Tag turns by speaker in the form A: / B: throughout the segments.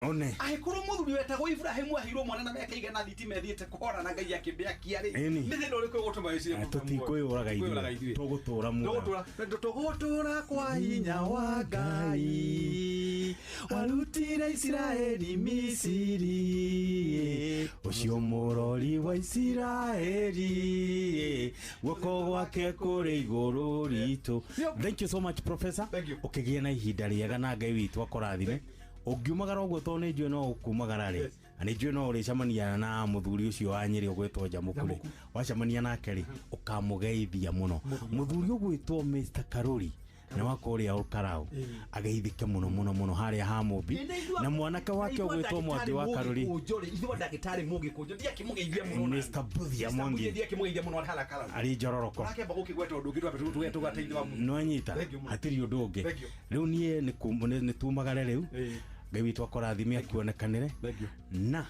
A: One.
B: Angĩkorwo mũthuri wetagwo Ibrahimu aheirwo mwana na mĩaka igana thitima ĩthiĩte kũhora na Ngai akĩmĩakia rĩ,
A: Ĩni.
B: nĩ thĩna ũrĩkũ ũgũtũma wĩcirie
A: Eh, tũtikwĩyũraga
B: Kwĩyũraga
A: ithuĩ
B: ithuĩ.
A: tũgũtũra muoyo.
B: Tũgũtũra kwa hinya wa Ngai warutire Isiraeli Misiri.
A: Ũcio mũrori wa Isiraeli, guoko gwake kũrĩ igũrũ ritũ. Thank you so much, professor.
B: Thank you.
A: Ũkĩgĩe na ihinda rĩega na Ngai witũ akũrathime. Ũngiumagara ũguo tondũ nĩ njũĩ no ũkumagara rĩ, na nĩ njũĩ no ũrĩcemania na mũthuri ũcio wa Nyĩrĩ ũgwĩtwo Njamũku rĩ, wacemania nake rĩ, ũkamũgeithia mũno. Mũthuri ũgwĩtwo Mr. Karuri nĩ wa kũrĩa Ũkarau, ageithĩke mũno mũno mũno harĩa ha Mũmbi, na mwanake wake ũgwĩtwo Mwangi wa Karuri.
B: Ithuĩ ndagĩtarĩ mũgĩkũnjũ ndiakĩmũgeithia mũno.
A: Mr. Buthia Mwangi.
B: Ndiakĩmũgeithia mũno arĩ harĩa Karau.
A: Arĩ njororoko.
B: Ũrakĩamba gũkĩgweta ũndũ ũngĩ twambe tũgateithia wa mũndũ.
A: Nwanyita
B: Thank you mũno.
A: hatirĩ ũndũ ũngĩ.
B: Thank you.
A: Rĩu niĩ nĩ tumagare rĩu.
B: Ĩĩ.
A: Ngai witũ akũrathime akuonekanĩre
B: Thank you.
A: na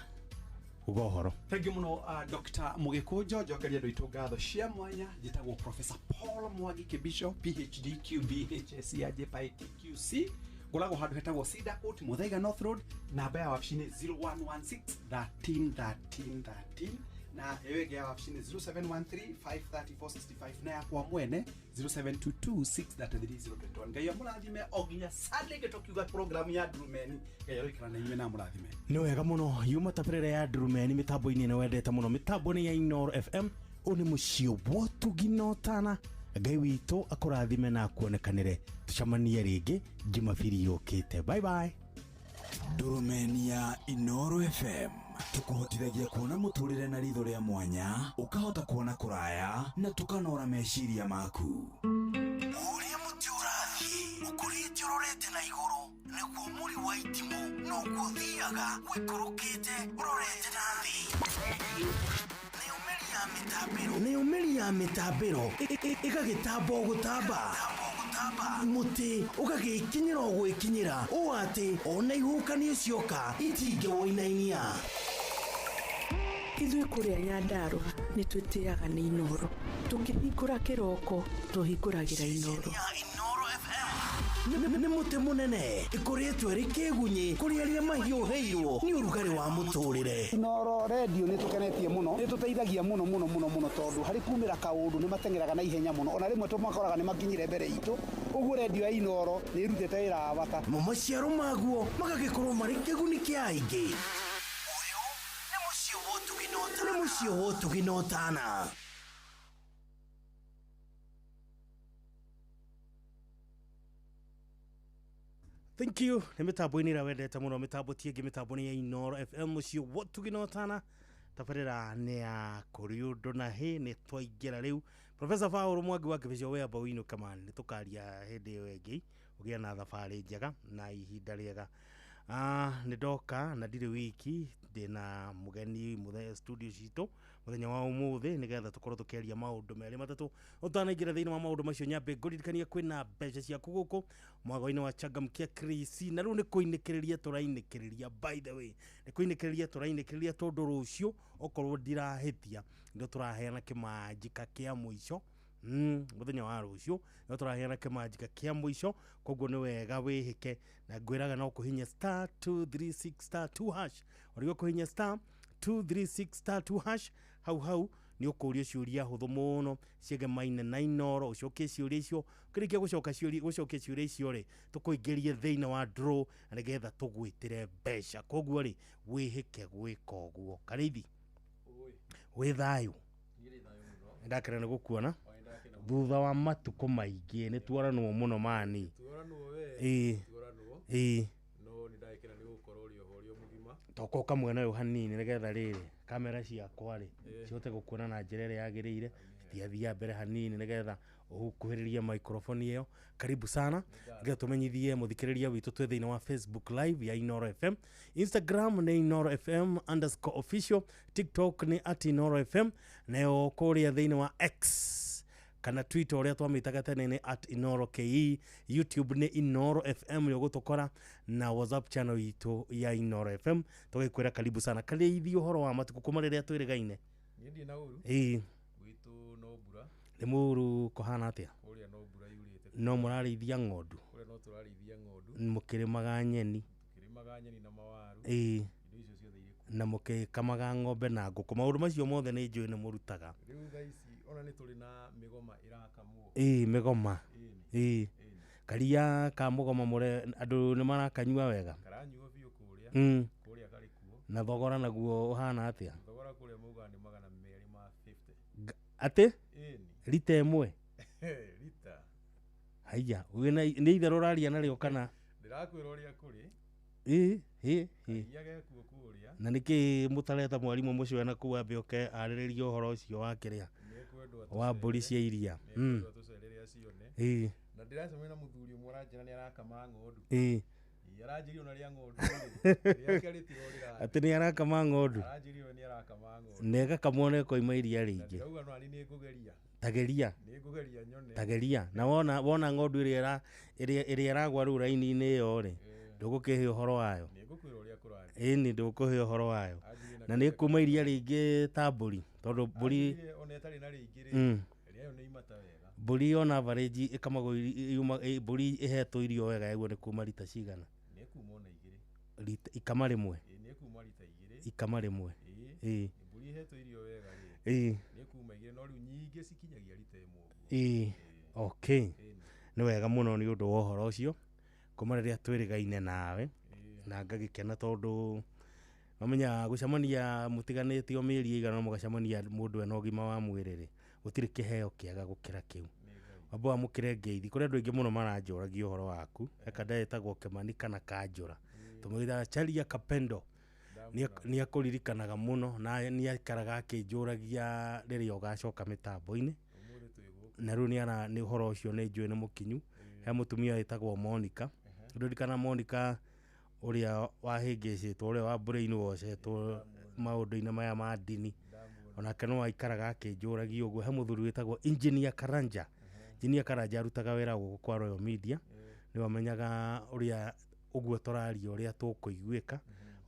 A: uga ũhoro.
B: Thank you mũno, Dr. Mũgĩkũnjo. Njokeria andũ aitũ ngatho cia mwanya. Njĩtagwo Professor Paul Mwangi Kĩbico, PhD QBHSC JPITQC. Ngoragwo handũ hetagwo Cedar Court, Muthaiga North Road. Namba ya wabici nĩ 0116 13 13 13, na ĩyo ĩngĩ ya wabici nĩ 0713 534 65, na yakwa mwene 0722 633 021. Ngai amũrathime o nginya Sunday ĩngĩ tũkiuga program ya Ndurumeni. Ngai aroikara na inyuĩ na amũrathime.
A: Nĩ wega mũno. Yuma tabarĩra ya Ndurumeni mĩtambo-inĩ ĩno wendete mũno, mĩtambo nĩ ya Inooro FM. Ũyũ nĩ mũciĩ wotugi na ũtana. Ngai witũ akũrathime na akuonekanĩre. Tũcemanie rĩngĩ Jumapili yũkĩte. Bye bye.
C: Ndurumeni ya Inooro FM tukuhotithagia kuona mũtũrĩre na ritho rĩa mwanya, ũkahota kuona kũraya na tũkanora meciria maku.
D: Ũrĩa mũtĩ ũrathiĩ ũkũrĩte ũrorete na igũrũ, nĩguo mũri wa itimũ noguo ũthiaga ũikũrũkĩte ũrorete na thĩ. Nayo mĩri ya mĩtambĩro ĩgagĩtamba o gũtamba, mũtĩ ũgagĩkinyĩra o gwĩkinyĩra, ũũ atĩ ona ihuhũkanio cioka itingĩwũinainia.
E: Ithuĩ kũrĩa Nyandarũa nĩ twĩtĩaga nĩ Inooro. Tũkĩhingũra kĩroko tũhingũragĩra Inooro.
D: Ya Inooro FM nĩ mũtĩ mũnene ĩkũrĩtwo ĩrĩ kĩgunyĩ kũrĩ arĩa mahiũhĩirwo nĩ ũrugarĩ wa mũtũrĩre.
F: Inooro redio nĩ tũkenetie mũno, nĩ tũteithagia mũno mũno mũno mũno, tondũ harĩ kumĩra kaũndũ nĩ mateng'eraga na ihenya mũno, ona rĩmwe tũmakoraga nĩ makinyire mbere itũ. Ũguo redio ya Inooro nĩ ĩrutĩte wĩra wa bata.
D: Mo maciaro maguo magagĩkorwo marĩ kĩguni kĩa aingĩ. Ũyũ nĩ mũciĩ wa ũtugi na ũtana. Nĩ mũciĩ wa ũtugi na ũtana.
A: Thank you. Nĩ mĩtambo-inĩ ĩrĩa wendete mũno, mĩtambo ti ĩngĩ, mĩtambo nĩ ya Inooro FM, mũciĩ wa ũtugi na ũtana. Tabarĩra nĩ ya kũrĩ ũndũ na hĩ nĩ twaingĩra rĩu. Professor Paul Mwangi wa Kĩbico, we amba ũinũke man, nĩ tũkaria hĩndĩ ĩyo ĩngĩ. Ũgĩe na thabarĩ njega na ihinda rĩega. Nĩ ndoka na ndirĩ wiki, ndĩna mũgeni mũthenya studio citũ mũthenya wa ũmũthĩ, nĩgetha tũkorwo tũkĩaria maũndũ merĩ matatũ. Ũtanaingĩra thĩinĩ wa maũndũ macio, nyambe ngũririkanie kwĩna mbeca ciaku gũkũ mwago-inĩ wa Changamkia Krisi. Na rĩu nĩ kũinĩkĩrĩria tũrainĩkĩrĩria, by the way, nĩ kũinĩkĩrĩria tũrainĩkĩrĩria, tondũ rũciũ okorwo ndirahĩtia ndio tũraheana kĩmanjĩka kĩa mũico. Mũthenya wa rũciũ ndio tũraheana kĩmanjĩka kĩa mũico, koguo nĩ wega wĩhĩke, na ngwĩraga no kũhinya star 236 star 2 hash. Ũrĩa kũhinya star 236 star 2 hash, hau hau nĩ ũkũrio ciũria hũthũ mũno ciegemaine na Inooro. Ũcokie ciũria icio, ũkĩrĩkia gũcokia ciũria icio rĩ, tũkũingĩrie thĩinĩ wa draw na nĩgetha tũgwĩtĩre mbeca. Koguo rĩ, wĩhĩke gwĩka ũguo. Karĩithi, wĩ thayũ? Ndakena nĩ gũkuona thutha wa matukũ maingĩ, nĩ tuoranwo mũno mani. Ĩĩ ĩĩ. Toka ũkamwena ũyũ hanini nĩgetha rĩrĩ kamera ciakwa rĩ cihote gũkuona na njĩra ĩrĩa yagĩrĩire, citigathiaga mbere hanini nĩgetha ũkuhĩrĩrie microphone ĩyo. Karibu sana, nĩgetha tũmenyithie mũthikĩrĩria witũ twĩ thĩinĩ wa Facebook live ya Inooro FM, Instagram nĩ Inooro FM underscore official, TikTok nĩ at Inooro FM, nayo kũrĩa thĩinĩ wa X kana Twitter ũrĩa twamĩtaga tene nĩ at Inooro KE, YouTube nĩ Inooro FM nĩ ũgũtũkora, na WhatsApp channel itũ ya Inooro FM. Tũgĩkwĩra karibu sana. Karĩithi, ũhoro wa matukũ kuma rĩrĩa twĩrĩgaine?
G: Niĩ ndirĩ na ũru.
A: Ĩĩ.
G: Gwitũ no mbura.
A: Nĩ mũru kũhana atĩa?
G: Kũrĩa no mbura yurĩte.
A: No mũrarĩithia ng'ondu?
G: Kũrĩa no tũrarĩithia ng'ondu.
A: Mũkĩrĩmaga nyeni?
G: Tũkĩrĩmaga nyeni na mawaru.
A: Ĩĩ.
G: Indo icio ciothe irĩ kuo.
A: Na mũkĩkamaga ng'ombe na ngũkũ, maũndũ macio mothe nĩ njũĩ nĩ mũrutaga.
G: Rĩu thaa ici ona nĩ tũrĩ na mĩgoma ĩrakamwo.
A: Ĩĩ, mĩgoma.
G: Ĩni.
A: Ĩĩ.
G: Ĩni.
A: Karia ka mũgoma mũre andũ nĩ marakanyua wega?
G: Karanyuo biũ kũrĩa. Kũrĩa karĩ kuo.
A: Na thogora naguo ũhana atĩa?
G: Thogora kũrĩa maugaga nĩ 250.
A: Atĩ?
G: Ĩni.
A: Rita ĩmwe?
G: Rita.
A: Haiya, wĩna nĩ itherũ ũraria narĩo kana?
G: Ndĩrakwĩra ũrĩa kũrĩ.
A: Ĩĩ, ĩĩ, ĩĩ.
G: Karia gekuo kũrĩa.
A: Na nĩkĩ mũtareta mwarimũ mũcio na kũu ambe oke arĩrĩrie ũhoro ũcio wa kĩrĩa?
G: Nĩekwendwo
A: Wa mbũri cia iria.
G: Nĩekwendwo atũcerere acione.
A: Ĩĩ.
G: Na ndĩracemania na mũthuri ũmwe ũranjĩra nĩ arakama ng'ondu.
A: Ĩĩ.
G: Ĩĩ, aranjĩrire ona rĩa ng'ondu rĩ, rĩake rĩtirorĩra.
A: Atĩ nĩ arakama ng'ondu?
G: Aranjĩrire we nĩ arakama ng'ondu.
A: Na ĩgakamwo na ĩkoima iria
G: Na
A: rĩingĩ.
G: ndĩrauga no nani nĩngũgeria.
A: Tageria.
G: Nĩngũgeria nyone.
A: Tageria. Na wona ng'ondu ĩrĩa ĩrĩa ĩragwa rĩu raini-inĩ ĩyo rĩ, ndũgũkĩhe ũhoro wayo.
G: Nĩngũkwĩra ũrĩa kũrathiĩ.
A: Ĩni, ndũgũkũhe ũhoro wayo.
G: Anjĩrire
A: Na nĩ kuma iria rĩingĩ ta mbũri, tondũ mbũri
G: Anjĩrire ona ĩtarĩ na rĩingĩ rĩ, rĩayo nĩ imata wega.
A: Mbũri ona average ĩkamagwo yuma, mbũri ĩhetwo irio wega yaguo nĩ kuma rita cigana?
G: Nĩ kuma ona igĩrĩ.
A: Rita, ikama rĩmwe?
G: Ĩĩ, nĩ kuma rita igĩrĩ.
A: Ikama rĩmwe.
G: Ĩĩ.
A: Ĩĩ.
G: Mbũri ĩhetwo irio wega rĩ,
A: Ĩĩ.
G: nĩ kuma igĩrĩ, no rĩu nyingĩ cikinyagia rita ĩmwe ũguo.
A: Ĩĩ. Okay.
G: Ĩĩ.
A: Nĩ wega mũno nĩ ũndũ wa ũhoro ũcio. Kuma rĩrĩa twĩrĩgaine nawe, na ngagĩkena tondũ mamenya gũcemania mũtiganĩte o mĩeri ĩigana no mũgacemania mũndũ ena ũgima wa mwĩrĩ rĩ, gũtirĩ kĩheo kĩega gũkĩra kĩu. Wamba wamũkĩre ngeithi, kũrĩ andũ aingĩ mũno maranjũragia ũhoro waku. Eka ndetagwo Kĩmani kana Kanjũra. Tũmwĩtaga Charia Kapendo. Nĩ akũririkanaga mũno na nĩ aikaraga akĩnjũragia rĩrĩa ũgacoka mĩtambo-inĩ. Na rĩu nĩ ũhoro ũcio nĩ njũĩ nĩ mũkinyu. He mũtumia wĩtagwo Monica. Ndirikana Monica ũrĩa wahĩngĩcĩtwo, ũrĩa wa brainwashetwo maũndũ-inĩ maya ma ndini. Onake no aikaraga akĩnjũragia ũguo. He mũthuri wĩtagwo Engineer Karanja. Engineer Karanja arutaga wĩra gũkũ kwa Royal Media. Nĩwe amenyaga ũrĩa ũguo tũraria ũrĩa tũkũiguĩka.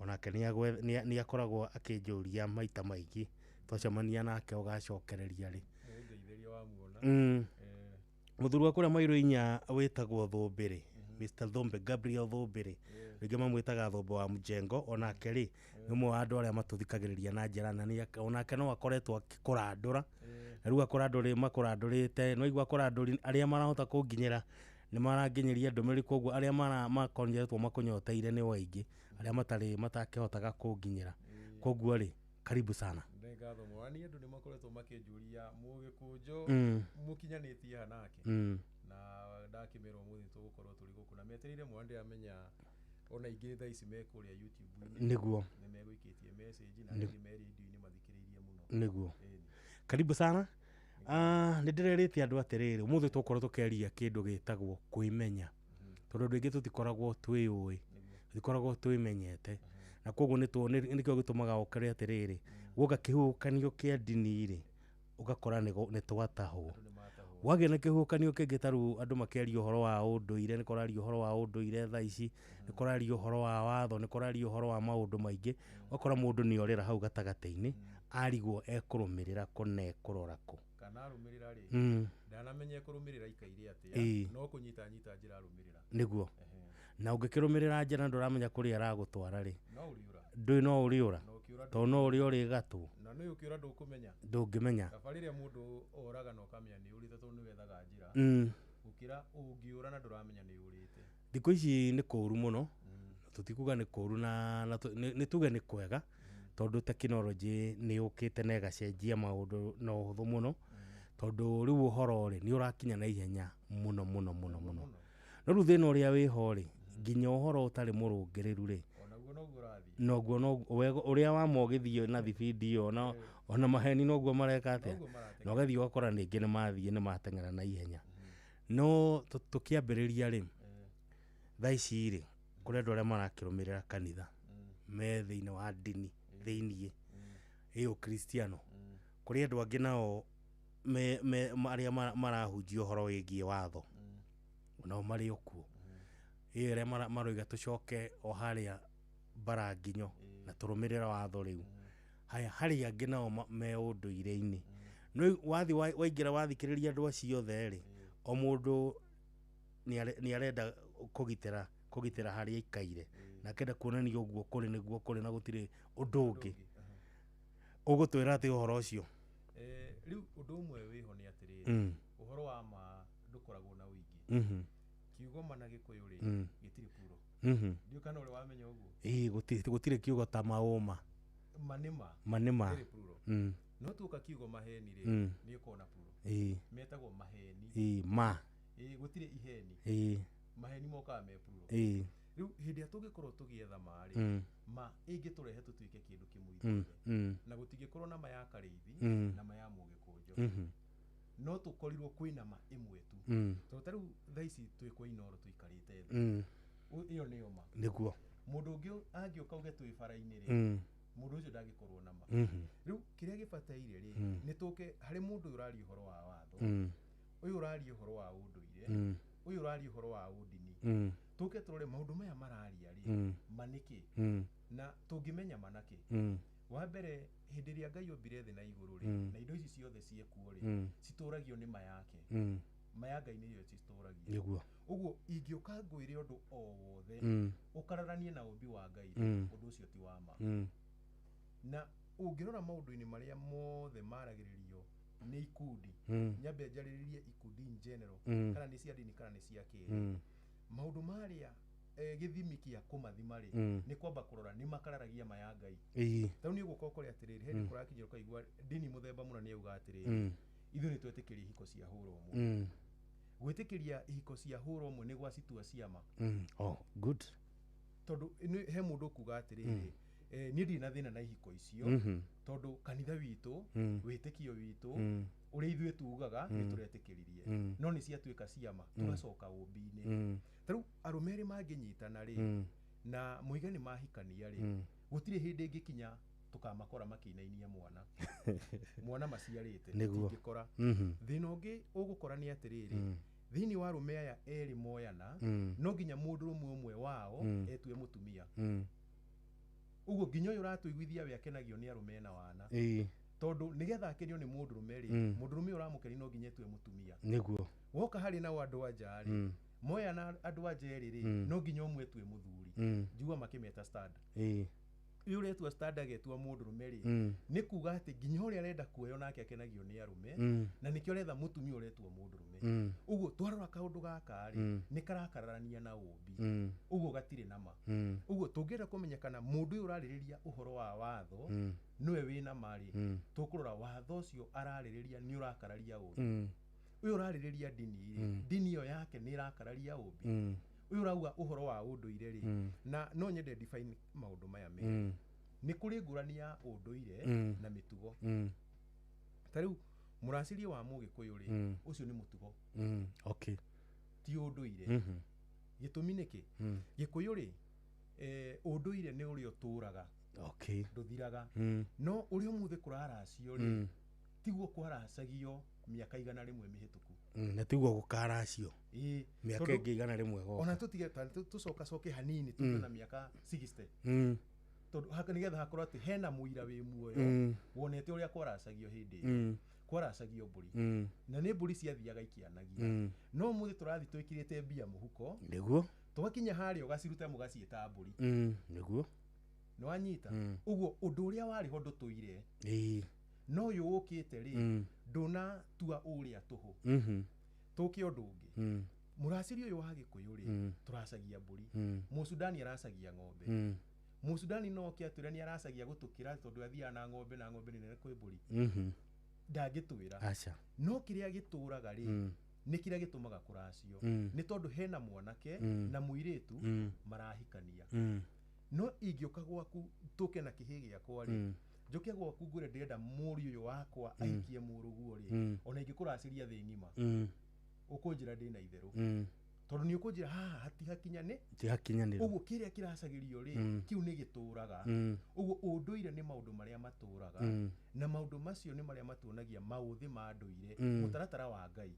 A: Onake nĩ akoragwo akĩnjũria maita maingĩ. Twacemania nake ũgacokereria rĩ. Mũthuri wa kũrĩa Mairũ inya wĩtagwo Thũmbĩrĩ, Mr. Thombe, Gabriel Thũmbĩrĩ. Rĩngĩ mamwĩtaga Thombe wa Mjengo. Onake rĩ, nĩ ũmwe wa andũ arĩa matũthikagĩrĩria na njĩra nene. Onake no akoretwo akĩkũrandũra. Na rĩu akũrandũrĩ makũrandũrĩte, no igua akũrandũri arĩa marahota kũnginyĩra nĩ maranginyĩria ndũmĩrĩri, koguo arĩa makoretwo makũnyoteire nĩ aingĩ, arĩa matarĩ matakĩhotaga kũnginyĩra. Koguo rĩ, karibu sana.
G: Nĩ ngatho mũno. Niĩ andũ nĩ makoretwo makĩnjũria mũgĩkũnjo mũkinyanĩtie ha nake. Na ndakĩmera ũmũthĩ tũgũkorwo tũrĩ gũkũ na metereire mũno, ndĩramenya ona ingĩ thaa ici me kũrĩa YouTube-inĩ.
A: Nĩguo.
G: Nĩ megũikĩtie message na angĩ me radio-inĩ mathikĩrĩirie mũno.
A: Nĩguo. Karibu sana. Nĩ ndĩrerĩte andũ atĩrĩrĩ, ũmũthĩ tũgũkorwo tũkĩaria kĩndũ gĩtagwo kwĩmenya. Tondũ andũ aingĩ tũtikoragwo twĩyũĩ, tũtikoragwo twĩmenyete. Na koguo nĩkĩo gĩtũmaga ũkore atĩrĩrĩ, guoka kĩhuhũkanio kĩa ndini rĩ, ũgakora nĩ twatahwo. Wagĩa na kĩhuhũkanio kĩngĩ ta rĩu andũ makĩaria ũhoro wa ũndũire, nĩ kũraria ũhoro wa ũndũire thaa ici, nĩ kũraria ũhoro wa watho, nĩ kũraria ũhoro wa maũndũ maingĩ, ũgakora mũndũ nĩ orĩra hau gatagatĩ-inĩ, arigwo ekũrũmĩrĩra kũ na ekũrora kũ.
G: Kana arũmĩrĩra rĩ, ndanamenya ekũrũmĩrĩra ikaire atĩa, no kũnyita nyita njĩra arũmĩrĩra.
A: Nĩguo. Na ũngĩkĩrũmĩrĩra njĩra ndũramenya kũrĩa aragũtwara rĩ.
G: No ũrĩũra.
A: Ndũĩ no ũrĩũra. Tondũ no ũrĩa ũrĩgatwo.
G: Na nĩ ũkĩũra ndũkũmenya.
A: Ndũngĩmenya.
G: Kaba rĩrĩa mũndũ oraga na ũkamenya nĩ ũrĩte tondũ nĩ wethaga njĩra. Gũkĩra ũngĩũra na ndũramenya nĩ ũrĩte.
A: Thikũ ici nĩ kũũru mũno. Tũtikuga nĩ kũũru na nĩ tuge nĩ kwega. Tondũ tekinoronjĩ nĩ yũkĩte na ĩgacenjia maũndũ na ũhũthũ mũno. Tondũ rĩu ũhoro rĩ, nĩ ũrakinya na ihenya mũno mũno mũno mũno. No rĩu thĩna ũrĩa wĩho rĩ, nginya ũhoro ũtarĩ mũrũngĩrĩru rĩ, noguo no ũrĩa wa mogĩthiĩ na thibindi ĩyo ona maheni noguo mareka atĩa, na ũgathiĩ ũgakora ningĩ nĩ mathiĩ nĩ mateng'era na ihenya. No tũkĩambĩrĩria rĩ, thaa ici rĩ, kũrĩ andũ arĩa marakĩrũmĩrĩra kanitha me thĩinĩ wa ndini thĩiniĩ ĩ ũkristiano, kũrĩ andũ angĩ nao arĩa marahunjia ũhoro wĩgiĩ watho, nao marĩ o kuo. Ĩ arĩa maroiga tũcoke o harĩa baranginyo na tũrũmĩrĩra watho rĩu. Haya, harĩ angĩ nao me ũndũire-inĩ. No wathi waingĩra wathikĩrĩria andũ acio othe rĩ, o mũndũ nĩ arenda kũgitĩra harĩa aikaire. Na akenda kuonania ũguo kũrĩ nĩguo kũrĩ na gũtirĩ ũndũ ũngĩ. Ũgũtwĩra atĩ ũhoro ũcio?
G: Rĩu ũndũ ũmwe wĩho nĩ atĩrĩrĩ, ũhoro wa ma ndũkoragwo na ũingĩ. Kiugo ma na Gĩkũyũ rĩ, gĩtirĩ plural. Ndiũĩ kana ũrĩ wamenya ũguo.
A: Ĩĩ, gũtirĩ kiugo ta maũma.
G: Ma nĩ ma.
A: Ma nĩ ma.
G: Gĩtirĩ plural. No tuoka kiugo maheni rĩ, nĩ ũkoragwo na plural. Metagwo maheni.
A: Ĩĩ, ma.
G: Ĩĩ, gũtirĩ iheni.
A: Ĩĩ.
G: Maheni mokaga me plural.
A: Ĩĩ.
G: Rĩu hĩndĩ ĩrĩa tũngĩkorwo tũgĩetha ma rĩ, ma ĩngĩtũrehe tũtuĩke kĩndũ kĩmwe ithuothe. Na gũtingĩkorwo na ma ya Karĩithi na ma ya Mũgĩkũnjo. No tũkorirwo kwĩna ma ĩmwe tu. Tondũ ta rĩu thaa ici twĩ kwa Inooro tũikarĩte thĩ. Ĩyo nĩyo ma.
A: Nĩguo.
G: Mũndũ ũngĩ angĩũka uge twĩ bara-inĩ rĩ, mũndũ ũcio ndangĩkorwo na ma. Rĩu kĩrĩa gĩbataire rĩ, nĩ tũke harĩ mũndũ ũyũ ũraria ũhoro wa watho, ũyũ ũraria ũhoro wa ũndũire, ũyũ ũraria ũhoro wa ũndini. Tũke tũrore maũndũ maya mararia rĩ, ma nĩkĩ? Na tũngĩmenya ma nakĩ? Wa mbere, hĩndĩ ĩrĩa Ngai ombire thĩ na igũrũ rĩ, na indo ici ciothe ciĩkuo rĩ, citũragio nĩ ma yake. Ma ya Ngai nĩyo citũragia.
A: Nĩguo.
G: Ũguo ingĩũka ngwĩre ũndũ o wothe, ũkararanie na ũmbi wa Ngai rĩ, ũndũ ũcio ti wa ma. Na ũngĩrora maũndũ-inĩ marĩa mothe maragĩrĩrio nĩ ikundi, nyambe njarĩrĩrie ikundi in general, kana nĩ cia ndini kana nĩ cia kĩĩrĩ. Maũndũ marĩa gĩthimi kĩa kũmathima rĩ, nĩ kwamba kũrora nĩ makararagia ma ya Ngai. Ta rĩu nĩ ũgũka ũkore atĩrĩrĩ, he hĩndĩ kũrakinyĩra ũkaigua ndini mũthemba mũna nĩ yauga atĩrĩrĩ, ithuĩ nĩ twetĩkĩria ihiko cia hũra ũmwe. Gwĩtĩkĩria ihiko cia hũra ũmwe nĩ gwacitua ciama.
A: Oh, good.
G: Tondũ he mũndũ ũkuga atĩrĩrĩ, niĩ ndirĩ na thĩna na ihiko icio, tondũ kanitha witũ, wĩtĩkio witũ, ũrĩa ithuĩ tugaga nĩ tũretĩkĩririe. No nĩ ciatuĩka ciama, tũgacoka ũmbi-inĩ. Ta rĩu arũme erĩ mangĩnyitana rĩ, na moiga nĩ mahikania rĩ, gũtirĩ hĩndĩ ĩngĩkinya tũkamakora makĩinainia mwana. Mwana maciarĩte, tũtingĩkora. Thĩna ũngĩ ũgũkora nĩ atĩrĩrĩ, thĩinĩ wa arũme aya erĩ moyana, no nginya mũndũrũme ũmwe wao etue mũtumia. Ũguo nginya ũyũ ũratũiguithia we akenagio nĩ arũme ena wana. Tondũ nĩgetha akenio nĩ mũndũrũme rĩ, mũndũrũme ũramũkenia no nginya etue mũtumia.
A: Nĩguo.
G: Woka harĩ nao andũ a nja rĩ, moya na andũ a nja erĩ rĩ, no nginya ũmwe etue mũthuri. Njigua makĩmeta stand. Ũyũ ũretua stand agetua mũndũrũme rĩ, nĩ kuga atĩ nginya ũrĩa arenda kuoywo nake akenagio nĩ arũme, na nĩkĩo aretha mũtumia ũretua mũndũrũme. Ũguo twarora kaũndũ gaka rĩ, nĩ karakararania na ũmbi. Ũguo gatirĩ na ma. Ũguo tũngĩenda kũmenya kana mũndũ ũyũ ũrarĩrĩria ũhoro wa watho nĩwe wĩna ma rĩ, tũkũrora watho ũcio ararĩrĩria nĩ ũrakararia ũmbi. Ũyũ ũrarĩrĩria ndini rĩ, ndini ĩyo yake nĩ ĩrakararia ũmbi. Ũyũ ũrauga ũhoro wa ũndũire rĩ, na no nyende define maũndũ maya merĩ. Nĩ kũrĩ ngũrani ya ũndũire na mĩtugo. Ta rĩu mũracĩrie wa Mũgĩkũyũ rĩ, ũcio nĩ mũtugo.
A: Okay.
G: Ti ũndũire. Gĩtũmi nĩkĩ? Gĩkũyũ rĩ, ũndũire nĩ ũrĩa ũtũraga.
A: Okay.
G: Ndũthiraga. No ũrĩa ũmũthĩ kũraracio rĩ, tiguo kwaracagio mĩaka 100 mĩhĩtũku.
A: Na tiguo gũkaracio. Mĩaka ĩngĩ 100 goka.
G: Ona tũtige tũcokacoke hanini tuge na mĩaka 60. Tondũ nĩgetha hakorwo atĩ hena mũira wĩ muoyo wonete ũrĩa kwaracagio hĩndĩ ĩyo. Kwaracagio mbũri. Na nĩ mbũri ciathiaga ikĩanagia. No ũmũthĩ tũrathiĩ twĩkĩrĩte mbia mũhuko.
A: Nĩguo.
G: Twakinya harĩa ũgaciruta mũgaciĩta mbũri.
A: Nĩguo.
G: Nĩ wanyita? Ũguo ũndũ ũrĩa warĩ ho ndũtũire. No ũyũ ũkĩte rĩ, ndũnatua ũrĩa tũhũ. Tũke ũndũ ũngĩ. Mũracĩri ũyũ wa Gĩkũyũ rĩ, tũracagia mbũri. Mũsudani aracagia ng'ombe. Mũsudani no oke atwĩre nĩ aracagia gũtũkĩra tondũ athiaga na ng'ombe na ng'ombe nĩ nene kwĩ mbũri. Ndangĩtwĩra.
A: Aca.
G: No kĩrĩa gĩtũraga rĩ, nĩ kĩrĩa gĩtũmaga kũracio. Nĩ tondũ hena mwanake na mũirĩtu marahikania. No ingĩũka gwaku tũke na kĩhĩ gĩakwa rĩ, njoke gwaku ngwĩre ndĩrenda mũriũ ũyũ wakwa ahikie mũrũguo rĩ, ona ingĩkũracĩria thĩ ng'ima, ũkũnjĩra ndĩna itherũ. Tondũ nĩ ũkũnjĩra haha hatihakinyane,
A: tihakinyanĩru.
G: Ũguo kĩrĩa kĩracagĩrio rĩ, kĩu nĩ gĩtũraga. Ũguo ũndũire nĩ maũndũ marĩa matũraga, na maũndũ macio nĩ marĩa matuonagia maũthĩ ma ndũire, mũtaratara wa Ngai.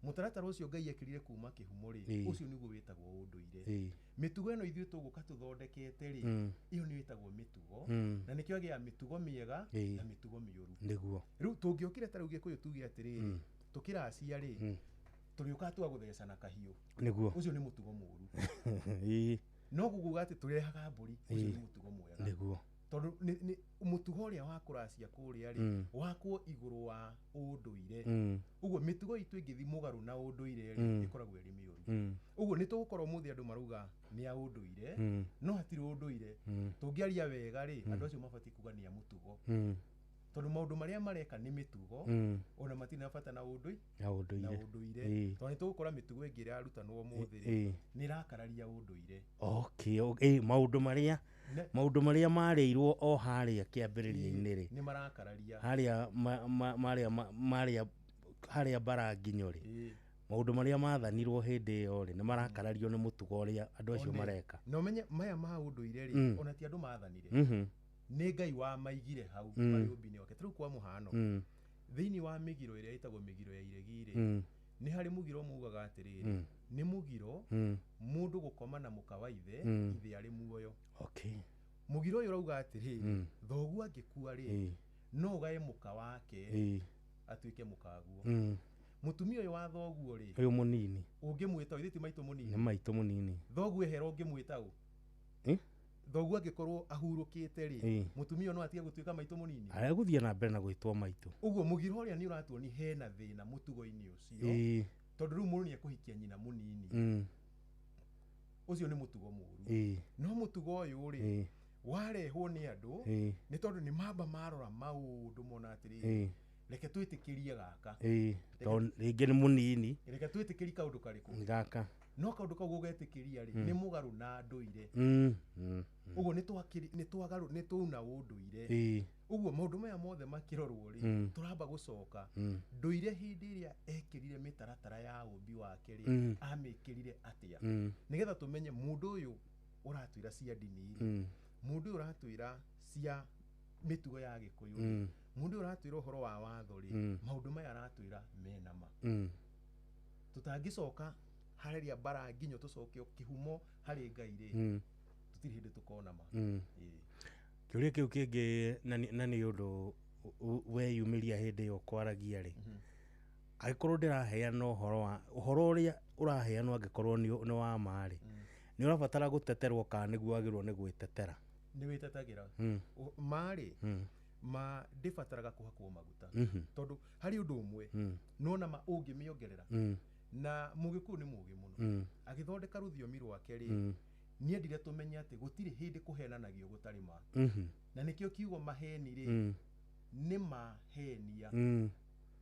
G: Mũtaratara ũcio Ngai ekĩrire kuma kĩhumo rĩ, ũcio nĩguo wĩtagwo ũndũire. Mĩtugo ĩno ithuĩ tũgũka tũthondekete rĩ, ĩyo nĩyo ĩtagwo mĩtugo, na nĩkĩo agĩa mĩtugo mĩega na mĩtugo mĩũru.
A: Nĩguo.
G: Rĩu tũngĩokire ta rĩu Gĩkũyũ tuge atĩrĩrĩ, tũkĩracia rĩ, tũrĩũkaga tũgagũtheca na kahiũ.
A: Nĩguo.
G: Ũcio nĩ mũtugo mũũru. No kuguga atĩ tũrehaga mbũri ũcio nĩ mũtugo mwega.
A: Nĩguo.
G: Tondũ nĩ mũtugo ũrĩa wa kũracia kũrĩa rĩ wakwo igũrũ wa ũndũire. Ũguo mĩtugo itũ ĩngĩthiĩ mũgarũ na ũndũire rĩ ĩkoragwo ĩrĩ mĩũru. Ũguo nĩ tũgũkorwo mũthĩ andũ marauga nĩ a ũndũire, no hatirĩ ũndũire. Tũngĩaria wega rĩ, andũ acio mabatiĩ kuga nĩ a mũtugo. Tondũ maũndũ marĩa mareka nĩ mĩtugo, ona matirĩ na bata na ũndũire. Na ũndũire. Tondũ nĩ tũgũkora mĩtugo ĩngĩ ĩrarutanwo ũmũthĩ rĩ, nĩ ĩrakararia ũndũire.
A: Okay, maũndũ marĩa maũndũ marĩa marĩirwo o harĩa kĩambĩrĩria-inĩ rĩ,
G: nĩ marakararia
A: harĩa marĩa harĩa Mbaranginyo rĩ, maũndũ marĩa mathanirwo hĩndĩ ĩyo rĩ, nĩ marakarario nĩ mũtugo ũrĩa andũ acio mareka.
G: Na ũmenye maya ma ũndũire rĩ, ona ti andũ mathanire. Nĩ Ngai wamaigire hau marĩ ũmbi-inĩ wake. Ta rĩu kwa mũhano, thĩinĩ wa mĩgiro ĩrĩa ĩtagwo mĩgiro ya iregi rĩ, nĩ harĩ mũgiro mugaga atĩrĩrĩ, nĩ mũgiro mũndũ gũkoma na mũka wa ithe, ithe arĩ muoyo.
A: Okay.
G: Mũgiro ũyũ ũrauga atĩrĩrĩ, thoguo angĩkua rĩ, no ũgae mũka wake atuĩke mũkaguo. Mũtumia ũyũ wa thoguo rĩ,
A: ũyũ mũnini,
G: ũngĩmwĩta ithe ti maitũ mũnini,
A: nĩ maitũ mũnini.
G: Thoguo ehera ũngĩmwĩta ũ? Thoguo angĩkorwo ahurũkĩte rĩ, mũtumia no atige gũtuĩka maitũ mũnini.
A: Aregũthiĩ na mbere na gwĩtwo maitũ.
G: Ũguo mũgiro ũrĩa nĩ ũratuoni hena thĩna mũtugo-inĩ ũcio. Tondũ rĩu mũndũ nĩekũhikia nyina mũnini. Ũcio nĩ mũtugo mũũru. No mũtugo ũyũ rĩ, warehwo nĩ andũ, nĩ tondũ nĩ mamba marora maũndũ mona atĩrĩrĩ, reke twĩtĩkĩrie gaka.
A: Tondũ rĩngĩ nĩ mũnini.
G: Reke twĩtĩkĩrie kaũndũ karĩkũ?
A: Gaka.
G: No kaũndũ kau ũgetĩkĩria rĩ, nĩ mũgarũ na ndũire. Ũguo nĩ twauna ũndũire. Ũguo maũndũ maya mothe makĩrorwo rĩ, tũramba gũcoka ndũire hĩndĩ ĩrĩa ekĩrire mĩtaratara ya ũmbi wake rĩ, amĩkĩrire atĩa, nĩgetha tũmenye mũndũ ũyũ ũratwĩra cia ndini rĩ, mũndũ ũyũ ũratwĩra cia mĩtugo ya Gĩkũyũ rĩ, mũndũ ũyũ ũratwĩra ũhoro wa watho rĩ, maũndũ maya aratwĩra mena ma. Tũtangĩcoka harĩa Mbaranginyo tũcoke kĩhumo harĩ Ngai rĩ, tũtirĩ hĩndĩ tũkona ma.
A: Kĩũria kĩu kĩngĩ na nĩ ũndũ weyumĩria hĩndĩ ĩyo kwaragia rĩ, angĩkorwo ndĩraheana ũhoro wa ũhoro ũrĩa ũraheanwo angĩkorwo nĩ wa ma rĩ, nĩ ũrabatara gũteterwo kana nĩguo wagĩrĩirwo nĩ gwĩtetera?
G: Nĩ wĩtetagĩra. Ma rĩ, ma ndĩbataraga kũhakwo maguta. Tondũ harĩ ũndũ ũmwe, nona ma ũngĩmĩongerera. Na Mũgĩkũyũ nĩ mũũgĩ mũno. Agĩthondeka rũthiomi rwake rĩ, niendire tũmenye atĩ gũtirĩ hĩndĩ kũhenanagio gũtarĩ ma. Na nĩkĩo kiugo maheni rĩ, nĩ mahenia,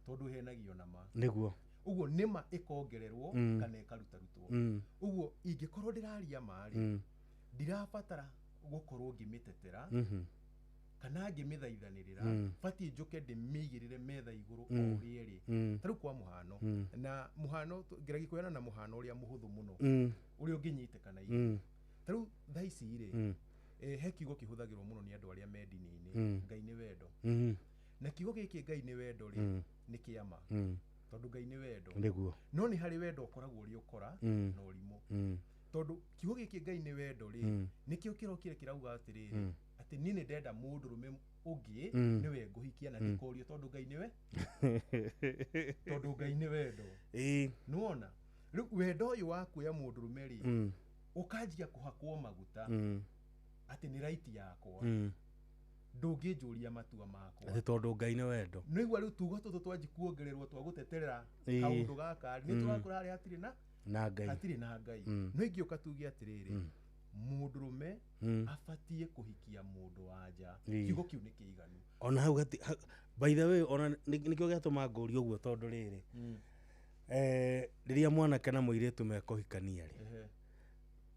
G: tondũ henagio na ma.
A: Nĩguo.
G: Ũguo nĩ ma ĩkongererwo kana ĩkarutarutwo. Ũguo ingĩkorwo ndĩraria ma rĩ, ndirabatara gũkorwo ngĩmĩtetera kana ngĩmĩthaithanĩrĩra, batiĩ njũke ndĩmĩigĩrĩre metha igũrũ o ũrĩa ĩrĩ. Ta rĩu kwa mũhano, na mũhano ngeragia kũheana na mũhano ũrĩa mũhũthũ mũno, ũrĩa ũngĩnyitĩka na ihenya. Ta rĩu thaa ici rĩ, he kiugo kĩhũthagĩrwo mũno nĩ andũ arĩa me ndini-inĩ, Ngai nĩ wendo. Na kiugo gĩkĩ Ngai nĩ wendo rĩ, nĩ kĩa ma. Tondũ Ngai nĩ wendo.
A: Nĩguo.
G: No nĩ harĩ wendo ũkoragwo ũrĩ ũkora na ũrimũ. Tondũ kiugo gĩkĩ Ngai nĩ wendo rĩ, nĩkĩo kĩrokire kĩrauga atĩrĩrĩ, atĩ niĩ nĩ ndenda mũndũrũme ũngĩ nĩwe ngũhikia na ndikorio tondũ Ngai nĩwe. Tondũ Ngai nĩ wendo. Nĩwona? Rĩu wendo ũyũ wa kuoya mũndũrũme rĩ, ũkanjia kũhakwo maguta atĩ nĩ right yakwa. Ndũngĩnjũria matua makwa.
A: Atĩ tondũ Ngai nĩ wendo.
G: Nĩigua rĩu tugo tũtũ twanji kuongererwo twa gũteterera kaũndũ gaka rĩ, nĩ tũrakora harĩa hatirĩ na
A: Ngai.
G: Hatirĩ na Ngai. No ingĩũka tuge atĩrĩrĩ, mũndũrũme abatiĩ kũhikia mũndũ wa nja. Kiugo kĩu nĩ kĩiganu.
A: Ona hau by the way, ona nĩkĩo gĩatũma ngũrie ũguo tondũ rĩrĩ, rĩrĩa mwanake na mũirĩtu mekũhikania rĩ,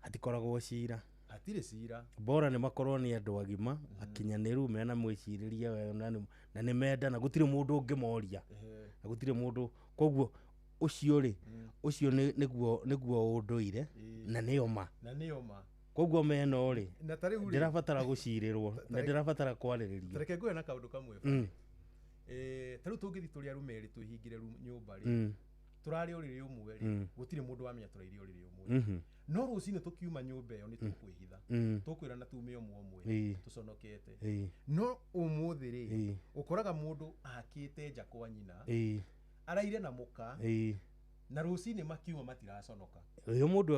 A: hatikoragwo cira.
G: Hatirĩ cira.
A: Bora nĩ makorwo nĩ andũ agima, akinyanĩru, mena mwĩcirĩrie wega, na nĩ mendana, gũtirĩ mũndũ ũngĩmoria. Na gũtirĩ mũndũ, koguo ũcio rĩ, ũcio nĩguo ũndũire, na nĩyo ma.
G: Na nĩyo ma.
A: Koguo meno rĩ,
G: Na ta rĩu rĩ,
A: ndĩrabatara gũcirĩrwo, na ndĩrabatara kwarĩrĩrio.
G: Ta reke nguhe na kaũndũ kamwe. Ta rĩu tũngĩthiĩ tũrĩ arũme erĩ twĩhingĩre nyũmba rĩ, tũrarĩ ũrĩrĩ ũmwe rĩ, gũtirĩ mũndũ wamenya tũraire ũrĩrĩ ũmwe. No rũcinĩ tũkiuma nyũmba ĩyo nĩ tũkwĩhitha. Tũkwĩrana tume ũmwe ũmwe, tũconokete. No ũmũthĩ rĩ, ũkoraga mũndũ akĩte nja kwa nyina, araire na mũka, Na rũcinĩ makiuma matiraconoka.
A: Ũyũ mũndũ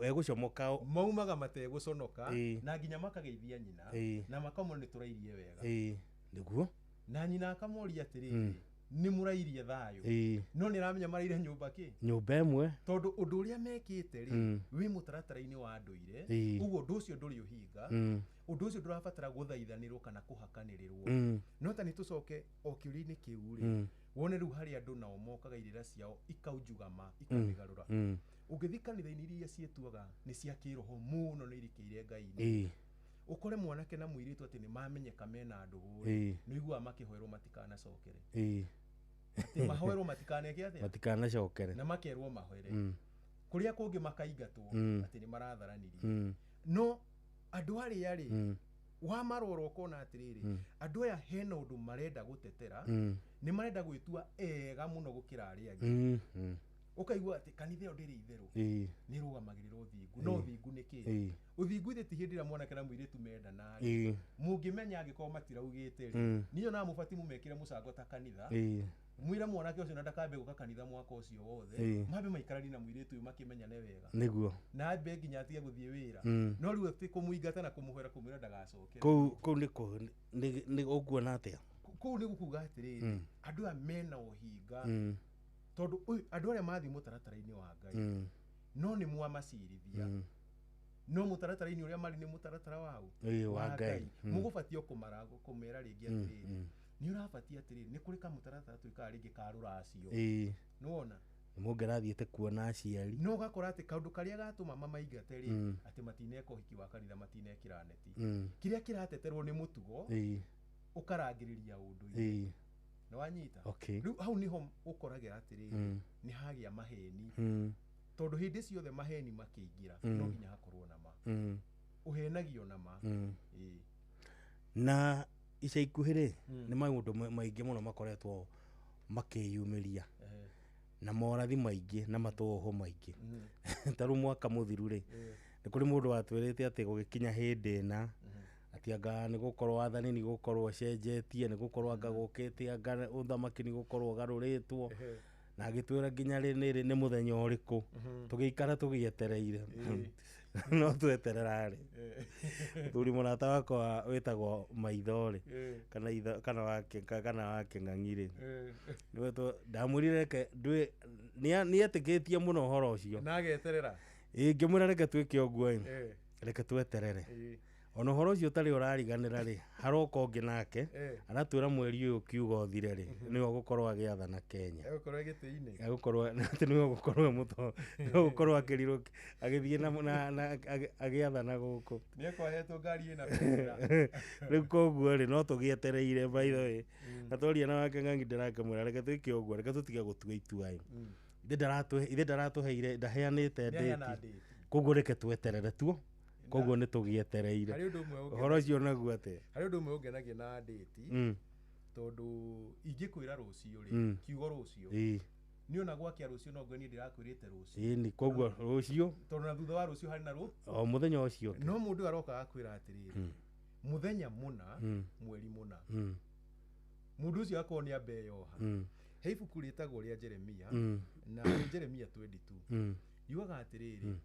A: egũcomoka
G: maumaga mategũconoka na nginya makageithia nyina na makamona nĩ tũrairie wega.
A: Nĩguo.
G: Na nyina akamoria atĩrĩrĩ, nĩ mũrairie thayũ. No nĩ aramenya maraire nyũmba kĩ?
A: Nyũmba ĩmwe.
G: Tondũ ũndũ ũrĩa mekĩte rĩ, wĩ mũtaratara-inĩ wa ndũire, ũguo ũndũ ũcio ndũrĩ ũhinga, ũndũ ũcio ndũrabatara gũthaithanĩrwo kana kũhakanĩrĩrwo. No ta nĩ tũcoke o kĩũria-inĩ kĩu rĩ, wone rĩu harĩ andũ nao mokaga irĩra ciao ikaunjugama ikamĩgarũra. Ũngĩthiĩ kanitha-inĩ iria ciĩtuaga nĩ cia kĩroho mũno nĩ irikĩire Ngai-inĩ, ũkore mwanake na mũirĩtu atĩ nĩ mamenyeka mena ndũgũ rĩ, nĩ ũiguaga makĩhoerwo matikanacokere. Atĩ mahoerwo matikaneke atĩa?
A: Matikanacokere.
G: Na makerwo mahoere. Kũrĩa kũngĩ makaingatwo atĩ nĩ maratharanirie. No andũ arĩa rĩ, wamarora ũkona atĩrĩrĩ, andũ aya hena ũndũ marenda gũtetera, nĩ marenda gwĩtua ega mũno gũkĩra arĩa angĩ. Ũkaigua atĩ kanitha ĩyo ndĩrĩ itherũ, nĩ ĩrũgamagĩrĩra ũthingu. No ũthingu nĩ kĩ? Ũthingu ithe ti hĩndĩ ĩrĩa mwanake na mũirĩtu mendana rĩ, mũngĩmenya angĩkorwo matiraugĩte rĩ, niĩ onaga mũbatiĩ mũmekĩre mũcango ta kanitha, mwĩre mwanake ũcio na ndakambe gũka kanitha mwaka ũcio wothe, mambe maikaranie na mũirĩtu ũyũ makĩmenyane wega.
A: Nĩguo.
G: Na ambe nginya atige gũthiĩ wĩra. No rĩu atĩ kũmũingata na kũmũhera kũmwĩra ndagacokere.
A: Kũu nĩ ũkuona atĩa?
G: Kũu nĩ gũkuga atĩrĩrĩ, andũ aya mena ũhinga, tondũ andũ arĩa mathiĩ mũtaratara-inĩ wa Ngai, no nĩ mwamacirithia, no mũtaratara-inĩ ũrĩa marĩ nĩ mũtaratara wao
A: wa Ngai.
G: Mũgũbatiĩ kũmera rĩngĩ atĩrĩrĩ, nĩ ũrabatie atĩrĩrĩ, nĩ kũrĩ kamũtaratara twĩkaga rĩngĩ ka rũracio. Nĩwona?
A: Mũngĩrathiĩte kuona aciari.
G: No ũgakora atĩ kaũndũ karĩa gatũma mamaingate rĩ, atĩ matineka ũhiki wa kanitha, matinekĩra neti. Kĩrĩa kĩrateterwo nĩ mũtugo, ũkarangĩrĩria ũndũire. Nĩ wanyita? Rĩu hau nĩho ũkoragĩra atĩrĩrĩ, nĩ hagĩa maheni. Tondũ hĩndĩ ciothe maheni makĩingĩra, no nginya hakorwo na ma. Ũhenagio na ma.
A: Na ica ikuhĩ rĩ, nĩ maũndũ maingĩ mũno makoretwo makĩyumĩria, na morathi maingĩ na matũhũ maingĩ. Ta rĩu mwaka mũthiru rĩ, nĩ kũrĩ mũndũ watwĩrĩte atĩ gũgĩkinya hĩndĩ ĩna, atĩ anga nĩ gũkorwo wathani nĩ gũkorwo ũcenjetie, nĩ gũkorwo anga gũkĩte, anga ũthamaki nĩ gũkorwo ũgarũrĩtwo, na agĩtwĩra nginya rĩ nĩ mũthenya ũrĩkũ, tũgĩikara tũgĩetereire. No tweterera rĩ, mũthuri mũrata wakwa wĩtagwo Maitho rĩ, kana itho, kana wake, kana wake Ng'ang'i rĩ, ndamwĩrire reke nĩ etĩkĩtie mũno ũhoro ũcio.
G: Na ageterera.
A: Ngĩmwĩra reke twĩke ũguo ĩ, reke tweterere. Ona ũhoro ũcio ũtarĩ ũrariganĩra rĩ, haroka ũngĩ nake, aratwĩra mweri ũyũ ũkiuga ũthire rĩ, nĩwe ũgũkorwo agĩathana Kenya.
G: Egũkorwo gĩtĩ-inĩ.
A: Egũkorwo, atĩ nĩwe ũgũkorwo nĩwe ũgũkorwo akĩrirwo, agĩthiĩ na agĩathana gũkũ.
G: Nĩekorwo ahetwo ngari ĩna bendera.
A: Rĩu koguo rĩ, no tũgĩetereire by the way. Na twaria na wake Ng'ang'i ndĩrakĩmwĩra reke twĩke ũguo, reke tũtige gũtua itua ĩ. Ithe ndaratũheire, ndaheanĩte ndĩti. Koguo reke tweterere tuo. Koguo nĩ tũgĩetereire. Ũhoro ũcio naguo atĩa?
G: Harĩ ũndũ ũmwe ũngenagia na ndĩti, tondũ ingĩkwĩra rũciũ rĩ, kiugo rũciũ, niĩ ona gwakĩa rũciũ no ngwĩre niĩ ndĩrakwĩrĩte rũciũ.
A: Ĩni, koguo rũciũ.
G: Tondũ na thutha wa rũciũ harĩ na
A: o mũthenya ũcio.
G: No mũndũ aroka agakwĩra atĩrĩrĩ, mũthenya mũna, mweri mũna. Mũndũ ũcio akorwo nĩ ambe eyoha. He ibuku rĩtagwo rĩa Jeremia, na nĩ Jeremia 22. Yugaga atĩrĩrĩ,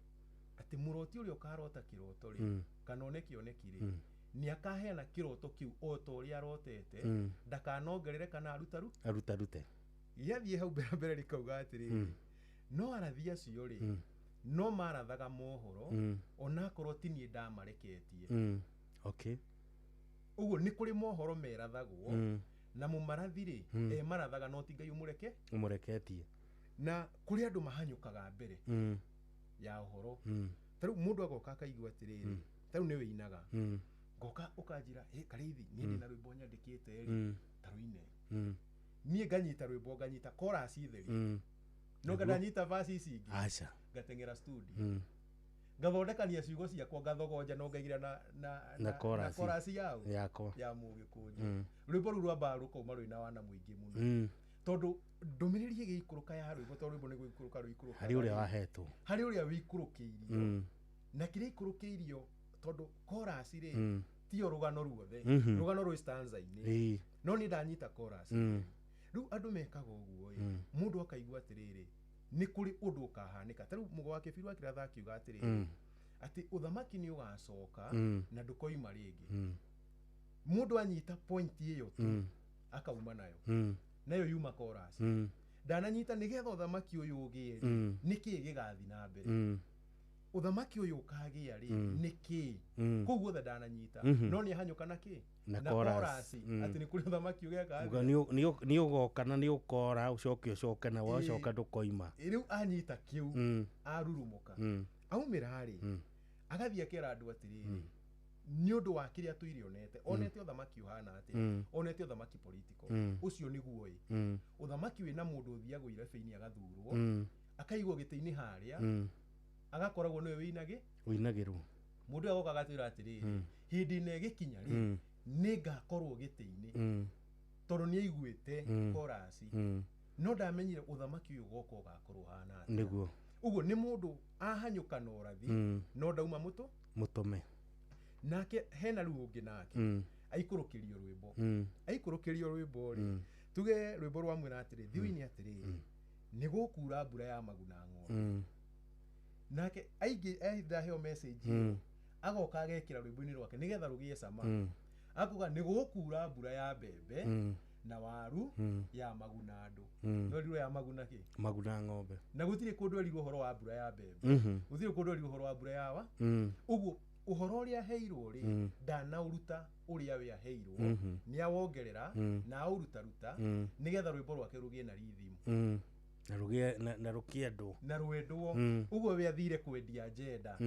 G: atĩ mũroti ũrĩa ũkarota kĩroto rĩ, kana one kĩoneki rĩ, nĩ akaheana kĩroto kĩu o ta ũrĩa arotete, ndakanongerere kana arutarute. Gĩathiĩ hau mbere mbere rĩkauga atĩrĩrĩ, no arathi acio rĩ, no marathaga mohoro, onakorwo ti niĩ ndamareketie. Ũguo nĩ kũrĩ mohoro merathagwo, na mũmarathi rĩ, emarathaga no ti Ngai ũmũreketie. Na kũrĩ andũ mahanyũkaga mbere ya ũhoro. Ta rĩu mũndũ agoka akaigua atĩrĩrĩ, ta rĩu nĩ wĩinaga, ngoka ũkanjĩra, ĩ Karĩithi, niĩ ndĩna rwĩmbo nyandĩkĩte rĩ, ta rũine. Niĩ nganyita rwĩmbo, nganyita chorus theri. No nganyita verse ici ingĩ.
A: Aca.
G: Ngateng'era studio. Ngathondekania ciugo ciakwa, ngathogonja no ngaigĩra na chorus yao
A: yakwa
G: ya Mũgĩkũnjũ. Rwĩmbo rũu rwambaga rũkauma rwĩna wana mũingĩ mũno. Tondũ ndũmĩrĩri ĩgĩikũrũka ya rwĩmbo, tondũ rwĩmbo nĩ gũikũrũka rũikũrũkaga.
A: Harĩ ũrĩa wahetwo.
G: Harĩ ũrĩa wĩikũrũkĩirio. Na kĩrĩa ikũrũkĩirio, tondũ chorus rĩ, tiyo rũgano ruothe. Rũgano rwĩ stanza-inĩ. No nĩ ndanyita chorus. Rĩu andũ mekaga ũguo ĩ, mũndũ akaigua atĩrĩrĩ, Nĩ kũrĩ ũndũ ũkahanĩka. Ta rĩu Mũgo wa Kĩbiru akĩratha akiuga atĩrĩrĩ, atĩ ũthamaki nĩ ũgacoka na ndũkoima rĩngĩ. Mũndũ anyita point ĩyo tu akauma nayo, nayo yuma chorus. Ndananyita nĩgetha ũthamaki ũyũ ũgĩe rĩ, nĩkĩĩ gĩgathiĩ na mbere, ũthamaki ũyũ ũkagĩa rĩ nĩkĩĩ, kũu guothe ndananyita, no nĩ ahanyũka na kĩ
A: na
G: na
A: chorus.
G: chorus, atĩ nĩ kũrĩ ũthamaki ũgeka
A: Uga
G: atĩa?
A: nĩ ũgoka na nĩ ũkora, ũcoke ũcoke na wacoka ndũkoima.
G: Rĩu anyita kĩu, arurumũka, aumĩra rĩ, agathiĩ akera andũ atĩrĩrĩ, nĩ ũndũ wa kĩrĩa tũire onete, onete ũthamaki ũhana atĩa, onete ũthamaki political ũcio nĩguo ĩ ũthamaki wĩna mũndũ ũthiagwo irebe-inĩ agathurwo, akaigwo gĩtĩ-inĩ harĩa, agakoragwo nĩwe wĩinagĩ
A: Ũinagĩrwo.
G: Mũndũ ũyũ agoka agatwĩra atĩrĩrĩ, hĩndĩ ĩno ĩgĩkinya rĩ, nĩ ngakorwo gĩtĩ-inĩ, tondũ nĩ aiguĩte chorus, no ndamenyire ũthamaki ũyũ ũgoka ũgakorwo ũhana atĩa. Ũguo nĩ mũndũ ahanyũka na ũrathi, no ndauma mũtũ
A: Mũtũme.
G: Nake hena rĩu ũngĩ nake aikũrũkĩrio rwĩmbo, aikũrũkĩrio rwĩmbo rĩ, tuge rwĩmbo rwamwĩra atĩrĩ, thiũinĩ atĩrĩrĩ, nĩ gũkura mbura ya maguna ng'ombe. Nake aingĩ ndaheo message ĩyo, agoka agekĩra rwĩmbo-inĩ rwake nĩgetha rũgĩe cama, akuga nĩ gũkura mbura ya mbembe na waru ya maguna andũ, no erirwo ya maguna kĩ?
A: Maguna ng'ombe.
G: Na gũtirĩ kũndũ erirwo ũhoro wa mbura ya mbembe, gũtirĩ kũndũ erirwo ũhoro wa mbura ya wa. Ũguo ũhoro ũrĩa aheirwo rĩ, ndanaũruta ũrĩa we aheirwo, nĩ awongerera na aũrutaruta nĩgetha rwĩmbo rwake rũgĩe na rhythm.
A: Na rũgĩe na rũkĩendwo.
G: Na rwendwo. Ũguo we athire kwendia agenda.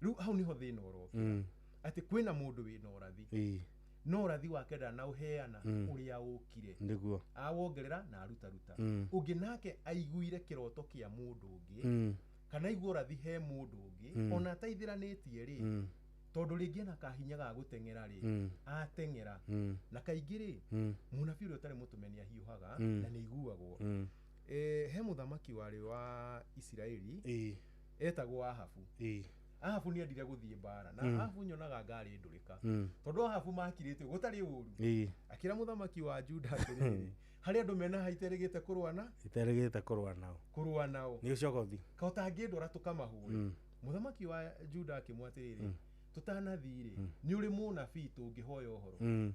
G: Rĩu hau nĩho thĩna ũrokĩra, atĩ kwĩna mũndũ wĩna ũrathi, no ũrathi wake ndanaũheana ũrĩa ũkire. Awongerera na arutaruta. Ũngĩ nake aiguire kĩroto kĩa mũndũ ũngĩ, kana aigua ũrathi he mũndũ ũngĩ, ona ataithĩranĩtie rĩ, tondũ rĩngĩ ena kahinya ga gũteng'era rĩ, ateng'era. Na kaingĩ rĩ, mũnabii ũrĩa ũtarĩ mũtũme nĩ ahiũhaga na nĩ aiguagwo. He mũthamaki warĩ wa Isiraeli etagwo Ahabu. Ahabu nĩ endire gũthiĩ mbara, na Ahabu nyonaga ngari ndũrĩka, tondũ Ahabu makirĩte gũtarĩ ũru. Akĩra mũthamaki wa Juda atĩrĩrĩ, harĩ andũ mena haha iterĩgĩte kũrũa na
A: iterĩgĩte kũrũa nao,
G: kũrũa nao
A: nĩ ũcoka ũthi
G: ka ũtangĩndwara tũkamahũre. Mũthamaki wa Juda akĩmwĩra atĩrĩrĩ, tũtanathiĩ rĩ, nĩ ũrĩ mũnabii tũngĩhoya ũhoro?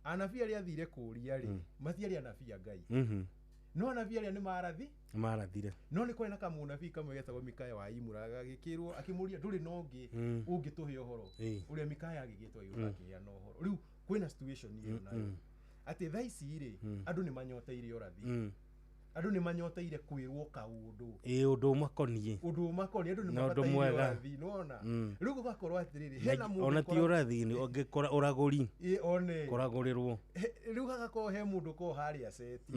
G: Anabii arĩa athire kũũria rĩ, matiarĩ anabii a Ngai, no anabii arĩa nĩ marathi
A: marathire.
G: No nĩ kwarĩ na kamũnabii kamwe getagwo Mikaya wa Imura, gagĩkĩrwo akĩmũria, ndũrĩ na ũngĩ ũngĩtũhe ũhoro? Ũrĩa Mikaya agĩgĩtwo agĩũka akĩheana ũhoro. Rĩu kwĩna situation ĩyo nayo, atĩ thaa ici rĩ, andũ nĩ manyoteire ũrathi, andũ nĩ manyoteire kwĩrwo kaũndũ.
A: Ũndũ ũmakoniĩ.
G: Ũndũ ũmakoniĩ, andũ nĩ
A: Na ũndũ
G: mabataire
A: mwega.
G: ũrathi, nĩwona? Rĩu gũgakorwo atĩrĩrĩ, hena mũndũ
A: Ona ti ũrathi, nĩ ũngĩkora ũragũri.
G: One.
A: Kũragũrĩrwo.
G: Rĩu hagakorwo he mũndũ korwo harĩa ceti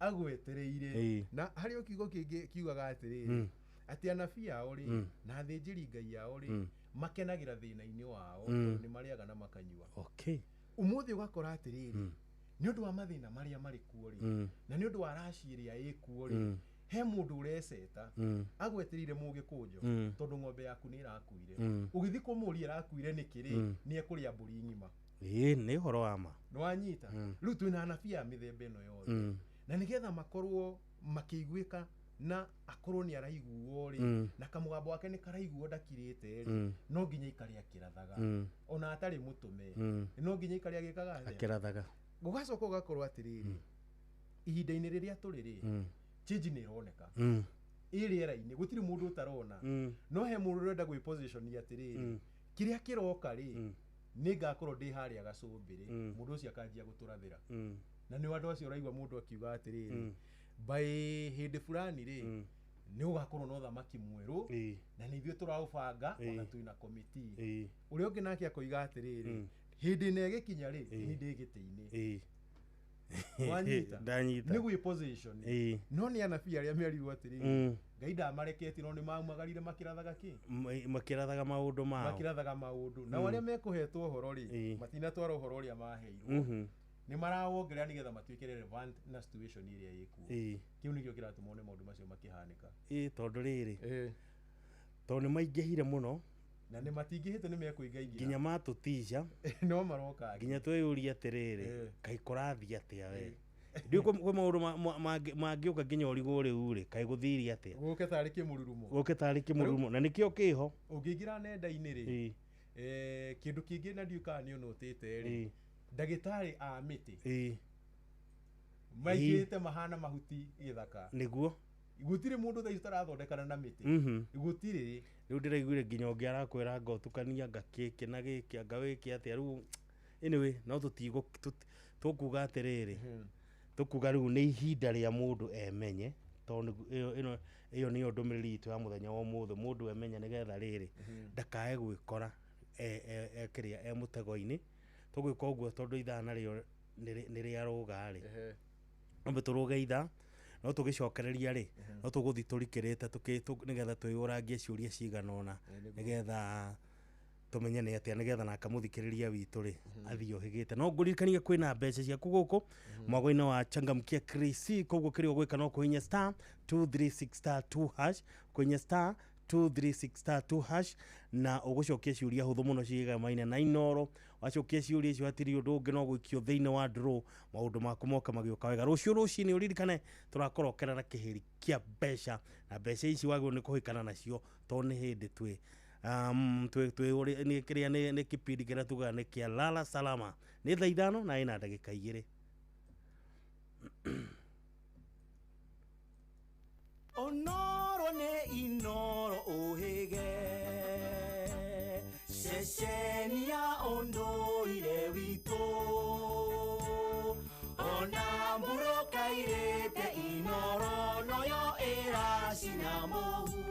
G: agwetereire. Na harĩ o kiugo kĩngĩ kiugaga atĩrĩrĩ, atĩ anabii ao rĩ, na athĩnjĩri Ngai ao rĩ, makenagĩra thĩna-inĩ wao, tondũ nĩ marĩaga na makanyua. Ũmũthĩ ũgakora atĩrĩrĩ, nĩ ũndũ wa mathĩna marĩa marĩ kuo rĩ, na nĩ ũndũ wa raci ĩrĩa ĩkuo rĩ, he mũndũ ũreceta agwetereire mũgĩkũnjo, tondũ ng'ombe yaku nĩ ĩrakuire. Ũgĩthiĩ kũmũria ĩrakuire nĩkĩ rĩ, nĩ ekũrĩa mbũri ng'ima.
A: Nĩ ũhoro wa ma.
G: Nĩwanyita? Rĩu twĩna anabii a mĩthemba ĩno yothe, na nĩgetha makorwo makĩiguĩka na akorwo nĩ araiguo rĩ, na kamũgambo wake nĩ karaiguo ndakirĩte rĩ, no nginya aikare akĩrathaga, ona atarĩ mũtũme, no nginya aikare agĩkaga atĩa?
A: Akĩrathaga.
G: Gũgacoka ũgakorwo atĩrĩrĩ, ihinda-inĩ rĩrĩa tũrĩ rĩ, change nĩ ĩroneka ĩ rĩera-inĩ, gũtirĩ mũndũ ũtarona, no he mũndũ ũrenda gwĩposition atĩrĩrĩ, kĩrĩa kĩroka rĩ, nĩ ngakorwo ndĩ harĩa gacũmbĩrĩ. Mũndũ ũcio akanjia gũtũrathĩra, na nĩ andũ acio ũraigua mũndũ akiuga atĩrĩrĩ, by hĩndĩ fulani rĩ, nĩ ũgakorwo na ũthamaki mwerũ, na nĩ ithuĩ tũraũbanga, ona twĩna komiti. Ũrĩa ũngĩ nake akoiga atĩrĩrĩ, hĩndĩ ĩno ĩgĩkinya rĩ, ni ndĩ gĩtĩ-inĩ. Wanyita?
A: Ndanyita.
G: Nĩ gwĩposition. No nĩ anabii arĩa merirwo atĩrĩrĩ, Ngai ndamareketie, no nĩ maumagarire makĩrathaga kĩ?
A: Makĩrathaga maũndũ mao.
G: Makĩrathaga maũndũ. Nao arĩa mekũhetwo ũhoro rĩ, matinatwara ũhoro ũrĩa maheirwo, nĩ marawongerera nĩgetha matuĩke relevant na situation ĩrĩa ĩkuo. Kĩu nĩkĩo kĩratũma one maũndũ macio makĩhanĩka.
A: Tondũ rĩrĩ, tondũ nĩ maingĩhire mũno,
G: na nĩ matingĩhĩte, nĩ mekũingaingĩra
A: nginya matũtica
G: no maroka
A: nginya twĩyũrie atĩrĩrĩ, kaĩ kũrathiĩ atĩa we? Ndiũ kwĩ maũndũ mangĩũka nginya ũrigwo rĩu rĩ kaĩ gũthirie atĩa
G: gũke tarĩ kĩmũrurumo.
A: Gũke tarĩ kĩmũrurumo na nĩkĩo kĩho.
G: Ũngĩingĩra nenda-inĩ rĩ, kĩndũ kĩngĩ na ndiũĩ kana nĩ ũnotĩte rĩ, ndagĩtarĩ a mĩtĩ maigĩte mahana mahuti gĩthaka.
A: Nĩguo.
G: Gũtirĩ mũndũ thaa ici ũtarathondekana na mĩtĩ. Gũtirĩ.
A: Rĩu ndĩraiguire nginya ũngĩ arakwĩra anga ũtukanie anga kĩkĩ na gĩkĩ anga wĩke atĩa rĩu. Anyway, no tũtigũ tũkuga atĩrĩrĩ, tũkuga rĩu nĩ ihinda rĩa mũndũ emenye, tondũ ĩno ĩyo nĩyo ndũmĩrĩri itũ ya mũthenya wa ũmũthĩ, mũndũ emenye nĩgetha rĩrĩ ndakae gwĩkora kĩrĩa e mũtego-inĩ. Tũgwĩka ũguo tondũ ithaa narĩo nĩ rĩarũga rĩ, ombe tũrũge ithaa no tũgĩcokereria rĩ, no tũgũthiĩ tũrikĩrĩte nĩgetha twĩyũrangie ciũria cigana ũna nĩgetha tũmenye nĩ atĩa, nĩgetha nake mũthikĩrĩria witũ rĩ athiĩ ũhĩgĩte. No ngũririkanie kwĩna mbeca ciaku gũkũ mwago-inĩ wa Changamkia Krisi, koguo kĩrĩa ũgwĩka no kũhihinya star 236 star 2 hash, kũhihinya star 236 star 2 hash, na ũgũcokia ciũria hũthũ mũno ciĩgamaine na Inooro. Wacokia ciũria icio hatirĩ ũndũ ũngĩ no gũikio thĩinĩ wa draw, maũndũ maku moka magĩũka wega. Rũciũ rũcinĩ ũririkane tũrakorokera na kĩhĩri kĩa mbeca, na mbeca ici wagĩrĩirwo nĩ kũhĩkana nacio tondũ nĩ hĩndĩ twĩ kĩrĩa nĩ kĩbindi kĩrĩa tugaga nĩ kĩa Lala Salama. Nĩ thaa 5 na ĩna ndagĩka 2.
D: Onoro ne Inooro ũhĩge ceceni ya ũndũire witũ, ona mbura kairĩte Inooro noyo ĩracina mũhu.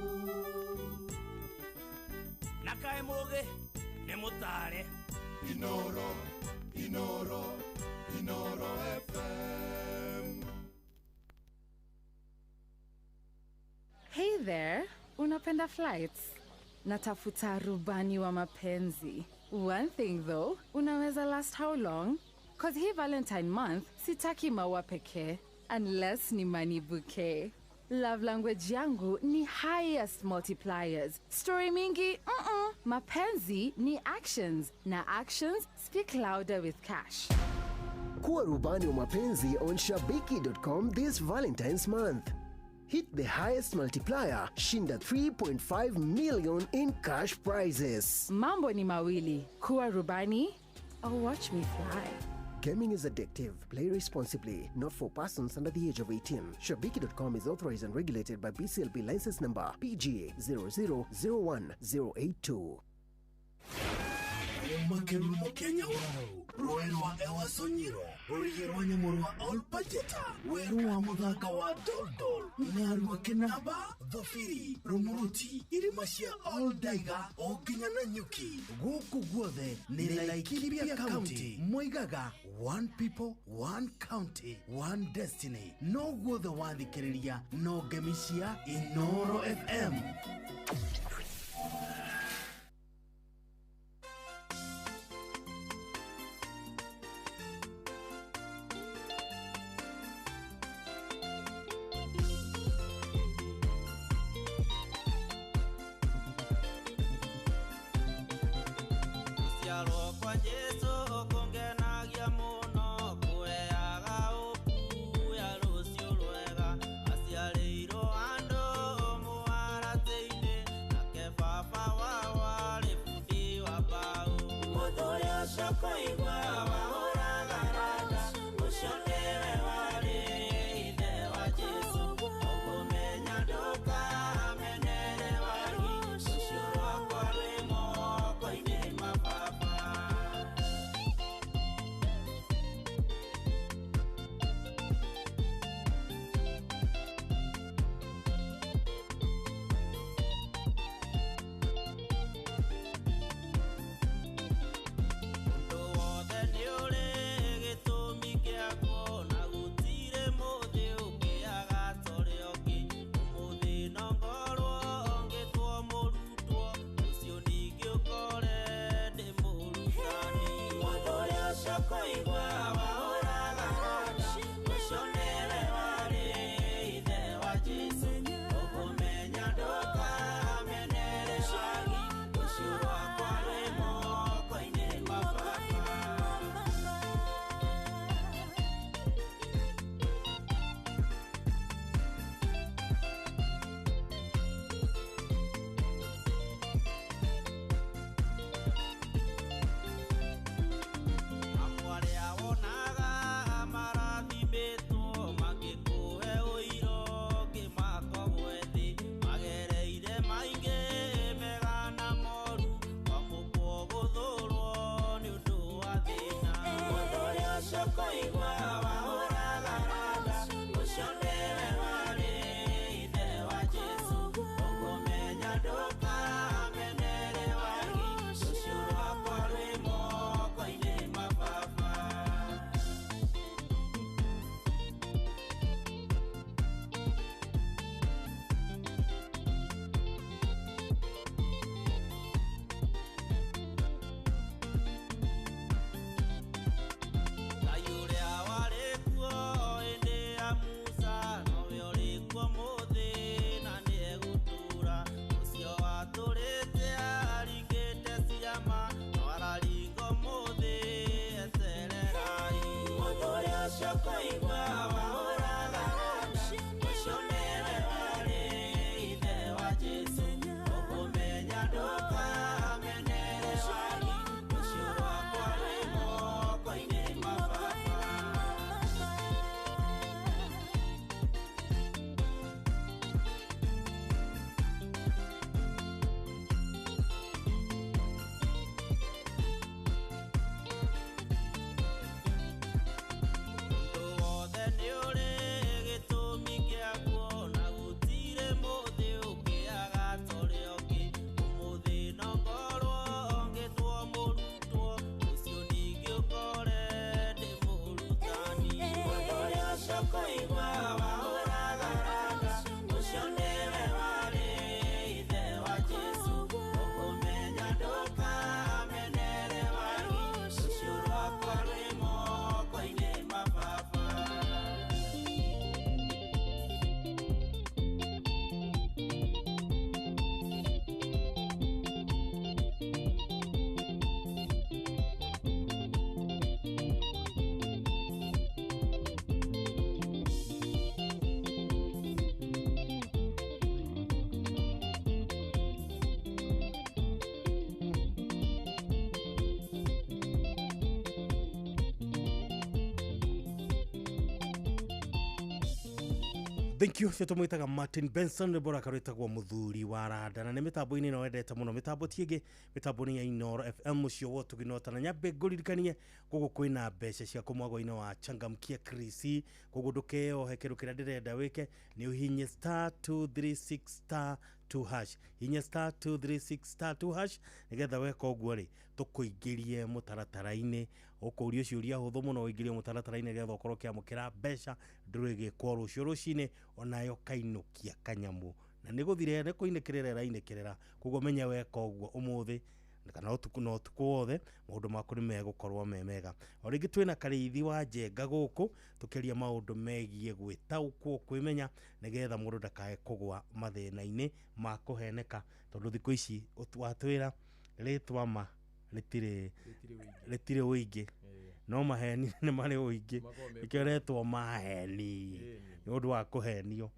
D: Na kaĩ mũgĩ nĩ mũtare.
H: Inooro, Inooro, Inooro FM.
I: Hey there, unapenda flights? Natafuta rubani wa mapenzi. One thing though, unaweza last how long? Cause hii Valentine month, sitaki maua pekee, unless ni money bouquet. Love language yangu ni highest multipliers. Story mingi, Mapenzi ni actions. Na actions speak louder with cash.
J: Kuwa rubani wa mapenzi on shabiki.com this Valentine's month. Hit the highest multiplier, shinda 3.5 million in cash prizes.
I: Mambo ni mawili, kuwa rubani or watch me fly.
J: Gaming is addictive. Play responsibly. Not for persons under the age of 18. Shabiki.com is authorized and regulated by BCLB license number PG 0001082.
D: Makerumo Kenya urau rũĩ rwa Ewasonyiro rũrĩgĩ rwa nyamũ rwa Olpajeta werũ wa mũthanga wa Doldol ng'aru Kĩnamba Thobiri Rumuruti irĩma cia Oldaiga o nginya Nanyuki gũkũ guothe nĩ Laikipia County. Moigaga one people, one county, one destiny. No guothe wathikĩrĩria no ngemi cia Inooro FM.
K: ũkũigua wahũraga randa ũcio nĩwe warĩ ithe wa Jesũ ũkũmenya ndũkamenere wagi rũciũ rwakwa rwĩ moko-inĩ ma baba. Ngai ũrĩa warĩ kuo hĩndĩ ya Musa nowe ũrĩ kuo ũmũthĩ na nĩegũtũũra. Ũcio watũrĩte aringĩte ciama no araringa ũmũthĩ etererai. Mũndũ ũrĩa ũcio ũkũigua wahũraga randa ũcio nĩwe warĩ ithe wa Jesũ ũkũmenya ndũkamenere wagi rũciũ rwakwa rwĩ moko-inĩ ma baba. Ũndũ wothe nĩũrĩ gĩtũmi kĩaguo na gũtirĩ mũthĩ ũkĩaga ta ũrĩa ũngĩ. Ũmũthĩ no ngorwo ngĩtwo mũrutwo rũciũ ningĩ ũkore ndĩ mũrutani. Mũndũ ũrĩa ũcio ũkũigua wahũraga randa ũcio nĩwe warĩ ithe wa Jesũ ũkũmenya ndũkamenere wagi rũciũ rwakwa rwĩ moko-inĩ ma baba.
A: Thank you cio tũmwĩtaga Martin Benson rwĩmbo rwake rwĩtagwo mũthuri wa randa na nĩ mĩtambo-inĩ ĩno wendete mũno mĩtambo ti ĩngĩ mĩtambo nĩ ya Inooro FM mũciĩ wa ũtugi na ũtana. Nyambe ngũririkanie gũkũ kwĩna mbeca cia kũmwagwa-inĩ wa Changamkia Krisi koguo ndũkeyohe kĩndũ kĩrĩa ndĩrenda wĩke nĩ ũhihinye star 236 star 2 hash hihinya star 236 star 2 hash nĩgetha weka ũguo rĩ tũkũingĩrie mũtaratara-inĩ ũkũrio ciũria hũthũ mũno ũingĩrio mũtaratara-inĩ nĩgetha ũkorwo ũkĩamũkĩra mbeca ndũrũ ĩgĩkwo rũciũ rũcinĩ onayo kainũkia kanyamũ na nĩ gũthire nĩ kũinĩkĩrĩra ĩrainĩkĩrĩra koguo menya weka ũguo ũmũthĩ kana ũtukũ na ũtukũ wothe maũndũ maku nĩ megũkorwo me mega. O rĩngĩ twĩna Karĩithi wa Njenga gũkũ tũkĩaria maũndũ megiĩ gwĩtaũkwo kwĩmenya nĩgetha mũndũ ndakae kũgwa mathĩna-inĩ ma kũheneka tondũ thikũ ici watwĩra rĩtwa ma rĩtirĩ rĩtirĩ ũingĩ no maheni nĩ marĩ ũingĩ nĩkĩo retwo maheni nĩ ũndũ wa kũhenio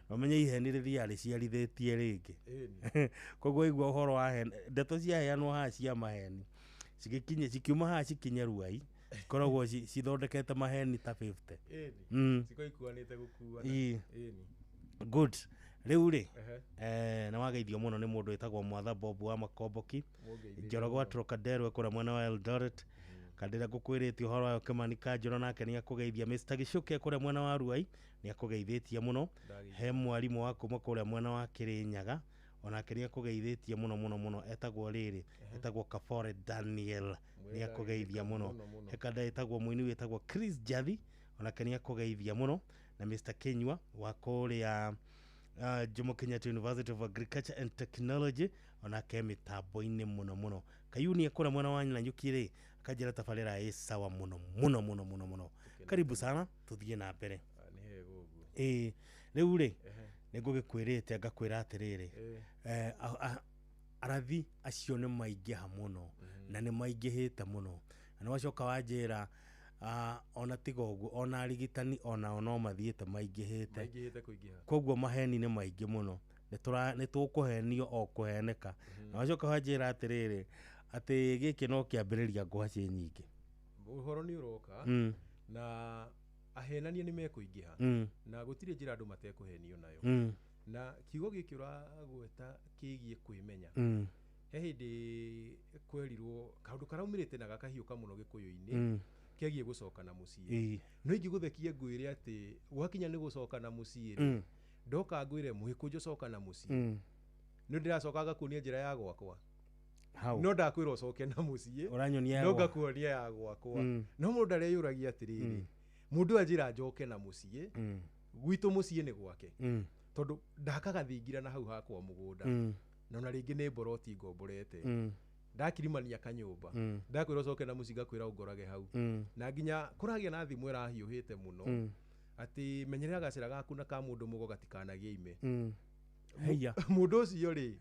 A: na ũmenye iheni rĩthiaga rĩciarithĩtie rĩngĩ koguo igua ũhoro wa heni ndeto ciaheanwo haha cia maheni cigĩkinye cikiuma haha cikinye Ruai cikoragwo cithondekete maheni ta 50.
G: Cikoragwo ikuanĩte gũkuana.
A: Ĩĩ. Good. Rĩu rĩ nĩ wageithio mũno nĩ mũndũ wĩtagwo Mwatha Bob wa Makomboki Njorogo wa Trocadero kũrĩa mwena wa Eldoret kandĩra ngũkwĩrĩtie ũhoro wayo Kĩmani Kanjũra nake nĩ akũgeithia Mr Gĩcuke kũrĩa mwena wa Ruai nĩ akũgeithĩtie mũno he mwarimũ wa kuma kũrĩa mwena wa Kĩrĩnyaga onake nĩ akũgeithĩtie mũno mũno mũno etagwo rĩrĩ etagwo Kabore Daniel nĩ akũgeithia mũno he kanda ĩtagwo mũini wĩtagwo Chris Jathi onake nĩ akũgeithia mũno na Mr Kinyua wa kũrĩa Jomo Kenyatta University of Agriculture and Technology onake mĩtambo-inĩ mũno mũno Kayuni akũrĩa mwena wa Nanyuki rĩ akanjĩra tabarĩra ĩ sawa mũno mũno mũno mũno mũno. Karibu sana tũthiĩ na mbere. Ĩĩ rĩu rĩ nĩ ngũgĩkwĩrĩte ngakwĩra atĩrĩrĩ arathi acio nĩ maingĩha mũno na nĩ maingĩhĩte mũno na nĩ wacoka wanjĩra ona tiga ũguo ona arigitani onao no mathiĩte maingĩhĩte koguo maheni nĩ maingĩ mũno nĩ tũkũhenio o kũheneka na wacoka wanjĩra atĩrĩrĩ atĩ gĩkĩ no kĩambĩrĩria ngũha ciĩ nyingĩ
G: ũhoro nĩ ũroka na ahenania nĩ mekũingĩha na gũtirĩ njĩra andũ matekũhenio nayo na kiugo gĩkĩ ũragweta kĩgiĩ kwĩmenya he hĩndĩ kwerirwo kaũndũ karaumĩrĩte na gakahiũka mũno gĩkũyũ-inĩ Kegiĩ gũcoka na mũciĩ. No ingĩgũthekie ngwĩre atĩ gwakinya nĩ gũcoka na mũciĩ rĩ, ndoka ngwĩre Mũgĩkũnjũ coka na mũciĩ, nĩ ndĩracoka ngakuonia njĩra ya gwakwa. No ndakwĩra ũcoke na mũciĩ, no ngakuonia ya gwakwa. No mũndũ ndareyũragia atĩrĩrĩ, mũndũ anjĩra njoke na mũciĩ, gwitũ mũciĩ nĩ gwake, tondũ ndakaga thingira na hau hakwa mũgũnda, na ona rĩngĩ nĩ mboroti ngomborete, ndakirimania kanyũmba, ndakwĩra ũcoke na mũciĩ ngakwĩra ũngorage hau. Na nginya kũragĩa na thimũ ĩrahiũhĩte mũno atĩ menyerera gacĩra gaku na ka mũndũ mũgo gatikanagĩe ime. Mũndũ ũcio rĩ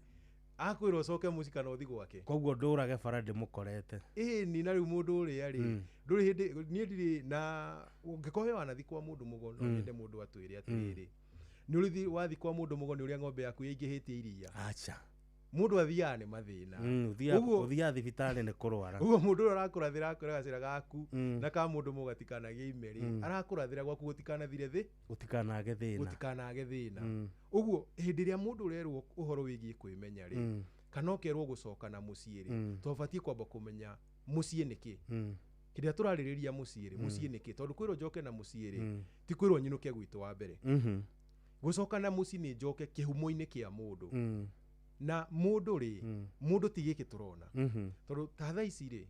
G: akwĩra ũcoke mũciĩ kana ũthi gwake,
A: koguo ndũrage bara ndĩmũkorete.
G: Ĩni na rĩu mũndũ ũrĩa rĩ, ndũrĩ hĩndĩ niĩ ndirĩ na ũngĩkorwo wanathi kwa mũndũ mũgo, no nyende mũndũ atwĩre atĩrĩrĩ, nĩ ũrĩ wathi kwa mũndũ mũgo nĩ ũrĩa ng'ombe yaku ĩingĩhĩtie iria.
A: Acha.
G: Mũndũ athiaga nĩ mathĩna.
A: Ũthiaga thibitarĩ nĩ kũrwara.
G: Ũguo mũndũ ũrĩa arakũrathĩra akwĩra gacĩra gaku na ka mũndũ mũgo gatikanagĩe ime rĩ, arakũrathĩra gwaku gũtikanathire thĩ,
A: gũtikanage thĩna,
G: gũtikanage thĩna. Ũguo hĩndĩ ĩrĩa mũndũ ũrerwo ũhoro wĩgiĩ kwĩmenya rĩ, kana ũkerwo gũcoka na mũciĩ rĩ, twabatiĩ kwamba kũmenya mũciĩ nĩ kĩ. Kĩrĩa tũrarĩrĩria mũciĩ rĩ, mũciĩ nĩ kĩ? Tondũ kwĩrwo njoke na mũciĩ rĩ, ti kwĩrwo nyinũke gwitũ wa mbere. Gũcoka na mũciĩ nĩ njoke kĩhumo-inĩ kĩa mũndũ. Na mũndũ rĩ, mũndũ ti gĩkĩ tũrona. Tondũ ta thaa ici rĩ,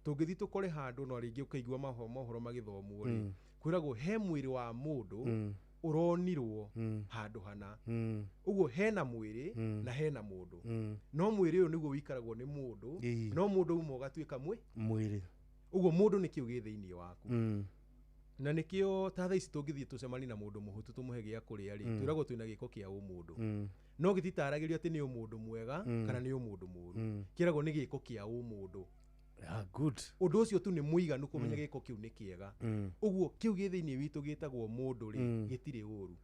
G: tũngĩthiĩ tũkore handũ no rĩngĩ ũkaigua mohoro magĩthomwo rĩ, kwĩragwo he mwĩrĩ wa mũndũ ũronirwo handũ hana. Ũguo hena mwĩrĩ na hena mũndũ. No mwĩrĩ ũyũ nĩguo wĩikaragwo nĩ mũndũ, no mũndũ uma ũgatuĩka mwĩrĩ. Ũguo mũndũ nĩ kĩu gĩ thĩinĩ waku. Na nĩkĩo ta thaa ici tũngĩthiĩ tũcemanie na mũndũ mũhũtu tũmũhe gĩa kũrĩa rĩ, twĩragwo twĩna gĩko kĩa ũmũndũ. No gĩtitaragĩrio atĩ nĩ ũmũndũ mwega kana nĩ ũmũndũ mũũru. Kĩragwo nĩ gĩko kĩa ũmũndũ.
A: Good.
G: Ũndũ ũcio tu nĩ mũiganu kũmenya gĩko kĩu nĩ kĩega. Ũguo kĩu gĩ thĩinĩ witũ gĩtagwo mũndũ rĩ, gĩtirĩ ũru.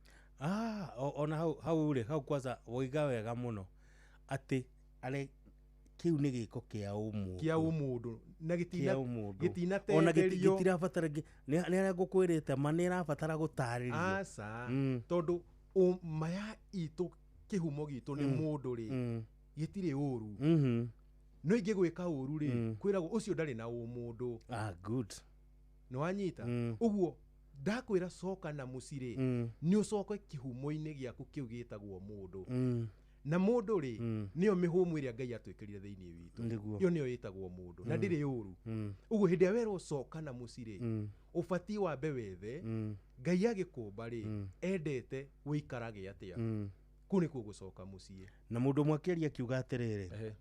A: Ona hau rĩ, hau kwanza woiga wega mũno atĩ are kĩu nĩ gĩko kĩa ũmũndũ.
G: Kĩa ũmũndũ na gĩtinatenderio.
A: Ona gĩtirabatara, nĩ arĩa ngũkwĩrĩte ma nĩ ĩrabatara gũtarĩrio.
G: Aca, tondũ maya itũ kĩhumo gitũ nĩ mũndũ rĩ, gĩtirĩ ũru. No ingĩgwĩka ũru rĩ, kwĩragwo ũcio ndarĩ na ũmũndũ.
A: Good.
G: Nĩ wanyita? Ũguo ndakwĩra coka na mũciĩ rĩ, nĩ ũcoke kĩhumo-inĩ gĩaku kĩu gĩtagwo mũndũ. Na mũndũ rĩ, nĩyo mĩhũmũ ĩrĩa Ngai atwĩkĩrire thĩinĩ witũ. Ĩyo nĩyo ĩtagwo mũndũ na ndĩrĩ ũru. Ũguo hĩndĩ ĩrĩa werwo coka na mũciĩ rĩ, ũbatiĩ wambe wethe Ngai agĩkũmba rĩ, endete wĩikarage atĩa. Kũu nĩkuo gũcoka mũciĩ.
A: Na mũndũ ũmwe akĩaria akiuga atĩrĩrĩ,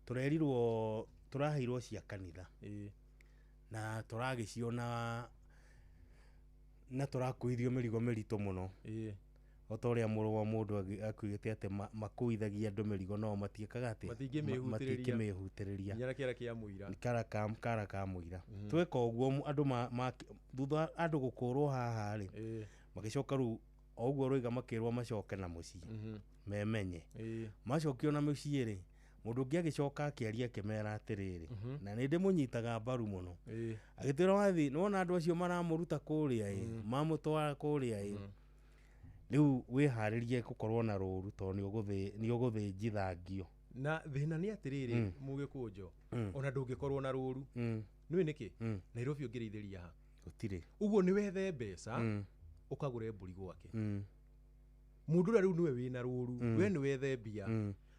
A: tũrerirwo tũraheirwo cia kanitha na tũragĩciona na tũrakuithio mĩrigo mĩritũ mũno. O ta ũrĩa mũrũ wa mũndũ akuigĩte atĩ makuithagia andũ mĩrigo no matiĩkaga atĩa, matingĩmĩhutĩrĩria.
G: Nginya kĩara kĩa mũira.
A: Kara ka mũira. Tweka ũguo andũ thutha andũ gũkũrwo haha rĩ, magĩcoka rĩu o ũguo rũiga makĩrwo macoke na mũciĩ memenye. Macokio na mũciĩ rĩ, mũndũ ũngĩ agĩcoka akĩaria akĩmera atĩrĩrĩ, na nĩ ndĩmũnyitaga mbaru mũno, agĩtwĩra wathi nĩwona andũ acio maramũruta kũrĩa ĩ, mamũtwara kũrĩa ĩ, rĩu wĩharĩrie gũkorwo na rũru tondũ nĩ ũgũthĩnjithangio.
G: Na thĩna nĩ atĩrĩrĩ, Mũgĩkũnjo, ona ndũngĩkorwo na rũru. Nĩũĩ nĩkĩ? Nairobi ũngĩrĩithĩria ha?
A: Gũtirĩ.
G: Ũguo nĩ wethe mbeca ũkagũre mbũri gwake. Mũndũ ũrĩa rĩu nĩwe wĩna rũru, we nĩ wethe mbia.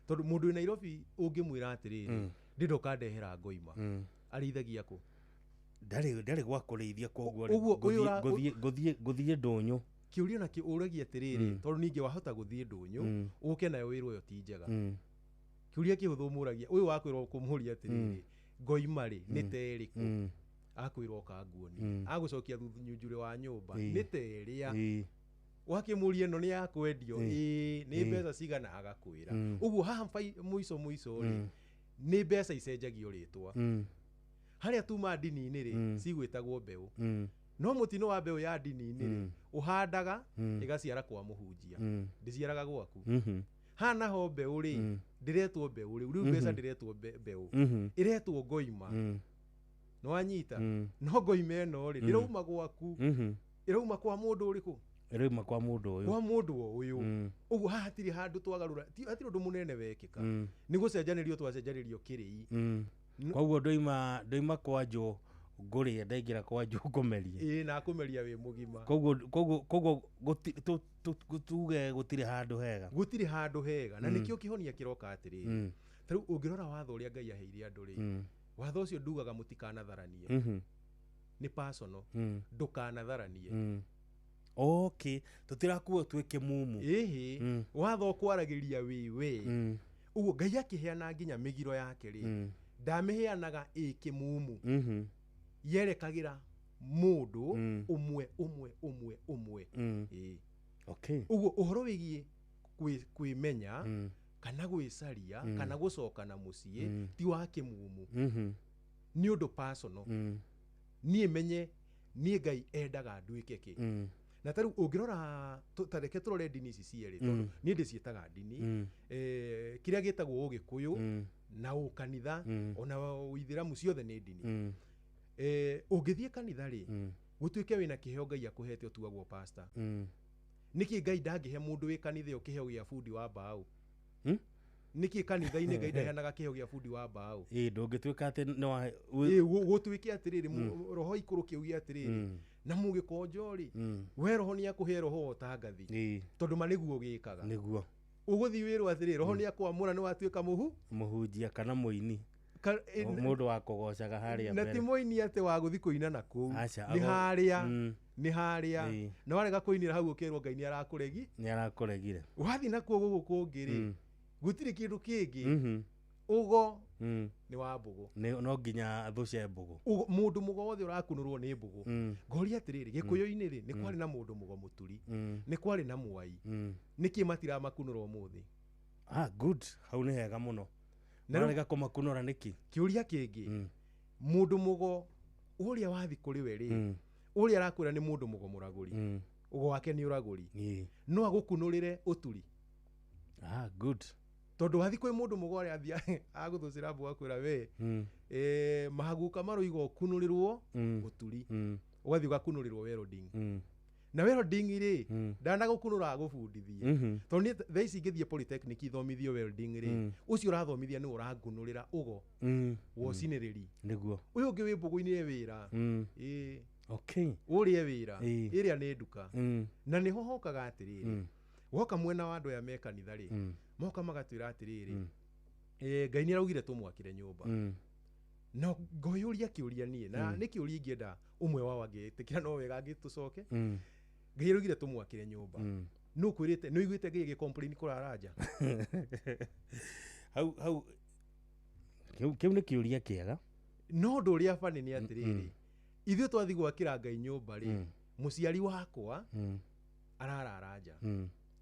G: Tondũ mũndũ wĩ Nairobi ũngĩmwĩra atĩrĩrĩ, ndĩ ndũkandehera ngoima, arĩithagia kũ?
A: Ndarĩ gwa kũrĩithia, koguo ngũthiĩ ndũnyũ.
G: Kĩũria nakĩo ũragia atĩrĩrĩ, tondũ ningĩ wahota gũthiĩ ndũnyũ ũke nayo wĩrwo ĩyo ti njega. Kĩũria kĩhũthũ ũmũragia ũyũ wakwĩrwo kũmũria atĩrĩrĩ, ngoima rĩ nĩ ta ĩrĩkũ? Akwĩrwo ũka nguonie. Agũcokia nyunjurĩ wa nyũmba nĩ ta ĩrĩa. Wakĩmũria ĩno nĩ ya kwendio, ĩĩ nĩ mbeca cigana, agakwĩra. Ũguo haha mũico mũico rĩ, nĩ mbeca icenjagio rĩtwa. Harĩa tuma ndini-inĩ rĩ, cigwĩtagwo mbeũ. No mũtino wa mbeũ ya ndini-inĩ rĩ, ũhandaga ĩgaciara kwa mũhunjia, ndĩciaraga gwaku. Haha naho mbeũ rĩ, ndĩretwo mbeũ rĩu, rĩu mbeca ndĩretwo mbeũ, ĩretwo ngoima. Nĩ wanyita? No ngoima ĩno rĩ, ndĩrauma gwaku, ĩrauma kwa mũndũ ũrĩkũ?
A: Ĩrauma kwa mũndũ ũyũ.
G: Kwa mũndũ ũyũ. Ũguo haha hatirĩ handũ twagarũra, hatirĩ ũndũ mũnene wekĩka. Nĩ gũcenjanĩrio twacenjanĩrio kĩrĩi.
A: Koguo ndoima kwa Njũ Ngũrĩe ndaingĩra kwa njũngũmerie.
G: Ĩĩ, na akũmeria wĩ mũgima.
A: Koguo tuge gũtirĩ handũ hega.
G: Gũtirĩ handũ hega, na nĩkĩo kĩhonia kĩroka atĩrĩrĩ, ta rĩu ũngĩrora watho ũrĩa Ngai aheire andũ rĩ, watho ũcio ndugaga mũtikanatharanie. Nĩ personal. Ndũkanatharanie.
A: Okay, tũtirakuo twĩke mumu.
G: Ĩhĩ, watho ũkwaragĩria wĩ we. Ũguo Ngai akĩheana nginya mĩgiro yake rĩ, ndamĩheanaga ĩ kĩmumu. Yerekagĩra mũndũ ũmwe ũmwe ũmwe ũmwe. Ĩĩ.
A: Okay.
G: Ũguo ũhoro wĩgiĩ kwĩmenya kana gwĩcaria kana gũcoka na mũciĩ ti wa kĩmumu. Nĩ ũndũ personal. Niĩ menye niĩ Ngai endaga nduĩke kĩ. Na ta rĩu ũngĩrora, ta reke tũrore ndini ici cierĩ, tondũ niĩ ndĩciĩtaga ndini, kĩrĩa gĩtagwo ũgĩkũyũ na ũkanitha ona ũithĩramu ciothe nĩ ndini. Ũngĩthiĩ kanitha rĩ, gũtuĩke wĩna kĩheo Ngai akũhete ũtuagwo pastor. Nĩkĩ Ngai ndangĩhe mũndũ wĩ kanitha ĩyo kĩheo gĩa bundi wa mbaũ? Nĩkĩ kanitha-inĩ Ngai ndaheanaga kĩheo gĩa bundi wa mbaũ?
A: Ĩĩ, ndũngĩtuĩka atĩ nĩ wa
G: gũtuĩke atĩrĩrĩ, roho ikũrũke uge atĩrĩrĩ, na mũgĩkonjo rĩ, we roho nĩ akũhe roho wa ũtangathi, tondũ ma nĩguo ũgĩkaga.
A: Nĩguo
G: ũgũthiĩ wĩrwo atĩrĩrĩ, roho nĩ akwamũra nĩ watuĩka
A: mũhunjia kana mũini, mũndũ wa kũgocaga harĩa mbere.
G: Na ti mũini atĩ wa gũthiĩ kũina na kũu, nĩ harĩa, nĩ harĩa. Na warega kũinĩra hau ũkerwo Ngai nĩ arakũregi.
A: Nĩ arakũregire.
G: Wathiĩ nakuo gũkũ kũngĩ rĩ, gũtirĩ kĩndũ kĩngĩ. Ũgo nĩ wa mbũgũ.
A: No nginya thũce mbũgũ.
G: Mũndũ mũgo wothe ũrakunũrwo nĩ mbũgũ. Ngoria atĩrĩrĩ, gĩkũyũ-inĩ rĩ, nĩ kwarĩ na mũndũ mũgo mũturi, nĩ kwarĩ na mwai. Nĩkĩ matiramakunũra ũmũthĩ?
A: Ah, good. Hau nĩ hega mũno. Marega kũmakunũra nĩkĩ?
G: Kĩũria kĩngĩ, mũndũ mũgo ũrĩa wathi kũrĩ we rĩ, ũrĩa arakwĩra nĩ mũndũ mũgo mũragũri, ũgo wake nĩ ũragũri, no agũkunũrĩre ũturi.
A: Ah, good.
G: Tondũ wathi kwĩ mũndũ mũgo ũrĩa athiĩ agũthũcĩra mbũgũ akwĩra we, mahaguka maroiga ũkunũrĩrwo ũturi, ũgathiĩ ũgakunũrĩrwo welding. Na welding rĩ, ndanagũkunũra agũbundithie. Tondũ niĩ thaa ici ingĩthiĩ polytechnic ithomithio welding rĩ, ũcio ũrathomithia nĩwe ũrangunũrĩra ũgo wa ũcinĩrĩri.
A: Nĩguo.
G: Ũyũ ũngĩ wĩ mbũgũ-inĩ e wĩra. Ĩĩ.
A: Okay.
G: Ũrĩa wĩra. Ĩrĩa nĩ nduka. Na nĩho hokaga atĩrĩrĩ, woka mwena wa andũ aya me kanitha rĩ, moka magatwĩra atĩrĩrĩ, Ngai nĩ araugire tũmwakĩre nyũmba. No ngoyũria kĩũria niĩ, na nĩ kĩũria ingĩenda ũmwe wao angĩtĩkĩra no wega angĩtũcoke. Ngai araugire tũmwakĩre nyũmba. Nũ ũkwĩrĩte, nĩ ũiguĩte Ngai agĩ-complain kũrara nja?
A: Hau kĩu nĩ kĩũria kĩega.
G: No ũndũ ũrĩa bani nĩ atĩrĩrĩ, ithuĩ twathiĩ gwakĩra Ngai nyũmba rĩ, mũciari wakwa ararara nja.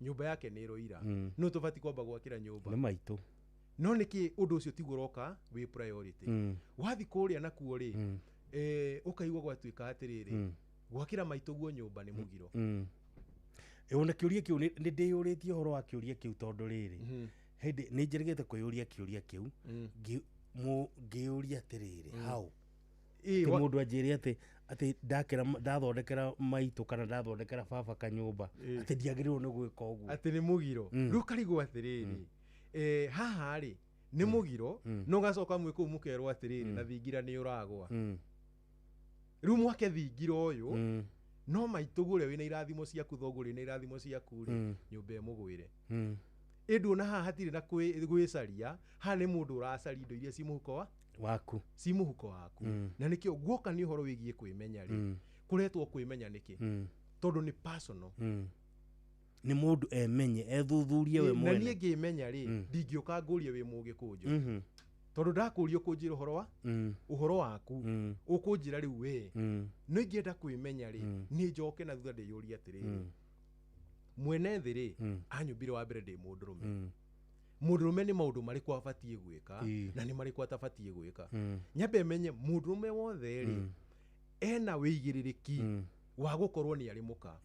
G: Nyũmba yake nĩ ĩroira. No tũbatiĩ kwamba gwakĩra nyũmba.
A: Nĩ maitũ.
G: No nĩkĩ ũndũ ũcio tiguo ũroka wĩ priority. Wathiĩ kũrĩa nakuo rĩ, ũkaigua gwatuĩka atĩrĩrĩ, gwakĩra maitũ guo nyũmba nĩ mũgiro.
A: Ona kĩũria kĩu nĩ ndĩyũrĩtie ũhoro wa kĩũria kĩu tondũ rĩrĩ, hĩndĩ nĩ njĩrĩgĩte kwĩyũria kĩũria kĩu, ngĩyũria atĩrĩrĩ, how? Atĩ mũndũ anjĩre atĩ ndakĩra ndathondekera maitũ kana ndathondekera baba kanyũmba, atĩ ndiagĩrĩirwo nĩ gwĩka ũguo.
G: Atĩ nĩ mũgiro. Rĩu ũkarigwo atĩrĩrĩ, haha rĩ nĩ mũgiro, no ũgacoka mwĩ kũu mũkerwo atĩrĩrĩ, na thingira nĩ ũragwa. Rĩu mwake thingira ũyũ, no maitũ ũrĩa wĩna irathimo ciaku, thoguo ũrĩa wĩna irathimo ciaku rĩ, nyũmba ĩmũgwĩre. Ĩndĩ ona haha hatirĩ na gwĩcaria, haha nĩ mũndũ ũracaria indo iria ci mũhuko wa
A: waku,
G: ci mũhuko waku. Na nĩkĩo guoka nĩ ũhoro wĩgiĩ kwĩmenya rĩ, kũretwo kwĩmenya nĩkĩ? Tondũ nĩ personal.
A: Nĩ mũndũ emenye, ethuthurie we mwene.
G: Na niĩ ngĩmenya rĩ, ndingĩũka ngũrie wĩ mũgĩkũnjũ. Tondũ ndakũria ũkũnjĩra ũhoro wa ũhoro waku, ũkũnjĩra rĩu we. No ingĩenda kwĩmenya rĩ, niĩ njoke na thutha ndĩyũrie atĩrĩrĩ, mwene thĩ rĩ, anyũmbire wa mbere ndĩ mũndũrũme. Mũndũrũme nĩ maũndũ marĩkũ abatiĩ gwĩka na nĩ marĩkũ atabatiĩ gwĩka. Nyambe menye mũndũrũme wothe rĩ, ena wĩigĩrĩrĩki wa gũkorwo nĩ arĩ mũka.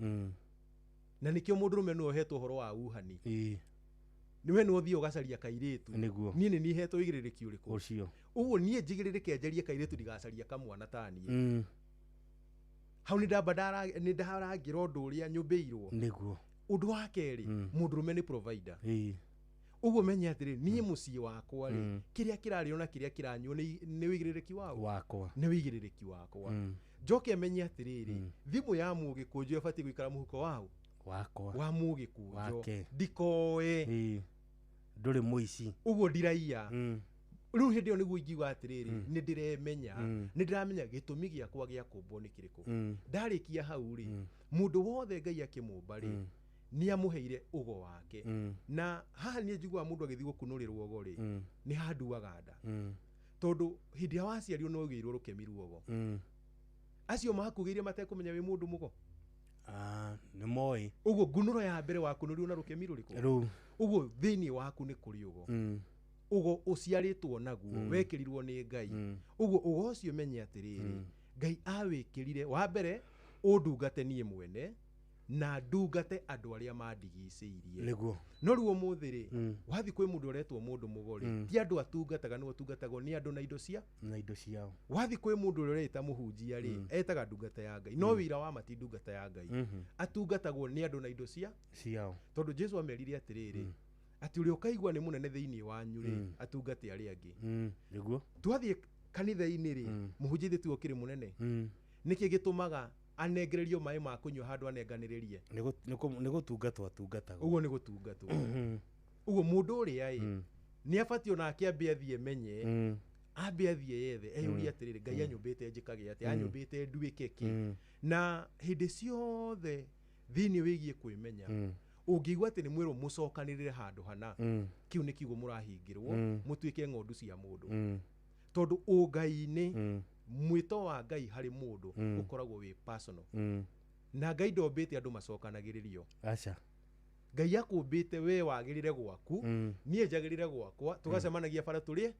G: Na nĩkĩo mũndũrũme nĩwe ũhetwo ũhoro wa uhani. Nĩwe nĩwe ũthiĩ ũgacaria kairĩtu. Niĩ nĩ niĩ hetwo wĩigĩrĩrĩki ũrĩkũ?
A: Ũcio.
G: Ũguo niĩ njigĩrĩrĩke njarie kairĩtu ndigacaria kamwana ta niĩ. Hau nĩ ndamba nĩ ndarangĩra ũndũ ũrĩa nyũmbĩirwo.
A: Nĩguo.
G: Ũndũ wa kerĩ, mũndũrũme nĩ provider. Ũguo menye atĩrĩ, niĩ mũciĩ wakwa rĩ, kĩrĩa kĩrarĩo na kĩrĩa kĩranyuo nĩ wĩigĩrĩrĩki wao
A: wakwa.
G: Nĩ wĩigĩrĩrĩki wakwa. Njoke menye atĩrĩrĩ, thimũ ya Mũgĩkũnjũ ĩbatiĩ gũikara mũhuko wao
A: wakwa,
G: wa Mũgĩkũnjũ,
A: Wake.
G: ndikoe.
A: Ĩĩ. Ndũrĩ mũici.
G: Ũguo ndiraiya. Rĩu hĩndĩ ĩyo nĩguo ingiuga atĩrĩrĩ, nĩ ndĩremenya, nĩ ndĩramenya gĩtũmi gĩakwa gĩa kũmbwo nĩ kĩrĩkũ. Ndarĩkia hau rĩ, mũndũ wothe Ngai akĩmũmba rĩ, nĩ amũheire ũgo wake. Na haha niĩ njiguaga mũndũ agĩthiĩ gũkunũrĩrwo ũgo rĩ, nĩ handuaga nda, tondũ hĩndĩ ĩrĩa waciarirwo no ũgĩirwo rũkemi ruogo. Acio makugĩire matekũmenya wĩ mũndũ mũgo.
A: Ah, nĩ moĩ.
G: Ũguo ngunũro ya mbere wakunũrirwo na rũkemi rũrĩkũ?
A: Rũu.
G: Ũguo thĩinĩ waku nĩ kũrĩ ũgo. Ũgo ũciarĩtwo naguo, wekĩrirwo nĩ Ngai. Ũguo ũgo ũcio menye atĩrĩrĩ, Ngai awĩkĩrire wa mbere ũndungate niĩ mwene na ndungate andũ arĩa mandigicĩirie.
A: Nĩguo.
G: No rĩu ũmũthĩ rĩ, wathiĩ kwĩ mũndũ ũretwo mũndũ mũgo rĩ, ti andũ atungataga, nĩ atungatagwo nĩ andũ na indo cia
A: na indo ciao.
G: Wathiĩ kwĩ mũndũ ũrĩa ũreĩta mũhunjia rĩ, etaga ndungata ya Ngai, no wĩra wa ma ti ndungata ya Ngai. Atungatagwo nĩ andũ na indo cia
A: ciao.
G: Tondũ Jesu amerire atĩrĩrĩ, atĩ ũrĩa ũkaigua nĩ mũnene thĩinĩ wanyu rĩ, atungate arĩa angĩ.
A: Nĩguo.
G: Twathiĩ kanitha-inĩ rĩ, mũhunjia ithe tiwe ũkĩrĩ mũnene. Nĩkĩ gĩtũmaga anengererio maĩ ma kũnyua handũ anenganĩrĩrie?
A: Nĩ gũtungatwo atungatagwo.
G: Ũguo nĩ gũtungatwo. Ũguo mũndũ ũrĩa ĩ, nĩ abatiĩ onake ambe athiĩ menye, ambe athiĩ yethe, eyũrie atĩrĩrĩ, Ngai anyũmbĩte njĩkage atĩa, anyũmbĩte nduĩke kĩ? Na hĩndĩ ciothe thĩinĩ wĩgiĩ kwĩmenya, ũngĩigua atĩ nĩ mwĩrwo mũcokanĩrĩre handũ hana, kĩu nĩ kiugo mũrahingĩrwo mũtuĩke ng'ondu cia mũndũ. Tondũ ũngai-inĩ, mwĩto wa Ngai harĩ mũndũ ũkoragwo wĩ personal. Na Ngai ndombĩte andũ macokanagĩrĩrio.
A: Aca.
G: Ngai akũmbĩte we wagĩrĩre gwaku, niĩ njagĩrĩre gwakwa, tũgacemanagia bara tũrĩe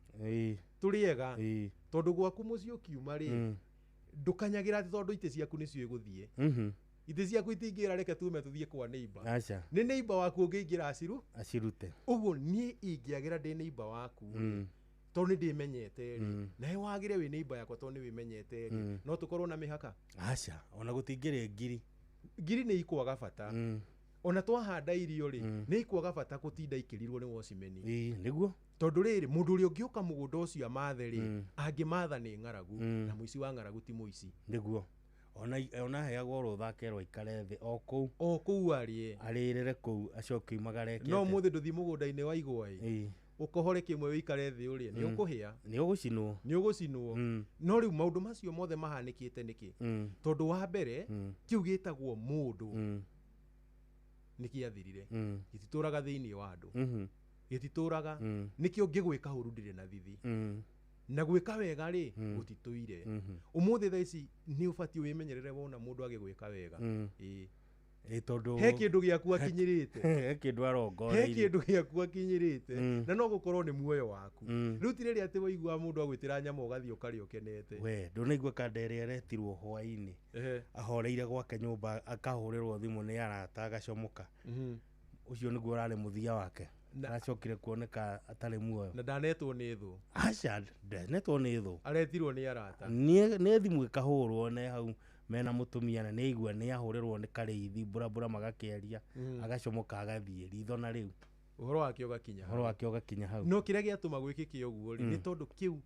G: tũrĩega. Tondũ gwaku mũciĩ ũkiuma rĩ, ndũkanyagĩra atĩ tondũ itĩ ciaku nĩcio igũthiĩ. Itĩ ciaku itingĩra reke tume tũthiĩ kwa neighbor.
A: Aca.
G: Nĩ neighbor waku ũngĩingĩra aciru
A: acirute.
G: Ũguo niĩ ingĩagĩra ndĩ neighbor waku rĩ, tondũ nĩ ndĩmenyete rĩ, nawe wagĩre wĩ neighbor yakwa tondũ nĩ wĩmenyete rĩ, no tũkorwo na mĩhaka.
A: Aca, ona gũtingĩrĩ ngiri.
G: Ngiri nĩ ikwaga bata. Ona twahanda irio rĩ, nĩ ikwaga bata gũtinda ikĩrirwo nĩ wocimeni.
A: Ĩĩ, nĩguo.
G: Tondũ rĩrĩ, mũndũ ũrĩa ũngĩũka mũgũnda ũcio amathe rĩ, angĩmatha nĩ ng'aragu, na mũici wa ng'aragu ti mũici.
A: Nĩguo. Ona heagwo rũtha akerwo aikare thĩ o kũu.
G: O kũu arĩe.
A: Arĩrĩre kũu acoke oimagare
G: No ũmũthĩ ndũthiĩ mũgũnda-inĩ wa igwa ĩ, ũkohore kĩmwe wĩikare thĩ ũrĩe, nĩ ũkũhĩa.
A: Nĩ ũgũcinwo.
G: Nĩ ũgũcinwo. No rĩu maũndũ macio mothe mahanĩkĩte nĩkĩ? Tondũ wa mbere, kĩu gĩtagwo mũndũ nĩ kĩathirire. Gĩtitũraga thĩinĩ wa andũ. Gĩtitũraga. Nĩkĩo ngĩgwĩka ũru ndirĩ na thithi. Na gwĩka wega rĩ, gũtitũire. Ũmũthĩ thaa ici nĩ ũbatiĩ wĩmenyerere wona mũndũ agĩgwĩka wega. Ĩĩ.
A: Ĩ tondũ
G: he kĩndũ gĩaku akinyĩrĩte.
A: He kĩndũ arongoreirie.
G: He kĩndũ gĩaku akinyĩrĩte. Na no gũkorwo nĩ muoyo waku. Rĩu ti rĩrĩa atĩ waigua mũndũ agwĩtĩra nyama ũgathiĩ ũkarĩa ũkenete.
A: We, ndũnaigua kanda ĩrĩa ĩretirwo hwaĩ-inĩ. Ahoreire gwake nyũmba akahũrĩrwo thimũ nĩ arata agacomoka. Ũcio nĩguo ũrarĩ mũthia wake. Aracokire kuoneka atarĩ muoyo.
G: Na ndanetwo nĩ thũ.
A: Aca, ndanetwo nĩ thũ.
G: Aretirwo nĩ arata.
A: Nĩ thimũ ĩkahũrwo ne hau mena mũtumia na nĩaigua nĩahũrĩrwo nĩ karĩithi mbũrambũra magakĩaria, agacomoka agathiĩ ritho na rĩu.
G: Ũhoro wake ũgakinya hau.
A: Ũhoro wake ũgakinya hau.
G: No kĩrĩa gĩatũma gwĩkĩke ũguo rĩ, nĩ tondũ kĩu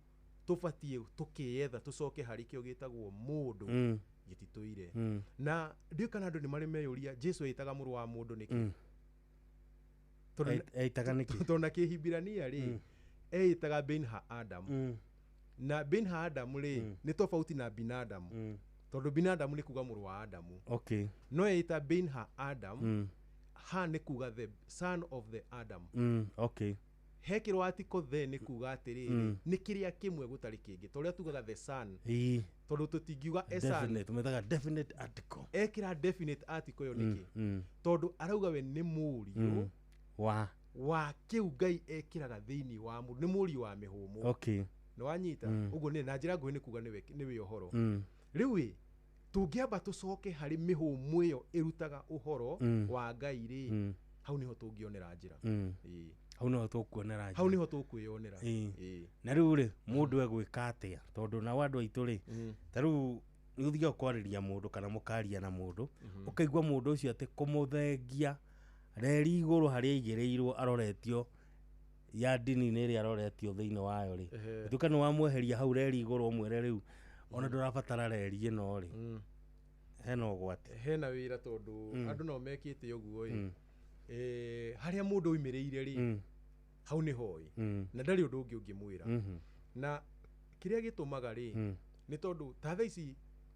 G: tũbatiĩ tũkĩyetha tũcoke harĩ kĩo gĩtagwo mũndũ, gĩtitũire. Na ndiũĩ kana andũ nĩ marĩ meyũria Jesu eĩtaga mũrũ wa mũndũ nĩkĩ?
A: Eĩtaga nĩkĩ?
G: Tondũ na Kĩhibirania rĩ, eĩtaga Ben ha Adam. Na Ben ha Adam rĩ, nĩ tofauti na binadamu. Tondũ binadamu nĩ kuga mũrũ wa Adamu.
A: Okay.
G: No eĩta Ben ha Adam, ha nĩ kuga the son of the Adam.
A: Okay.
G: Hekĩrwo article the nĩ kuga atĩrĩrĩ, nĩ kĩrĩa kĩmwe gũtarĩ kĩngĩ. Ta ũrĩa tugaga the son. Tondũ tũtingiuga a son.
A: Definite, tũmĩtaga definite article.
G: Ekĩra definite article ĩyo nĩkĩ? Tondũ arauga we nĩ mũriũ wa kĩu Ngai ekĩraga thĩinĩ wa mũndũ, nĩ mũriũ wa mĩhũmũ.
A: Okay.
G: Nĩ wanyita? Ũguo nĩ na njĩra nguhĩ nĩ kuga nĩwe ũhoro. Rĩu ĩ, tũngĩamba tũcoke harĩ mĩhũmũ ĩyo ĩrutaga ũhoro wa Ngai rĩ, hau nĩho tũngĩonera njĩra.
A: Hau nĩho tũkuonera njĩra.
G: Hau nĩho tũkwĩyonera.
A: Na rĩu rĩ, mũndũ egwĩka atĩa? Tondũ nao andũ aitũ rĩ, ta rĩu nĩ ũthiaga kwarĩria mũndũ kana mũkaria na mũndũ, ũkaigua mũndũ ũcio atĩ kũmũthengia reri igũrũ harĩa aigĩrĩirwo aroretio Ya ndini-inĩ ĩrĩa aroretio thĩinĩ wayo rĩ, ĩtuĩka nĩ wamweheria hau reri igũrũ, ũmwĩre rĩu ona ndũrabatara reri ĩno rĩ, hena ũgwati.
G: Hena wĩra, tondũ andũ no mekĩte ũguo ĩ. Harĩa mũndũ oimĩrĩire rĩ, hau nĩ hoĩ, na ndarĩ ũndũ ũngĩ ũngĩmwĩra. Na kĩrĩa gĩtũmaga rĩ, nĩ tondũ ta thaa ici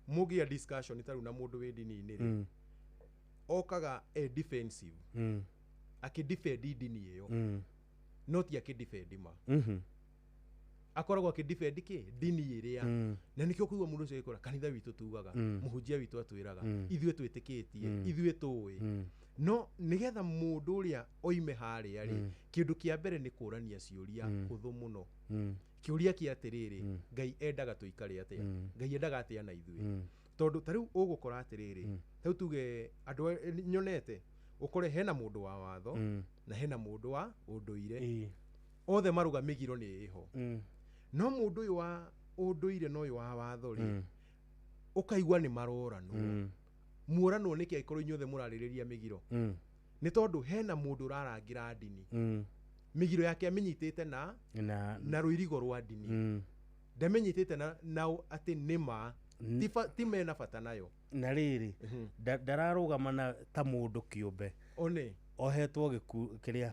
G: mũgĩa discussion ta rĩu na mũndũ wĩ ndini-inĩ rĩ, okaga e defensive, akĩdefend ndini ĩyo, no ti akĩdefend ma. Akoragwo akĩdefend kĩ ndini ĩrĩa. Na nĩkĩo kũigua mũndũ ũcio agĩkora kanitha witũ tugaga, mũhunjia witũ atwĩraga, ithuĩ twĩtĩkĩtie, ithuĩ tũĩ. No nĩgetha mũndũ ũrĩa oime harĩa rĩ, kĩndũ kĩa mbere nĩ kũrania ciũria hũthũ mũno. Kĩũria kĩa atĩrĩrĩ, Ngai endaga tũikare atĩa? Ngai endaga atĩa na ithuĩ? Tondũ ta rĩu ũgũkora atĩrĩrĩ, ta rĩu tuge andũ nyonete ũkore hena mũndũ wa watho na hena mũndũ wa ũndũire. Othe maruga mĩgiro nĩ ĩho, no mũndũ ũyũ wa ũndũire na ũyũ wa watho rĩ, ũkaigua nĩ maroranwo. Muoranwo nĩkĩ angĩkorwo inyuothe mũrarĩrĩria mĩgiro? Nĩ tondũ hena mũndũ ũrarangĩra ndini. Mĩgiro yake amĩnyitĩte na
A: na
G: na rũirigo rwa ndini. Ndamĩnyitĩte na atĩ nĩ ma ti mena bata nayo.
A: Na rĩrĩ, ndararũgama na ta mũndũ kĩũmbe.
G: One.
A: Ohetwo gĩku kĩrĩa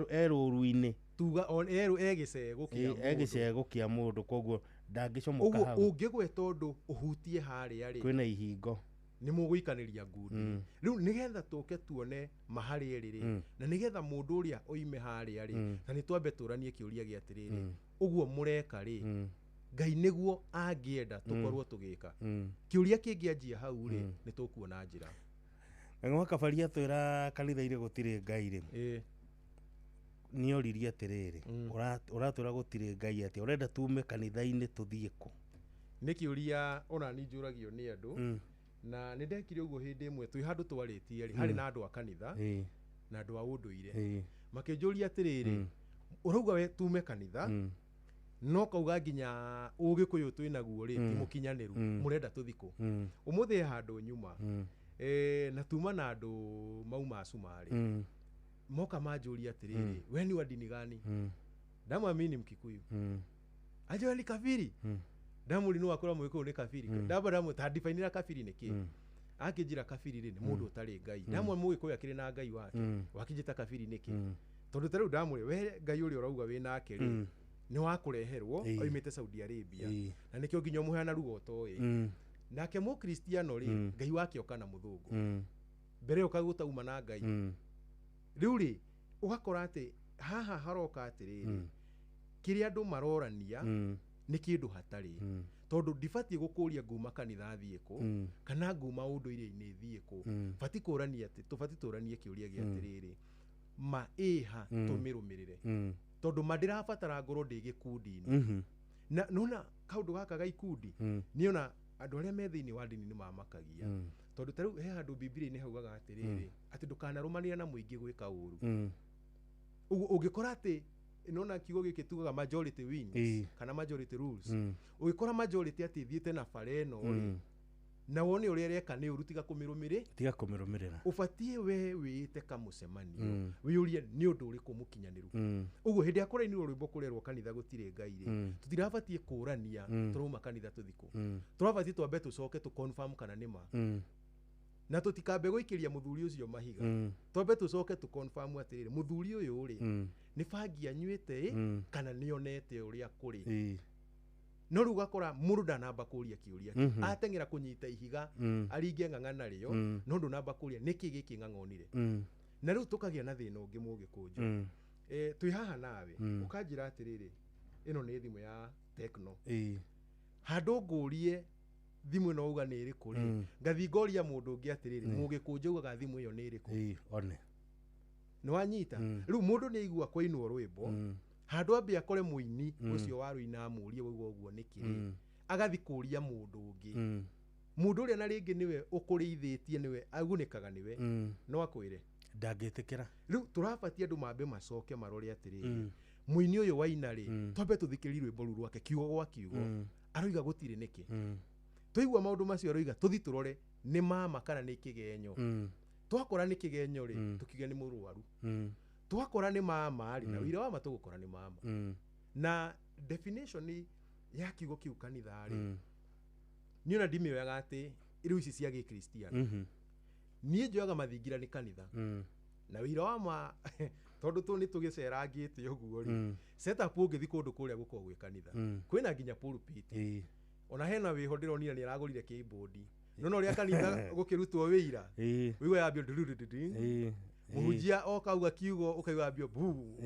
A: e rũru-inĩ.
G: Tuga erũ e gĩcegũ kĩa
A: E
G: mũndũ.
A: Gĩcegũ kĩa mũndũ, koguo ndangĩcomoka
G: Ũguo
A: hau.
G: Ũngĩgweta ũndũ ũhutie harĩa rĩ,
A: kwĩna ihingo.
G: Nĩ mũgũikanĩria ngundi. Rĩu nĩgetha tũke tuone ma harĩa ĩrĩ rĩ, na nĩgetha mũndũ ũrĩa oime harĩa rĩ, na nĩ twambe tũranie kĩũria gĩa atĩrĩrĩ, ũguo mũreka rĩ, Ngai nĩguo angĩenda tũkorwo tũgĩka? Kĩũria kĩngĩanjia hau rĩ, nĩ tũkuona njĩra.
A: Ng'ang'a Kabari atwĩra kanitha-inĩ gũtirĩ Ngai rĩ, nĩ oririe atĩrĩrĩ, ũratwĩra gũtirĩ Ngai atĩa? Ũrenda tume kanitha-inĩ tũthiĩ kũ?
G: Nĩ kĩũria ona ni njũragio nĩ andũ. Na nĩ ndekire ũguo hĩndĩ ĩmwe twĩ handũ twarĩtie rĩ, harĩ na andũ a kanitha na andũ a ũndũire. Makĩnjũria atĩrĩrĩ, ũrauga we tume kanitha, no kauga nginya ũgĩkũyũ twĩ naguo rĩ, ti mũkinyanĩru, mũrenda tũthi kũ? Ũmũthĩ he handũ nyuma, na tuma na andũ mauma Cumarĩ. Moka manjũria atĩrĩrĩ, we ni wa dini gani? Ndamwambia mimi ni Mkikuyu. Aje we ni kabiri? Ndamũri nĩ wakora mũgĩkũyũ nĩ kabiri. Ndamba ndamũ ta ndibainĩra kabiri nĩ kĩ. Akĩnjĩra kabiri rĩ, nĩ mũndũ ũtarĩ Ngai. Ndamwe mũgĩkũyũ akĩrĩ na Ngai wake, wakĩnjĩta kabiri nĩkĩ? Tondũ ta rĩu ndamũrĩ we Ngai ũrĩa ũrauga wĩ nake rĩ, nĩ wakũreherwo oimĩte Saudi Arabia, na nĩkĩo nginya ũmũheana ruga ũtoĩ. Nake mũkristiano rĩ, Ngai wake oka na mũthũngũ. Mbere ĩyo kagũtauma na Ngai. Rĩu rĩ, ũgakora atĩ haha haroka atĩrĩrĩ, kĩrĩa andũ marorania nĩ kĩndũ hatarĩ. Tondũ ndibatiĩ gũkũria nguma kanitha thiĩ kũ, kana nguma ũndũire-inĩ thiĩ kũ. Batiĩ kũrania atĩ tũbatiĩ tũranie kĩũria gĩa atĩrĩrĩ, ma ĩha, tũmĩrũmĩrĩre. Tondũ ma ndĩrabatara ngorwo ndĩ gĩkundi-inĩ. Na nona kaũndũ gaka ga ikundi, nĩona andũ arĩa me thĩinĩ wa ndini nĩ mamakagia. Tondũ ta rĩu he handũ Bibilia-inĩ haugaga atĩrĩrĩ, atĩ ndũkanarũmanĩre na mũingĩ gwĩka ũru. Ũguo ũngĩkora atĩ nona kiugo gĩkĩ tugaga majority wins, kana majority rules. Ũgĩkora majority atĩ ĩthiĩte na bara ĩno rĩ, na wone ũrĩa ĩreka nĩ ũru, tiga kũmĩrũmĩrĩ.
A: Tiga kũmĩrũmĩrĩra.
G: Ũbatiĩ we wĩĩte kamũcemanio, wĩyũrie nĩ ũndũ ũrĩkũ mũkinyanĩru. Ũguo hĩndĩ ĩrĩa kũrainirwo rwĩmbo kũrerwo kanitha gũtirĩ Ngai rĩ, tũtirabatiĩ kũrania tũrauma kanitha tũthi kũ. Tũrabatiĩ twambe tũcoke tũ confirm kana nĩ ma, na tũtikambe gũikĩria mũthuri ũcio mahiga. Twambe tũcoke tũ confirm atĩrĩrĩ, mũthuri ũyũ rĩ, nĩ bangi anyuĩte ĩ, kana nĩ onete ũrĩa kũrĩ. No rĩu ũgakora mũndũ ndanamba kũria kĩũria kĩu. Ateng'era kũnyita ihiga, aringe ng'ang'a narĩo, no ndũnamba kũria nĩkĩ gĩkĩ ng'ang'a onire. Na rĩu tũkagĩa na thĩna ũngĩ, mũgĩkũnjũ. Twĩ haha nawe, ũkanjĩra atĩrĩrĩ, ĩno nĩ thimũ ya Tecno. Handũ ngũrie thimũ ĩno uga nĩ ĩrĩkũ rĩ, ngathiĩ ngoria mũndũ ũngĩ atĩrĩrĩ, mũgĩkũnjũ ugaga thimũ ĩyo nĩ ĩrĩkũ?
A: One.
G: Nĩ wanyita? Rĩu mũndũ nĩ aigua kwainwo rwĩmbo, handũ ambe akore mũini ũcio warũina amũrie wauga ũguo nĩkĩ rĩ, agathi kũria mũndũ ũngĩ, mũndũ ũrĩa na rĩngĩ nĩwe ũkũrĩithĩtie, nĩwe agunĩkaga nĩwe, no akwĩre
A: Ndangĩtĩkĩra.
G: Rĩu tũrabatie andũ mambe macoke marore atĩrĩrĩ, mũini ũyũ waina rĩ, twambe tũthikĩrĩrie rwĩmbo rũu rwake kiugo gwa kiugo, aroiga gũtirĩ nĩkĩ. Twaigua maũndũ macio aroiga, tũthi tũrore nĩ mama kana nĩ kĩgenyo. Twakora nĩ kĩgenyo rĩ, tũkiuge nĩ mũrwaru. Twakora nĩ mama rĩ, na wĩira wa ma tũgũkora nĩ mama. Na definition ya kiugo kĩu kanitha rĩ, niĩ ona ndimĩoyaga atĩ rĩu ici cia gĩkristiano. Niĩ njoyaga mathingira nĩ kanitha. Na wĩira wa ma tondũ tũ nĩ tũgĩcerangĩte ũguo rĩ, setup ũngĩthiĩ kũndũ kũrĩa gũkoragwo gwĩ kanitha. Kwĩna nginya pulpit. Ona hena wĩho ndĩronire nĩ aragũrire keyboard. No no rĩa kanitha gũkĩrutwo wĩira. Wĩigua yambio ndurururu. Mũhunjia okauga kiugo ũkaigua yambio bu.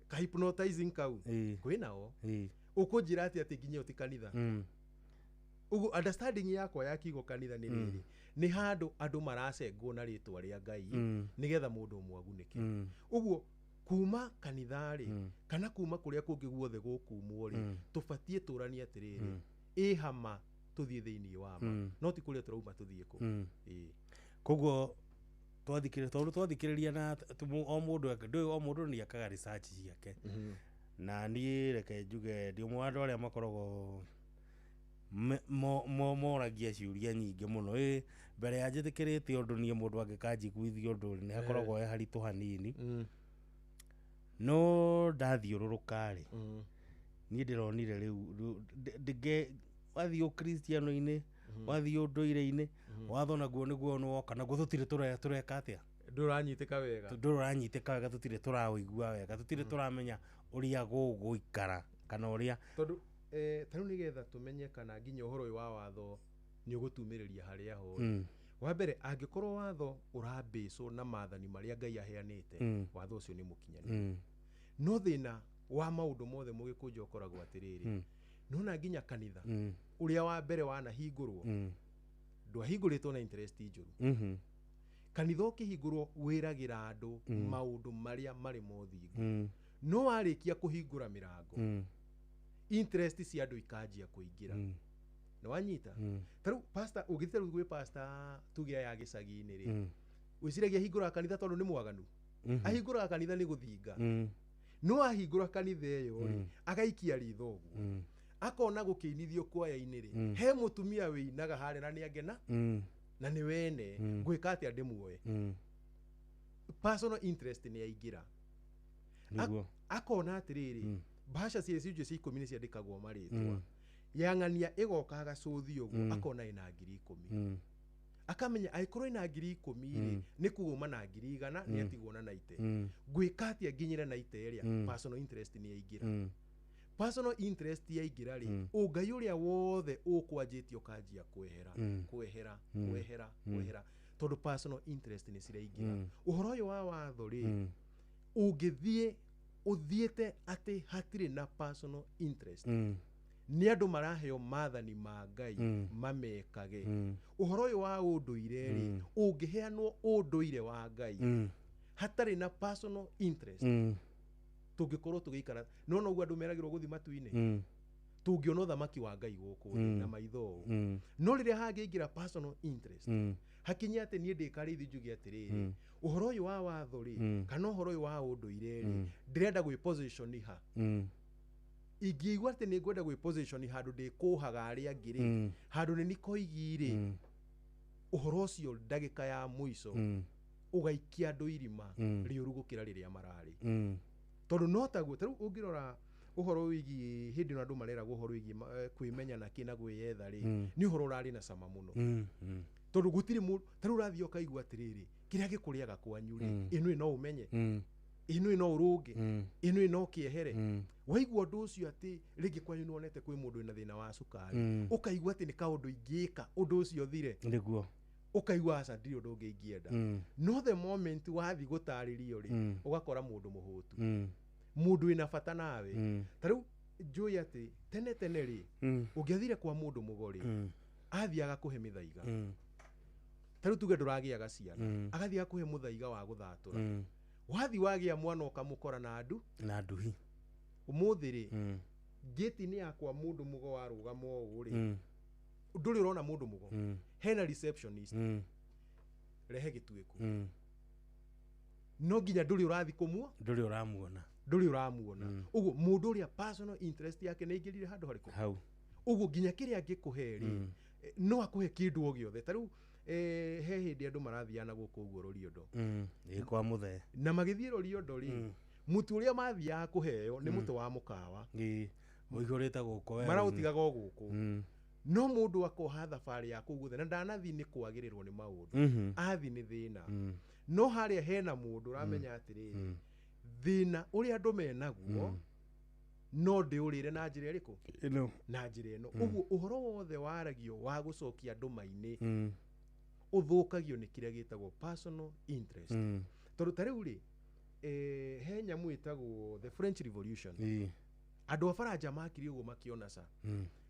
G: Ka hypnotizing kau. Kwĩnao. Ũkũnjĩra atĩ atĩ nginya ũti kanitha. Ũguo understanding yakwa ya kiugo kanitha nĩ rĩrĩ. Nĩ handũ andũ maracengwo na rĩtwa rĩa Ngai nĩgetha mũndũ ũmwe agunĩke. Ũguo kuma kanitha rĩ, kana kuma kũrĩa kũngĩ guothe gũkumwo rĩ, tũbatiĩ tũranie atĩrĩrĩ, ĩ hama tũthiĩ thĩinĩ wa ma, no ti kũrĩa tũrauma tũthiĩ kũ.
A: Koguo twathikĩrĩria tondũ twathikĩrĩria na o mũndũ ndũĩ o mũndũ nĩ akaga research ciake. Na niĩ reke njuge ndĩ ũmwe wa andũ arĩa makoragwo moragia ciũria nyingĩ mũno. Mbere ya njĩtĩkĩrĩte ũndũ niĩ mũndũ angĩkanjiguithia ũndũ nĩ hakoragwo he haritũ hanini. No ndathiũrũrũka rĩ, niĩ ndĩronire rĩu ndĩnge wathiĩ ũkristiano-inĩ, wathiĩ ũndũire-inĩ, watho naguo nĩguo nĩwoka naguo tũtirĩ tũreka atĩa,
G: ndũranyitĩka wega,
A: ndũranyitĩka wega, tũtirĩ tũraũigua wega, tũtirĩ tũramenya ũrĩa gũgũikara kana ũrĩa
G: tondũ ta rĩu nĩgetha tũmenye kana nginya ũhoro ũyũ wa watho nĩ ũgũtumĩrĩria harĩa ho. Wa mbere angĩkorwo watho ũrambĩcwo na maathani marĩa Ngai aheanĩte, watho ũcio nĩ mũkinyanĩru. No thĩna wa maũndũ mothe mũgĩkũnjo ũkoragwo atĩrĩrĩ, nona nginya kanitha ũrĩa wa mbere wanahingũrwo ndwahingũrĩtwo na interest njũru. Kanitha ũkĩhingũrwo wĩragĩra andũ maũndũ marĩa marĩ mothingu. No warĩkia kũhingũra mĩrango, interest cia andũ ikanjia kũingĩra. Nĩ wanyita? Ta rĩu pastor ũngĩthiĩ rĩu gwĩ pastor tuge aya gĩcagi-inĩ rĩ, wĩciragia ahingũraga kanitha tondũ nĩ mwaganu. Ahingũraga kanitha nĩ gũthinga. No ahingũra kanitha ĩyo rĩ, agaikia ritho ũguo. Akona gũkĩinithio kwaya-inĩ rĩ, he mũtumia wĩinaga harĩa na nĩangena na nĩ wene, ngwĩka atĩa ndĩmuoe. Personal interest nĩ yaingĩra. Akona atĩrĩrĩ, mbaca cia icunjĩ cia 10 nĩ ciandĩkagwo marĩtwa. Yang'ania ĩgoka gacũthi ũguo, akona ĩna 10,000. Akamenya angĩkorwo ĩna 10,000 rĩ, nĩ kũgũma na 100,000 nĩ atigwo na 90. Ngwĩka atĩa nginyĩre 90 ĩrĩa? Personal interest nĩ yaingĩra. Personal interest yaingĩra rĩ, ũngai ũrĩa wothe ũkwanjĩtie ũkanjia kwehera, kwehera, kwehera, kwehera, tondũ personal interest nĩ ciraingĩra. Ũhoro ũyũ wa watho rĩ, ũngĩthiĩ ũthiĩte atĩ hatirĩ na personal interest, nĩ andũ maraheo maathani ma Ngai mamekage. Ũhoro ũyũ wa ũndũire rĩ, ũngĩheanwo ũndũire wa Ngai hatarĩ na personal interest, tũngĩkorwo tũgĩikara no noguo andũ meragĩrwo gũthiĩ matu-inĩ, tũngĩona ũthamaki wa Ngai gũkũ thĩ na maitho ũũ. No rĩrĩa hangĩingĩra personal interest, hakinye atĩ niĩ ndĩkarĩithi njuge atĩrĩrĩ, ũhoro ũyũ wa watho rĩ, kana ũhoro ũyũ wa ũndũire rĩ, ndĩrenda gwĩ position ha. Ingĩigua atĩ nĩ ngwenda gwĩ position handũ ndĩkũhaga arĩa angĩ rĩ, handũ nĩ nĩkoigi rĩ, ũhoro ũcio ndagĩka ya mũico ũgaikia andũ irima rĩũru gũkĩra rĩrĩa mararĩ. Tondũ no taguo ta rĩu ũngĩrora ũhoro wĩgiĩ hĩndĩ ĩno andũ mareragwo ũhoro wĩgiĩ kwĩmenya na kĩ na gwĩyetha rĩ, nĩ ũhoro ũrarĩ na cama mũno. Tondũ gũtirĩ mũndũ ta rĩu ũrathiĩ ũkaigua atĩrĩrĩ, kĩrĩa gĩkũrĩaga kwanyu rĩ, ĩno no ũmenye, ĩno no ũrũnge, ĩno no kĩehere. Waigua ũndũ ũcio atĩ rĩngĩ kwanyu nĩwonete kwĩ mũndũ wĩna thĩna wa cukari, ũkaigua atĩ nĩ kaũndũ ingĩka ũndũ ũcio ũthire,
A: nĩguo
G: ũkaigua aca ndirĩ ũndũ ũngĩ ingĩenda. No the moment wathiĩ gũtarĩrio rĩ, ũgakora mũndũ mũhũtu, mũndũ wĩna bata nawe. Ta rĩu njũĩ atĩ tene tene rĩ, ũngĩathire kwa mũndũ mũgo rĩ, athiaga kũhe mĩthaiga. Ta rĩu tuge ndũragĩaga ciana, agathiaga kũhe mũthaiga wa gũthatũra. Wathiĩ wagĩa mwana ũkamũkora na ndu
A: na nduhi.
G: Ũmũthĩ rĩ, ngĩti-inĩ yakwa mũndũ mũgo warũgama ũũ rĩ, ndũrĩ ũrona mũndũ mũgo, hena receptionist, rehe gĩtuĩko. No nginya ndũrĩ ũrathiĩ kũmuo,
A: ndũrĩ ũramuona,
G: ndũrĩ ũramuona. Ũguo mũndũ ũrĩa personal interest yake nĩ aingĩrire handũ harĩkũ?
A: Hau.
G: Ũguo nginya kĩrĩa angĩkũhe rĩ, no akũhe kĩndũ o gĩothe. Ta rĩu He hĩndĩ andũ marathiaga na gũkũ ũguo Roriondo.
A: Ĩ kwa mũthee.
G: Na magĩthiĩ Roriondo rĩ, mũtu ũrĩa mathiaga kũheo nĩ mũtĩ wa mũkawa.
A: Ĩ ũihũrĩte gũkũ werũ-inĩ.
G: Maraũtigaga o gũkũ. No mũndũ akoha thabarĩ ya kũu guothe na ndanathiĩ nĩ kwagĩrĩrwo nĩ maũndũ. Athiĩ nĩ thĩna. No harĩa hena mũndũ ũramenya atĩrĩrĩ, thĩna ũrĩa andũ menaguo no ndĩũrĩre na njĩra ĩrĩkũ?
A: Ĩno.
G: Na njĩra ĩno. Ũguo ũhoro wothe waragio wa gũcokia andũ ma-inĩ ũthũkagio nĩ kĩrĩa gĩtagwo personal interest. Tondũ ta rĩu rĩ, he nyamũ ĩtagwo the French Revolution. Andũ a Faranja makire ũguo makĩona ca.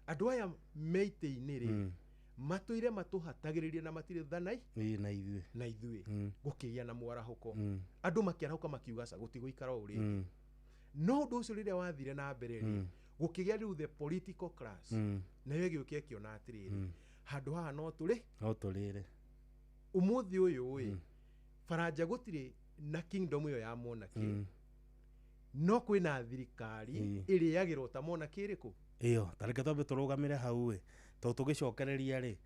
G: Andũ aya me itĩ-inĩ rĩ, matũire matũhatagĩrĩria na matirĩ tha na
A: ithuĩ.
G: Na ithuĩ. Gũkĩgĩa na mwarahũko. Andũ makĩarahũka makiuga ca gũtigũikara ũũ rĩngĩ. No ũndũ ũcio rĩrĩa wathire na mbere rĩ, gũkĩgĩa rĩu the political class. Nayo ĩgĩũka ĩkĩona atĩrĩrĩ, handũ haha no tũrĩ.
A: No tũrĩre.
G: Ũmũthĩ ũyũ ĩ, Faranja gũtirĩ na kingdom ĩyo ya monarchy. No kwĩna thirikari ĩrĩagĩrwo ta monarchy ĩrĩkũ?
A: Ĩyo, ta reke twambe tũrũgamĩre hau ĩ, tondũ tũgĩcokereria rĩ,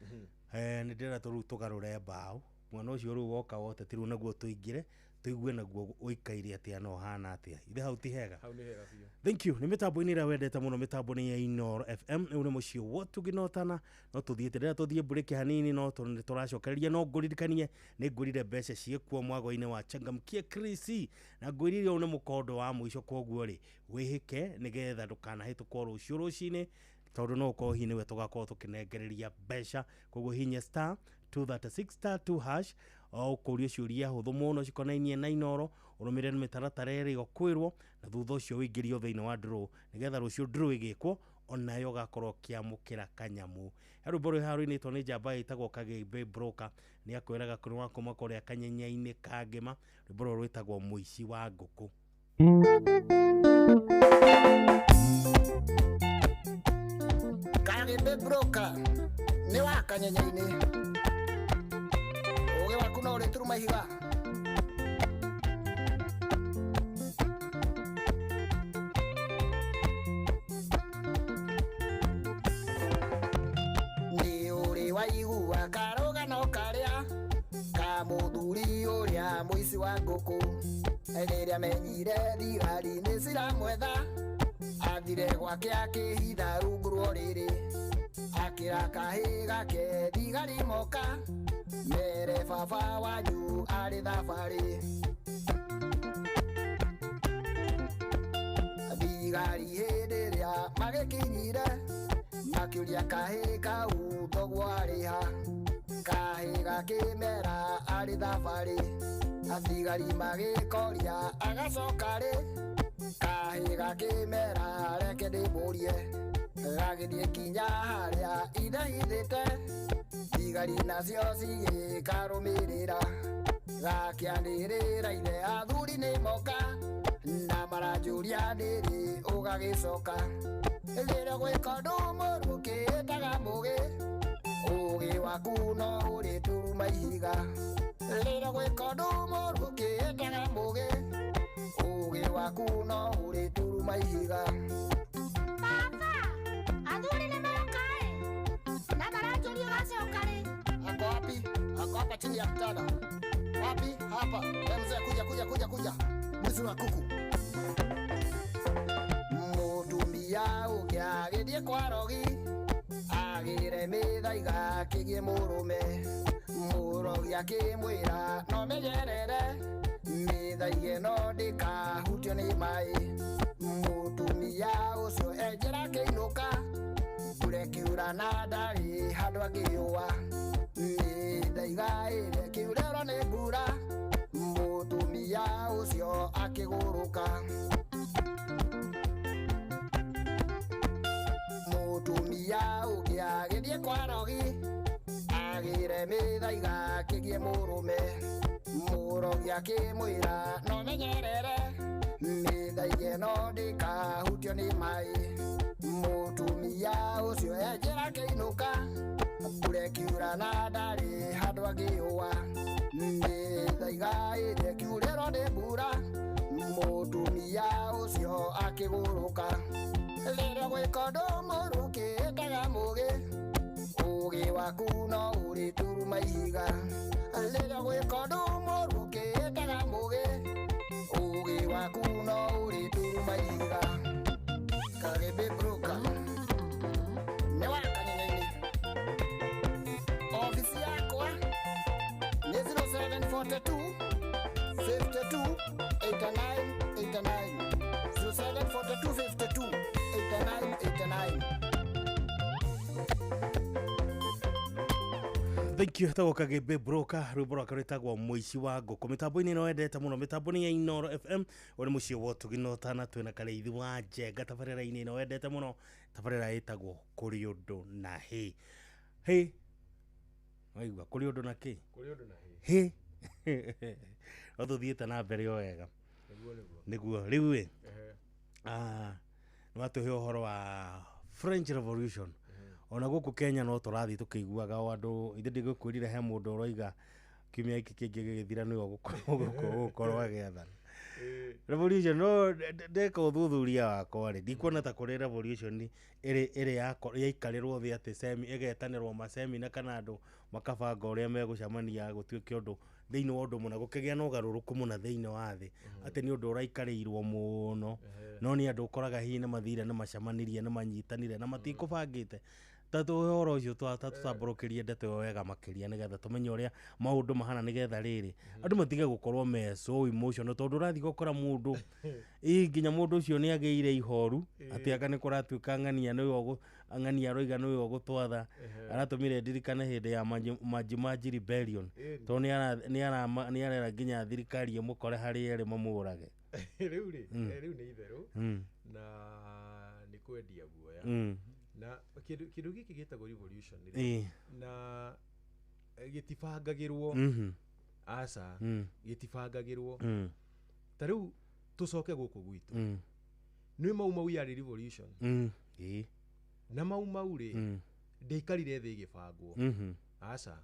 A: nĩ ndĩrenda rĩu tũgarũre mbaũ. Mwana ũcio rĩu woka wote ti rĩu naguo tũingĩre, tũigue naguo ũikaire atĩa na ũhana atĩa. Ithe hau ti hega?
G: Hau nĩ hega biũ.
A: Thank you. Nĩ mĩtambo-inĩ ĩrĩa wendete mũno, mĩtambo nĩ ya Inooro FM. Ũyũ nĩ mũciĩ wa ũtugi na ũtana. No tũthiĩte rĩrĩa tũthiĩ break hanini, no nĩ tũracokereria. No ngũririkanie nĩ ngũrire mbeca ciĩkuo mwago-inĩ wa Changamkia Chris, na ngwĩrire ũyũ nĩ mũkondo wa mũico, koguo rĩ wĩhĩke nĩgetha ndũkanahĩtũkwo rũciũ rũcinĩ, tondũ no ũkorwo hihi nĩwe tũgakorwo tũkĩnengereria mbeca. Koguo hihinya star 236 star 2 hash, o ũkũrio ciũria hũthũ mũno cikonainie na Inooro, ũrũmĩrĩre mĩtaratara ĩrĩa ũkwĩrwo, na thutha ũcio ũingĩrio thĩinĩ wa draw nĩgetha rũciũ draw ĩgĩkwo onayo ũgakorwo ũkĩamũkĩra kanyamũ. He rwĩmbo rwĩ haha rũinĩtwo nĩ njamba ĩtagwo Kagĩmbĩ Broker, nĩ akwĩraga kũrĩ wa kuma kũrĩa kanyenya-inĩ ka ngĩma. Rwĩmbo rũrũ rwĩtagwo Mũici wa Ngũkũ.
L: Kagĩmbĩ Broker nĩ wa kanyenya-inĩ, ũgĩ waku no ũrĩturuma ihiga. Nĩ ũrĩ waigua karũgano karĩa ka mũthuri ũrĩa mũici wa ngũkũ, rĩrĩa menyire thigari nĩ ciramwetha, athire gwake akĩhitha rungu rwa ũrĩrĩ, akĩra kahĩ gake thigari moka, mere baba wanyu arĩ thabarĩ. Thigari hĩndĩ ĩrĩa magĩkinyire, makĩũria kahĩ kau thoguo arĩ ha, kahĩ gakĩmera arĩ thabarĩ. Athigari magĩkoria agacoka rĩ, kahĩ gakĩmera reke ndĩmũrie, gagĩthiĩ nginya harĩa ithahithĩte, thigari nacio cigĩkarũmĩrĩra, gakĩanĩrĩra ithe athuri nĩ moka, na maranjũria ndĩrĩ ũgagĩcoka. Rĩrĩa gwĩka ũndũ mũũru ũkĩĩtaga mũgĩ, ũgĩ waku no ũrĩturuma ihiga. Rĩrĩa gwĩka ũndũ mũũru ũkĩĩtaga mũgĩ, ũgĩ waku no ũrĩturuma ihiga.
M: Baba, athuri nĩ maroka ĩ, na maranjũria ũgacoka rĩ.
L: Ako wapi? Ako hapa chini ya kitanda. Wapi? Hapa. Wewe mzee, kuja kuja kuja kuja. Mwizi wa kuku. Mũtumia ũngĩ agĩthiĩ kwa rogi, agĩre mĩthaiga akĩgĩe mũrũme. Mũrogi akĩmwĩra no menyerere, mĩthaiga ĩno ndĩkahutio nĩ maĩ. Mũtumia ũcio enjera akĩinũka, mbura ĩkiura na ndarĩ handũ angĩũa. Mĩthaiga ĩrĩa ĩkiurĩrwo nĩ mbura, mũtumia ũcio akĩgũrũka. Mũtumia ũngĩ agĩthiĩ kwa rogi, agĩre mĩthaiga akĩgĩe mũrũme. Mũrogi akĩmwĩra no menyerere, mĩthaiga ĩno ndĩkahutio nĩ maĩ. Mũtumia ũcio enjera akĩinũka, mbura ĩkiura na ndarĩ handũ angĩũa. Mĩthaiga ĩrĩa ĩkiurĩrwo nĩ mbura, mũtumia ũcio akĩgũrũka. Rĩrĩa gwĩka ũndũ mũũru ũkĩĩtaga mũgĩ, ũgĩ Ũgĩ waku no ũrĩturuma ihiga. Rĩrĩa gwĩka ũndũ mũũru ũkĩĩtaga mũgĩ. Ũgĩ waku no ũrĩturuma ihiga. Kagĩmbĩ broker nĩ wa Kanyenye-inĩ. Obici yakwa nĩ 0742 52 89 89 0742 52 89 89.
A: Thank you tagwo Kagĩmbĩ Broker, rwĩmbo rwake rwĩtagwo Mũici wa Ngũkũ. Mĩtambo-inĩ ĩno wendete mũno, mĩtambo nĩ ya Inooro FM. Ũyũ nĩ mũciĩ wa ũtugi na ũtana, twĩna Karĩithi wa Njenga tabarĩra-inĩ ĩno wendete mũno, tabarĩra ĩtagwo Kũrĩ Ũndũ na Hĩ. Hĩ, waigua kũrĩ ũndũ na kĩ?
G: Kũrĩ ũndũ na hĩ.
A: Hĩ. No tũthiĩte na mbere o wega.
G: Nĩguo nĩguo.
A: Nĩguo rĩu ĩ,
G: Ehe.
A: nĩ watũhe ũhoro wa French Revolution. Ona gũkũ Kenya no tũrathiĩ tũkĩiguaga o andũ, ithe ndigũkwĩrire he mũndũ ũroiga kiumia gĩkĩ kĩngĩ gĩgĩthira nĩwe ũgũkorwo agĩathana. Revolution no ndeka ũthuthuria wakwa rĩ, ndikuona ta kũrĩ revolution ĩrĩ yaikarĩrwo thĩ atĩ ĩgetanĩrwo macemina kana andũ makabanga ũrĩa megũcemania gũtuĩke ũndũ thĩinĩ wa ũndũ mũna, gũkĩgĩa na ũgarũrũku mũna thĩinĩ wa thĩ, atĩ nĩ ũndũ ũraikarĩirwo mũno. No nĩ andũ ũkoraga hihi nĩ mathire nĩ macemanirie nĩ manyitanire na matikũbangĩte. Ta ũhoro ũcio tũtambũrũkĩrie ndeto ĩyo wega makĩria nĩgetha tũmenye ũrĩa maũndũ mahana, nĩgetha rĩrĩ andũ matige gũkorwo me so emotional, tondũ ũrathiĩ gũkora mũndũ ĩ nginya mũndũ ũcio nĩ agĩire ihoru atĩ anga nĩ kũratuĩka ng'ania nĩwe ng'ania aroiga nĩwe ũgũtwatha. Aratũmire ndirikane hĩndĩ ya Maji Maji Rebellion, tondũ nĩ arera nginya thirikari ĩmũkore harĩa ĩrĩ mamũrage.
G: Rĩu rĩ, rĩu nĩ itherũ na nĩ kwendia guoya. Na kĩndũ gĩkĩ gĩtagwo revolution rĩ, na gĩtibangagĩrwo. Aca, gĩtibangagĩrwo. Ta rĩu tũcoke gũkũ gwitũ, nĩ Mau Mau yarĩ revolution. Na Mau Mau rĩ, ndĩikarire thĩ ĩgĩbangwo. Aca,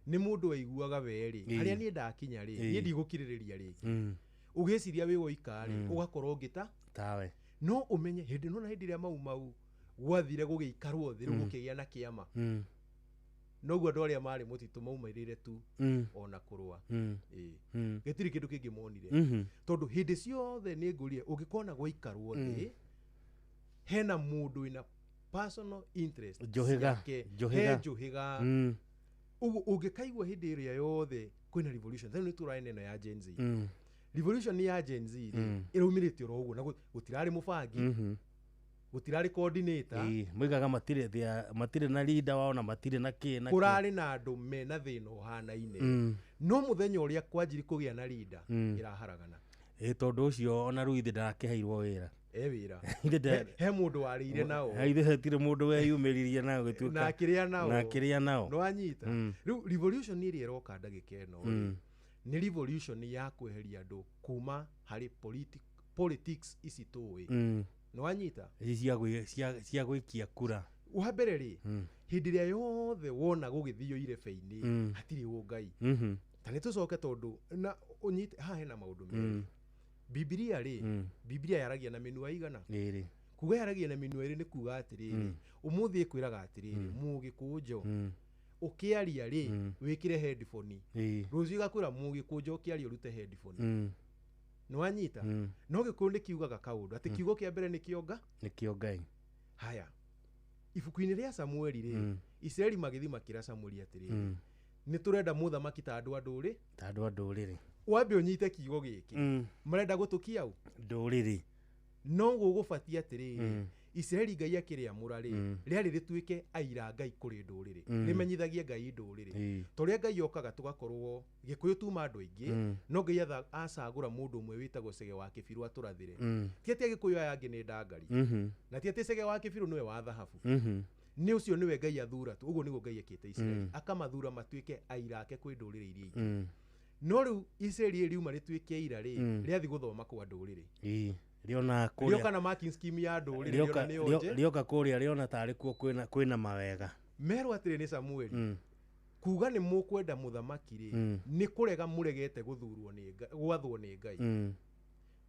G: nĩ mũndũ waiguaga we rĩ, harĩa niĩ ndakinya rĩ, niĩ ndigũkirĩrĩria rĩngĩ. Ũgĩciria wĩ woika rĩ, ũgakorwo ũngĩta
A: tawe.
G: No ũmenye hĩndĩ nona hĩndĩ ĩrĩa Mau Mau gwathire gũgĩikarwo thĩ rĩu gũkĩgĩa na kĩama, noguo andũ arĩa marĩ mũtitũ maumairĩre tu ona kũrũa. Gĩtirĩ kĩndũ kĩngĩ monire, tondũ hĩndĩ ciothe nĩ ngũrire ũngĩkona gwaikarwo thĩ hena mũndũ wĩna personal interest
A: Njũhĩga.
G: He njũhĩga. Ũguo ũngĩkaigua hĩndĩ ĩrĩa yothe kwĩna revolution, rĩu nĩ tũraena ĩno ya Gen Z. Revolution ya Gen Z rĩ, ĩraumĩrĩte oro ũguo na gũtirarĩ mũbangi, gũtirarĩ coordinator.
A: Moigaga matirĩ na leader wao na matirĩ na kĩ na kĩ.
G: Kũrarĩ na andũ mena thĩna ũhanaine. No mũthenya ũrĩa kwanjiri kũgĩa na leader, ĩraharagana.
A: Tondũ ũcio ona rĩu ithe ndarakĩheirwo wĩra.
G: Wĩra. He mũndũ warĩire nao.
A: Ithe hatirĩ mũndũ weyumĩririe nao gĩtuĩka.
G: Na akĩrĩa nao.
A: Na akĩrĩa nao.
G: Nĩ wanyita. Rĩu revolution ĩrĩa ĩroka ndagĩka ĩno rĩ, nĩ revolution ya kweheria andũ kuma harĩ politics ici tũĩ. Nĩ wanyita?
A: Ici cia gwĩkia kura.
G: Wa mbere rĩ, hĩndĩ ĩrĩa yothe wona gũgĩthio irebe-inĩ, hatirĩ ũngai. Ta nĩ tũcoke tondũ na ũnyite haha hena maũndũ merĩ. Bibilia rĩ, Bibilia yaragia na mĩnua igana.
A: Ĩrĩ.
G: Kuga yaragia na mĩnua ĩrĩ nĩ kuga atĩrĩrĩ, ũmũthĩ ĩkwĩraga atĩrĩrĩ, mũgĩkũnjo ũkĩaria rĩ, wĩkĩre headphone. Rũciũ ĩgakwĩra mũgĩkũnjo ũkĩaria ũrute headphone. Nĩ wanyita? No Gĩkũyũ nĩ kiugaga kaũndũ atĩ kiugo kĩa mbere nĩ kĩonga,
A: nĩ kĩo Ngai.
G: Haya, ibuku-inĩ rĩa Samueli rĩ, Isiraeli magĩthiĩ makĩra Samueli atĩrĩrĩ, nĩ tũrenda mũthamaki ta andũ a ndũrĩ,
A: ta andũ a ndũrĩrĩ.
G: Wambe ũnyite kiugo gĩkĩ, marenda gũtũkia ũ?
A: Ndũrĩrĩ.
G: No gũgũbatia atĩrĩrĩ, Isiraeli Ngai akĩrĩamũra rĩ, rĩarĩ rĩtuĩke aira Ngai kũrĩ ndũrĩrĩ, rĩmenyithagie Ngai ndũrĩrĩ. Ta ũrĩa Ngai okaga tũgakorwo Gĩkũyũ tuma andũ aingĩ, no Ngai acagũra mũndũ ũmwe wĩtagwo Cege wa Kĩbirũ atũrathĩre. Ti atĩ Agĩkũyũ aya angĩ nĩ ndangari, na ti atĩ Cege wa Kĩbirũ nĩwe wa thahabu. Nĩ ũcio nĩwe Ngai athura tu. Ũguo nĩguo Ngai ekĩte Isiraeli, akamathura matuĩke aira ake kwĩ ndũrĩrĩ iria ingĩ. No rĩu Isiraeli riuma rĩtuĩke aira rĩ, rĩathiĩ gũthoma kwa ndũrĩrĩ.
A: Rĩona kũrĩa,
G: rĩoka na marking scheme ya ndũrĩrĩ, rĩona nĩ onje.
A: Rĩoka kũrĩa rĩona tarĩ kuo kwĩna mawega.
G: Merwo atĩrĩ nĩ Samueli, kuga nĩ mũkwenda mũthamaki rĩ, nĩ kũrega mũregete gũthurwo nĩ Ngai, gwathwo nĩ Ngai.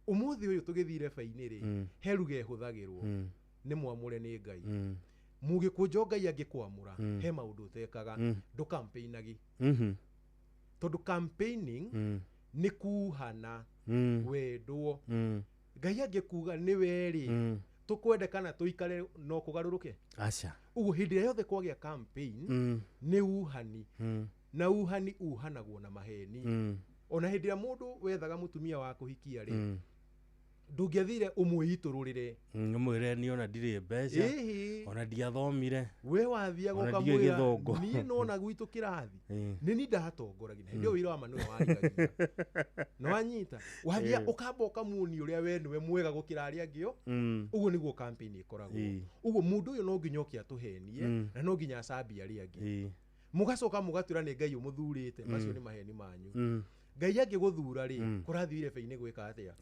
G: Ũmũthĩ ũyũ tũgĩthiĩ irebe-inĩ rĩ, he ruga ĩhũthagĩrwo, nĩ mwamũre nĩ Ngai. Mũgĩkũnjo Ngai angĩkwamũra he maũndũ ũtekaga, ndũ campaignagi, tondũ campaigning nĩ kuhana wendwo. Ngai angĩkuga nĩ werĩ tũkwende kana tũikare no kũgarũrũke.
A: Aca.
G: Ũguo hĩndĩ ĩrĩa yothe kwagĩa campaign nĩ uhani, na uhani uhanagwo na maheni. Ona hĩndĩ ĩrĩa mũndũ wethaga mũtumia wa kũhikia rĩ, ndũngĩathire ũmwĩitũrũrĩre.
A: Ngĩmwĩre niĩ ona ndirĩ mbeca, ona ndiathomire.
G: We wathiaga
A: Ona ndiũĩ
G: ũkamwĩra
A: gĩthũngũ.
G: Niĩ nona gwitũ kĩrathi nĩ ni ndatongoragia na hĩndĩ ĩyo wĩra wa ma nĩwe warigagia na wanyita wathia ũkamba ũkamuonia ũrĩa we nĩwe mwega gũkĩra arĩa angĩ o. Ũguo nĩguo campaign ĩkoragwo. Ũguo mũndũ ũyũ no nginya oke atũhenie na no nginya acambie arĩa angĩ, mũgacoka mũgatwĩra nĩ Ngai ũmũthurĩte. Macio nĩ maheni manyu. Ngai angĩgũthura rĩ, kũrathiĩ irebe-inĩ gwĩka atĩa?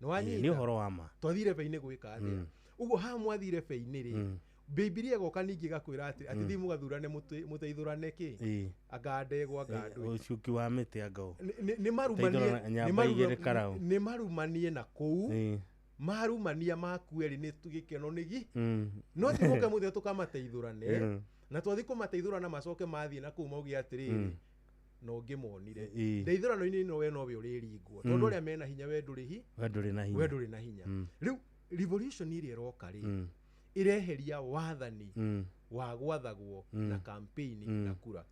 G: Nĩ wanyita?
A: Nĩ ũhoro wa ma.
G: Twathire irebe-inĩ gwĩka atĩa? Ũguo haha mwathire irebe-inĩ rĩ, Bibilia ĩgoka ningĩ ĩgakwĩra atĩ atĩ thiĩ mũgathurane mũteithũrane kĩ, anga ndegwa anga ndũĩ.
A: Ũcuki wa mĩtĩ anga ũ.
G: Nĩ marumanie
A: Teithũrana nyamba igĩrĩ karaũ.
G: Nĩ marumanie na kũu marumania makue rĩ, nĩ gĩkeno nĩgi no ti mũke mũthia tũkamateithũrane na twathiĩ kũmateithũrana macoke mathiĩ na kũu mauge atĩrĩrĩ, no ngĩmonire ndeithũrano-inĩ ĩno we nowe ũrĩringwo, tondũ arĩa mena hinya we ndũrĩ hi
A: We ndũrĩ na hinya.
G: We ndũrĩ na hinya. Rĩu revolution ĩrĩa ĩroka rĩ, ĩreheria wathani wa gwathagwo na campaign na kura.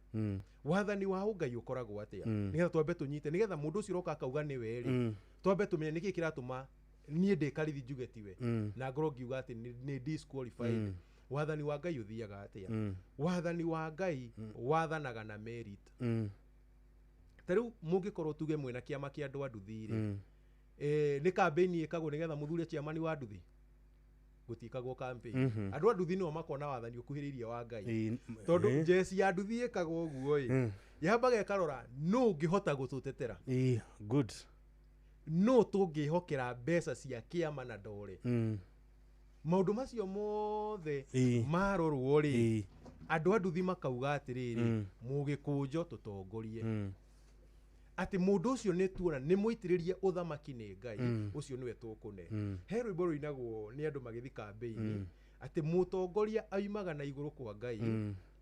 G: Wathani wa ũngai ũkoragwo atĩa? Nĩgetha twambe tũnyite, nĩgetha mũndũ ũcio ũroka akauga nĩwe rĩ, twambe tũmenye nĩkĩ kĩratũma niĩ ndĩ Karithi njuge tiwe na ngorwo ngiuga atĩ nĩ disqualified. Wathani wa Ngai ũthiaga atĩa? Wathani wa Ngai wathanaga na merit. Ta rĩu mũngĩkorwo tuge mwĩna kĩama kĩa andũ a nduthi rĩ, nĩ campaign ĩkagwo nĩgetha mũthure chairman wa nduthi? Gũtiĩkagwo campaign. Andũ a nduthi nĩo makona wathani ũkuhĩrĩirie wa Ngai, tondũ jeci ya nduthi ĩkagwo ũguo ĩ, yambaga ĩkarora nũ ũngĩhota gũtũtetera,
A: Ĩĩ, good.
G: Nũ tũngĩhokera mbeca cia kĩama na ndore. Maũndũ macio mothe marorwo rĩ, andũ a nduthi makauga atĩrĩrĩ, mũgĩkũnjo tũtongorie, atĩ mũndũ ũcio nĩ tuona nĩ mũitĩrĩrie ũthamaki nĩ Ngai, ũcio nĩwe tũkũne. He rwĩmbo rũinagwo nĩ andũ magĩthiĩ kambĩini atĩ mũtongoria aumaga na igũrũ kwa Ngai,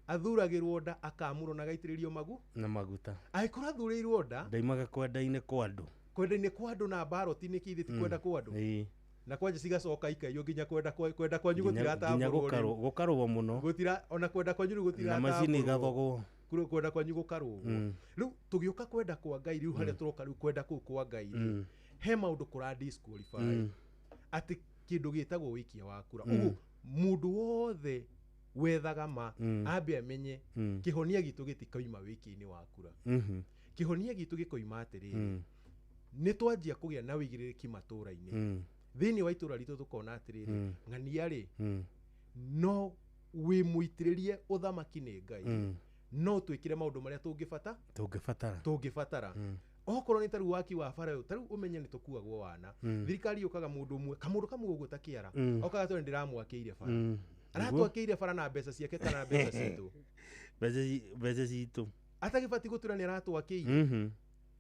G: athuragĩrwo nda, akamũrwo na agaitĩrĩrio magu
A: na maguta.
G: Angĩkorwo athurĩirwo nda,
A: ndaimaga kwenda-inĩ kwa andũ.
G: Kwenda-inĩ kwa andũ na mbaroti nĩ kĩ? Ithe ti kwenda kwa andũ. Na kwanja cigacoka ikaiywo nginya kwenda kwenda kwanyu
A: Nginya
G: gũtiratamburwo rĩu.
A: Gũkarũo mũno.
G: Gũtira ona kwenda kwanyu rĩu
A: Na macini
G: gũtiratamburwo.
A: Igathogwo.
G: Kwenda kwanyu gũkarũgwo. Rĩu tũgĩũka kwenda kwa Ngai rĩu, harĩa tũroka rĩu kwenda kũu kwa Ngai rĩ, he maũndũ kũra disqualify atĩ kĩndũ gĩtagwo wĩikia wa kura. Ũguo mũndũ wothe wethaga ma ambe amenye kĩhonia gitũ gĩtikoima wĩikia-inĩ wa kura. Kĩhonia gitũ gĩkoima atĩrĩrĩ, nĩ twanjia kũgĩa na wĩigĩrĩrĩki matũra-inĩ, thĩinĩ wa itũra ritũ tũkona atĩrĩrĩ, ng'ania rĩ, no wĩ mũitĩrĩrie ũthamaki nĩ Ngai, no twĩkĩre maũndũ marĩa tũngĩbata
A: tũngĩbatara.
G: Tũngĩbatara. Okorwo nĩ tarĩu waki wa bara ũyũ, tarĩu ũmenye nĩ tũkuagwo wana. Thirikari yũkaga mũndũ ũmwe, kamũndũ kamwe ũguo ta kĩara, okaga tondũ ndĩramwakĩire bara. Aratwakĩire bara na mbeca ciake kana mbeca citũ?
A: Mbeca citũ.
G: Atagĩbatiĩ gũtwĩra nĩ aratwakĩire,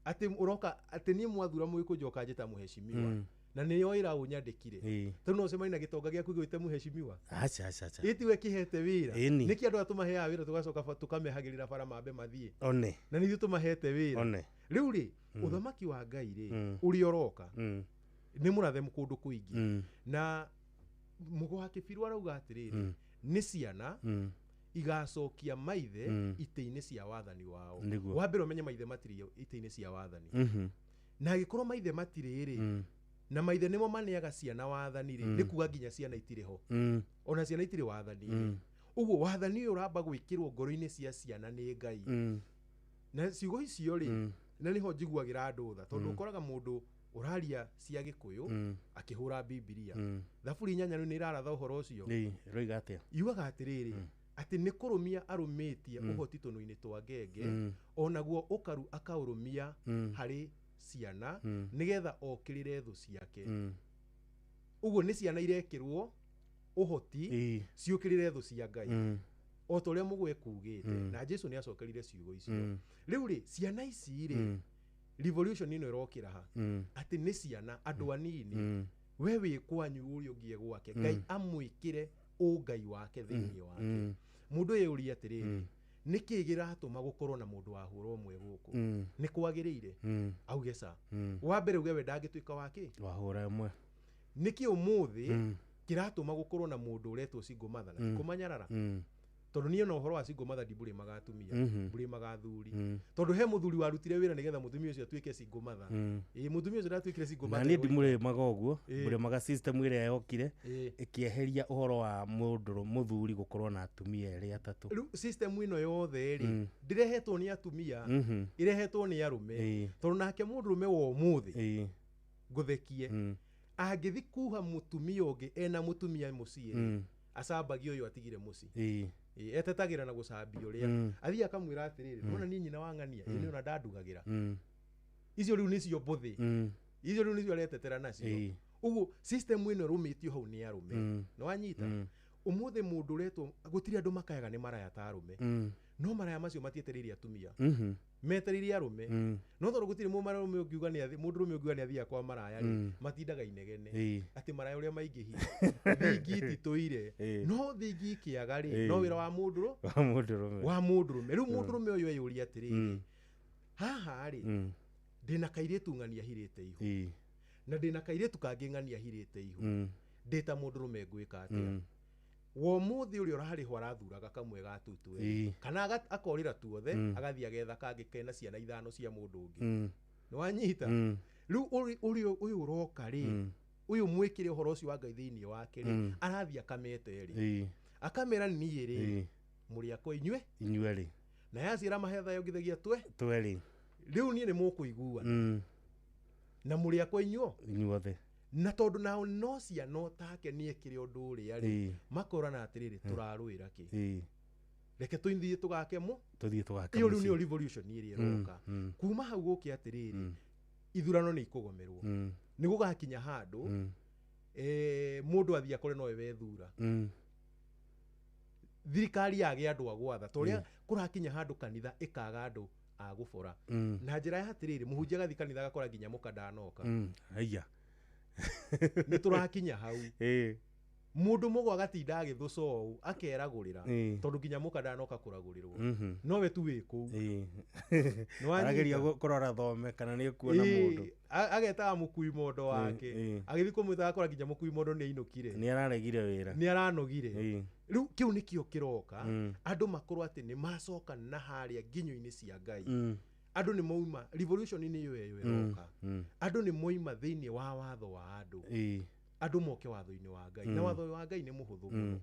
G: atĩ ũroka atĩ niĩ mwathura mũgĩkũnjoka njĩta mũheshimiwa, na nĩyo ĩra ũnyandĩkire. Tondũ no ũcemanie na gĩtonga gĩaku gĩgwĩte mũheshimiwa.
A: Aca, aca, aca.
G: Ĩtiwe kĩhete wĩra.
A: Ĩni.
G: Nĩkĩ andũ aya tũmaheaga wĩra tũgacoka tũkamehagĩrĩra bara mambe mathiĩ,
A: One.
G: na nĩ ithuĩ tũmahete wĩra?
A: One.
G: Rĩu rĩ, ũthamaki wa Ngai rĩ, ũrĩa ũroka nĩ mũrathe kũndũ kũingĩ, na mũgo wa kĩbirũ arauga atĩrĩrĩ, nĩ ciana igacokia maithe itĩ-inĩ cia wathani wao.
A: Nĩguo.
G: Wa mbere ũmenye maithe matirĩ itĩ-inĩ cia wathani, na angĩkorwo maithe matirĩ rĩ, na maithe nĩmo maneaga ciana wathani rĩ, nĩ kuga nginya ciana itirĩ ho. Ona ciana itirĩ wathani. Ũguo wathani ũyũ ũramba gwĩkĩrwo ngoro-inĩ cia ciana nĩ Ngai. Na ciugo icio rĩ, na nĩho njiguagĩra andũ tha, tondũ ũkoraga mũndũ ũraria cia Gĩkũyũ akĩhũra Bibilia. Thaburi 8 rĩu nĩ ĩraratha ũhoro ũcio.
A: Ĩĩ, ĩroiga atĩa?
G: Yugaga atĩrĩrĩ, atĩ nĩ kũrũmia arũmĩtie ũhoti tũnua-inĩ twa ngenge, onaguo ũkaru akaũrũmia harĩ ciana, nĩgetha okĩrĩre thũ ciake. Ũguo nĩ ciana irekĩrwo ũhoti ciũkĩrĩre thũ cia Ngai, o ta ũrĩa mũgwe kugĩte. Na Jesu nĩ acokerire ciugo icio. Rĩu rĩ, ciana ici rĩ, revolution ĩno ĩrokĩra ha? Atĩ nĩ ciana, andũ anini, we wĩ kwanyu, ũrĩa ũngĩ e gwake, Ngai amwĩkĩre Ũngai wake thĩinĩ wake. Mũndũ eyũrie atĩrĩrĩ, nĩkĩ gĩratũma gũkorwo na mũndũ wa hũra ũmwe gũkũ? Nĩ kwagĩrĩire? Auge ca. Wa mbere uge we ndangĩtuĩka wa kĩ?
A: Wahũra ĩmwe.
G: Nĩkĩ ũmũthĩ kĩratũma gũkorwo na mũndũ ũretwo single mother na ti kũmanyarara? Tondũ niĩ ona ũhoro wa single mother ndimburĩmaga atumia, mburĩmaga athuri, tondũ he mũthuri warutire wĩra nĩgetha mũtumia ũcio atuĩke single mother. Ĩĩ, mũtumia ũcio ndatuĩkire single
A: Na
G: mother
A: niĩ
G: oika.
A: ndimũrĩmaga ũguo, mbũrĩmaga system ĩrĩa yokire ĩkĩeheria ũhoro wa mũndũ mũthuri gũkorwo na atumia erĩ atatũ.
G: Rĩu system ĩno yothe rĩ, ndĩrehetwo nĩ atumia, ĩrehetwo nĩ arũme, tondũ nake mũndũrũme wa ũmũthĩ, ngũthekie, angĩthi kuha mũtumia ũngĩ ena mũtumia mũciĩ rĩ, acambagia ũyũ atigire mũciĩ. Ĩĩ, etetagĩra na gũcambia ũrĩa athiĩ akamwĩra atĩrĩrĩ, nona niĩ nyina wa ng'ania, ĩ nĩ ona ndandugagĩra. Icio rĩu nĩcio mbũthĩ, icio rĩu nĩcio aretetera nacio. Ũguo system ĩno ĩrũmĩtio hau nĩ arũme. Nĩ wanyita? Ũmũthĩ mũndũ ũretwo, gũtirĩ andũ makayaga nĩ maraya ta arũme, no maraya macio matietereire atumia, metereire arũme. No tondũ gũtirĩ mũmarũme ũngiuga nĩ mũndũrũme ũngiuga nĩ athiaga kwa maraya rĩ, matindaga inegene atĩ maraya ũrĩa maingĩhire, thingi ititũire. No thingi ikĩaga rĩ, no wĩra wa mũndũrũ
A: Wa mũndũrũme.
G: Wa mũndũrũme. Rĩu mũndũrũme ũyũ eyũria atĩrĩrĩ, haha rĩ, ndĩna kairĩtu ng'ania hirĩte ihu, na ndĩna kairĩtu kangĩ ng'ania hirĩte ihu, ndĩ ta mũndũrũme ngwĩka atĩa? Wa ũmũthĩ ũrĩa ũrarĩhwo arathuraga kamwe ga tũu twerĩ, kana akorĩra tuothe, agathiĩ agetha kangĩ kena ciana ithano cia mũndũ ũngĩ. Nĩ wanyita? Rĩu ũrĩa ũyũ ũroka rĩ, ũyũ mwĩkĩre ũhoro ũcio wa Ngai thĩinĩ wake rĩ, arathiĩ akameta erĩ, akamera niĩ rĩ, mũrĩ akwa inyuĩ
A: Inyuerĩ.
G: Na yaciara mahetha yongithagia twe
A: Twerĩ.
G: Rĩu niĩ nĩ mũkũiguana, na mũrĩ akwa inyuo
A: Inyuothe.
G: Na tondũ nao no ciana otake nĩ ekĩre ũndũ ũrĩa rĩ, makorana atĩrĩrĩ, tũrarũĩra kĩ? Reke tũthiĩ tũgake mũ
A: Tũthiĩ tũgake
G: Ĩyo rĩu
A: mũciĩ.
G: nĩyo revolution ĩrĩa ĩroka. Kuma hau gũke atĩrĩrĩ, ithurano nĩ ikũgomerwo. Nĩ gũgakinya handũ, mũndũ athiĩ akore nowe wethura, thirikari yage andũ a gwatha, ta ũrĩa kũrakinya handũ kanitha ĩkaga andũ a gũbora, na njĩra ya atĩrĩrĩ, mũhunjia agathiĩ kanitha agakora nginya mũka ndanoka.
A: Haiya.
G: Nĩ tũrakinya hau, mũndũ mũgo agatinda agĩthũca ũũ akeragũrĩra, tondũ nginya mũka ndanoka kũragũrĩrwo, nowe tu wĩ kũu. Nĩ wanyita?
A: Arageria kũrora thome kana nĩ ekuona mũndũ.
G: Agetaga mũkui mondo wake, agĩthiĩ kũmwĩta agakora nginya mũkui mondo nĩ ainũkire.
A: Nĩ araregire wĩra.
G: Nĩ aranogire. Rĩu kĩu nĩkĩo kĩroka, andũ makorwo atĩ nĩ macoka na harĩa nginyo-inĩ cia Ngai. Andũ nĩ mauma revolution nĩ ĩyo ĩyo ĩroka. Andũ nĩ moima thĩinĩ wa watho wa andũ, andũ moke watho-inĩ wa Ngai. Na watho wa Ngai nĩ mũhũthũ mũno.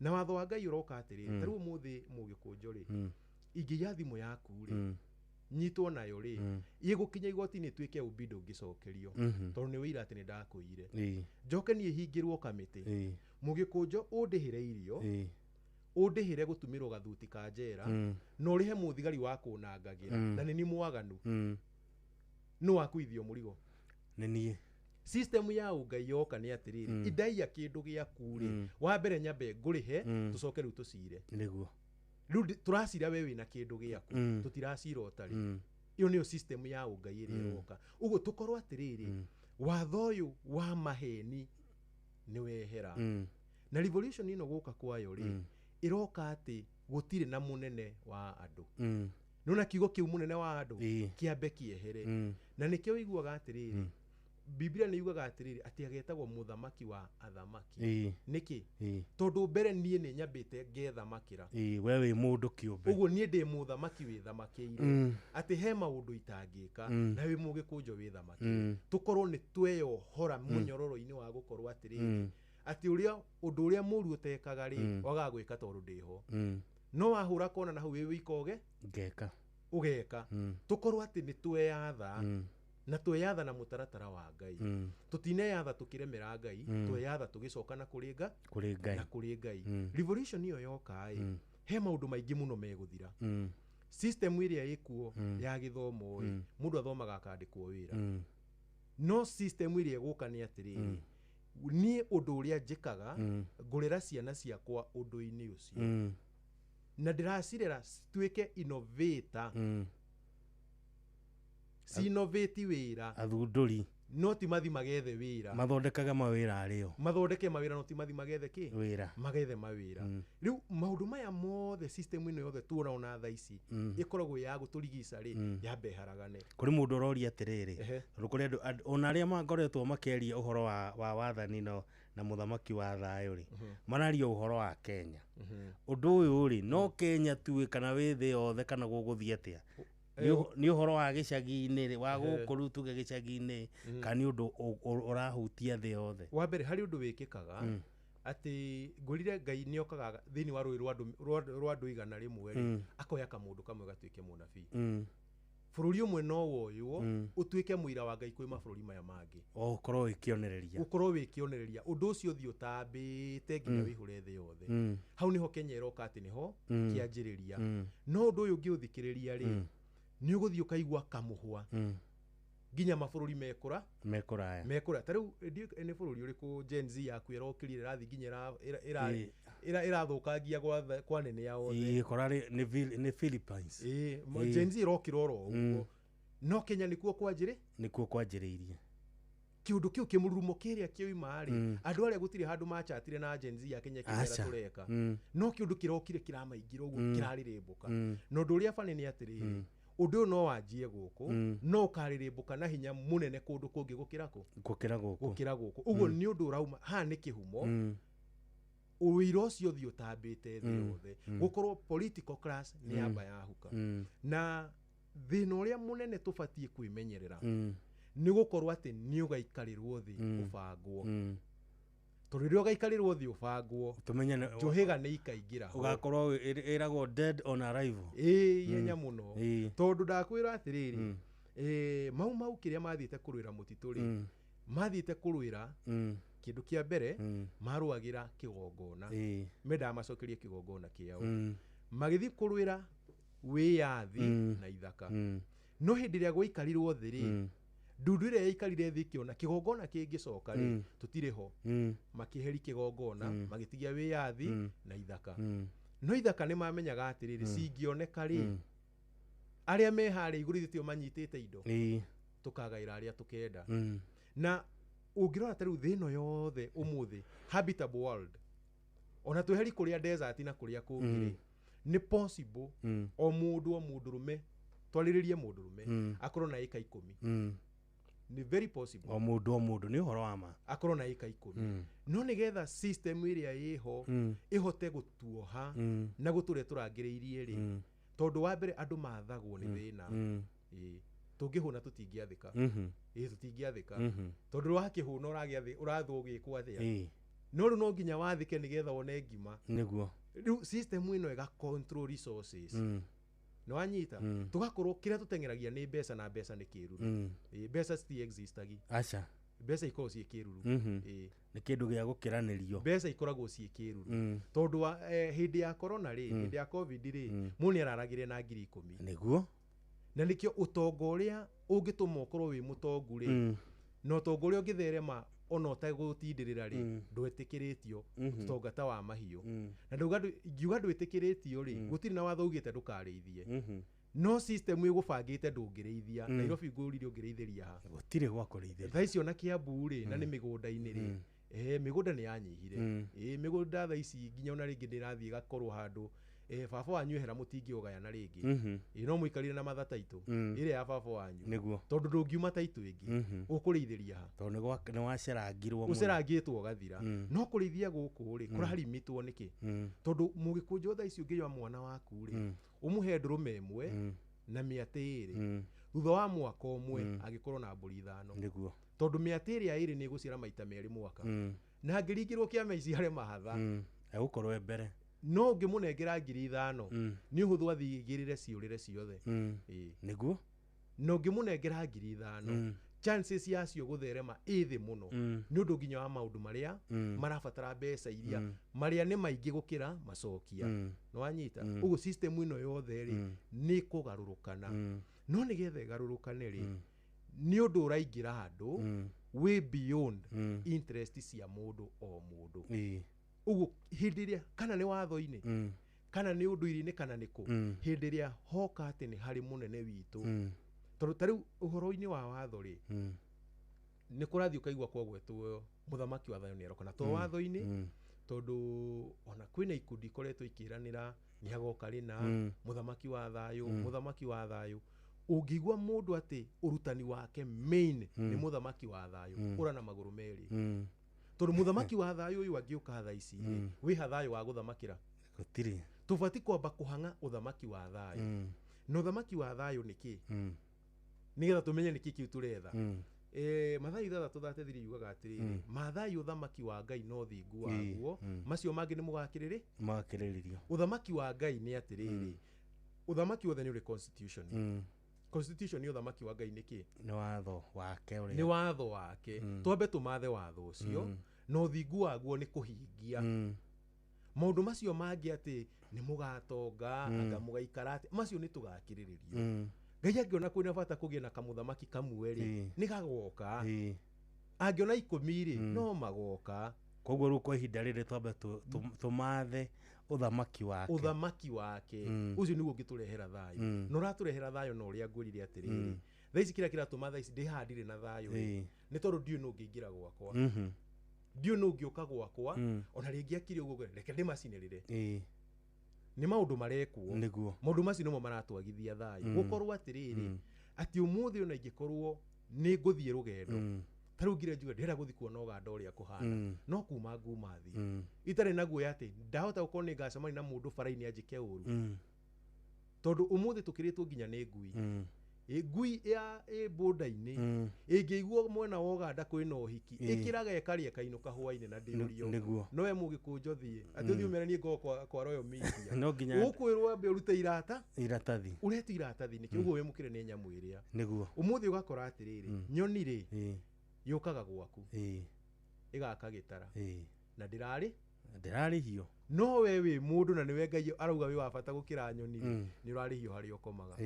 G: Na watho wa Ngai ũroka atĩrĩrĩ, ta rĩu ũmũthĩ mũgĩkũnjo rĩ, ingĩiya thimũ yaku rĩ, nyitwo nayo rĩ, ĩgũkinya igoti-inĩ ĩtuĩke ũmbi ndũngĩcokerio, tondũ nĩ wĩira atĩ nĩ ndakũiyire. Njoke niĩ hingĩrwo kamĩtĩ, mũgĩkũnjo ũndĩhĩre irio, ũndĩhĩre gũtumĩrwo gathuti ka njera, na ũrĩhe mũthigari wa kũnangagĩra, na nĩ ni mwaganu, nũ wakuithio mũrigo?
A: Nĩ niĩ.
G: System ya ũngai yoka nĩ atĩrĩrĩ, indaiya kĩndũ gĩaku rĩ, wa mbere nyambe ngũrĩhe, tũcoke rĩu tũcire.
A: Nĩguo.
G: Rĩu tũracira we wĩna kĩndũ gĩaku, tũtiracira ũtarĩ. Ĩyo nĩyo system ya ũngai ĩrĩa ĩroka. Ũguo tũkorwo atĩrĩrĩ, watho ũyũ wa maheni nĩ wehera. Na revolution ĩno gũka kwayo rĩ, ĩroka atĩ gũtirĩ na mũnene wa andũ. Nĩwona kiugo kĩu mũnene wa andũ kĩambe kĩehere. Na nĩkĩo ũiguaga atĩrĩrĩ, Biblia nĩ yugaga atĩrĩrĩ, atĩ agetagwo mũthamaki wa athamaki. Nĩkĩ? Tondũ mbere niĩ nĩ nyambĩte ngethamakĩra.
A: Ĩĩ, we wĩ mũndũ kĩũmbe.
G: Ũguo niĩ ndĩ mũthamaki wĩthamakĩire, atĩ he maũndũ itangĩka, na wĩ mũgĩkũnjo wĩthamakĩire. Tũkorwo nĩ tweyohora mũnyororo-inĩ wa gũkorwo atĩrĩrĩ, atĩ ũrĩa ũndũ ũrĩa mũru ũtekaga rĩ, wagaga gwĩka tondũ ndĩho. No wahũra kona na hau wĩ wika ũge
A: Ngeka.
G: Ũgeka. Tũkorwo atĩ nĩ tweyatha, na tweyatha na mũtaratara wa Ngai. Tũtineyatha tũkĩremera Ngai, tweyatha tũgĩcoka na kũrĩ Nga
A: Kũrĩ Ngai.
G: Na kũrĩ Ngai. Revolution ĩyo yoka ĩ, he maũndũ maingĩ mũno megũthira. System ĩrĩa ĩkuo ya gĩthomo ĩ, mũndũ athomaga akandĩkwo wĩra. No system ĩrĩa ĩgũka nĩ atĩrĩrĩ, niĩ ũndũ ũrĩa njĩkaga, ngũrera ciana ciakwa ũndũ-inĩ ũcio, na ndĩracirera cituĩke innovator, cinnovate wĩra.
A: Athundũri.
G: No ti mathi magethe wĩra.
A: Mathondekaga mawĩra arĩo.
G: Mathondeke mawĩra, no ti mathi magethe kĩ?
A: Wĩra.
G: Magethe mawĩra. Rĩu maũndũ maya mothe, system ĩno yothe tuona thaa ici ĩkoragwo ya gũtũrigica rĩ, yambe ĩharagane.
A: Kũrĩ mũndũ ũroria atĩrĩrĩ, tondũ kũrĩ andũ ona arĩa makoretwo makĩaria ũhoro wa wathani no na mũthamaki wa thayũ rĩ, mararia ũhoro wa Kenya. Ũndũ ũyũ rĩ, no Kenya tu kana wĩ thĩ yothe, kana gũgũthiĩ atĩa? Nĩ ũhoro wa gĩcagi-inĩ rĩ, wa gũkũ rĩu tuge gĩcagi-inĩ, kana nĩ ũndũ ũrahutia thĩ yothe?
G: Wa mbere, harĩ ũndũ wĩkĩkaga atĩ ngũrire Ngai nĩ okaga thĩinĩ wa rũĩ rwa andũ 100 rĩ, akoya kamũndũ kamwe gatuĩke mũnabii. Bũrũri ũmwe no woywo ũtuĩke mũira wa Ngai kwĩ mabũrũri maya mangĩ.
A: O ũkorwo wĩ kĩonereria.
G: Ũkorwo wĩ kĩonereria, ũndũ ũcio ũthiĩ ũtambĩte nginya wĩihũre thĩ yothe. Hau nĩho Kenya ĩroka atĩ nĩho kĩanjĩrĩria. No ũndũ ũyũ ũngĩũthikĩrĩria rĩ, nĩ ũgũthiĩ ũkaigua kamũhwa nginya mabũrũri mekũra
A: mekũraya.
G: Mekũra. Ta rĩu nĩ bũrũri ũrĩkũ Gen Z yaku ĩrokĩrire, ĩrathiĩ nginya ĩrathũkangia kwa nene ya othe?
A: Ĩĩ, kora nĩ Philippines.
G: Ĩĩ, Gen Z ĩrokĩra oro ũguo, no Kenya nĩkuo kwanjĩrĩ
A: Nĩkuo kwanjĩrĩirie.
G: Kĩũndũ kĩu kĩmũrurumo kĩrĩa kĩoima rĩ, andũ arĩa gũtirĩ handũ machatire na Gen Z ya Kenya kĩmera
A: Aca.
G: tũreka, no kĩũndũ kĩrokire kĩramaingĩra ũguo, kĩrarĩrĩmbũka. Na ũndũ ũrĩa bani nĩ atĩrĩrĩ, ũndũ ũyũ no wanjie gũkũ, no ũkarĩrĩmbũka na hinya mũnene kũndũ kũngĩ gũkĩra kũ?
A: Gũkĩra gũkũ.
G: Gũkĩra gũkũ. Ũguo nĩ ũndũ ũrauma haha, nĩ kĩhumo. Ũira ũcio ũthiĩ ũtambĩte thĩ yothe, gũkorwo political class nĩ yamba yahuka. Na thĩna ũrĩa mũnene tũbatiĩ kwĩmenyerera nĩ gũkorwo atĩ nĩ ũgaikarĩrwo thĩ ũbangwo, tondũ rĩrĩa ũgaikarĩrwo thĩ ũbangwo,
A: Tũmenye
G: njũhĩga nĩ ikaingĩra ho.
A: Ũgakorwo ĩragwo dead on arrival.
G: Ĩĩ, ihenya mũno. Tondũ ndakwĩra atĩrĩrĩ, mau mau kĩrĩa mathiĩte kũrũĩra mũtitũ rĩ, mathiĩte kũrũĩra kĩndũ kĩa mbere, marũagĩra kĩgongona. Mendaga macokerie kĩgongona kĩao. Magĩthiĩ kũrũĩra wĩyathi na ithaka. No hĩndĩ ĩrĩa gwaikarirwo thĩ rĩ, ndundu ĩrĩa yaikarire thĩ ĩkĩona kĩgongona kĩngĩcoka rĩ, tũtirĩ ho. Makĩheri kĩgongona, magĩtigia wĩyathi na ithaka. No ithaka nĩ mamenyaga atĩrĩrĩ, cingĩoneka rĩ, arĩa me harĩa igũrũ ithuĩ tio manyitĩte indo, tũkagaĩra arĩa tũkenda. Na ũngĩrora ta rĩu thĩ ĩno yothe ũmũthĩ, habitable world, ona tweheri kũrĩa desert na kũrĩa kũngĩ rĩ, nĩ possible o mũndũ, o mũndũrũme, twarĩrĩrie mũndũrũme, akorwo na ĩka 10. Nĩ very possible.
A: O mũndũ, o mũndũ, nĩ ũhoro wa ma.
G: Akorwo na ĩka 10. No nĩgetha system ĩrĩa ĩho ĩhote gũtuoha na gũtũrĩa tũrangĩrĩirie rĩ, tondũ wa mbere andũ mathagwo nĩ thĩna. Ĩĩ, tũngĩhũna tũtingĩathĩka. Ĩĩ, tũtingĩathĩka. Tondũ wakĩhũna ũragĩathĩ ũrathwo ũgĩkwo atĩa? No rĩu no nginya wathĩke nĩgetha wone ngima.
A: Nĩguo.
G: Rĩu system ĩno ĩga control resources. Nĩ wanyita? Tũgakorwo kĩrĩa tũteng'eragia nĩ mbeca, na mbeca nĩ kĩruru. Ĩĩ, mbeca citi existagi.
A: Aca.
G: Mbeca ikoragwo ciĩ kĩruru. Ĩĩ.
A: Nĩ kĩndũ gĩa gũkĩranĩrio.
G: Mbeca ikoragwo ciĩ kĩruru. Tondũ wa hĩndĩ ya corona rĩ, hĩndĩ ya COVID rĩ, mũndũ nĩ araragire na 10,000.
A: Nĩguo.
G: Na nĩkĩo ũtonga ũrĩa ũngĩtũma ũkorwo wĩ mũtongu rĩ, na ũtonga ũrĩa ũngĩtherema ona ũtegũtindĩrĩra rĩ, ndwetĩkĩrĩtio. Ũtonga ta wa mahiũ. Na ndauga ingiuga ndwĩtĩkĩrĩtio rĩ, gũtirĩ na watho ugĩte ndũkarĩithie, no system ĩgũbangĩte ndũngĩrĩithia. Nairobi ngũrire ũngĩrĩithĩria ha?
A: Gũtirĩ gwa kũrĩithĩria.
G: Thaa ici ona Kiambu rĩ, na nĩ mĩgũnda-inĩ rĩ, mĩgũnda nĩ yanyihire. Ĩ, mĩgũnda thaa ici nginya ona rĩngĩ nĩ ĩrathiĩ ĩgakorwo handũ, baba wanyu ehera mũtingĩũgayana rĩngĩ. Ĩ, no mũikarire na matha taitũ ĩrĩa ya baba wanyu.
A: Nĩguo.
G: Tondũ ndũngiuma taitũ ĩngĩ. Ũkũrĩithĩria ha?
A: Tondũ nĩ wacerangirwo mũno.
G: Ũcerangĩtwo ũgathira. No kũrĩithia gũkũ rĩ, kũrarimitwo nĩkĩ? Tondũ mũgĩkũnjũ thaa ici ũngĩoya mwana waku rĩ, ũmũhe ndũrũme 1 na mĩatĩ 2, thutha wa mwaka 1 angĩkorwo na mbũri 5.
A: Nĩguo.
G: Tondũ mĩatĩ ĩrĩa 2 nĩ ĩgũciara maita merĩ mwaka, na angĩringĩrwo kĩama iciare mahatha,
A: Egũkorwo e mbere.
G: No ũngĩmũnengera 5,000, nĩ ũhũthũ athiĩ igĩrĩre ciũrĩre ciothe. Ĩĩ.
A: Nĩguo.
G: Na ũngĩmũnengera 5,000, chances yacio gũtherema ĩ thĩ mũno, nĩ ũndũ nginya wa maũndũ marĩa marabatara mbeca iria marĩa nĩ maingĩ gũkĩra macokia. Nĩ wanyita? Ũguo system ĩno yothe rĩ, nĩ kũgarũrũkana. No nĩgetha ĩgarũrũkane rĩ, nĩ ũndũ ũraingĩra andũ wĩ beyond interest cia mũndũ o mũndũ. Ũguo hĩndĩ ĩrĩa kana nĩ watho-inĩ, kana nĩ ũndũire-inĩ, kana nĩ kũ, hĩndĩ ĩrĩa hoka atĩ nĩ harĩ mũnene witũ, tondũ ta rĩu ũhoro-inĩ wa watho rĩ, Nĩ kũrathiĩ ũkaigua kwagwetwo mũthamaki wa thayũ nĩ aroka na to watho-inĩ, tondũ ona kwĩna ikundi ikoretwo ikĩranĩra nĩ agoka rĩna mũthamaki wa thayũ, mũthamaki wa thayũ. Ũngĩigua mũndũ atĩ ũrutani wake main nĩ mũthamaki wa thayũ, ũra na magũrũ merĩ, tondũ mũthamaki wa thayũ ũyũ angĩũka thaa ici rĩ, wĩha thayũ wa gũthamakĩra?
A: Gũtirĩ.
G: Tũbatiĩ kwamba kũhang'a ũthamaki wa thayũ. Na ũthamaki wa thayũ nĩ kĩ? Nĩgetha tũmenye nĩ kĩ kĩu tũretha. Mathayo 6:33 yugaga atĩrĩrĩ, mathai ũthamaki wa Ngai na ũthingu waguo, macio mangĩ nĩ mũgakĩrĩrĩ
A: Magakĩrĩrĩrio.
G: Ũthamaki wa Ngai nĩ atĩrĩrĩ, ũthamaki wothe nĩ ũrĩ constitution. Constitution nĩ ũthamaki wa Ngai nĩ kĩ?
A: Nĩ watho wake ũrĩa.
G: Nĩ watho wake. Twambe tũmathe watho ũcio, na ũthingu waguo nĩ kũhingia maũndũ macio mangĩ atĩ nĩ mũgatonga, anga mũgaikara atĩ, macio nĩ tũgakĩrĩrĩrio. Ngai angĩona kwĩna bata kũgĩe na kamũthamaki kamwe rĩ, nĩ gagoka. Angĩona 10 rĩ, no magoka.
A: Koguo rĩu kwa ihinda rĩrĩ twambe tũmathe ũthamaki wake.
G: Ũthamaki wake ũcio nĩguo ũngĩtũrehera thayũ. Na ũratũrehera thayũ na ũrĩa ngwĩrire atĩrĩrĩ, thaa ici kĩrĩa kĩratũma thaa ici ndĩhandire na thayũ rĩ, nĩ tondũ ndiũĩ nũ ũngĩingĩra gwakwa, ndiũĩ nũ ũngĩũka gwakwa, ona rĩngĩ akire ũguo reke ndĩmacinĩrĩre. Nĩ maũndũ marekwo.
A: Nĩguo.
G: Maũndũ macio nĩmo maratwagithia thayũ. Gũkorwo atĩrĩrĩ, atĩ ũmũthĩ ona ingĩkorwo nĩ ngũthiĩ rũgendo, ta rĩu ngire njuge ndĩrenda gũthiĩ kuona Ũganda ũrĩa kũhana, no kuma nguma thiĩ itarĩ na guoya atĩ ndahota gũkorwo nĩ ngacemania na mũndũ bara-inĩ anjĩke ũru, tondũ ũmũthĩ tũkĩrĩtwo nginya nĩ ngui. Ngui ya ĩ bũnda-inĩ ĩngĩigua mwena wa Ũganda kwĩna ũhiki, ĩkĩraga ĩkarĩa ĩkainũka hwainĩ na ndĩũrio.
A: Nĩguo.
G: No we mũgĩkũnjo thiĩ atĩ ũthiĩ ũmere niĩ ngorwo kwa Royal Media,
A: No nginya
G: ũkwĩrwo ambe ũrute irata
A: iratathi.
G: Ũretwo iratathi nĩkĩ? Ũguo wĩmũkĩre nĩ nyamũ ĩrĩa.
A: Nĩguo.
G: Ũmũthĩ ũgakora atĩrĩrĩ, nyoni rĩ, yũkaga gwaku ĩgaka gĩtara na ndĩrarĩ
A: ndĩrarĩhio,
G: no we wĩ mũndũ na nĩwe Ngai arauga wĩ wa bata gũkĩra nyoni rĩ, nĩ ũrarĩhio harĩa ũkomaga.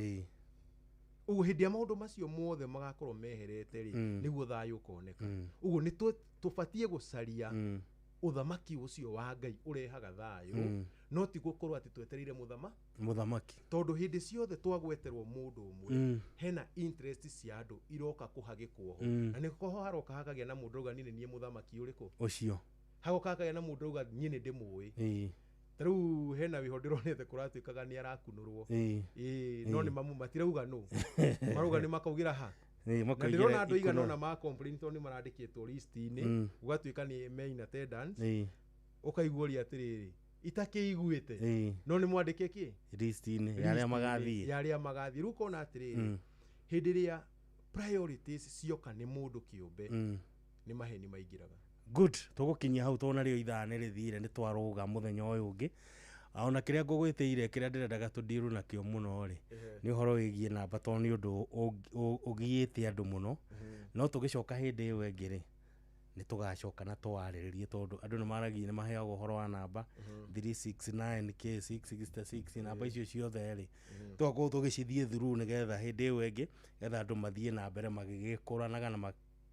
G: Ũguo hĩndĩ ya maũndũ macio mothe magakorwo meherete rĩ, nĩguo thayũ ũkoneka. Ũguo nĩ tũbatiĩ gũcaria ũthamaki ũcio wa Ngai ũrehaga thayũ, no ti gũkorwo atĩ twetereire mũthamaki, tondũ hĩndĩ ciothe twagweterwo mũndũ ũmwe, hena interest cia andũ iroka kũhagĩkwo ho, na nĩho haroka hakagĩa na mũndũ auga niĩ nĩ niĩ mũthamaki ũrĩkũ
A: ũcio,
G: hagoka hakagĩa na mũndũ auga niĩ nĩ ndĩmũĩ. Ta rĩu hena wĩho ndĩronete kũratuĩkaga nĩ arakunũrwo, no nĩ mamu matirauga nũ, marauga nĩ makaugĩra ha. Na ndĩrona andũ aigana ũna ma complain tondũ nĩ marandĩkĩtwo list-inĩ, gũgatuĩka nĩ me in attendance, ũkaigua ũrĩa atĩrĩrĩ itakĩiguĩte, no nĩ mwandĩke kĩ
A: list-inĩ ya arĩa magathiĩ,
G: ya arĩa magathiĩ. Rĩu ũkona atĩrĩrĩ, hĩndĩ ĩrĩa priorities cioka nĩ mũndũ kĩũmbe, nĩ maheni maingĩraga.
A: Good, tũgũkinyia hau tondũ narĩo ithaa nĩ rĩthire, nĩ twarũga mũthenya ũyũ ũngĩ. Ona kĩrĩa ngũgwĩtĩire, kĩrĩa ndĩrendaga tũndiru nakĩo mũno rĩ, nĩ ũhoro wĩgiĩ namba, tondũ nĩ ũndũ ũgiĩte andũ mũno. No tũgĩcoka hĩndĩ ĩyo ĩngĩ rĩ, nĩ tũgacoka na tũwarĩrĩrie, tondũ andũ nĩ maragia, nĩ maheagwo ũhoro wa namba 369 K 666, namba icio ciothe rĩ, tũgakorwo tũgĩcithiĩ through nĩgetha hĩndĩ ĩyo ĩngĩ, nĩgetha andũ mathiĩ na mbere magĩgĩkũranaga na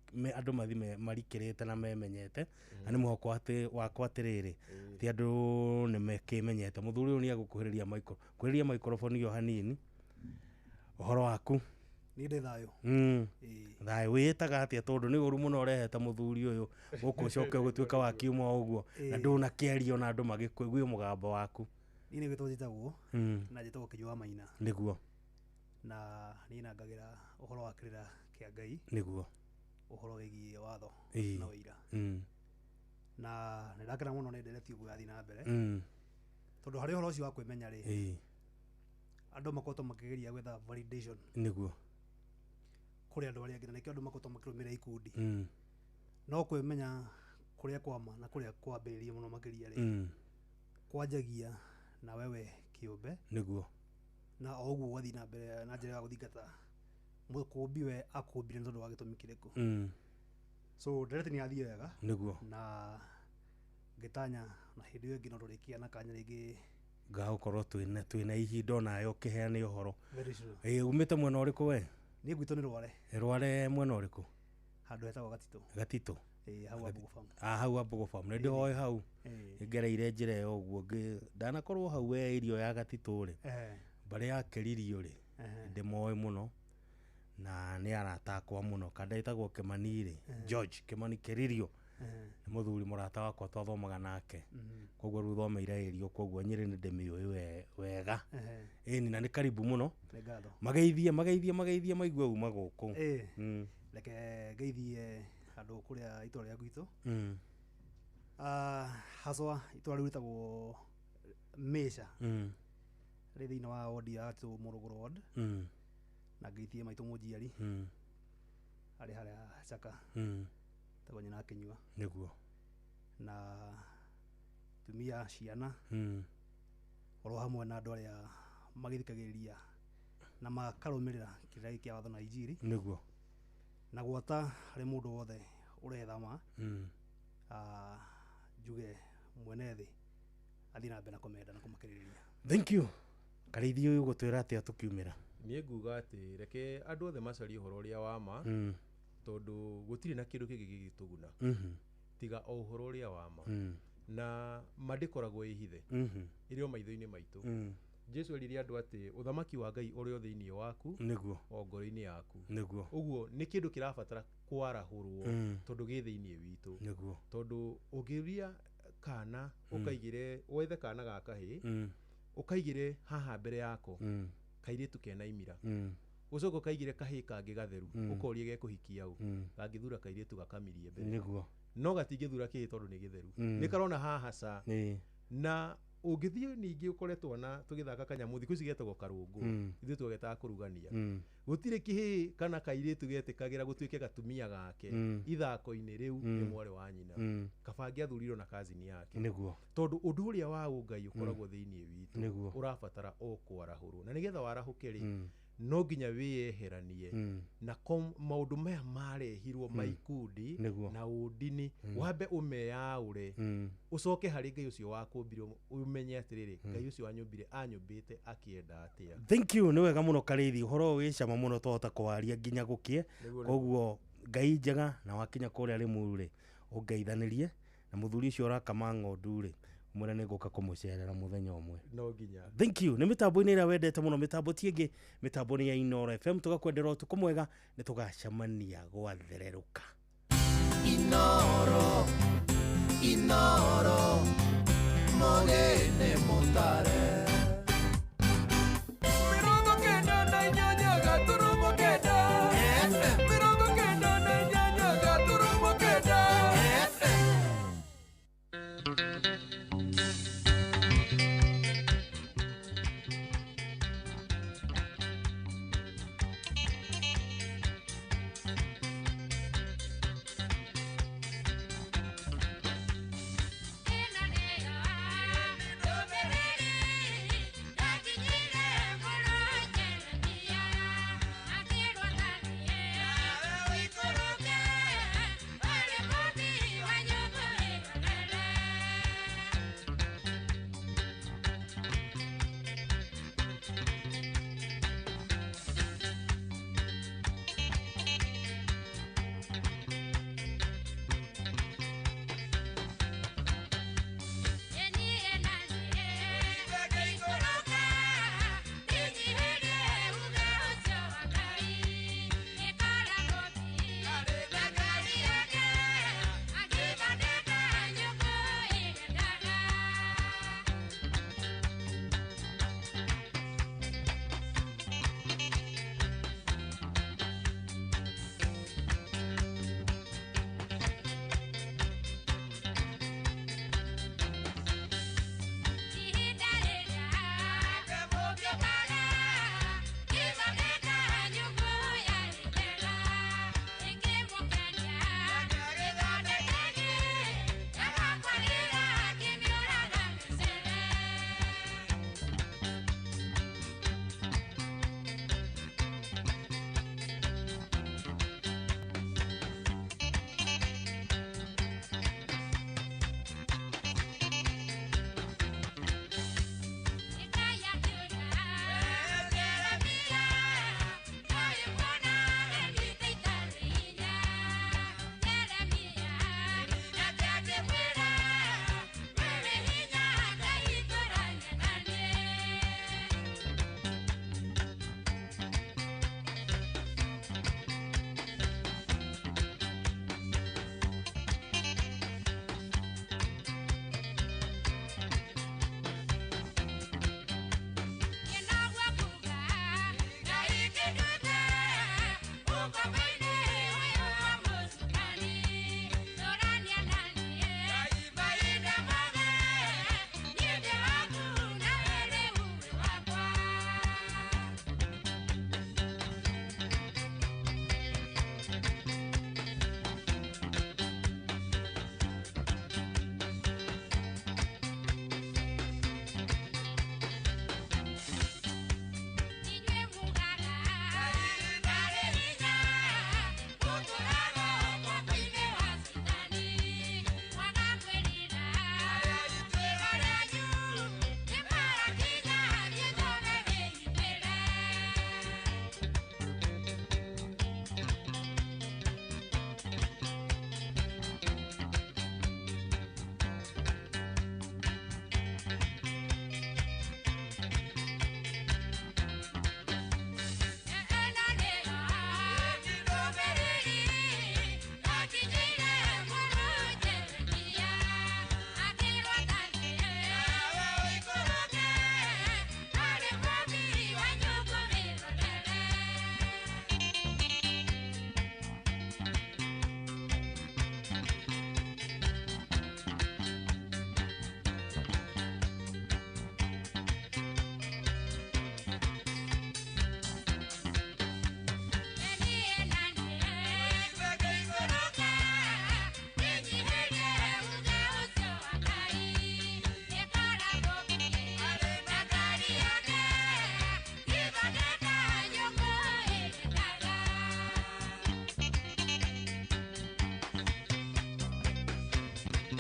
A: andũ mathiĩ marikĩrĩte na memenyete. Na nĩ mwĩhoko wakwa atĩrĩrĩ, ti andũ nĩ mekĩmenyete. Mũthuri ũyũ nĩ egũkuhĩrĩria kuhĩrĩria microphone ĩyo hanini. Ũhoro waku?
F: Niĩ ndĩ thayũ.
A: Thayũ. Wĩĩtaga atĩa? Tondũ nĩ ũru mũno ũrehete mũthuri ũyũ gũkũ ũcoke ũgĩtuĩka wa kiuma ũguo, na ndũnakĩaria ona andũ magĩkũigue mũgambo waku.
F: Niĩ nĩ gwĩtwo njĩtagwo, na njĩtagwo Kĩnyua wa Maina.
A: Nĩguo.
F: Na niĩ nangagĩra ũhoro wa kĩrĩra kĩa Ngai.
A: Nĩguo.
F: Ũhoro wĩgiĩ watho na ũira. Na nĩ ndakena mũno nĩ ndereti ũguo yathiĩ na mbere, tondũ harĩ ũhoro ũcio wa kwĩmenya rĩ, andũ makoretwo makĩgeria gwetha validation.
A: Nĩguo.
F: Kũrĩ andũ arĩa angĩ, na nĩkĩo andũ makoretwo makĩrũmĩrĩra ikundi. No kwĩmenya kũrĩa kwama na kũrĩa kwambĩrĩria mũno makĩria rĩ, kwanjagia na wewe kĩũmbe.
A: Nĩguo.
F: Na o ũguo ũgathiĩ na mbere na njĩra ya gũthingata mũkũmbi we akũmbire nĩ tondũ wa gĩtũmi kĩrĩkũ. So ndereti nĩ yathiĩ wega.
A: Nĩguo.
F: Na ngĩtanya na hĩndĩ ĩyo ĩngĩ no tũrĩkia na kanya rĩngĩ
A: gagũkorwo twĩna ihinda onawe ũkĩheana ũhoro. Umĩte mwena ũrĩkũ we?
F: Niĩ gwitũ nĩ Rware.
A: Rware mwena ũrĩkũ?
F: Handũ hetagwo Gatitũ.
A: Gatitũ?
F: Hau Ambugo Farm.
A: Hau Ambugo Farm. Nĩ ndĩhoe hau. Ngereire njĩra ĩyo ũguo, ndanakorwo hau we irio ya Gatitũ rĩ, mbarĩ ya Kĩririo rĩ, ndĩmoĩ mũno. Na nĩ arata akwa mũno kanda ĩtagwo Kĩmani rĩ, George Kĩmani Kĩririo nĩ mũthuri mũrata wakwa twathomaga nake. Koguo rĩu thomeire ĩrio, koguo Nyĩrĩ nĩ ndĩmĩũĩ wega. Ĩni na nĩ karibu mũno.
F: Nĩ ngatho.
A: Mageithie mageithie mageithie maigue uma gũkũ.
F: Reke ngeithie andũ kũrĩa itũra rĩa gwitũ. Haswa itũra rĩu rĩtagwo Meca. Rĩ thĩinĩ wa wodi ya Gatũ Mũrũgũrũ ward. Na ngeithie maitũ mũnjiari. Arĩ harĩa Chaka. Tagwo nyina Kĩnyua.
A: Nĩguo.
F: Na tumia ciana. Oro hamwe na andũ arĩa magĩthikagĩrĩria na makarũmĩrĩra kĩrĩra gĩkĩ kĩa watho na injiri.
A: Nĩguo.
F: Na gwata harĩ mũndũ wothe ũrethama. Njuge mwene thĩ athiĩ na mbere na kũmenda na kũmakĩrĩrĩria.
A: Thank you. Karĩithi ũyũ ũgũtwĩra atĩa tũkiumĩra?
G: Niĩ nguga atĩ reke andũ othe macarie ũhoro ũrĩa wa ma, tondũ gũtirĩ na kĩndũ kĩngĩ gĩgĩtũguna tiga o ũhoro ũrĩa wa ma. Na ma ndĩkoragwo ĩhithe, ĩrĩ o maitho-inĩ maitũ. Jesu erire andũ atĩ ũthamaki wa Ngai ũrĩ o thĩinĩ waku,
A: nĩguo,
G: o ngoro-inĩ yaku.
A: Nĩguo.
G: Ũguo nĩ kĩndũ kĩrabatara kwarahũrwo, tondũ gĩ thĩinĩ witũ.
A: Nĩguo.
G: Tondũ ũngĩũria kana ũkaigĩre, wethe kana ga kahĩĩ, ũkaigĩre haha mbere yako, kairĩtu kena imira. Ũcoke ũkaigĩre kahĩĩ kangĩ gatheru, ũkorie gekũhikia ũ, gangĩthura kairĩtu gakamirie mbere.
A: Nĩguo.
G: No gatingĩthura kĩhĩĩ tondũ nĩ gĩtheru. Nĩ karona haha ca. Na ũngĩthiĩ ningĩ ũkore twana tũgĩthaka kanyamũ thikũ ici getagwo karũngũ, ithuĩ twagetaga kũrugania. Gũtirĩ kĩhĩĩ kana kairĩtu getĩkagĩra gũtuĩke gatumia gake ithako-inĩ rĩu nĩ mwarĩ wa nyina. Kaba angĩathurirwo na kazini yake.
A: Nĩguo.
G: Tondũ ũndũ ũrĩa wa ũngai ũkoragwo thĩinĩ witũ
A: Nĩguo.
G: ũrabatara o kwarahũrwo, na nĩgetha warahũke rĩ, no nginya wĩyeheranie na maũndũ maya marehirwo ma ikundi na ũndini, wambe ũmeyaũre, ũcoke harĩ Ngai ũcio wakũmbire, ũmenye atĩrĩrĩ, Ngai ũcio wanyũmbire anyũmbĩte akĩenda atĩa.
A: Thank you, nĩ wega mũno Karĩithi, ũhoro ũyũ wĩ cama mũno twahota kũwaria nginya gũkĩe. Koguo Ngai njega, na wakinya kũrĩa Rĩmuru rĩ, ũngeithanĩrie na mũthuri ũcio ũrakama ng'ondu rĩ, mwĩre nĩ ngũka kũmũcerera mũthenya ũmwe.
G: No nginya.
A: Thank you. Nĩ mĩtambo-inĩ ĩrĩa wendete mũno, mĩtambo ti ĩngĩ, mĩtambo nĩ ya Inooro FM. Tũgakwendera ũtukũ mwega, nĩ tũgacemania gwathererũka.
H: Inooro, Inooro, mũgene mũtare. 98 gaturumo kenda. 98 gaturumo kenda.
M: Ena nea,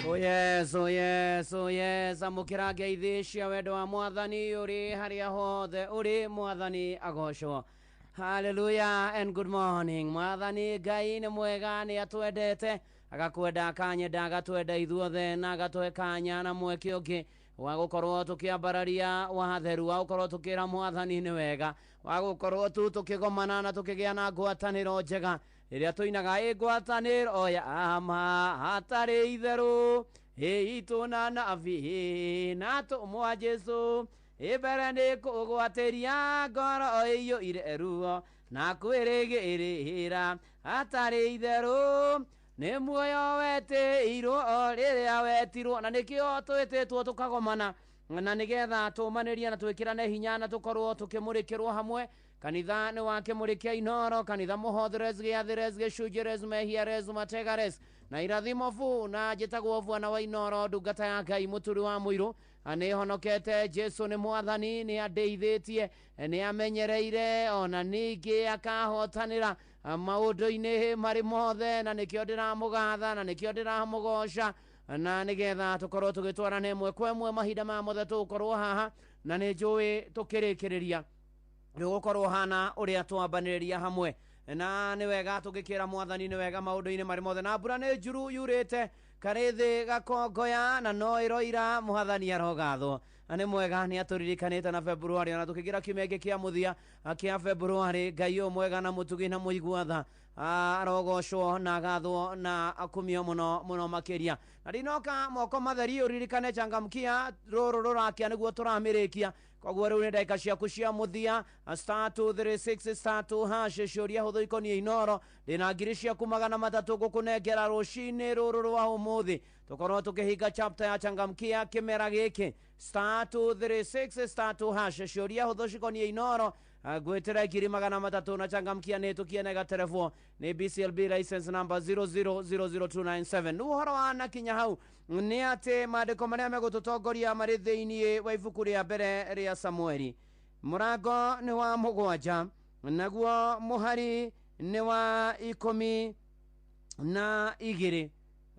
N: Oh yes, oh yes, oh yes. Amũkĩra ngeithi cia wendo wa mwathani ũrĩ harĩa hothe ũrĩ, mwathani agocwo. Hallelujah and good morning. Mwathani Ngai nĩ mwega, nĩ atwendete, agakwenda, akanyenda, agatwenda ithuothe, na agatũhe kanya na mweke ũngĩ wa gũkorwo tũkĩambararia watheru, wa gũkorwo tũkĩra mwathani nĩ wega, wa gũkorwo tu tũkĩgomana na tũkĩgĩa na ngwatanĩro njega rĩrĩa tũinaga ĩ ngwatanĩro ya ma hatarĩ itherũ ĩ itũ na nabii na tũmwa Jesũ ĩ mbere nĩ kũgwatĩria ngoro ĩiyũire ruo na kwĩrĩgĩrĩra hatarĩ itherũ nĩ muoyo wetĩirwo o rĩrĩa wetirwo. Na nĩkĩo twĩtĩtwo tũkagomana na nĩgetha tũmanĩrie na twĩkĩrane hinya na tũkorwo tũkĩmũrĩkĩrwo hamwe. Kanitha nĩ wa kĩmũrĩkia Inooro, kanitha mũhotheres, gĩathĩres, gĩcunjĩres, mehiares, mategares na irathimo bu. Na njĩtagwo bwana wa Inooro, ndungata ya Ngai, mũturi wa mũirũ. Nĩ honokete, Jesu nĩ mwathani, nĩ andeithĩtie, nĩ amenyereire, ona ningĩ akahotanĩra maũndũ-inĩ marĩ mothe, na nĩkĩo ndĩramũgatha na nĩkĩo ndĩramũgoca, na nĩgetha tũkorwo tũgĩtwarana ĩmwe kwa ĩmwe mahinda maya mothe tũgũkorwo haha, na nĩ njũĩ tũkĩrĩkĩrĩria nĩ ũgũkorwo hana ũrĩa twambanĩrĩria hamwe. Na nĩ wega tũngĩkĩra mwathani nĩ wega maũndũ-inĩ marĩ mothe. Na mbura nĩ njuru yurĩte karĩthĩ gakongoya na no ĩroira, mwathani arogathwo. Na nĩ mwega, nĩ atũririkanĩte na Februari, ona tũkĩingĩra kiumia gĩkĩ kĩa mũthia kĩa Februari. Ngai ũyũ mwega na mũtugi na mũigua tha arogocwo na agathwo na akumio mũno mũno makĩria. Na ndinoka moko matheri, ũririkane changamkia rũrũ rũrakia nĩguo tũramĩrĩkia. Koguo rĩu nĩ ndagĩka ciaku cia mũthia, *236 *2# ciũria hũthũ ikoniĩ Inooro. Ndĩna ngiri ciaku 300 ngũkũnengera rũcinĩ rũrũ rwa ũmũthĩ, tũkorwo tũkĩhinga chapter ya changamkia kĩmera gĩkĩ. *236 *2# ciũria hũthũ cikoniĩ Inooro, ngwĩtĩra ngiri 300 na changamkia nĩ tũkie na ĩgaterebwo nĩ BCLB license number 0000297. Nĩ ũhoro wa nakinya hau nĩ atĩ maandĩko marĩa megũtũtongoria marĩ thĩiniĩ wa ibuku rĩa mbere rĩa Samueli, mũrango nĩ wa 7 naguo mũhari nĩ wa 12.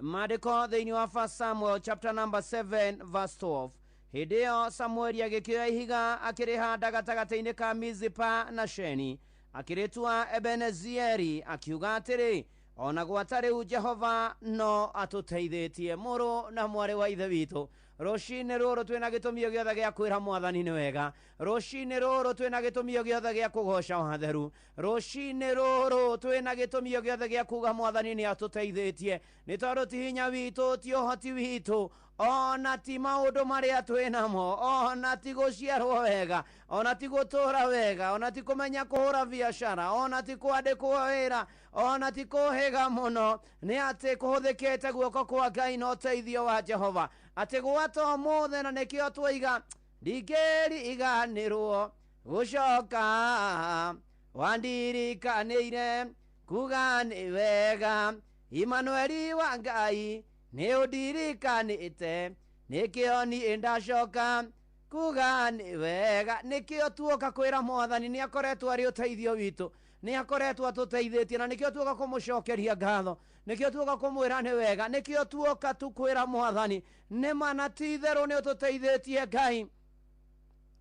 N: Maandĩko thĩiniĩ wa 1 Samuel chapter number 7 verse 12. Hĩndĩ ĩyo Samueli agĩkĩoya ihiga akĩrĩhanda gatagatĩ-inĩ ka Mizipa na Sheni, akĩrĩtua Ebenezieri, akiuga atĩrĩ, ona gwata rĩu Jehova no atũteithĩtie. Mũrũ na mwarĩ wa ithe witũ, rũcinĩ rũrũ twĩna gĩtũmi gĩothe gĩa kwĩra mwathani nĩ wega. Rũcinĩ rũrũ twĩna gĩtũmi gĩothe gĩa kũgoca watheru. Rũcinĩ rũrũ twĩna gĩtũmi gĩothe gĩa kuga mwathani nĩ atũteithĩtie, nĩ tondũ ti hinya witũ, ti ũhoti witũ, ona ti maũndũ marĩa twĩnamo, ona ti gũciarwo wega, ona ti gũtũra wega, ona ti kũmenya kũhũra biacara, ona ti kwandĩkwo wĩra, ona ti kũhĩga mũno, nĩ atĩ kũhũthĩkĩte guoko kwa Ngai na ũteithio wa Jehova, atĩ gwata ũmũthĩ. Na nĩkĩo twaiga ndingĩriganĩrwo gũcoka wandirikanĩire kuga nĩ wega, Imanueli wa Ngai nĩ ũndirikanĩte, nĩkĩo niĩ ndacoka kuga nĩ wega. Nĩkĩo tuoka kwĩra mwathani nĩ akoretwo arĩ ũteithio witũ, nĩ akoretwo atũteithĩtie, na nĩkĩo tuoka kũmũcokeria ngatho, nĩkĩo tuoka kũmwĩra nĩ wega, nĩkĩo tuoka tu kwĩra mwathani nĩ ma na ti itherũ nĩ ũtũteithĩtie Ngai,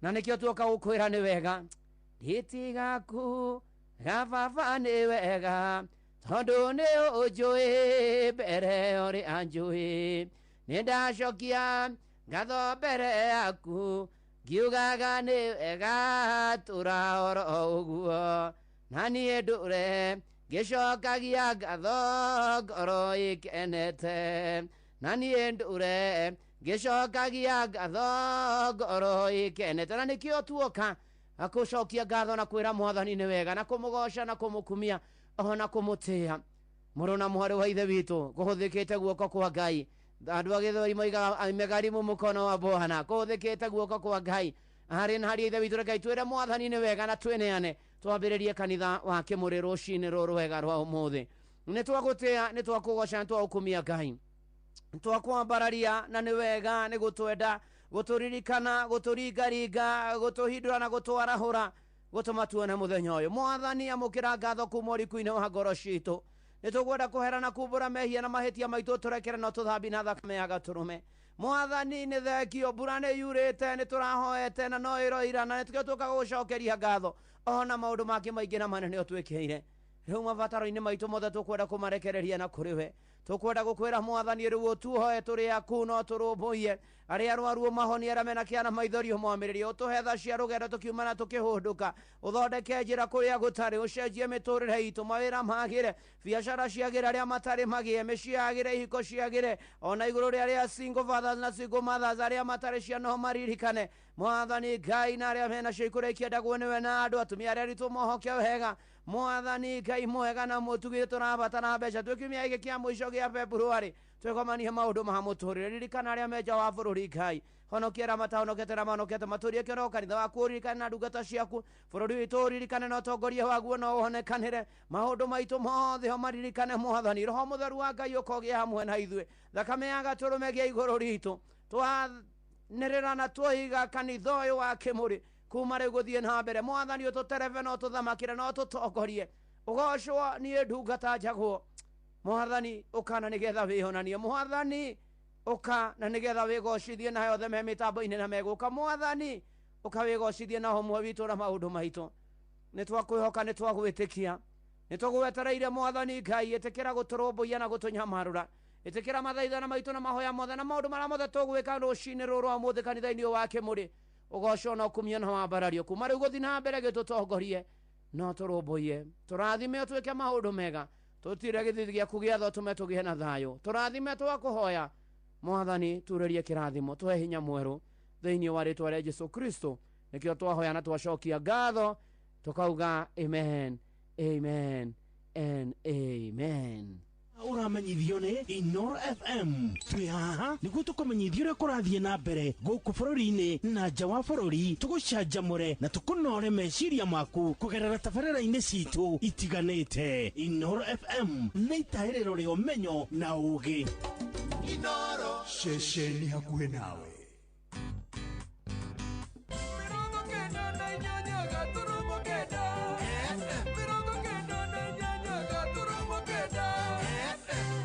N: na nĩkĩo tuoka gũkwĩra nĩ wega. Nditigaku gababa nĩ wega, tondũ nĩ ũnjũĩ mbere ũrĩa anjũĩ, nĩ ndacokia ngatho mbere yaku, ngiugaga nĩ wega tũra oro ũguo, na niĩ ndũre ngĩcokagia ngatho ngoro ĩkenete, na niĩ ndũre ngĩcokagia ngatho ngoro ĩkenete. Na nĩkĩo tuoka kũcokia ngatho na kwĩra mwathani nĩ wega, na kũmũgoca na kũmũkumia ona kũmũtĩa. Mũrũ na mwarĩ wa ithe witũ, kũhũthĩkĩte guoko kwa Ngai. Andũ a gĩthweri moigaga imegharimu mkono wa Bwana. Kũhũthĩkĩte guoko kwa Ngai harĩ na harĩ ithe witũ. Rekei twĩre mwathani nĩ wega na twĩneane, twambĩrĩrie kanitha wa kĩmũrĩ rũcinĩ rũrũ wega rwa ũmũthĩ. Nĩ twagũtĩa, nĩ twakũgoca, nĩ twagũkumia Ngai, twakwambararia, na nĩ wega nĩ gũtwenda, gũtũririkana, gũtũringaringa, gũtũhindũra na gũtwarahũra, gũtũma tuone mũthenya ũyũ. Mwathani, amũkĩra ngatho kuma ũriku-inĩ wa ngoro citũ. Nĩ tũkwenda kũhera na kumbũra mehia na mahĩtia maitũ, tũrekere na tũthambi na thakame ya gatũrũme. Mwathani nĩ thengio, mbura nĩ yurĩte, nĩ tũrahoete na no ĩroira, na nĩtũkĩo tũkaga gũcokeria ngatho ona maũndũ mangĩ maingĩ na manene ũtwĩkĩire. Rĩu mabataro-inĩ maitũ mothe tũkwenda kũmarekereria na kũrĩ we. Tũkwenda gũkwĩra Mwathani rĩu ũtuoe tũrĩ aku no tũrũmbũiye arĩa arwaru ũmahonie, arĩa mena kĩana maithori ũmomĩrĩrie, ũtũhe tha cia rũgendo tũkiuma na tũkĩhũndũka, ũthondeke njĩra kũrĩa gũtarĩ, ũcenjie mĩtũrĩre itũ, mawĩra magĩre, biacara ciagĩre, arĩa matarĩ magĩe, mĩciĩ yagĩre, ihiko ciagĩre, ona igũrũ rĩa arĩa single fathers na single mothers, arĩa matarĩ ciana maririkane Mwathani Ngai, na arĩa mena cio ikũrĩa ikĩendagwo nĩwe, na andũ atumia arĩa aritũ mohoke wega. Mwathani Ngai mwega na mũtugi, tũrabatara mbeca twĩ kiumia gĩkĩ kĩa mũico gĩa February, twĩgomanie maũndũ ma mũtũrĩre. Ririkana arĩa menja wa bũrũri Ngai, honokia arĩa matahonokete na mahonokete, matũrie kĩroho kanitha waku, ũririkane na ndungata ciaku, bũrũri witũ ũririkane na ũtongoria waguo no ũhonekanĩre, maũndũ maitũ mothe ũmaririkane Mwathani. Roho Mũtheru wa Ngai ũkogĩa hamwe na ithuĩ, thakame ya gatũrũme gĩa igũrũ ritũ, twanĩrĩra na twoiga kanitha ũyũ wa Kĩmũrĩ kuma rĩu gũthiĩ na mbere. Mwathani ũtũterebe na ũtũthamakĩre na ũtũtongorie, ũgocwo niĩ ndungata njagwo. Mwathani ũka na nĩgetha wĩonanie, Mwathani ũka na nĩgetha wĩgocithie na yothe me mĩtambo-inĩ na megũka. Mwathani ũka wĩgocithie na ũmwe witũ na maũndũ maitũ. Nĩ twakwĩhoka, nĩ twagwĩtĩkia, nĩ tũgwetereire Mwathani Ngai. Ĩtĩkĩra gũtũrũmbũiya na gũtũnyamarũra, ĩtĩkĩra mathaithana maitũ na mahoya mothe na maũndũ marĩa mothe tũgwĩka rũcinĩ rũrũ rwa ũmũthĩ kanitha-inĩ ũyũ wa Kĩmũrĩ. Ũgocwo na ũkumio na wambarario kuma rĩu gũthiĩ na mbere, gĩtũtongorie no tũrũmbũiye, tũrathime ũtwĩke maũndũ mega, tũtire gĩthithi gĩaku gĩa tho, tũme tũgĩe na thayũ. Tũrathime twakũhoya Mwathani, turĩrie kĩrathimo, tũhe hinya mwerũ thĩinĩ wa rĩtwa rĩa Jesu Kristo. Nĩkĩo twahoya na twacokia ngatho tũkauga amen, amen and amen.
A: Ũramenyithio nĩ Inoro FM. Twĩ haha nĩguo tũkũmenyithia ũrĩa kũrathiĩ na mbere gũkũ bũrũri-inĩ na nja wa bũrũri, tũgũcanjamũre na tũkũnore meciria maku kũgerera tabarĩra-inĩ citũ itiganĩte. Inoro FM nĩ itahĩrĩro rĩa ũmenyo na ũũgĩ.
H: Inoro
C: ceceni hakuhĩ nawe.
H: 98.8 FM.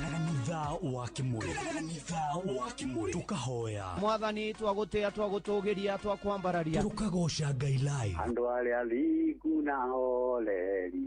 C: Kanitha wa Kĩmũrĩ, kanitha wa Kĩmũrĩ, tukahoya
N: Mwathani, twagũtĩa, twagũtũgĩria, twakwambararia,
C: tukagoca Ngai live.
O: Andũ arĩa thingu na horeri,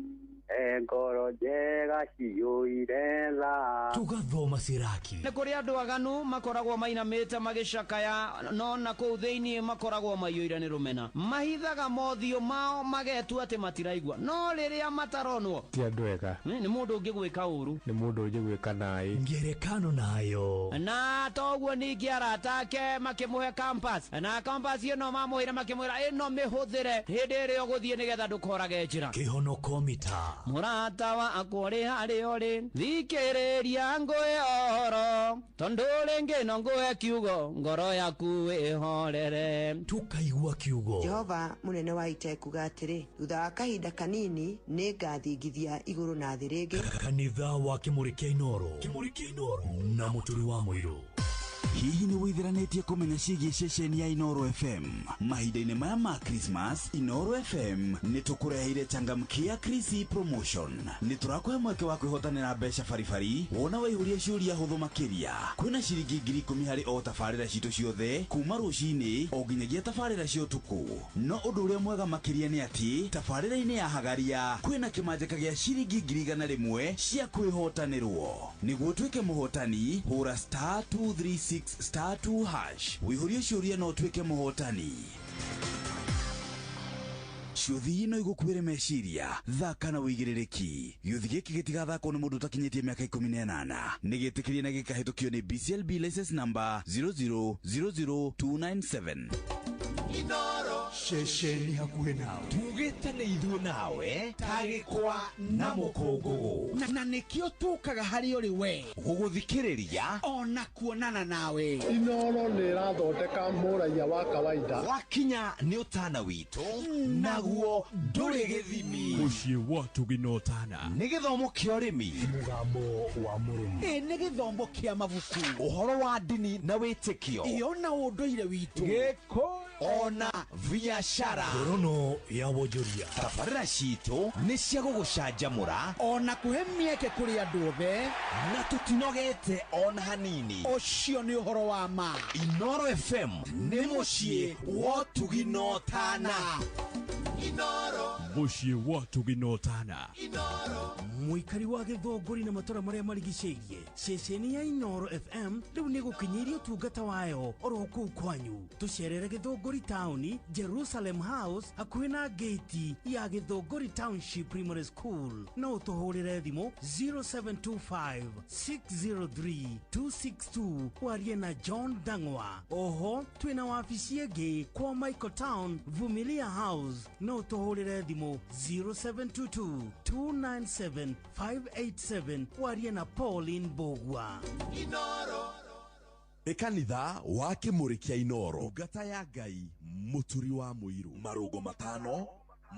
O: e ngoro njega ciyũire tha,
C: tugathoma Siraki.
N: Nĩ kũrĩ andũ aganu makoragwo mainamĩte magĩcakaya, no na kũu thĩinĩ makoragwo maiyũire nĩ rũmena, mahithaga mothiũ mao magetua atĩ matiraigua, no rĩrĩa mataronwo
P: ti andũ ega.
N: Nĩ mũndũ ũngĩgwĩka ũru,
P: nĩ mũndũ ũngĩgwĩka naĩ
C: ngerekano nayo.
N: Na toguo ningĩ arata ake makĩmũhe compass, na compass ĩno mamũheire makĩmwĩra ĩno mĩhũthĩre hĩndĩ ĩrĩa ũgũthiĩ nĩgetha ndũkorage njĩra.
C: Kĩhonoko mita.
N: Mũrata wakwa ũrĩ harĩa ũrĩ, thikĩrĩria ngũhe ũhoro, tondũ rĩngĩ no ngũhe kiugo, ngoro yaku ĩhorere.
C: Tukaigua kiugo.
Q: Jehova mũnene wa ita ekuga atĩrĩ, thutha wa kahinda kanini nĩ ngathingithia igũrũ na thĩ rĩngĩ.
C: Kanitha wa Kĩmũrĩ kĩa Inoro, Kĩmũrĩ kĩa Inoro na Mũturi wa Mũirũ. Hihi nĩ wĩtheranĩtie kũmenya ciĩgiĩ ceceni ya Inoro FM? Mahinda-inĩ maya ma Christmas, Inoro FM nĩ tũkũreheire changamkia Krisi promotion. Nĩ tũrakũhe mweke wa kwĩhotanĩra mbeca baribari wona waihũria ciũria hũthũ makĩria. Kwĩna ciringi 10,000 harĩ o tabarĩra citũ ciothe kuma rũcinĩ o nginyagia tabarĩra cia ũtukũ. No ũndũ ũrĩa mwega makĩria nĩ atĩ tabarĩra-inĩ ya Hagaria kwĩna kĩmanjĩka gĩa ciringi 100,000 cia kwĩhotanĩrwo. Nĩguo ũtuĩke mũhotani, hũra star 236 star 2 hash wĩihũrie ciũria na ũtuĩke mũhotani. Ciũthi no igũkuĩre meciria, thaka na wĩigĩrĩrĩki. Gĩũthi gĩkĩ gĩtigathakwo nĩ mũndũ ũtakinyĩtie mĩaka 18. Nĩ gĩtĩkĩrie na gĩkahĩtũkio nĩ BCLB license number 0000297.
H: Inoro.
C: Ceceni hakuhĩ nawe. Tugĩte nĩ ithuĩ nawe ta gĩkwa na mũkũngũgũ.
D: Na nĩkĩo tũkaga harĩ ũrĩ we
C: gũgũthikĩrĩria
D: ona kuonana nawe.
P: Inoro nĩ ĩrathondeka mũraiya wa kawaida.
C: Wakinya nĩ ũtana witũ naguo ndũrĩ gĩthimi.
R: Mũciĩ wa Tugina Ũtana.
C: Nĩ gĩthomo kĩa ũrĩmi.
D: Mũgambo wa mũrĩmi. Ĩ nĩ gĩthomo kĩa mabuku.
C: Ũhoro wa ndini na wĩtĩkio.
D: Ĩ ona ũndũire witũ.
C: Gĩkũyũ ona biashara.
D: Ngorono ya wonjoria.
C: Tabarĩra citũ nĩ cia gũgũcanjamũra
D: ona kũhe mĩeke kũrĩ andũ othe,
C: na tũtinogete ona hanini.
D: Ũcio nĩ ũhoro wa ma.
C: Inoro FM nĩ mũciĩ wa ũtugi na ũtana.
H: Inoro.
R: Mũciĩ wa ũtugi na ũtana.
H: Inoro.
A: Mũikari wa Gĩthũngũri na matũra marĩa marigicĩirie, ceceni ya Inoro FM rĩu nĩ gũkinyĩirie ũtungata wayo oro kũu kwanyu. Tũcerere Gĩthũngũri taũni, Jerusalem House, hakuhĩ na gate ya Gĩthũngũri Township Primary School. No ũtũhũrĩre thimũ 0725 603 262 warie na John Dang'wa. Oho twĩna wabici ĩngĩ kwa Michael Town, Vumilia House. No ũtũhũrĩre thimũ 0722 297 587 warie na Pauline Bogwa.
H: Inoro.
S: Nĩ kanitha wa Kĩmũrĩ kĩa Inoro. Ndungata ya Ngai Mũturi wa Mũirũ. Marũngo matano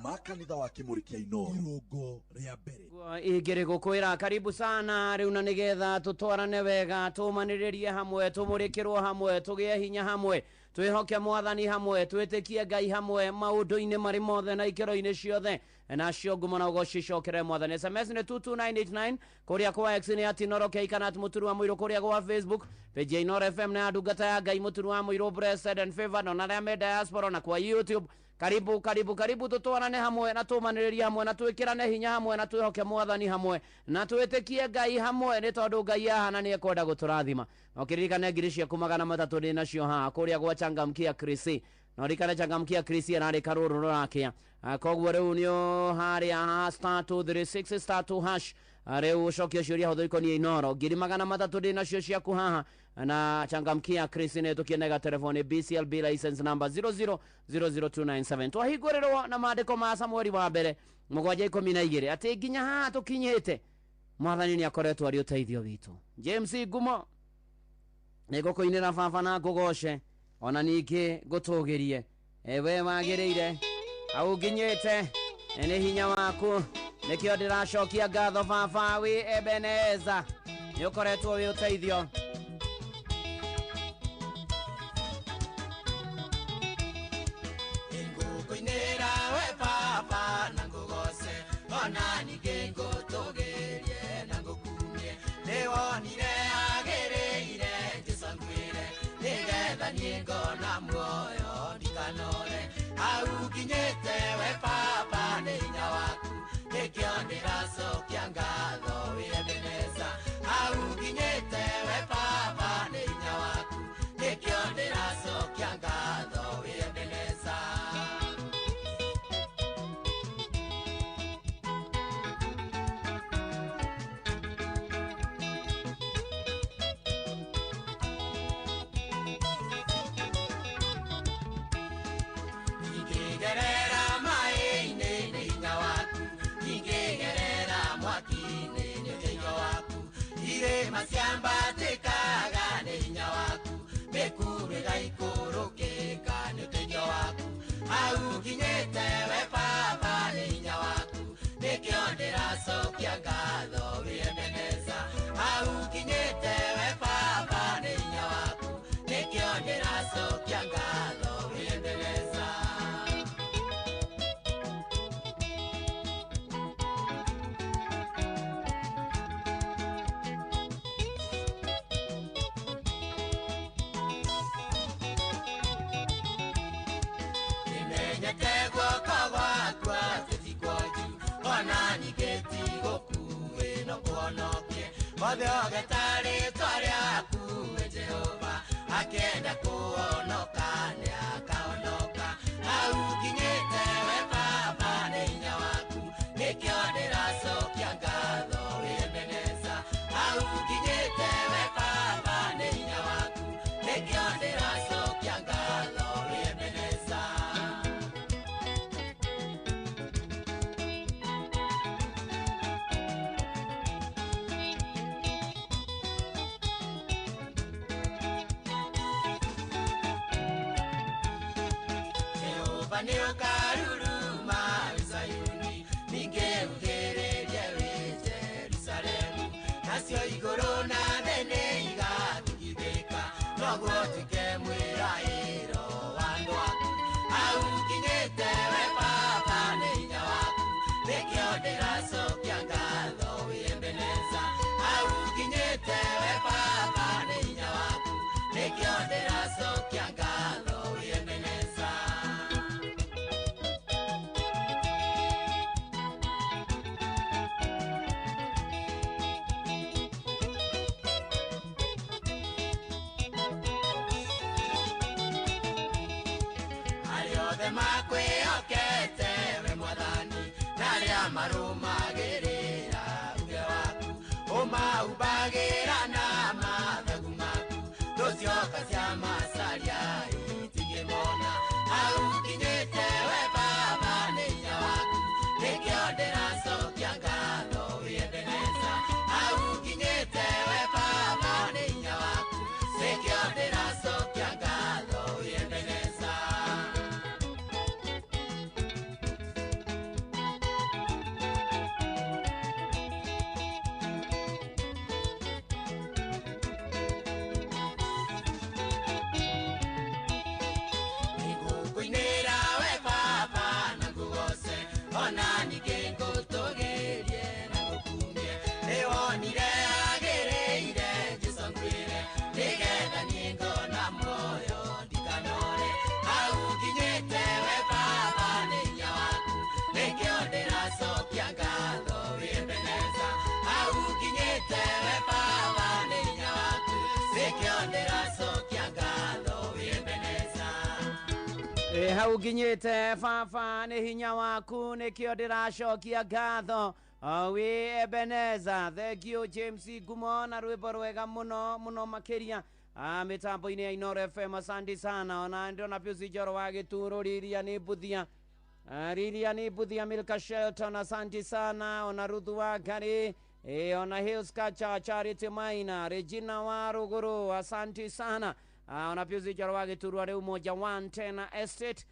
S: ma kanitha wa Kĩmũrĩ kĩa Inoro. Irũngo rĩa mbere.
N: Ingĩrĩ gũkwĩra karibu sana rĩu na nĩgetha tũtwarane wega, tũmanĩrĩrie hamwe, tũmũrĩkĩrwo hamwe, tũgĩe hinya hamwe, twĩhoke mwathani hamwe, twĩtĩkie Ngai hamwe maũndũ-inĩ marĩ mothe na ikĩro-inĩ ciothe, nacio ngumo na ũgoci cicokere mwathani. SMS nĩ 22989 kũrĩa kwa X nĩ at Inoro K kana at Mũturi wa Mũirũ, kũrĩa gwa Facebook page ya Inoro FM na ya ndungata ya Ngai Mũturi wa Mũirũ blessed and favored, ona arĩa me diaspora na kwa YouTube. Karibu karibu karibu, tũtwarane hamwe na tũmanĩrĩrie hamwe na twĩkĩrane hinya hamwe na twĩhoke mwathani hamwe na twĩtĩkie Ngai hamwe, nĩ tondũ Ngai ahana nĩ ekwenda gũtũrathima. Na ũkĩririkane ngiri ciaku 300 ndĩ nacio haha kũrĩa gwa Changamkia Krisi. Na ũririkane Changamkia Krisi ararĩ karũrũ rũrakĩa. Koguo rĩu nĩ harĩa star 236 star 2 hash. Rĩu ũcokie ciũria hũthũ ikoniĩ Inoro. Ngiri 300 ndĩ nacio ciaku haha na Changamkia Krisi nĩ tũkienega telefoni BCLB license number 0000297. Twahingũrĩrwo na maandĩko ma Samueli wa mbere 7:12 atĩ nginya haha tũkinyĩte mwathani nĩ akoretwo arĩ ũteithio witũ. James Ngumo, nĩ ngũkũinĩra baba na ngũgoce ona ningĩ ngũtũgĩrie, we wagĩrĩire hau nginyĩte nĩ hinya waku, nĩkĩo ndĩracokia ngatho baba wĩ Ebeneza, nĩ ũkoretwo wĩ ũteithio.
K: Ngũkũinĩra we baba na ngũgoce ona ningĩ ngũtũgĩrie na ngũkumie, nĩwonire agĩrĩire Jesũ anguĩre nĩgetha niĩ ngona muoyo ndikanore. Hau nginyĩte we baba nĩ hinya waku, nĩkĩo ndĩracokia ngatho wĩ Ebeneza. Hau nginyĩte we baba nĩ hinya waku, nĩkĩo ndĩracokia ngatho wĩ Ebeneza. Ingĩgerera maĩ-inĩ nĩ hinya waku, ingĩgerera mwaki-inĩ nĩ ũteithio waku, irĩma ciambatĩkaga nĩ hinya waku, mĩkuru ĩgaikũrũkĩka nĩ ũteithio waku. Hau nginyĩte we baba nĩ hinya waku, nĩkĩo ndĩracokia ngatho wĩ Ebeneza. Hau nginyĩte we baba nĩ hinya waku, nĩkĩo ndĩracokia ngatho wĩ Ebeneza. Nĩmenyete guoko gwaku atĩ ti kuonju, ona ningĩ ti gũkuĩ no kũhonokie. Othe ogeta rĩtwa rĩaku we Jehova, akĩenda kũhonoka nĩakahonoka. Hau nginyĩte we baba nĩ hinya waku, nĩkĩo ndĩracokia ngatho wĩ Ebeneza. Hau nginyĩte we baba nĩ hinya waku, nĩkĩo ndĩracokia ngatho wĩ Ebeneza. nĩ ũkaruruma wĩ Zayuni, ningĩ uthĩrĩrie wĩ Jerusalemu. Nacio igũrũ na thĩ nĩ igatigithĩka, noguo ũtuĩke mwĩraĩro wa andũ aku. Hau nginyĩte we Baba nĩ hinya waku, nĩkĩo ndĩracokia ngatho wĩ Ebeneza. Hau nginyĩte we Baba nĩ hinya waku, nĩkĩo ndĩracokia ngatho wĩ Ebeneza. Arĩa othe makwĩhokete we Mwathani, na arĩa marũmagĩrĩra uge waku, ũmahumbagĩra na mathagu maku, thũ cioka cia macaria itingĩmona. Hau nginyĩte we Baba nĩ hinya waku, nĩkĩo ndĩracokia ngatho wĩ Ebeneza. Hau nginyĩte we Baba nĩ hinya waku, nĩkĩo ndĩracokia ngatho wĩ Ebeneza. Nĩngũkũinĩra we Baba na ngũgoce, ona ningĩ ngũtũgĩrie na ngũkumie. Nĩwonire agĩrĩire Jesũ ngwĩre, nĩgetha niĩ ngona muoyo ndikanore. Hau nginyĩte we Baba nĩ hinya waku, nĩkĩo ndĩracokia ngatho wĩ Ebeneza. Hau nginyĩte we Baba nĩ hinya waku, nĩkĩo ndĩracokia ngatho wĩ Ebeneza.
N: Ĩ hau nginyĩte Baba nĩ hinya waku, nĩkĩo ndĩracokia ngatho wĩ Ebeneza. Thank you James Ngumo na rwĩmbo rwega mũno mũno makĩria mĩtambo-inĩ ya Inooro FM. Asante sana. Ona ndĩrona Pius Njoro wa Gĩturo, Lilia nĩ Mbuthia, Lilia nĩ Mbuthia, Milka Shelton, asante sana. Ona Ruthu wa Ngari, ona Hills Kacha, Charity Maina, Regina wa Ruguru, asante sana. Ona Pius Njoro wa Gĩturo arĩ Umoja One Tena Estate.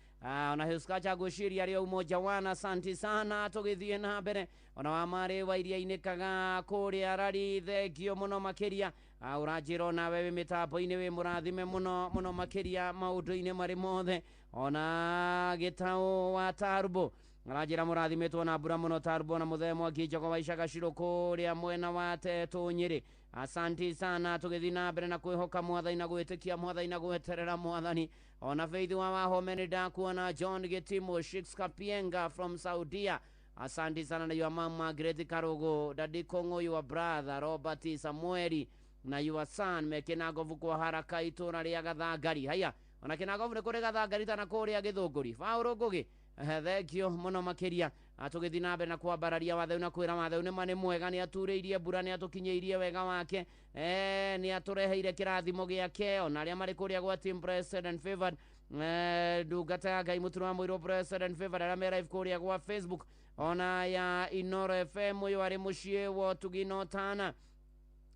N: Ona Hills Kacha ngwĩciria arĩ Umoja One, asante sana. Tũgĩthiĩ na mbere, ona wa marĩ wa iria-inĩ kaga kũrĩa Rari, thengio mũno makĩria. Ũranjĩra onawe wĩ mĩtambo-inĩ wĩ mũrathime mũno mũno makĩria maũndũ-inĩ marĩ mothe. Ona Gĩtaũ wa Tarbo aranjĩra mũrathimĩtwo na mbura mũno Tarbo, na mũthee Mwangi Njogo wa Icaga Cirũ kũrĩa mwena wa Tetũ Nyĩrĩ, asanti sana. Tũgĩthiĩ na mbere na kwĩhoka Mwathani na gwĩtĩkia Mwathani na gweterera Mwathani. Ona Faith wa Wahome nĩ ndakuona, John Gĩtimo, Shix Kapienga from Saudia, asante sana. Na your mama Margaret Karugo, Daddy Kongo, your brother Robert Samueli na your son Mekinagovu kwa haraka itũra rĩa Gathangari. Haya, ona Kinagovu nĩ kũrĩ Gathangari tana kũrĩa Gĩthũngũri. Paũlũ Ngũgĩ, thengio mũno makĩria. Tũgĩthiĩ na mbere na kwambararia watheu na kwĩra watheu nĩ ma nĩ mwega, nĩ aturĩirie mbura, nĩ atũkinyĩirie wega wake, nĩ atũreheire kĩrathimo gĩake. Ona arĩa marĩ kũrĩa gwa Team Blessed and Favored, ndungata ya Ngai mũturo wa mũirũ Blessed and Favored, arĩa me live kũrĩa gwa Facebook ona ya Inooro FM, ũyũ arĩ mũciĩ wa Ũtugi na Ũtana.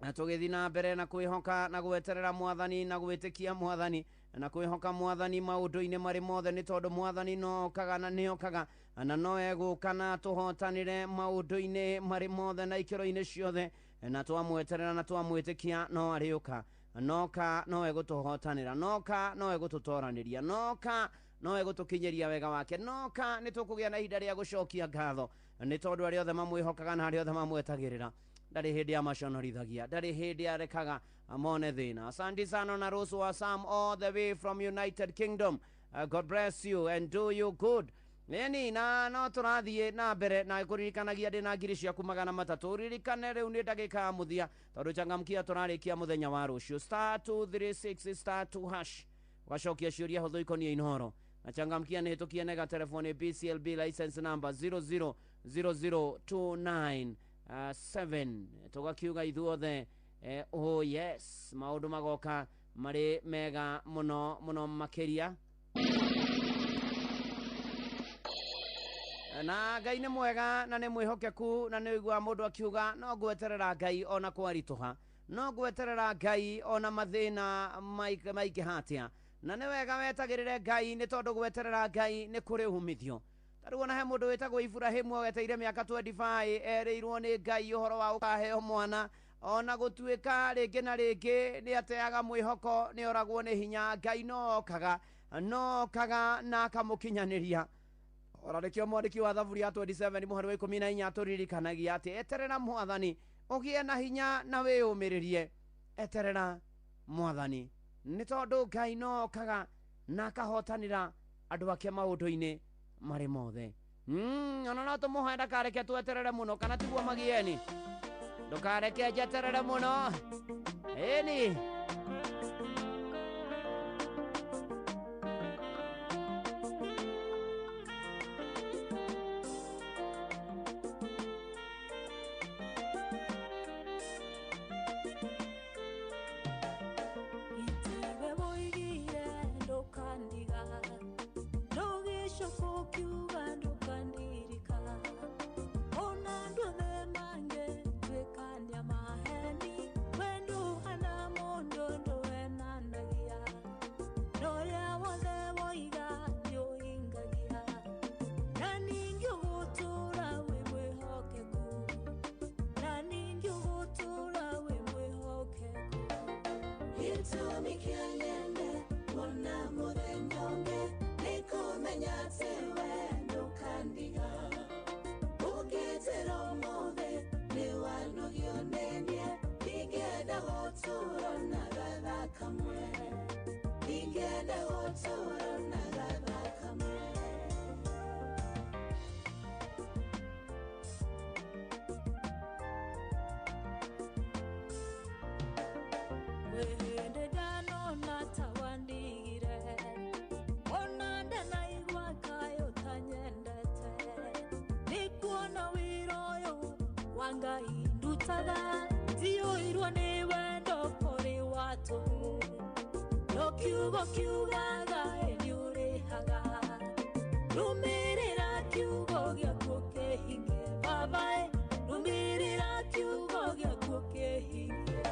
N: Tũgĩthiĩ na mbere na kwĩhoka na gweterera Mwathani na gwĩtĩkia Mwathani na kwĩhoka Mwathani maũndũ-inĩ marĩ mothe, nĩ tondũ Mwathani no okaga na nĩ okaga na no egũka na tũhotanĩre maũndũ-inĩ marĩ mothe na ikĩro-inĩ ciothe, na twamweterera na twamwĩtĩkia no arĩũka, noka no egũtũhotanĩra, noka no egũtũtoranĩria, noka no egũtũkinyĩria wega wake, noka nĩ tũkũgĩa na ihinda rĩa gũcokia ngatho, nĩ tondũ arĩa othe mamwĩhokaga na arĩa othe mamwetagĩrĩra ndarĩ hĩndĩ amaconorithagia, ndarĩ hĩndĩ arekaga mone thĩna. Asante sana na Rose wa Sam all the way from United Kingdom. God bless you and do you good. Neni na no tũrathiĩ na mbere na kũririkanagia ndĩ na ngiri ciaku 300. Ririkane rĩu nĩ ndagĩka ya mũthia, tondũ changamkia tũrarĩkia mũthenya wa rũciũ. Star 236 star 2 hash ũgacokia ciũria hũthũ ikoniĩ Inooro. Na changamkia nĩ hĩtũkie nega telefoni BCLB license number 0000297 tũgakiuga ithuothe oh yes, maũndũ magoka marĩ mega mũno mũno makĩria. Na Ngai nĩ mwega na nĩ mwĩhokeku, na nĩ ũiguaga mũndũ akiuga no ngweterera Ngai ona kwaritũha, no ngweterera Ngai ona mathĩna maingĩha atĩa, Na nĩ wega wetagĩrĩre Ngai nĩ tondũ gweterera Ngai nĩ kũrĩ umithio. Tarĩu ona he mũndũ wĩtagwo Iburahĩmu ageteire mĩaka 25 erĩirwo nĩ Ngai ũhoro wa gũkaheo mwana, ona gũtuĩka rĩngĩ na rĩngĩ nĩ ateaga mwĩhoko, nĩ oragwo nĩ hinya, Ngai no okaga na akamũkinyanĩria. Ora nĩkĩo mwandĩki wa Thaburi ya 27 mũhari wa 14 atũririkanagia atĩ eterera Mwathani ũgĩe na hinya na wĩyũmĩrĩrie. Eterera Mwathani nĩ tondũ Ngai no okaga na akahotanĩra andũ ake maũndũ-inĩ marĩ mothe. Ona no tũmũhoe ndakareke tweterere mũno, kana tiguo magieni? Ndũkareke njeterere mũno. Ĩni.
T: Itiwe woigire ndũkandiga, ndũgĩcoka ũkiuga ndũkandirika. Ona andũ othe mangĩtuĩkania maheni, we ndũhana mũndũ ndũhenanagia. Na ũrĩa wothe woiga nĩũhingagia, na ningĩ ũgũtũũra wĩ mwĩhokeku, na ningĩ ũgũtũũra wĩ mwĩhokeku.
U: Gĩtũmi kĩa nyende kuona mũthenya ũngĩ nĩ kũmenya atĩ we ndũkandiga. Ũngĩnjĩra ũmũthĩ nĩ wanogio nĩ niĩ, ndingĩenda gũtũũra na gathaa kamwe, ndingĩenda gũtũũra na gathaa kamwe.
T: Wĩhĩndĩ ndanona ta wandigire, ona ndanaigua kaĩ ũtanyendete. Nĩkuona wĩra ũyũ wa Ngai ndutaga, ndiyũirwo nĩ wendo kũrĩ wa tũhũ. No kiugo kiugaga ĩ nĩũrĩhaga, rũmĩrĩra kiugo gĩaku kĩhinge baba ĩ, rũmĩrĩra kiugo gĩaku kĩhinge.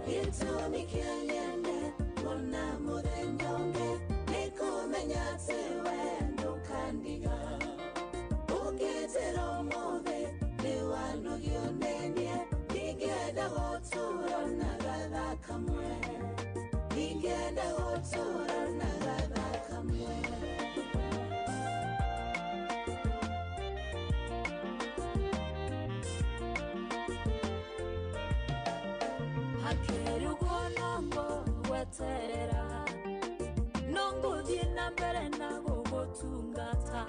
U: Gĩtũmi kĩa nyende kuona mũthenya ũngĩ nĩ kũmenya atĩ we ndũkandiga. Ũngĩnjĩra ũmũthĩ nĩ wanogio nĩ niĩ, ndingĩenda gũtũũra na gathaa kamwe, ndingĩenda gũtũũra na gathaa kamwe.
T: Hakĩrĩ ũguo no ngũgweterera, no ngũthiĩ na mbere na gũgũtungata.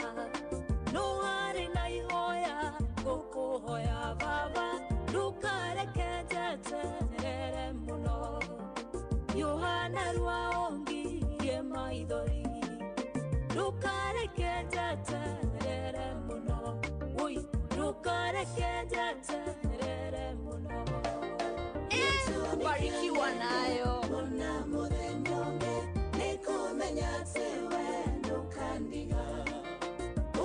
T: No harĩ na ihoya ngũkũhoya baba, ndũkareke njeterere mũno. Yohana rwa ongirie maithori, ndũkareke njeterere mũno. Ui, ndũkareke njeterere mũno.
V: Kubarikiwa nayo.
U: Kuona mũthenya ũngĩ nĩ kũmenya atĩ we ndũkandiga.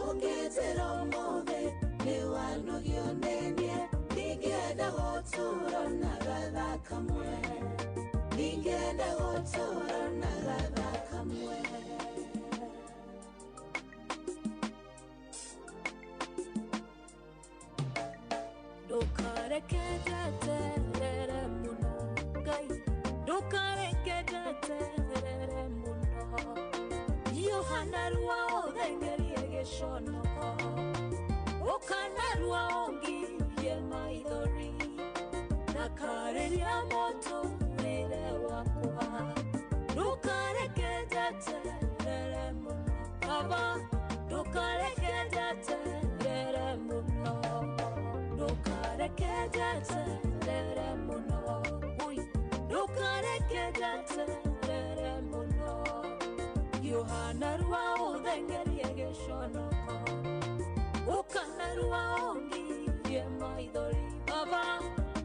U: Ũngĩnjĩra ũmũthĩ nĩ wanogio nĩ niĩ, ndingĩenda gũtũũra na gathaa kamwe, ndingĩenda gũtũũra na gathaa kamwe.
T: Ndũkareke njeterere mũno Ngai, ndũkareke njeterere mũno. Yohana rwa ũthengerie gĩconoko, ũkana rwa ũngirie maithori, ndakarĩria mũtũrĩre wakwa. Ndũkareke njeterere mũno baba, ndũkareke njeterere mũno. Ndũkareke njeterere mũno. Ui, ndũkareke njeterere mũno. Yohana rwa ũthengerie gĩconoko, ũkana rwa ũngirie maithori baba,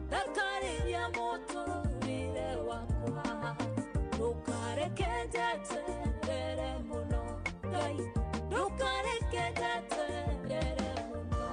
T: ndakarĩria mũtũrĩre wakwa. Ndũkareke njeterere mũno Ngai, ndũkareke njeterere mũno.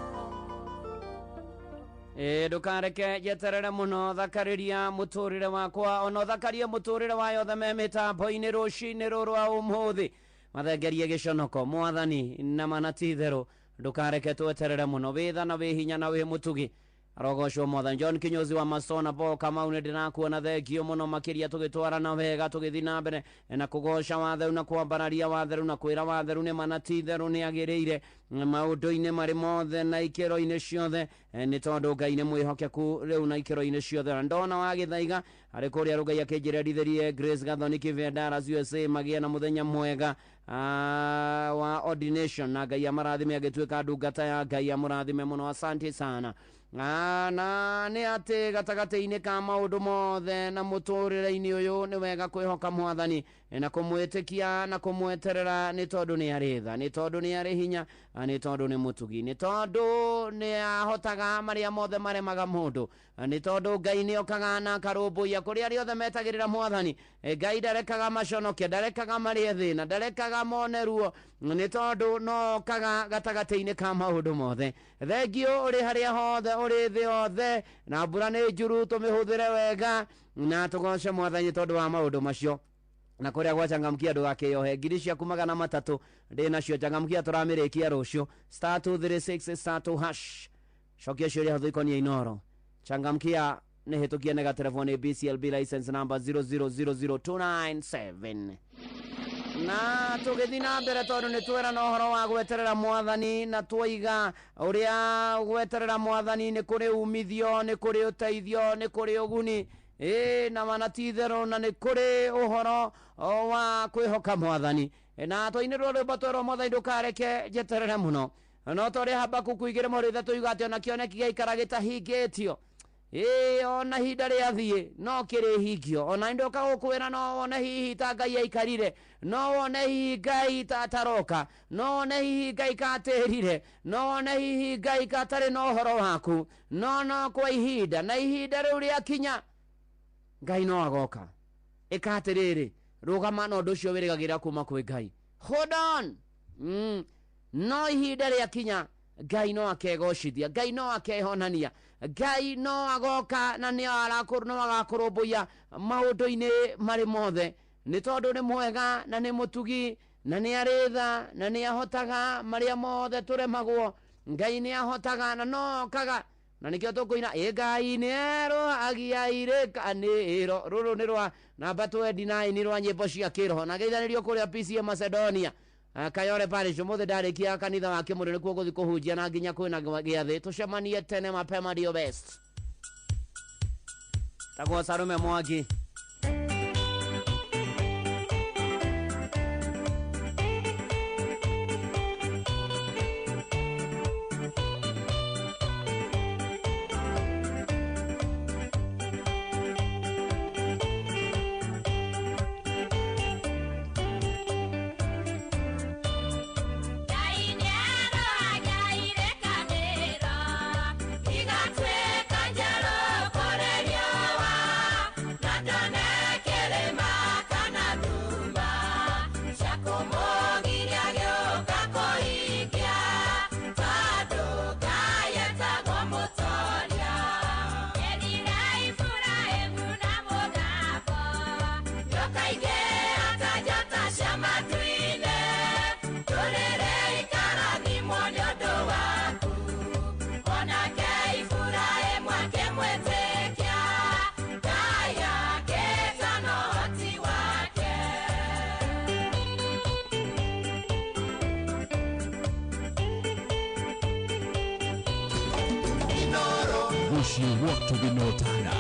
N: Ndukareke njeterere muno thakariria muturire wakwa ona thakarie muturire wa yothe me mitambo-inĩ rũcinĩ rũrũ rwa ũmũthĩ mathengerie gĩconoko mwathani na mana ti itherũ ndukareke tweterere muno wĩ tha na wĩ hinya na wĩ mũtugi arogocwo mwathani. John Kinyozi wa Masona Paul Kamau nĩ ndĩrakuona thengio mũno makĩria tũgĩtwarana wega tũgĩthiĩ na mbere na kũgoca watheru na kwambararia watheru na kwĩra watheru nĩ mana ti itherũ nĩ agĩrĩire maũndũ-inĩ marĩ mothe na ikĩro-inĩ ciothe nĩ tondũ Ngai nĩ mwĩhokeku rĩu na ikĩro-inĩ ciothe. Na ndona wa Gĩthaiga arĩ kũrĩa Rũgai akĩnjĩrerithĩrie Grace Gathoni Kĩbendara USA magĩe na mũthenya mwega wa ordination na Ngai amarathime agĩtuĩka ndungata ya Ngai amũrathime mũno, asante sana. Na nĩ atĩ gatagatĩ-inĩ ka maũndũ mothe na mũtũrĩre-inĩ ũyũ nĩ wega kwĩhoka mwathani na kũmwĩtĩkia na kũmweterera nĩ tondũ nĩ arĩ tha, nĩ tondũ nĩ arĩ hinya, nĩ tondũ nĩ mũtugi, nĩ tondũ nĩ ahotaga marĩa mothe maremaga mũndũ, nĩ tondũ Ngai nĩ okaga na akarũmbũiya kũrĩa arĩa othe metagĩrĩra mwathani. Ngai ndarekaga maconoke, ndarekaga marĩe thĩna, ndarekaga mone ruo, nĩ tondũ no okaga gatagatĩ-inĩ ka maũndũ mothe. Thengio ũrĩ harĩa hothe ũrĩ thĩ yothe na mbura nĩ njuru tũmĩhũthĩre wega na tũgoce mwathani tondũ wa maũndũ macio. Na kũrĩa gwachangamkia ndũgakĩyohe ngiri ciaku 300 ndĩ nacio changamkia tũramĩrĩkia rũciũ star 236 star 2 hash cokia ciũria hũthũ ikoniĩ Inooro. Changamkia nĩ hĩtũkie nĩ gatelefoni BCLB license number 0000297 na tũgĩthiĩ na mbere tondũ nĩ twera na ũhoro wa gweterera mwathani na twaiga ũrĩa gweterera mwathani nĩ kũrĩ umithio, nĩ kũrĩ ũteithio, nĩ kũrĩ ũguni na mana ti itherũ na nĩ kũrĩ ũhoro wa kwĩhoka mwathani. Na twainĩrwo rwĩmbo twerwo mwathani ndũkareke njeterere mũno no ta ũrĩa Habakuku 2:3 yuga atĩ ona kĩoneki gĩaikara gĩtahingĩtio ona ihinda rĩathiĩ no kĩrĩhingio. Ona ndoka gũkwĩra no wone hihi ta Ngai aikarire, no wone hihi Ngai ta ataroka, no wone hihi Ngai katĩrire, no wone hihi Ngai katarĩ na ũhoro waku, no kwa ihinda na ihinda rĩu rĩakinya Ngai no agoka. Ĩka atĩrĩrĩ, rũgama na ũndũ ũcio wĩrĩgagĩrĩra kuma kwĩ Ngai. Hold on. No ihinda rĩakinya Ngai no akegocithia, Ngai no akehonania, Ngai no agoka na nĩ no agakũrũmbũiya maũndũ-inĩ marĩ mothe nĩ tondũ nĩ mwega na nĩ mũtugi na nĩ arĩ tha na nĩ ahotaga marĩa mothe tũremagwo. Ngai nĩ ahotaga na no okaga na nĩkĩo tũkũina ĩ Ngai nĩ erũhagia irĩkanĩro. Rũrũ nĩ rwa namba 29 rwa nyĩmbo cia kĩroho na geithanĩrio kũrĩa PCA Macedonia Kayore Parish. Ũmũthĩ ndarĩkia kanitha wa Kĩmũrĩ nĩkuo gũthiĩ kũhunjia na nginya kwĩna gĩathĩ tũcemanie tene mapema ndio best. Tagwo Sarume Mwangi.
R: Mũciĩ wa Tũgĩnotana.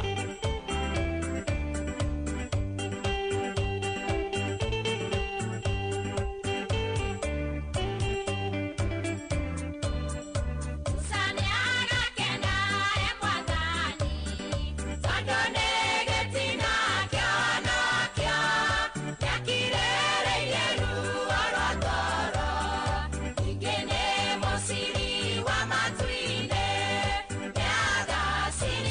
U: Siri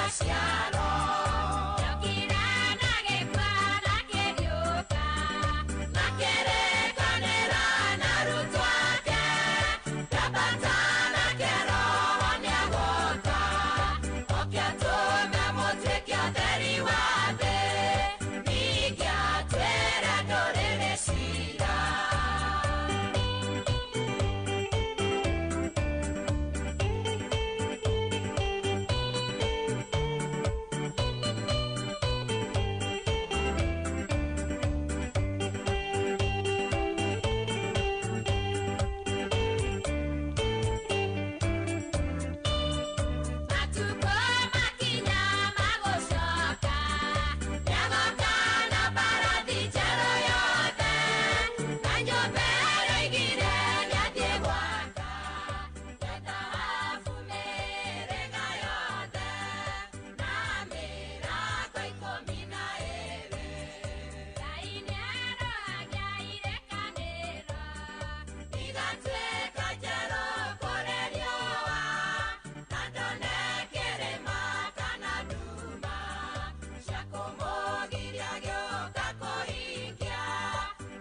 U: aciarwo. Yokire na gĩkua na kĩriũka, makĩrĩkanĩra na arutwo ake, ndambata nake Roho nĩagũka, oke atũme mũtuĩke atheri wa thĩ, ningĩ atuĩre ndũrĩrĩ ciira. Matukũ makinya magũcoka, nĩagoka na mbarathi njerũ yothe, na nyũmba ĩrĩa oigire nĩathiĩ gwaka, ya thahabu mĩrĩga yothe, na mĩrango 12. Ngai nĩarohagia irĩkanĩro, igatuĩka njerũ kũrĩ riũa, na ndone kĩrĩma kana nduma cia kũmũgiria gĩũka kũhingia,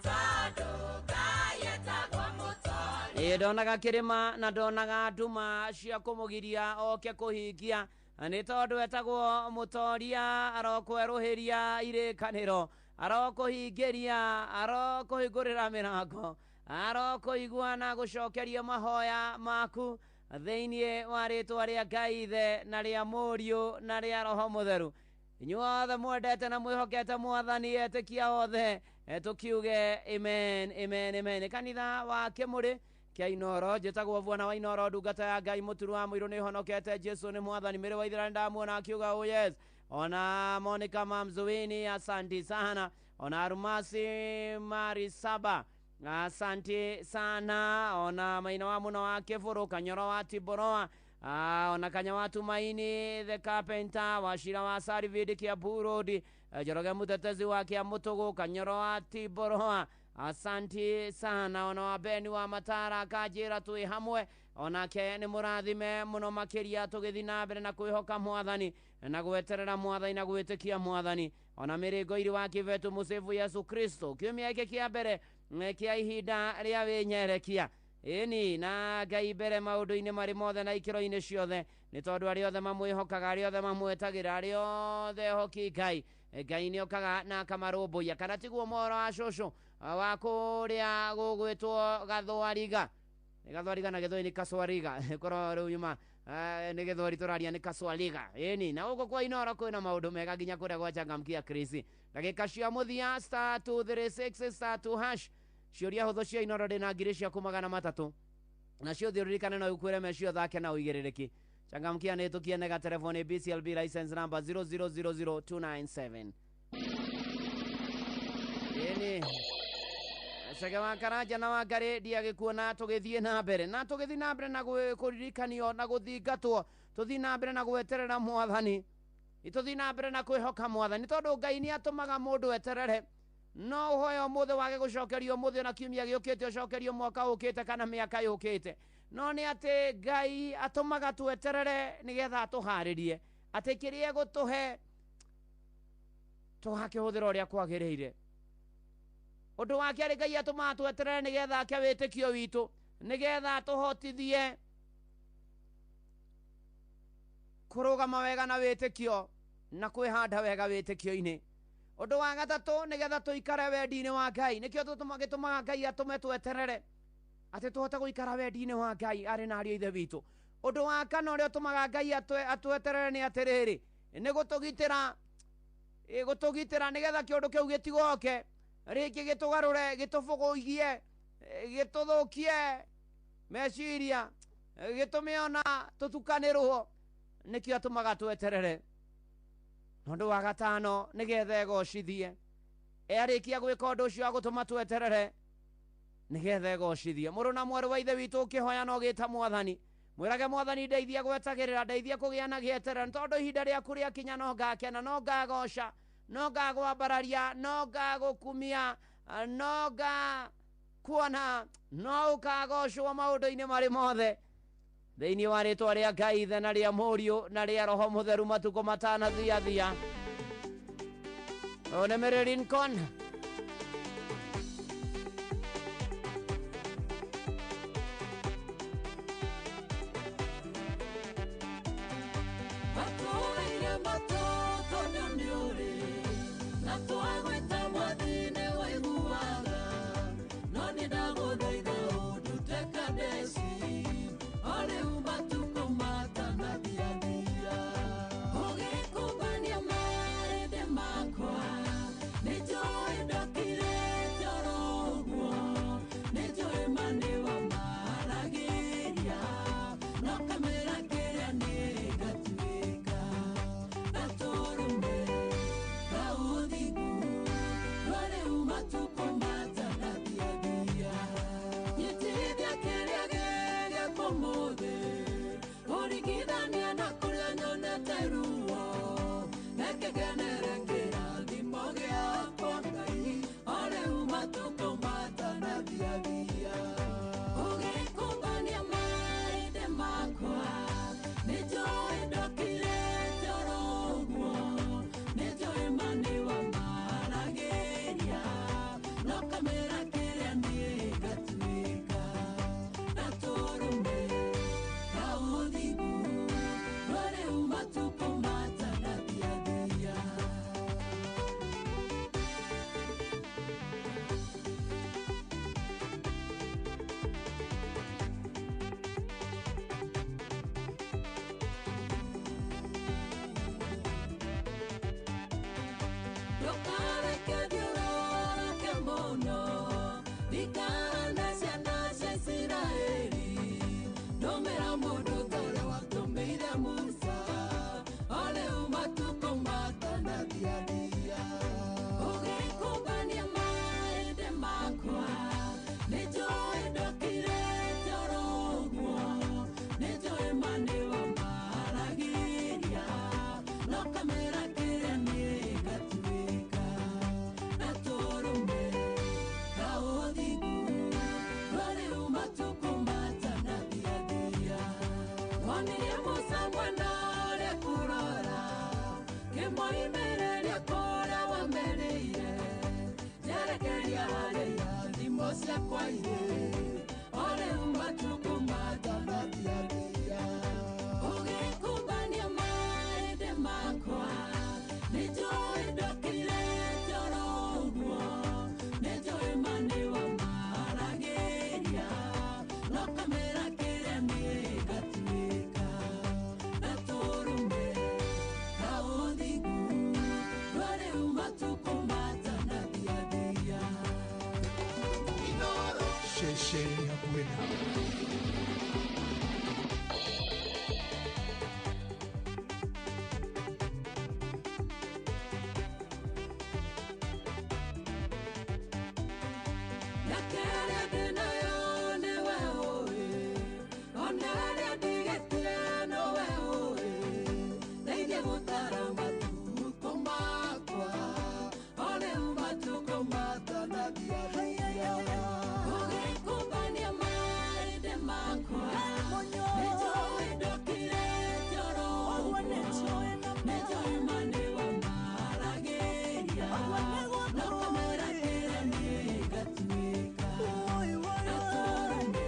U: tondũ Ngai etagwo mũtoria.
N: Ĩ ndonaga kĩrĩma na ndonaga nduma cia kũmũgiria oke kũhingia, nĩ tondũ etagwo mũtoria, arokwerũhĩria irĩkanĩro, arokũhingĩria, arokũhingũrĩra mĩrango, arokũigua na gũcokeria mahoya maku thĩinĩ wa rĩtwa rĩa Ngai Ithe na rĩa Mũriũ na rĩa Roho Mũtheru. Inyuothe mwendete na mwĩhokete Mwathani, etĩkia othe, tũkiuge amen, amen, amen. Kanitha wa Kĩmũrĩ kĩa Inooro, njĩtagwo Bwana wa Inooro, ndungata ya Ngai mũturu wa mũirũ, nĩhonokete Jesu nĩ Mwathani. Mĩrĩ wa Ithira nĩndamuona akiuga oh yes. Ona Monica Mamzuini, asanti sana. Ona Arumasi Marisaba, asanti sana. Ona Maina wa Muno wa Kĩbũrũ, Kanyoro wa Tiboroa, ona Kanya wa Tumaini the Carpenter, Wachira wa Sarividi Kiambu Road, Njoroge Mutetezi wa Kiamũtũgũ, Kanyoro wa Tiboroa, asanti sana. Ona wa Beni wa Matara akanjĩra twĩ hamwe, onake nĩ mũrathime mũno makĩria, tũgĩthiĩ na mbere na kwĩhoka Mwathani na gweterera Mwathani na gwĩtĩkia Mwathani. Ona mĩrĩngo iri wa Kĩbetu Mũcĩbu Yesu Kristo, kiumia gĩkĩ kĩa mbere kĩa ihinda rĩa wĩnyerekia ĩni na Ngai mbere maũndũ-inĩ marĩ mothe na ikĩro-inĩ ciothe, nĩ tondũ arĩa othe mamwĩhokaga, arĩa othe mamwetagĩra, arĩa othe ehoki Ngai, Ngai nĩokaga na akamarũmbũiya. Kana tiguo mohoro wa cũcũ wa kũrĩa gũgwĩtwo Gathwariga, nĩ Gathwariga na Gĩthweri nĩ Kaswariga, korwo rĩu nyuma nĩ Gĩthweri tũraria nĩ Kaswariga. Ĩni na gũkũ kwa Inooro kwĩna maũndũ mega nginya kũrĩa gwa Changamkia Chris. Ndagĩka cia mũthia star 236 star 2 hash, ciũria hũthũ cia Inooro ndĩna ngiri ciaku 300, nacio ũthiĩ ũririkane no ikuĩre mecio thake na ũigĩrĩrĩki. Changamkia nĩ ĩtũkie nega telefoni BCLB license number 0000297. Ĩni Cege wa Karanja na wa Ngarĩ ndiagĩkuona, tũgĩthiĩ na mbere na tũgĩthiĩ na mbere na kũririkanio na gũthingatwo, tũthiĩ na mbere na gweterera Mwathani, tũthiĩ na mbere na kwĩhoka Mwathani, tondũ Ngai nĩ atũmaga mũndũ eterere. No ũhoe ũmũthĩ wage gũcokerio ũmũthĩ, na kiumia gĩũkĩte ũcokerio mwaka ũkĩte kana mĩaka yũkĩte, no nĩ atĩ Ngai atũmaga tweterere nĩgetha atũharĩrie atĩ kĩrĩa egũtũhe tũgakĩhũthĩra ũrĩa kwagĩrĩire. Ũndũ wa kerĩ, Ngai atũmaga tweterere nĩgetha ake wĩtĩkio witũ, nĩgetha atũhotithie kũrũgama wega na wĩtĩkio na kwĩhanda wega wĩtĩkio-inĩ. Ũndũ wa gatatũ, nĩgetha tũikare wendi-inĩ wa Ngai. Nĩkĩo gĩtũmaga Ngai atũme tweterere atĩ tũhote gũikara wendi-inĩ wa Ngai arĩ na ariũ a Ithe witũ. Ũndũ wa kana ũrĩa ũtũmaga Ngai atweterere nĩ atĩrĩrĩ, nĩ gũtũgitĩra, gũtũgitĩra nĩgetha kĩũndũ kĩu gĩtigoke rĩngĩ gĩtũgarũre, gĩtũbũgũigie, gĩtũthũkie meciria, gĩtũme ona tũtukanĩrwo. Nĩkĩo atũmaga tweterere. Ũndũ wa gatano, nĩgetha egocithie. Arĩkia gwĩka ũndũ ũcio wa gũtũma tweterere, nĩgetha egocithie. Mũrũ na mwarĩ wa Ithe witũ, ũkĩhoya na ũgĩta Mwathani, mwĩrage Mwathani, ndeithia gwetagĩrĩra, ndeithia kũgĩa na gĩeterero, tondũ ihinda rĩaku rĩakinya no ngakena, no ngagoca, no ngagwambararia, no ngagũkumia, no ngakuona, no ũkagocwo maũndũ-inĩ marĩ mothe. Thĩinĩ wa rĩtwa rĩa Ngai Ithe na rĩa Mũriũ na rĩa Roho Mũtheru matukũ matanathiathia. Ũyũ nĩ Mary Lincoln.
U: Matũire matũ tondũ nĩ ũrĩ na twagwĩta mwathi nĩ waiguaga no nĩ ndagũthaitha ũndute Kadesi o rĩu matukũ matanathiathia. Ũgĩkũmbania marĩndĩ makwa nĩ njũĩ ndokirĩte oro ũguo nĩ njũĩ ma nĩ wamaragĩria no kamĩra kĩrĩa nĩ gatuĩka gatũrũme ka ũthingu no rĩu matukũ matanathiathia. Nyitithia kĩrĩa gĩgĩkwo ũmũthĩ ũringithania na kũrĩa nyonete ruo reke ngenere kĩrathimo gĩakwa Ngai o rĩu matukũ matanathiathia. Ũgĩkũmbania marĩndĩ makwa nĩ njũĩ ndokirĩte oro ũguo nĩ njũĩ ma nĩ wamaragĩria no kamĩra kĩrĩa nĩ gatuĩka gatũrũme ka ũthingu no rĩu matukũ matanathiathia. Ndũkareke thiũrũrũke mũno ikara na ciana cia Isiraeli ndũmĩra mũndũ ta ũrĩa watũmĩire Musa o rĩu matukũ matanathiathia. Ũgĩkũmbania marĩndĩ makwa nĩ njũĩ ndokirĩte oro ũguo nĩ njũĩ ma nĩ wamaragĩria no kamĩra kĩrĩa nĩ gatuĩka gatũrũme ka ũthingu no rĩu matukũ matanathiathia. Wonirie Musa mwena ũrĩa kũrora kĩmoimĩrĩria kũrĩa wamerĩire njerekeria harĩa irathimo ciakwa irĩ o rĩu matukũ matanathiathia. Ũgĩkũmbania marĩndĩ makwa nĩ njũĩ ndokirĩte oro ũguo nĩ njũĩ ma nĩ wamaragĩria no kamĩra kĩrĩa nĩ gatuĩka gatũrũme ka ũthingu no rĩu matukũ matanathiathia.
B: Ceceni hakuhĩ nawe.
U: Mĩaka ĩrĩa ndĩnayo nĩwe ũĩ, ona ĩrĩa ndigĩtie nowe ũĩ, ndeithia gũtara matukũ makwa, o rĩu matukũ matanathiathia. Ũgĩkũmbania marĩndĩ makwa, nĩ njũĩ ndokirĩte oro ũguo, nĩ njũĩ ma nĩ wamaragĩria, no kamĩra kĩrĩa nĩ gatuĩka gatũrũme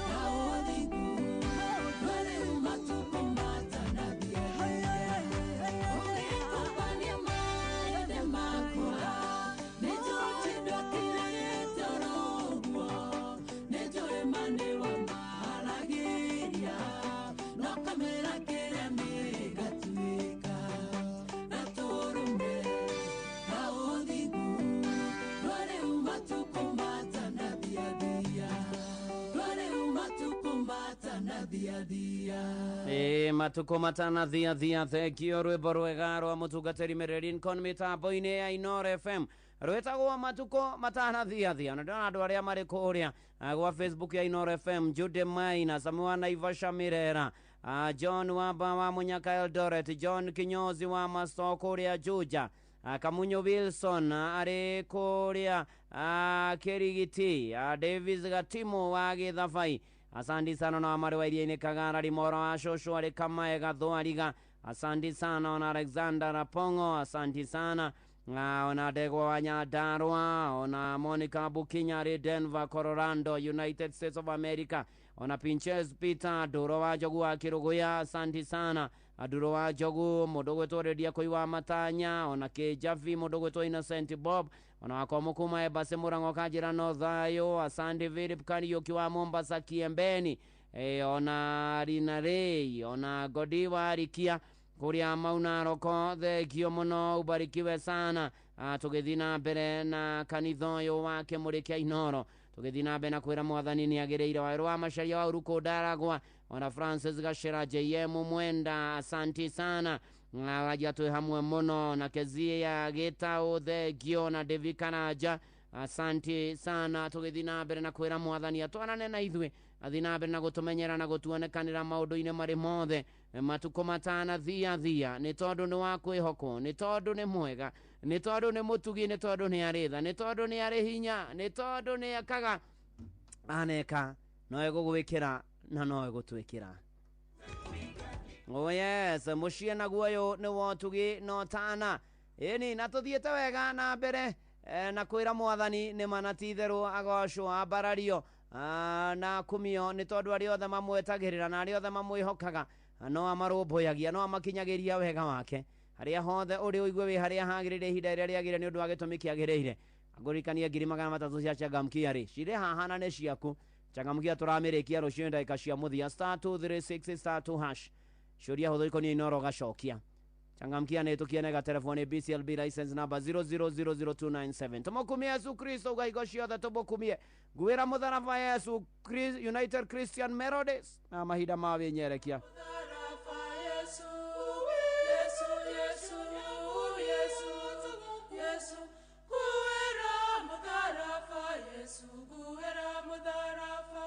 U: ka ũthingu no rĩu matukũ matanathiathia. Ũgĩkũmbania marĩndĩ makwa nĩ njũĩ ndokirĩte oro ũguo nĩ njũĩ ma nĩ wamaragĩria no kamĩra kĩrĩa nĩ gatuĩka gatũrũme ka ũthingu no rĩu matukũ matanathiathia. No rĩu matukũ matanathiathia.
N: Ĩ matukũ matanathiathia thengio rwĩmbo rwega rwa mũtungatĩri Mary Lincoln mĩtambo-inĩ ya Inooro FM rwĩtagwo matukũ matanathiathia. Na ndĩrona andũ arĩa marĩ kũrĩa gwa Facebook ya Inooro FM, Jude Maina, Samuel Naivasha Mirera, John Wamba wa Munyaka Eldoret, John Kinyozi wa Maso kũrĩa Juja, Kamunyo Wilson arĩ kũrĩa Kĩrigiti, Davis Gatimo wa Gĩthabai, Asante sana na Amari wa Iriaini Kagara Limoro wa Shosho arĩ Kamae Gathwariga. Asante sana ona Alexander Rapongo, asante sana ona Ndegwa wa Nyandarua, ona Monica Bukinya arĩ Denver, Colorado, United States of America, ona Pinches Peter Nduro wa Njogu wa Kiruguya, asante sana Nduro wa Njogu mũndũ gwĩtwo Redia Koi wa Matanya, ona Kĩnjabi mũndũ gwĩtwo Innocent Bob, ona wakomo kuma Embassy Mũrang'o Kanjĩra no thayũ, asante Philip Kariũki wa Mombasa Kiembeni, ona Rina Ray, ona Godi wa Rikia kuria Maunaroko, thengio mũno, ubarikiwe sana. Tũgĩthiĩ na mbere na kanitha ũyũ wa Kĩmũrĩ kĩa Inoro, tũgĩthiĩ na mbere na kwĩra mwathani nĩ agĩrĩire. Wawerũ wa Macharia wa Uruku Ndaragwa, ona Francis Gashera JM Mwenda, asanti sana wajia twĩ hamwe mũno, na Kezia Gĩtaũ, thengio, na David Karanja, asanti sana. Tũgĩthiĩ na mbere na kwĩra mwathani atwarane na ithuĩ, athiĩ na mbere na gũtũmenyera na gũtuonekanĩra maũndũ-inĩ marĩ mothe matukũ matanathia thia, nĩ tondũ nĩ wa kwĩhokwo, nĩ tondũ nĩ mwega, nĩ tondũ nĩ mũtugi, nĩ tondũ nĩ arĩ tha, nĩ tondũ nĩ arĩ hinya, nĩ tondũ nĩ ekaga aneka, no egũgwĩkĩra na no egũtwĩkĩra. Oh yes, mũciĩ naguo ũyũ nĩ wotugi no tana ĩni, na tũthiĩte wega na mbere na kwĩra mwathani nĩ mana ti itherũ agocwo ambarario na kumio, nĩ tondũ arĩa othe mamwetagĩrĩra na arĩa othe mamwĩhokaga no amarũmbũyagia, no amakinyagĩria wega wake harĩa hothe ũrĩ, ũigue wĩ harĩa hagĩrĩire ihinda rĩrĩa rĩagĩrĩire nĩ ũndũ wa gĩtũmi kĩagĩrĩire. Ngũririkanie 300,000 cia Changamkia rĩ cirĩ haha na nĩ ciaku. Changamkia tũramĩrĩkia rũciũ ndagĩka cia mũthia *236 *2# ciũria hũthũ ikoniĩ Inoro gacokia. Changamkia nĩ ĩtũkie nega telefoni BCLB license number 0000297. Tũmũkumie Yesu Kristo uga hingo ciothe, tũmũkumie ngwĩra mũtharaba Yesu United Christian Melodies na mahinda ma wĩnyerekia.
U: Kuwera mudharafa, kuwera mudharafa.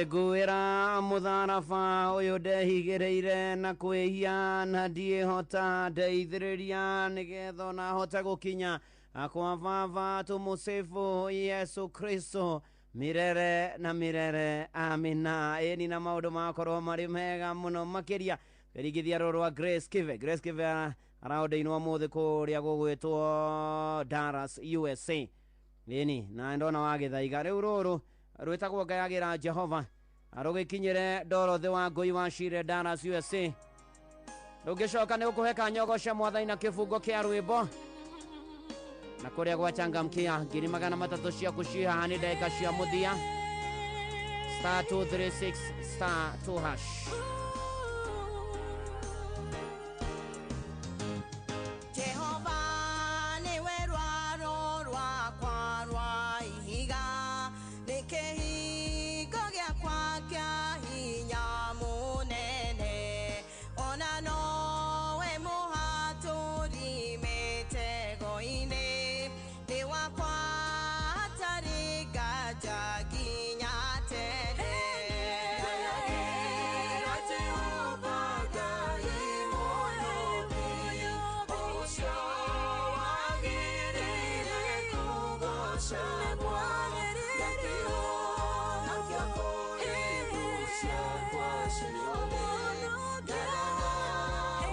N: Nguĩra mũtharaba ũyũ ndehigĩrĩire na kwĩhia na ndiĩhota, ndeithĩrĩria nĩgetha ona hote gũkinya kwa Baba tũmũsifu Yesu Kristo mirere na mirere, amina. Ĩni na maũndũ makorwo marĩ mega mũno makĩria kĩringithia rũrũ rwa Grace Kive. Grace Kive araũndĩinwo mũthĩ kũrĩa gũgwĩtwo Dallas, USA. Ĩni na ndona wagĩthaiga rĩu rũrũ rwĩtagwo Ngayagĩra Jehova arũgĩkinyĩre Dorothy wa Ngũi wa Cire, Dallas, USA. Ndũngĩcoka nĩ ũkũhe kanyogoce mwathani na kĩbungo kĩa rwĩmbo na kũrĩa gwachangamkia 300,000 ciaku ciĩ haha nĩ ndagĩka cia mũthia. Star 236 star 2 hash.
E: Jehova nĩwe rwaro rwakwa rwa ihiga, nĩ kĩhingo gĩakwa kĩa hinya mũnene, ona nowe mũhatũri mĩtego-inĩ, nĩ wakwa hatarĩ nganja nginya tene. Ngayagĩra Jehova Ngai mũnene, ũcio wagĩrĩire kũgoocagwo, nakĩo kũrĩ thũ ciakwa ciothe. Ngaraga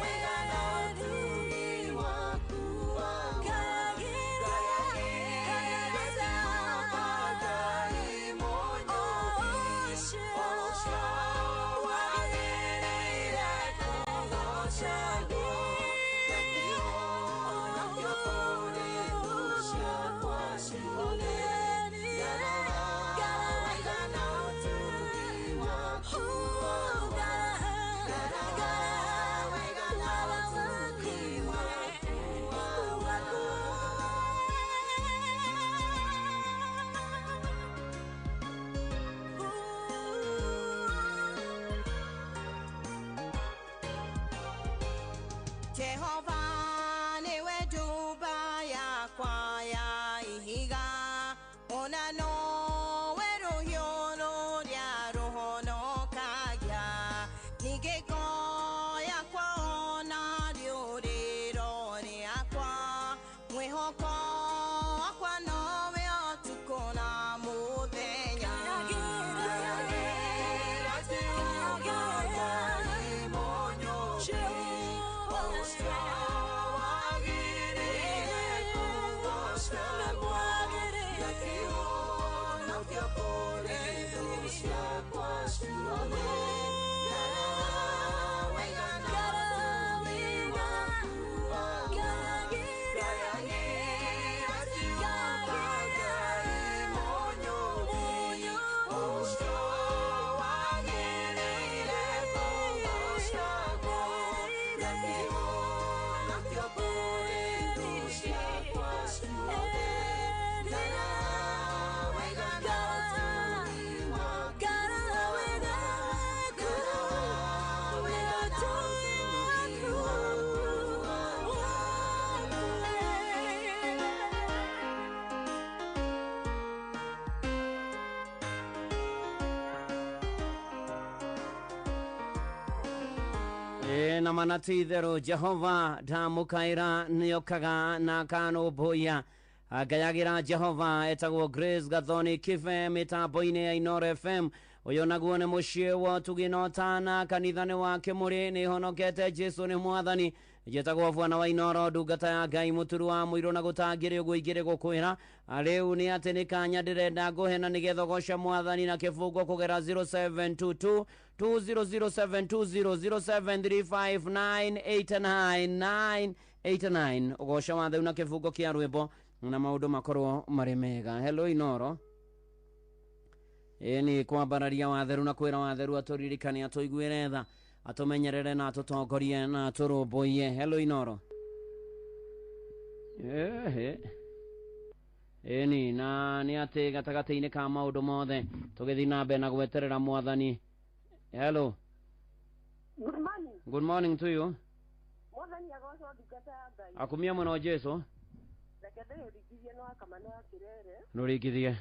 E: wega na ũtugi waku wa ma. Ngayagĩra Jehova Ngai mũnene, ũcio wagĩrĩire kũgoocagwo, nakĩo kũrĩ thũ ciakwa ciothe. Ngaraga wega na ũtugi waku wa ma. Ngaraga wega na ũtugi waku wa ma. Jehova nĩwe nduba yakwa ya ihiga, ona nowe rũhiũ rũrĩa rũhonokagia, ningĩ ngo yakwa ona rĩũrĩro rĩakwa, mwĩhoko wakwa nowe ũtukũ na mũthenya. Ngayagĩra Jehova Ngai mũnene, ũcio wagĩrĩire kũgoocagwo, nakĩo kũrĩ thũ ciakwa ciothe. Ngaraga wega na ũtugi waku wa ma. Ngayagĩra Jehova Ngai mũnene, ũcio wagĩrĩire kũgoocagwo, nakĩo kũrĩ thũ ciakwa ciothe. Ngaraga wega na ũtugi waku wa ma. Ngaraga wega na ũtugi waku wa ma.
N: Ĩ na mana ti itherũ Jehova ndamũkaĩra nĩokaga na akanũmbũiya. Ngayagĩra Jehova etagwo Grace Gathoni Kibe mĩtambo-inĩ ya Inooro FM. Ũyũ naguo nĩ mũciĩ wa ũtugi na ũtana, kanitha nĩ wa Kĩmũrĩ, nĩ honokete Jesu nĩ mwathani. Njĩtagwo Bwana wa Inooro, ndungata ya Ngai mũturu wa mũirũ na gũtangĩrĩ ũguo ingĩrĩ gũkwĩra rĩu nĩ atĩ nĩ kanya ndĩrenda ngũhe na nĩgetha ũgoce mwathani na kĩbungo kũgera 0722 2007200735989 89 ũgoce watheu na kĩbungo kĩa rwĩmbo na maũndũ makorwo marĩ mega. Hello Inooro. Ĩni kwambararia watheru na kwĩra watheru atũririkane atũiguĩre tha atũmenyerere na atũtongorie na atũrũmbũiye. Hello Inooro. Ehe. Ĩni na nĩ atĩ gatagatĩ-inĩ ka maũndũ mothe tũgĩthiĩ na mbere na gweterera mwathani. Hello.
V: Good morning.
N: Good morning to you.
V: Mwathani agocwo ndungata ya Ngai.
N: Akumia mũno Jesu.
V: Reke ndĩũringithie no akamano ya kĩrere.
N: Nũringithie.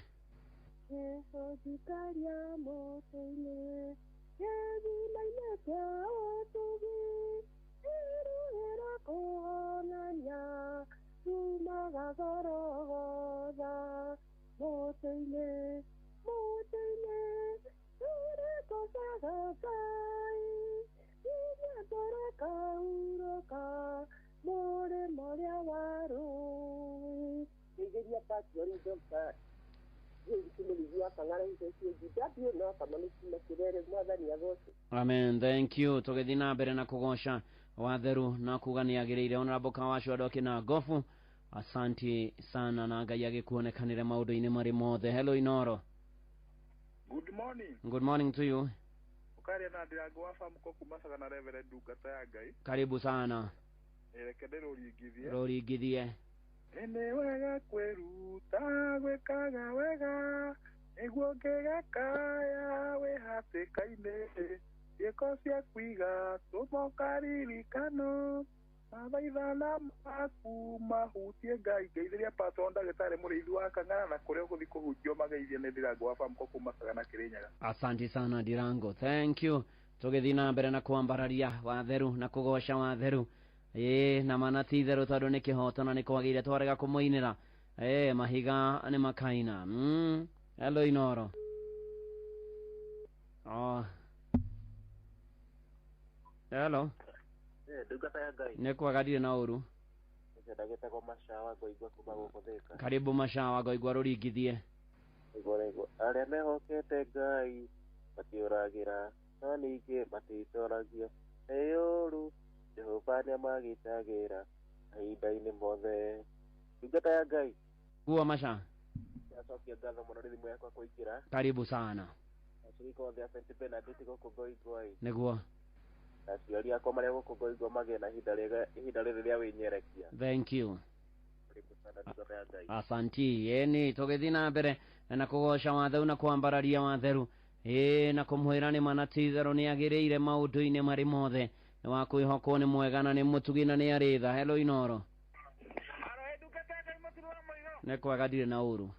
V: Jesu njikaria mũtĩ-inĩ gĩthima-inĩ kĩa ũtugi ĩrũĩra kũhonania tumaga Gorogotha mũtĩ-inĩ mũtĩ-inĩ tũrĩgocaga Ngai nginya tũrĩkahurũka mũrĩmo ũrĩa wa rũĩ. Ngeithĩria Patrick Dr.
N: Amen, thank you. Tũgĩthiĩ na mbere na kũgoca watheru na kuga nĩ agĩrĩire. Honorable Kawacu andũ akina gofu, asanti sana na Ngai agĩkuonekanĩre maũndũ-inĩ marĩ mothe. Hello Inoro.
I: Good morning.
N: Good morning to you.
I: Ukaria na ndirango wa famuko kuma Sagana Reverend ndungata ya Ngai.
N: Karibu sana.
I: Reke ndĩrũringithie.
N: Rũringithie.
I: Nĩ wega kwĩruta gwĩkaga wega nĩguo ngĩgakaya wĩ hatĩka-inĩ ciĩko ciaku igatũma ũkaririkano mathaithana maku mahutie Ngai. Ngeithĩria pastor ndagĩtarĩ mũrĩithi wa Kang'ara na kũrĩa ũgũthiĩ kũhunjio mageithie nĩ Ndirango wa Famco kuma Sagana Kĩrĩnyaga.
N: Asante sana Ndirango, thank you. Tũgĩthiĩ na mbere na kwambararia watheru na kũgoca watheru ĩĩ na mana ti itherũ tondũ nĩ kĩhoto na nĩ kwagĩrĩire twarega kũmũinĩra ĩĩ mahiga nĩ makaina. Hello Inoro. Oh. Hello.
J: Ndungata ya Ngai.
N: Nĩ kwaga ndirĩ na ũru.
J: Ndagĩtagwo Macawa Ngoigua kuma gũkũ Thĩka.
N: Karibu Macawa Ngoigua rũringithie.
J: Nĩguo arĩa mehokete Ngai matiũragĩra no ningĩ matitoragio nĩ ũru Jehova nĩamagitagĩra mahinda-inĩ mothe. Ndungata ya Ngai.
N: Guo Maca.
J: Ndacokia ngatho mũno nĩ thimũ yakwa kũingĩra.
N: Karibu sana.
J: Acirika othe a St. Bernadette gũkũ Ngoigua.
N: Nĩguo.
J: Aciari akwa marĩa gũkũ Ngoigua magĩe na ihinda rĩega ihinda rĩrĩ rĩa wĩnyerekia.
N: Thank you.
J: Karibu sana ndungata ya Ngai.
N: Asanti. Ĩni tũgĩthiĩ na mbere na kũgoca watheru na kwambararia watheru ĩĩ na kũmwĩra nĩ mana ti itherũ nĩ agĩrĩire maũndũ-inĩ marĩ mothe nĩ wa kwĩhokwo nĩ mwega na nĩ mũtugi na nĩ arĩ tha. Hello Inoro. Nĩ kwaga ndirĩ na ũru.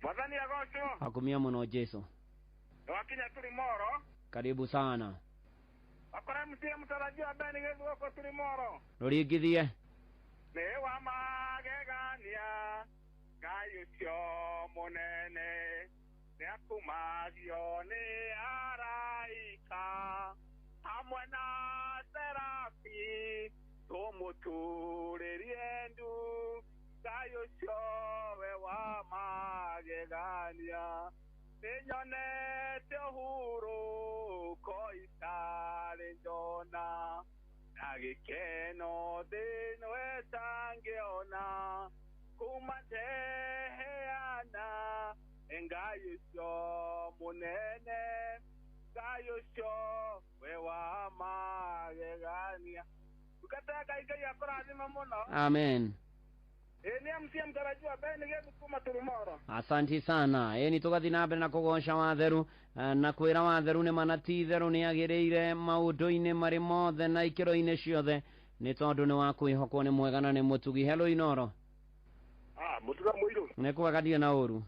I: Mwathani agocwo.
N: Akumia mũno Jesu.
I: Nĩwakinya Turimoro.
N: Karibu sana.
I: Akora mtie mtarajia Beni gĩthuoko Turimoro.
N: Rũringithie.
I: Nĩ wa magegania Ngai ũcio mũnene nĩakumagio nĩ araika hamwe na serafi tũmũturĩrie ndu Ngai ũcio we wa magegania nĩnyonete ũhurũko itarĩ njona na gĩkeno thĩ-ĩno ĩtangĩona kuma ndeheana Ngai ũcio mũnene Ngai ũcio we wa magegania. Ndungata ya Ngai Ngai akũrathime mũno.
N: Amen.
I: Ĩĩ nĩ MC mtarajiwa Beni gĩthu kuma Turimoro.
N: Asanti sana. Ĩni tũgathiĩ na mbere na kũgoca watheru na kwĩra watheru nĩ mana ti itherũ nĩ agĩrĩire maũndũ-inĩ marĩ mothe na ikĩro-inĩ ciothe nĩ tondũ nĩ wa kwĩhokwo nĩ mwega na nĩ mũtugi. Hello Inoro.
W: Mũtura mũirũ.
N: Nĩ kwega ndirĩ na ũru.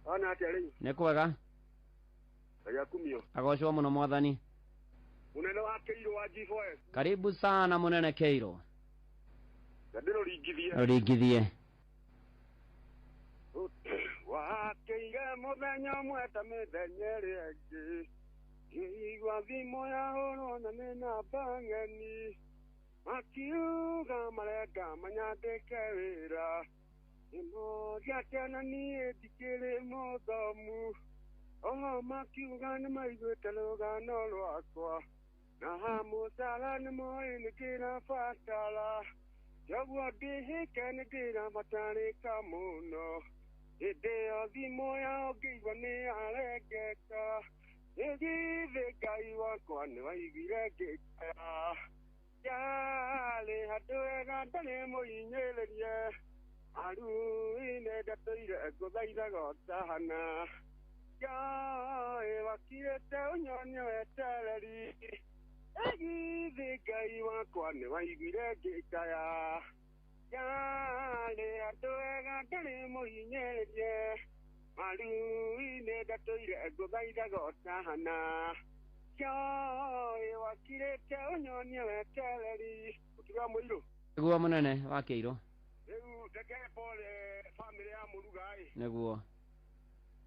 W: Ona atĩa rĩu?
N: Nĩ kwega.
W: Ngai akumio.
N: Agocwo mũno mwathani.
W: Mũnene wa Keiro wa G4S.
N: Karibu sana mũnene Keiro.
W: Ndĩrũringithie.
N: Rũringithie.
W: Wakĩire mũthenya ũmwe ta mĩthenya ĩrĩa ĩngĩ ngĩigua thimũ yahũrwo na nĩ namba ng'eni makiuga marenda manyandĩke wĩra nĩmoria atĩa na niĩ ndikĩrĩ mũthomu oho makiuga nĩmaiguĩte rũgano rwakwa na mũcara nĩmoĩ nĩndĩrabatara Joguo ndĩhĩke nĩndĩrabatarĩka mũno hĩndĩ ĩyo thimũ yao ngĩigua nĩyarengeka ĩgithĩ Ngai wakwa nĩwaiguire ngĩkaya yarĩ handũ hega ndarĩ mũhinyĩrĩrie aruinĩ ndatũire ngũthaithaga ũtahana Ngai wakirĩte ũnyonie wetereri ĩgithĩ Ngai wakwa nĩwaiguire ngĩkaya yarĩ handũ hega ndarĩ mũhinyĩrĩrie Maru-inĩ ndatũire ngũthaithaga ũtahana. Kĩoĩ wakirĩte ũnyonie wetereri. Ũkiuga mũirũ.
N: Nĩguo mũnene wa Kĩirũ.
W: Rĩu reke pole family ya Mũruga ĩ.
N: Nĩguo.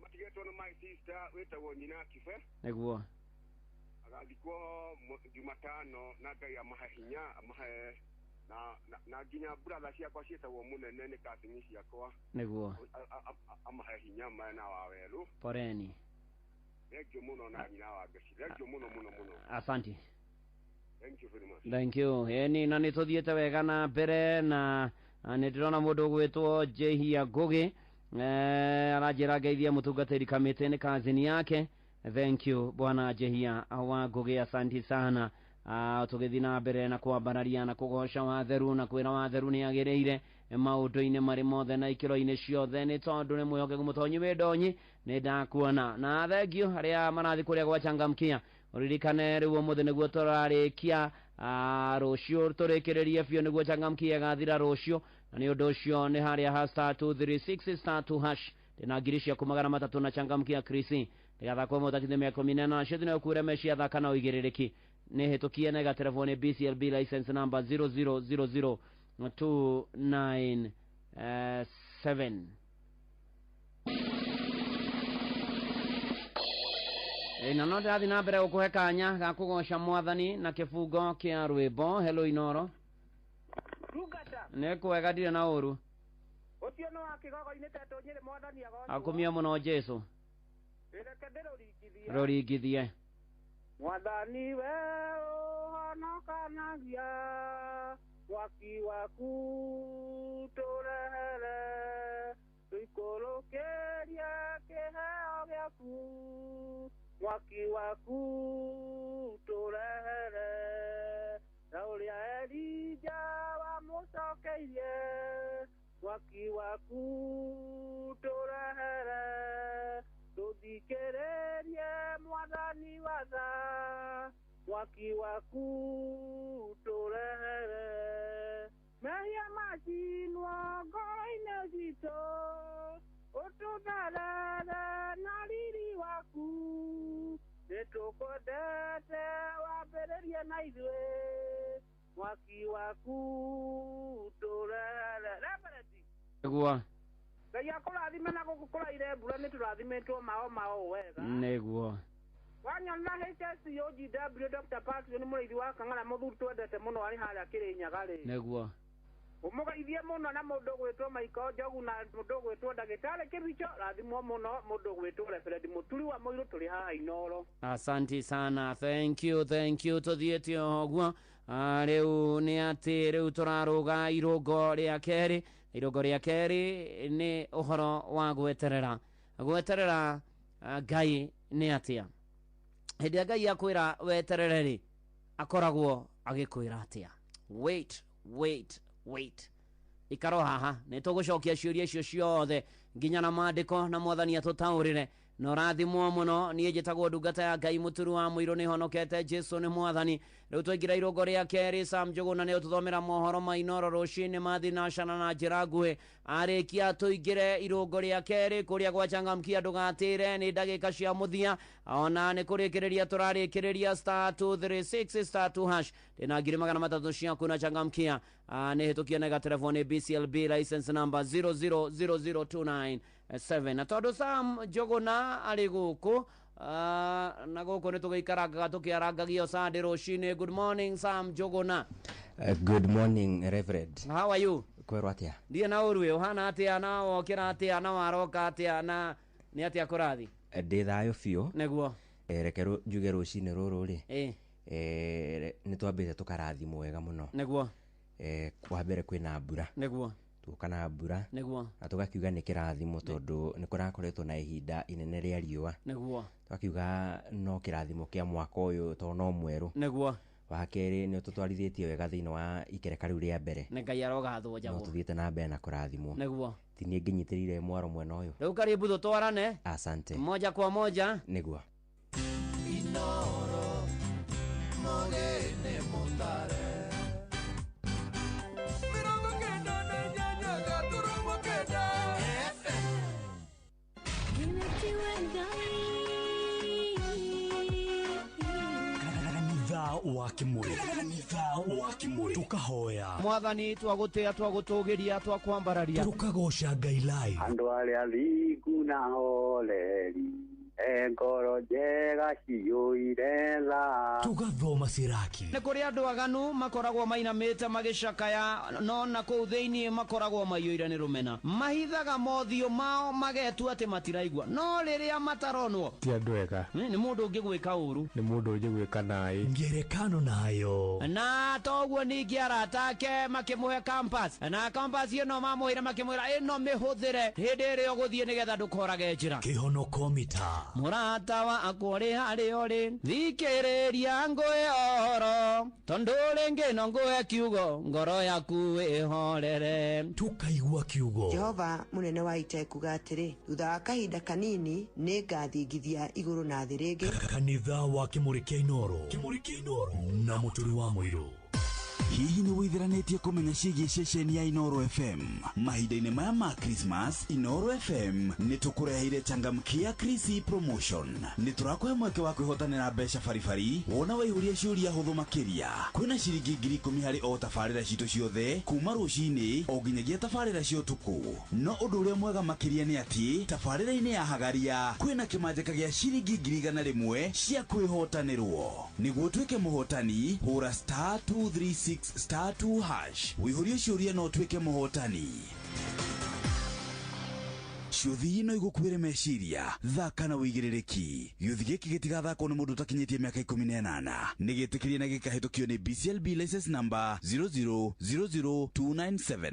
W: Matigĩtwo nĩ my sister wĩtagwo nyina Kibe.
N: Nĩguo.
W: Agathikwo Jumatano na Ngai amahe hinya amahe na nginya brother ciakwa ciĩtagwo mũnene nĩ cousin ciakwa.
N: Nĩguo.
W: Amahe hinya mena wa werũ.
N: Poreni.
W: Thank you mũno na nyina wa Ngeci. Thank you mũno mũno mũno.
N: Asante.
W: Thank you very much.
N: Thank you. Ĩni na nĩ tũthiĩte wega na mbere na nĩ ndĩrona mũndũ ũgwĩtwo Jehia Ngugi aranjĩra ngeithie mũtungatĩri kamĩtĩ nĩ kazini yake. Thank you bwana Jehia wa Ngugi, asanti sana. Tũgĩthiĩ na mbere na kwambararia na kũgoca watheru na kwĩra watheru nĩ agĩrĩire maũndũ-inĩ marĩ mothe na ikĩro-inĩ ciothe nĩ tondũ nĩ mwĩhokeku mũtonyi wĩ ndonyi nĩ ndakuona. Na thank you arĩa marathiĩ kũrĩa gwa Changamkia. Ũririkane rĩu ũmũthĩ nĩguo tũrarĩkia, rũciũ tũrĩkĩrĩrie biũ nĩguo Changamkia ĩgathira rũciũ, na nĩ ũndũ ũcio nĩ harĩa ha star 236 star 2 hash ndĩna ngiri ciaku 300 na Changamkia Krisi ndĩgathakwo mũtakithĩ mĩaka 18 na cio thina ũkuure meci athaka na ũigĩrĩrĩki nĩ hĩtũkie na ĩgaterevwo nĩ BCLB license number 0000297. Na no ndĩrathiĩ na mbere gũkũhe kanya ga kũgoca mwathani na kĩbungo kĩa rwĩmbo. Hello Inoro.
F: Rungata.
N: Nĩ kwega ndirĩ na ũru.
F: Ũcio nĩ wa kĩgogo-inĩ tetũ Nyĩrĩ mwathani agocwo.
N: Akumia mũno Jesũ.
F: Reke ndĩrũringithie.
N: Rũringithie.
F: Mwathani we ũhonokanagia mwaki waku tũrehere tũikũrũkĩrie kĩheo gĩaku mwaki waku tũrehere ta ũrĩa Elija wamũcokeirie mwaki waku tũrehere tũthikĩrĩrie mwathani watha mwaki waku tũrehere mehia macinwo ngoro-inĩ citũ ũtũtherere na riri waku nĩtũkwendete wambĩrĩrie na ithuĩ mwaki waku tũrehere. Reverend.
N: Nĩguo.
F: Ngai akũrathime na gũkũ kũraire mbura nĩ tũrathimĩtwo mao mao wega.
N: Nĩguo.
F: Wanyona HSCOGW Dr. Patrick nĩ mũrĩithi wa Kang'ara mũthuri twendete mũno arĩ harĩa Kĩrĩnyaga rĩ.
N: Nĩguo.
F: Ũmũgeithie mũno na mũndũ ũgwĩtwo Michael Njogu na mũndũ ũgwĩtwo ndagĩtarĩ Kĩbicho rathimwo mũno mũndũ ũgwĩtwo Reverend Mũturi wa Mũirũ tũrĩ haha Inoro.
N: Asante sana. Thank you, thank you. Tũthiĩte o ũguo. Rĩu nĩ atĩ rĩu tũrarũga irũngo rĩa kerĩ. Irũngo rĩa kerĩ nĩ ũhoro wa gweterera. Gweterera Ngai nĩ atĩa? Hĩndĩ ĩrĩa Ngai akwĩra weterere rĩ, akoragwo agĩkwĩra atĩa? Wait, wait, wait. Ikaro haha nĩ tũgũcokia ciũria icio ciothe nginya na maandĩko na mwathani atũtaũrĩre. Na ũrathimwo mũno. Niĩ njĩtagwo ndungata ya Ngai Mũturu wa Mũirũ nĩ honokete Jesũ nĩ mwathani. Rĩu twaingĩra irũngo rĩa kerĩ Sam Njũgũna nĩ ũtũthomera mohoro ma Inoro rũcinĩ mathi na cana na njĩra nguhĩ. Arĩkia tũingĩre irũngo rĩa kerĩ kũrĩa gwa Changamkia ndũgatĩre nĩ ndagĩka cia mũthia ona nĩ kũrĩkĩrĩria tũrarĩkĩrĩria star 236 star 2 hash ndĩna ngiri 300 ciaku na Changamkia nĩ hĩtũkie na ĩgaterevwo nĩ BCLB license number 0000297. Na tondũ Sam Njũgũna arĩ gũkũ na gũkũ nĩ tũgĩikarangaga tũkĩarangagio Sunday rũcinĩ. Good morning Sam Njũgũna.
G: Good morning Reverend.
N: How are you?
G: Kwerwo atĩa?
N: Ndiĩ na ũru ĩ, ũhana atĩa na wokĩra atĩa na waroka atĩa na nĩ atĩa kũrathi?
G: Ndĩ thayũ biũ.
N: Nĩguo.
G: Reke njuge rũcinĩ rũrũ rĩ. Nĩ twambĩte tũkarathimwo wega mũno.
N: Nĩguo.
G: Wa mbere kwĩna mbura.
N: Nĩguo.
G: Tuoka na mbura.
N: Nĩguo.
G: Na tũgakiuga nĩ kĩrathimo tondũ nĩ kũrakoretwo na ihinda inene rĩa riũa.
N: Nĩguo.
G: Tũgakiuga no kĩrathimo kĩa mwaka ũyũ tondũ no mwerũ.
N: Nĩguo.
G: Wa kerĩ nĩ ũtũtwarithĩtie wega thĩinĩ wa ikereka rĩu rĩa mbere.
N: Nĩ Ngai arogathwo njagwo.
G: No tũthiĩte na mbere na kũrathimwo.
N: Nĩguo.
G: Ti niĩ ngĩnyitĩrĩire mwaro mwena ũyũ.
N: Rĩu karibu tũtwarane.
G: Asante.
N: Moja kwa moja.
G: Nĩguo.
H: Inoro mogene mutare 998 FM.
D: wa Kimuri. Kanitha wa Kimuri. Tukahoya.
N: Mwathani twagũtĩa, twagũtũgĩria, twakwambararia.
D: Tukagoca Ngai live.
L: Andũ arĩa thingu na horeri, e ngoro njega ciyũire tha.
D: Tugathoma Siraki.
N: Nĩ kũrĩ andũ aganu makoragwo mainamĩte magĩcakaya, no na kũu thĩinĩ makoragwo maiyũire nĩ rũmena. Mahithaga mothiũ mao magetua atĩ matiraigua, no rĩrĩa mataronwo
M: ti andũ ega.
N: Nĩ mũndũ ũngĩgwĩka ũru,
M: nĩ mũndũ ũngĩgwĩka naĩ.
D: Ngerekano nayo.
N: Na toguo ningĩ arata ake makĩmũhe campus, na campus ĩno mamũheire makĩmwĩra ĩno mĩhũthĩre hĩndĩ ĩrĩa ũgũthiĩ nĩgetha ndũkorage njĩra.
D: Kĩhonoko mita.
N: Mũrata wakwa ũrĩ harĩa ũrĩ, thikĩrĩria ngũhe ũhoro, tondũ rĩngĩ no ngũhe kiugo, ngoro yaku ĩhorere.
D: Tukaigua kiugo.
Q: Jehova mũnene wa ita ekuga atĩrĩ, thutha wa kahinda kanini nĩ ngathingithia igũrũ na thĩ rĩngĩ.
D: Kanitha wa Kimuri kĩa Inoro. Kimuri kĩa Inoro na Mũturi wa Mũirũ.
C: Hihi nĩ wĩtheranĩtie kũmenya ciĩgiĩ ceceni ya Inoro FM? Mahinda-inĩ maya ma Christmas, Inoro FM nĩ tũkũreheire changamkia Krisi promotion. Nĩ tũrakũhe mweke wa kwĩhotanĩra mbeca baribari wona waihũria ciũria hũthũ makĩria. Kwĩna ciringi 10,000 harĩ o tabarĩra citũ ciothe kuma rũcinĩ o nginyagia tabarĩra cia ũtukũ. No ũndũ ũrĩa mwega makĩria nĩ atĩ tabarĩra-inĩ ya Hagaria kwĩna kĩmanjĩka gĩa ciringi 100,000 cia kwĩhotanĩrwo. Nĩguo ũtuĩke mũhotani, hũra star 236 star 2 hash. Wĩihũrie ciũria no ũtuĩke mũhotani. Ciũthi no igũkuĩre meciria, thaka na wĩigĩrĩrĩki. Gĩũthi gĩkĩ gĩtigathakwo nĩ mũndũ ũtakinyĩtie mĩaka 18. Nĩ gĩtĩkĩrie na gĩkahĩtũkio nĩ BCLB license number 0000297.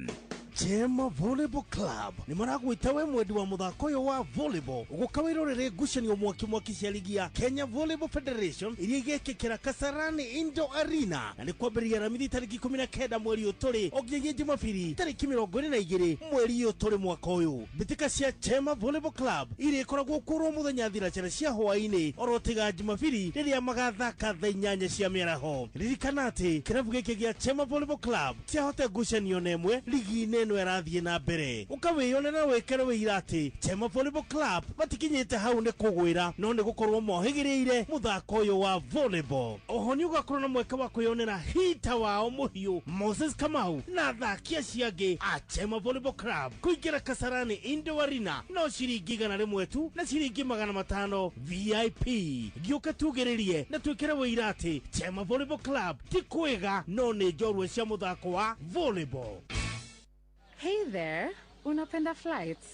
A: Chema Volleyball Club nĩ maragwĩta we mwendi wa mũthako ũyũ wa volleyball ũgũka wĩrorere ngucanio mwaki mwaki cia ligi ya Kenya Volleyball Federation iria igekĩkĩra Kasarani Indoor Arena, na nĩ kwambĩrĩria Aramithi tarĩki 19 mweri ũyũ tũrĩ o nginyagia Jumapili tarĩki 22 mweri ũyũ tũrĩ mwaka ũyũ. Mbĩtĩka cia Chema Volleyball Club iria ikoragwo kũrwo mũthenya thinacara cia hwaĩ-inĩ oro tiga Jumapili rĩrĩa magathaka thaa 8 cia mĩaraho. Ririkana atĩ kĩrabu gĩkĩ gĩa Chema Volleyball Club ciahote ngucanio na ĩmwe ligi-inĩ ĩno ĩrathiĩ na mbere. Ũkawĩyonera wĩkere wĩira atĩ Chema Volleyball Club matikinyĩte hau nĩ kũgwĩra, no nĩ gũkorwo mohĩgĩrĩire mũthako ũyũ wa volleyball. Oho nĩ ũgakorwo na mweke wa kwĩyonera hita wao mũhiũ Moses Kamau na athaki acio angĩ a Chema Volleyball Club kũingĩra Kasarani Indoor Arena no ciringi 100 tu na ciringi 500 VIP. Gĩũke tugĩrĩrie na twĩkĩre wĩira atĩ Chema Volleyball Club ti kwĩga no nĩ njorua cia mũthako wa volleyball.
O: Hey there, unapenda flights?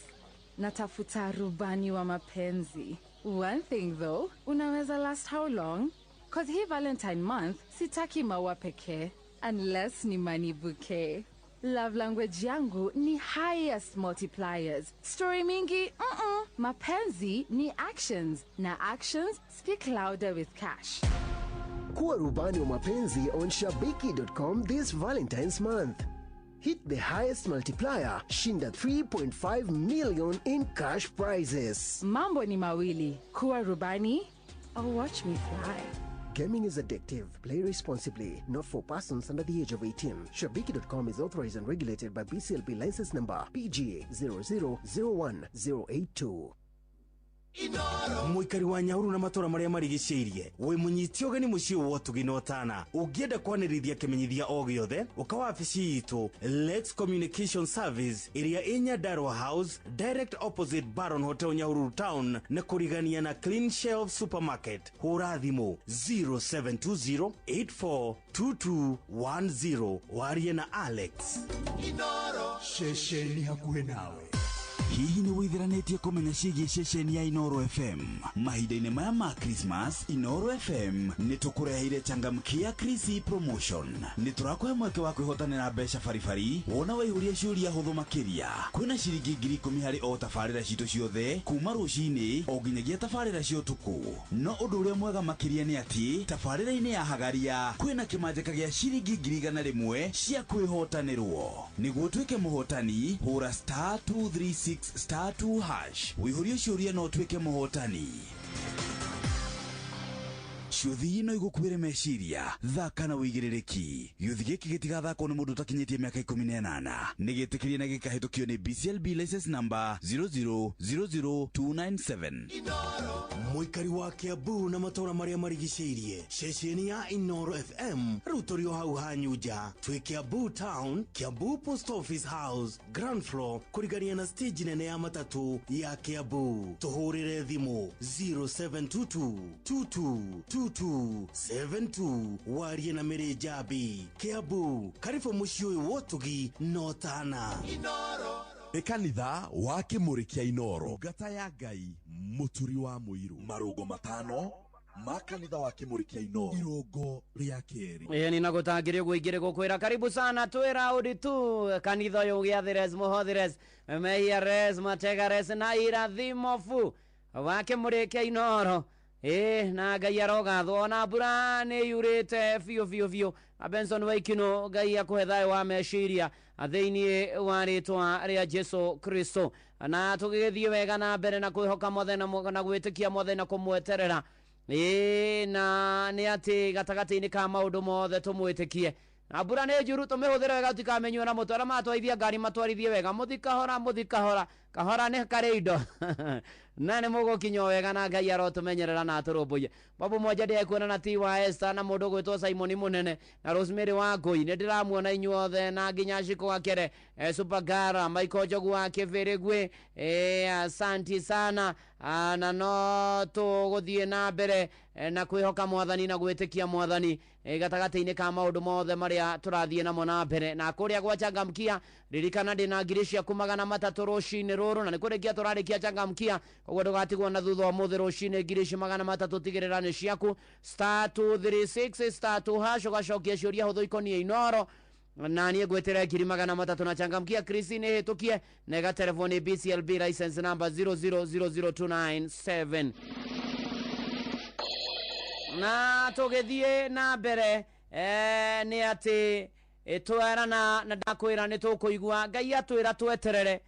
O: Natafuta rubani wa mapenzi. One thing though, unaweza last how long? Cause hii Valentine month, sitaki maua pekee, unless ni money bouquet. Love language yangu ni highest multipliers. Story mingi, Mapenzi ni actions, na actions speak louder with cash.
X: Kuwa rubani wa mapenzi on shabiki.com this Valentine's month. Hit the highest multiplier, shinda 3.5 million in cash prizes.
O: Mambo ni mawili, kuwa rubani or watch me fly.
X: Gaming is addictive. Play responsibly. Not for persons under the age of 18. Shabiki.com is authorized and regulated by BCLB license number PG 0001082.
C: Mũikari wa Nyahururu na matũra marĩa marigicĩirie wĩ mũnyiti ũgeni mũciĩ wa ũtugi na ũtana. Ũngĩenda kwanĩrithia kĩmenyithia o gĩothe, ũka wabici itũ Lex Communication Service ĩrĩa ĩ Nyandarua House, direct opposite Baron Hotel, Nyahururu Town, na kũrigania na Clean Shelf Supermarket. Hũra thimũ 0720842210 warie na Alex.
B: Inoro ceceni hakuhĩ nawe.
C: Hihi nĩ wĩtheranĩtie kũmenya ciĩgiĩ ceceni ya Inoro FM? Mahinda-inĩ maya ma Christmas, Inoro FM nĩ tũkũreheire changamkia Krisi promotion. Nĩ tũrakũhe mweke wa kwĩhotanĩra mbeca baribari wona waihũria ciũria hũthũ makĩria. Kwĩna ciringi 10,000 harĩ o tabarĩra citũ ciothe kuma rũcinĩ o nginyagia tabarĩra cia ũtukũ. No ũndũ ũrĩa mwega makĩria nĩ atĩ tabarĩra-inĩ ya Hagaria kwĩna kĩmanjĩka gĩa ciringi 100,000 cia kwĩhotanĩrwo. Nĩguo ũtuĩke mũhotani, hũra star 236 star 2 hash. Wĩihũrie ciũria no ũtuĩke mũhotani. Ciũthi no igũkuĩre meciria, thaka na wĩigĩrĩrĩki. Gĩũthi gĩkĩ gĩtigathakwo nĩ mũndũ ũtakinyĩtie mĩaka 18. Nĩ gĩtĩkĩrie na gĩkahĩtũkio nĩ BCLB license number 0000297.
D: Mũikari wa Kiambu na matũra marĩa marigicĩirie, ceceni ya Inoro FM rĩu tũrĩ o hau hanyu nja. Twĩ Kiambu Town, Kiambu Post Office House, ground floor, kũrigania na stage nene ya matatũ ya Kiambu. Tũhũrĩre thimũ 0722 2222 72 warie na Mĩrĩ Njambi. Kiambu, karibu mũciĩ ũyũ wa ũtugi na ũtana.
K: Nĩ kanitha wa Kĩmũrĩ kĩa Inoro, ngata ya Ngai, Mũturi wa Mũirũ, marũngo 5 ma kanitha wa Kĩmũrĩ kĩa Inoro, irũngo rĩa kerĩ.
N: Ĩĩ nĩ nagũtangĩrĩ ũguo ingĩrĩ gũkwĩra karibu sana twĩ raundi tu kanitha ũyũ gĩathĩres mũhothĩres meiares mategares na irathimobu wa Kĩmũrĩ kĩa Inoro. Ĩĩ na Ngai arogathwo, ona mbura nĩ yurĩte biũ biũ biũ. Benson Waikino, Ngai akũhe thayũ wa meciria thĩinĩ wa rĩtwa rĩa Jesu Kristo, na tũgĩgĩthiĩ wega na mbere na kwĩhoka mothe na gwĩtĩkia mothe na kũmweterera. Ĩĩ na nĩ atĩ gatagatĩ-inĩ ka maũndũ mothe tũmwĩtĩkie, na mbura nĩ njuru tũmĩhũthĩre wega, tũtikamenywo na mũtwe. Arĩa matwarithia ngari matwarithie wega, mũthi kahora, mũthi kahora, kahora nĩ karĩ indo na nĩ mũgũkinya wega, na Ngai arotũmenyerera na atũrũmbũiye. Babu mwanja ndĩekuona na ti wa Esther na mũndũ ũgwĩtwo Simon Mũnene na Rosemary wa Ngũi, nĩ ndĩramuona inyuothe, na nginya Shiko Wakere, Supagara Michael Njogu wa Kĩbĩrĩgwĩ, asanti sana. Na no tũgũthiĩ na mbere na kwĩhoka mwathani na gwĩtĩkia mwathani gatagatĩ-inĩ ka maũndũ mothe marĩa tũrathiĩ namo na mbere. Na kũrĩa gwa Changamkia, ririkana ndĩna ngiri ciaku 300 rũcinĩ rũrũ, na nĩ kũrĩkia tũrarĩkia Changamkia, koguo ndũgatigwo na thutha ũmũthĩ rũcinĩ. Ngiri ici 300 tigĩrĩra nĩ ciaku, star 236 star 2 hash, ũgacokia ciũria hũthũ ikoniĩ Inoro, na niĩ ngwĩtĩre ngiri 300. Na Changamkia Christine ĩhĩtũkie na ĩgaterevwo nĩ BCLB license number 0000297. Na tũgĩthiĩ na mbere nĩ atĩ twerana na ndakwĩra nĩ tũkũigua Ngai atwĩra tweterere.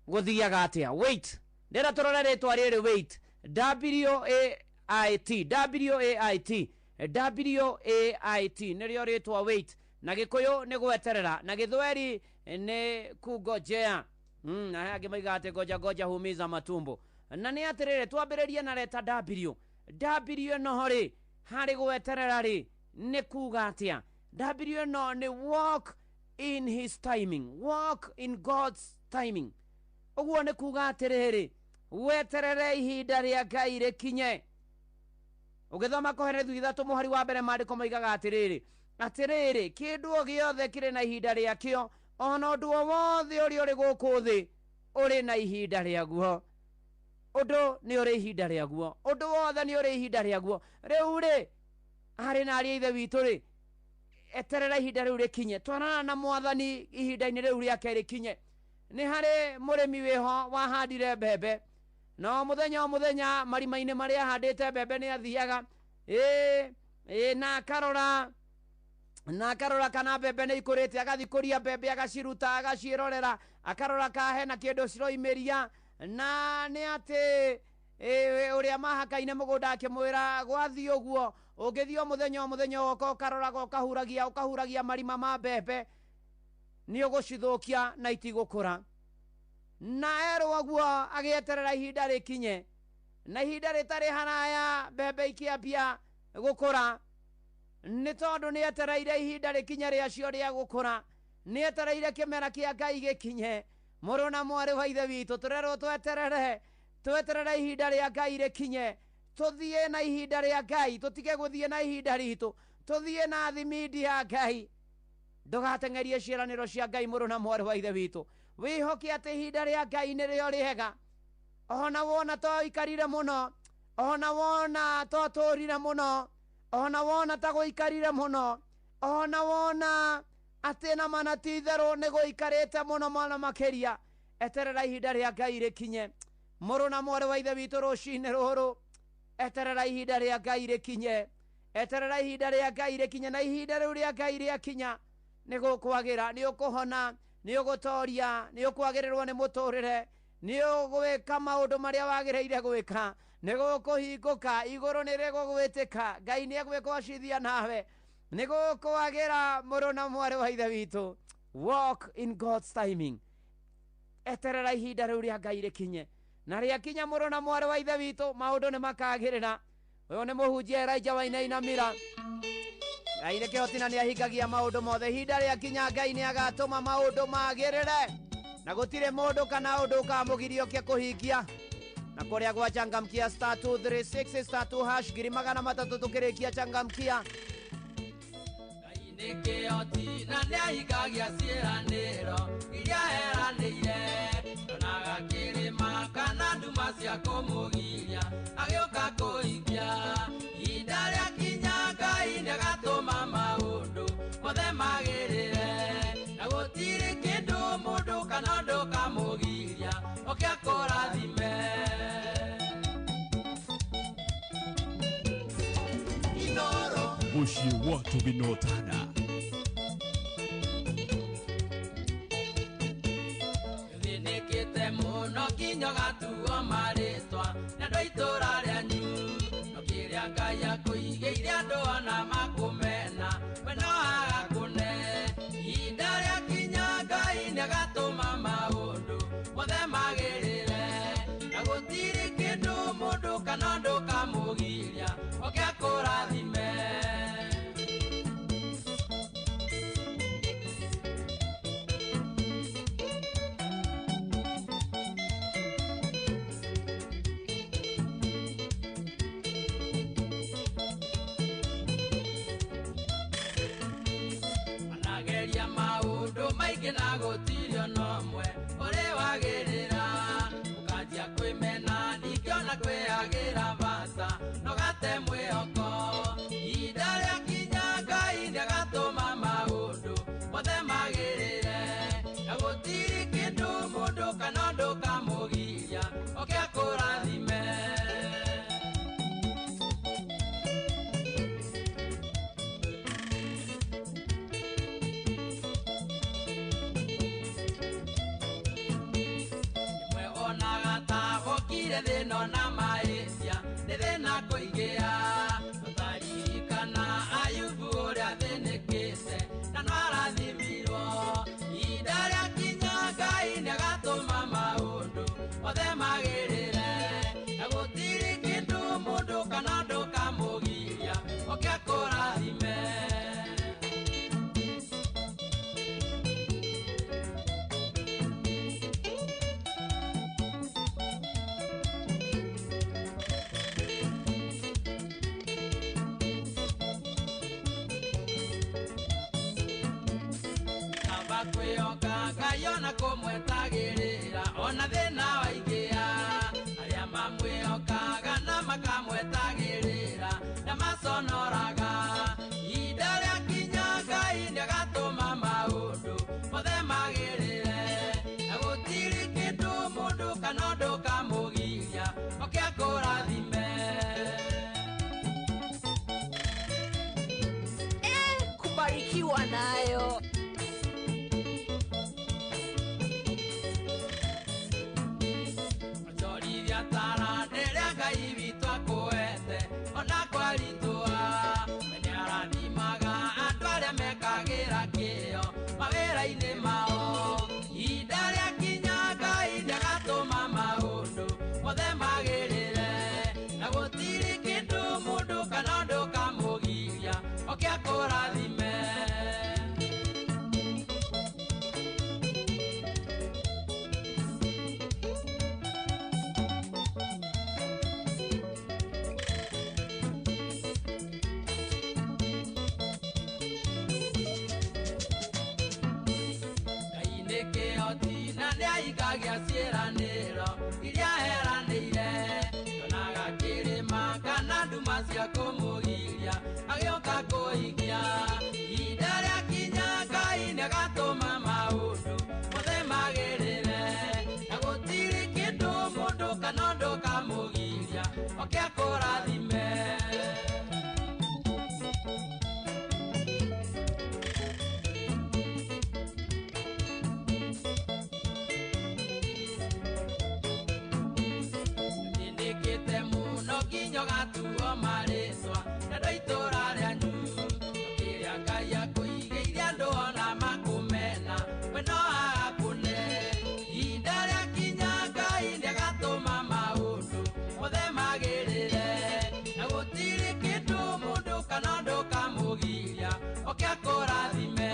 N: Gũthiaga atĩa? Wait, ndĩra tũrore rĩtwa rĩrĩ, wait, W A I T, W A I T, W A I T nĩrĩo rĩtwa wait, na Gĩkũyũ nĩ gweterera, na Gĩthweri nĩ kungojea. Na angĩ maigaga atĩ ngoja ngoja humiza matumbo. Na nĩ atĩrĩrĩ, twambĩrĩrie na reta W. W ĩno rĩ, harĩ gweterera rĩ, nĩ kuga atĩa? W ĩno nĩ walk in his timing, walk in God's timing. Ũguo nĩ kuga atĩrĩrĩ, weterere ihinda rĩa Ngai rĩkinye. Ũgĩthoma Kohelethu 3 mũhari wa mbere, maandĩko moigaga atĩrĩrĩ, atĩrĩrĩ, kĩndũ o gĩothe kĩrĩ na ihinda rĩakĩo, ona ũndũ o wothe ũrĩa ũrĩ gũkũ thĩ ũrĩ na ihinda rĩaguo. Ũndũ nĩ ũrĩ ihinda rĩaguo, ũndũ wothe nĩ ũrĩ ihinda rĩaguo. Rĩu rĩ, arĩ na arĩa ithe witũ rĩ, eterera ihinda rĩu rĩkinye, twarana na mwathani ihinda-inĩ rĩu rĩake rĩkinye. Nĩ harĩ mũrĩmi wĩho wahandire mbembe, no mũthenya o mũthenya marima-inĩ marĩa ahandĩte mbembe nĩ athiaga na akarora, na akarora kana mbembe nĩ ikũrĩte, agathikũria mbembe, agaciruta, agaciĩrorera, akarora ka hena kĩndũ ciroimĩria. Na nĩ atĩ ũrĩa mahakaine mũgũnda akĩmwĩra, gwathiĩ ũguo ũngĩthiĩ o mũthenya o mũthenya ũgoka ũkaroraga, ũkahuragia, ũkahuragia marima ma mbembe, nĩ ũgũcithũkia na itigũkũra. Na erwo ũguo agĩeterera ihinda rĩkinye, na ihinda rĩtarĩ haraya mbembe ikĩambia gũkũra, nĩ tondũ nĩ etereire ihinda rĩkinye rĩacio rĩa gũkũra, nĩ etereire kĩmera kĩa Ngai gĩkinye. Mũrũ na mwarĩ wa ithe witũ, tũrerwo tweterere, tweterere ihinda rĩa Ngai rĩkinye, tũthiĩ na ihinda rĩa Ngai, tũtige gũthiĩ na ihinda ritũ, tũthiĩ na thimindi ya Ngai. Ndũgateng'erie ciĩranĩro cia Ngai, mũrũ na mwarĩ wa ithe witũ. Wĩhoke atĩ ihinda rĩa Ngai nĩrĩo rĩega. Ona wona to ikarire mũno, ona wona to tũrire mũno, ona wona ta gũikarire mũno, ona wona atĩ na mana ti itherũ nĩ gũikarĩte mũno mũno makĩria, eterera ihinda rĩa Ngai rĩkinye. Mũrũ na mwarĩ wa ithe witũ, rũcinĩ rũrũ eterera ihinda rĩa Ngai rĩkinye, eterera ihinda rĩa Ngai rĩkinye. Na ihinda rĩu rĩa Ngai rĩakinya, nĩ gũkwagĩra, nĩ ũkũhona, nĩ ũgũtoria, nĩ ũkwagĩrĩrwo nĩ mũtũrĩre, nĩ ũgwĩka maũndũ marĩa wagĩrĩire gwĩka, Nĩ gũkũhingũka igũrũ nĩ rĩgũgwĩtĩka. Ngai nĩ egwĩgocithia nawe. Nĩ gũkwagĩra mũrũ na mwarĩ wa ithe witũ. Walk in God's timing. Eterera ihinda rĩu rĩa Ngai rĩkinye. Na rĩakinya mũrũ na mwarĩ wa ithe witũ maũndũ nĩ makagĩrĩra. Ũyũ nĩ mũhunjia Elijah Wainainamira. Ngai nĩ kĩhoti na nĩahingagia maũndũ mothe. Ihinda rĩakinya Ngai nĩagatũma maũndũ magĩrĩre. Na gũtirĩ mũndũ kana ũndũ ũkamũgiria ũke kũhingia. Na kũrĩa gwa changamkia star 236 star 2 hash 300 tukĩrĩkia changamkia.
M: Nĩ kĩhoti na nĩahingagia ciĩranĩro iria eranĩire. Ndonaga kĩrĩma kana nduma cia kũmũgiria agĩũka kũhingia. Ihinda rĩakinya Ngai nĩagatũma maũndũ mothe magĩrĩre. Na gũtirĩ kĩndũ mũndũ kana ũndũ ũkamũgiria oke akũrathime.
R: Mũciĩ wa Tũginotana.
M: Thĩnĩkĩte mũno nginya ũgatuo marĩtwa nĩ andũ a itũũra rĩanyu. No kĩrĩa Ngai akũigĩire andũ ona makũmena we no agakũne. Ihinda rĩakinya Ngai nĩagatũma maũndũ mothe magĩrĩre. Na gũtirĩ kĩndũ mũndũ kana ũndũ ũkamũgiria oke akũrathime. Manageria maũndũ maingĩ na gũtirĩ ona ũmwe ũrĩ wagĩrĩra. Ũkanjia kwĩmena ningĩ ona kwĩagĩra bata no gate mwĩhoko. Ihinda rĩakinya Ngai nĩagatũma maũndũ mothe magĩrĩre. Na gũtirĩ kĩndũ mũndũ kana ũndũ ũkamũgiria oke akũrathime. Rĩmwe onaga ta wokire thĩna ona mahĩtia nĩ thĩna kũingĩha. Tũtaririkana Ayubu ũrĩa athĩnĩkĩte na no arathimirwo. Ihinda rĩakinya Ngai nĩagatũma maũndũ mothe magĩrĩre. Na gũtirĩ kĩndũ mũndũ kana ũndũ ũkamũgiria oke akũrathime. Kaba kwĩhoka Ngai ona kũmwetagĩrĩra ona thĩna waingĩha. Arĩa mamwĩhokaga na makamwetagĩrĩra na maconoraga. Ihinda rĩakinya Ngai nĩagatũma maũndũ mothe magĩrĩre. Na gũtirĩ kĩndũ mũndũ kana ũndũ ũkamũgiria oke akũrathime.
P: Kubarikiwa nayo.
M: Onjorithia tara rĩrĩa Ngai witũ akũhete ona kwaritũha. We nĩarathimaga andũ arĩa mekagĩra kĩyo mawĩra-inĩ mao. Ihinda rĩakinya Ngai nĩagatũma maũndũ mothe magĩrĩre. Na gũtirĩ kĩndũ mũndũ kana ũndũ ũkamũgiria oke akũrathime. Ngai nĩ kĩhoti na nĩahingagia ciĩranĩro iria eranĩire. Ndonaga kĩrĩma kana nduma cia kũmũgiria agĩũka kũhingia. Ihinda rĩakinya Ngai nĩagatũma maũndũ mothe magĩrĩre. Na gũtirĩ kĩndũ mũndũ kana ũndũ ũkamũgiria oke akũrathime. Thĩnĩkĩte mũno nginya ũgatuo marĩtwa nĩ andũ a itũũra rĩanyu. Kĩrĩa Ngai akũigĩire andũ ona makũmena, we no agakũne. Ihinda rĩakinya Ngai nĩagatũma maũndũ mothe magĩrĩre, na gũtirĩ kĩndũ mũndũ kana ũndũ kamũgiria oke akũrathime.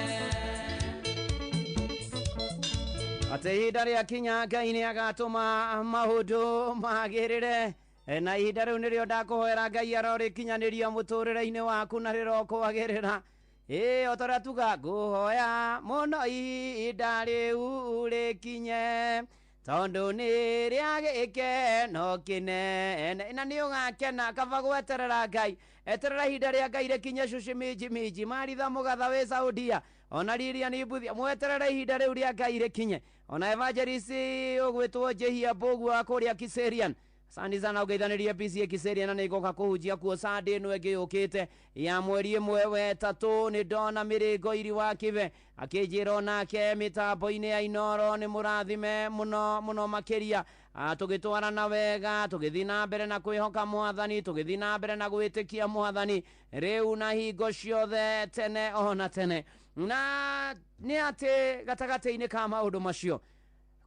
N: Atĩ ihinda rĩakinya Ngai nĩ agatũma maũndũ magĩrĩre. Na ihinda rĩu nĩrĩo ndakũhoera Ngai arorĩkinyanĩria mũtũrĩre-inĩ waku na rĩrokwagĩrĩra. Ĩ o ta ũrĩa tuga ngũhoya mũno ihinda rĩu rĩkinye, tondũ nĩ rĩa gĩkeno kĩnene na nĩ ũgakena. Kaba gweterera Ngai, eterera ihinda rĩa Ngai rĩkinye. Cuci minji minji maritha mũgatha wĩ Saudia ona Lilian Mbuthia, mweterere ihinda rĩu rĩa Ngai rĩkinye. Ona evangelist ũgwĩtwo Njĩhia Mbũgua wa kũrĩa Kiserian, asante sana ũgeithanĩrie PCA Kiserian, na nĩngoka kũhunjia kuo Sunday ĩno ĩngĩ yũkĩte ya mweri ĩmwe wetatũ. Nĩ ndona mĩrĩngo iri wa Kibe akĩnjĩra onake mĩtambo-inĩ ya Inoro nĩ mũrathime mũno mũno makĩria. Tũgĩtwarana wega, tũgĩthiĩ na mbere na kwĩhoka Mwathani, tũgĩthiĩ na mbere na gwĩtĩkia Mwathani rĩu na hingo ciothe tene ona tene. Na nĩ atĩ gatagatĩ-inĩ ka maũndũ macio,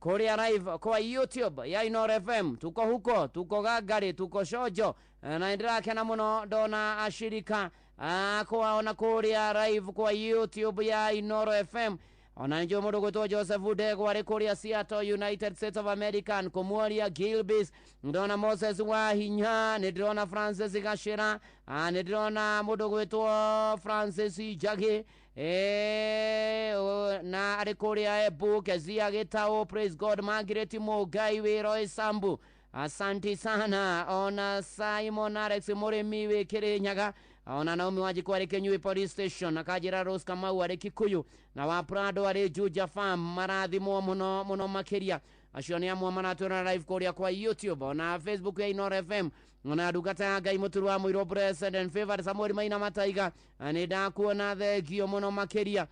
N: kũrĩa live kwa YouTube ya Inoro FM, tuko huko, tuko gangari, tuko shojo, na ndĩrakena mũno ndona ashirika akwa ona kũrĩa live kwa YouTube ya Inoro FM. Ona nĩnjũĩ mũndũ gwĩtwo Joseph Ndegwa arĩ kũrĩa Seattle, United States of America, kũmuoria Gilbis, ndona Moses Wahinya, nĩ ndĩrona Francis Gashira, nĩ ndĩrona mũndũ gwĩtwo Francis Njagi, na arĩ kũrĩa Embu, Kezia Gĩtaũ, praise God, Margaret Mũngai wĩ Sambu, asanti sana. Ona Simon Alex mũrĩmi wĩ Kĩrĩnyaga, ona Naomi Wanjikũ arĩ Kĩnyui Police Station, akanjĩra Rose Kamau arĩ Kikuyu, na wa Prado arĩ Juja Farm, marathimwo mũno mũno makĩria. Acio nĩ amwe maratwĩra live kũrĩa kwa YouTube ona Facebook ya Inoro FM. Ona ndungata ya Ngai mũturu wa mũirũ blessed and favored Samuel Maina Mataiga, nĩ ndakuona, thengio mũno makĩria.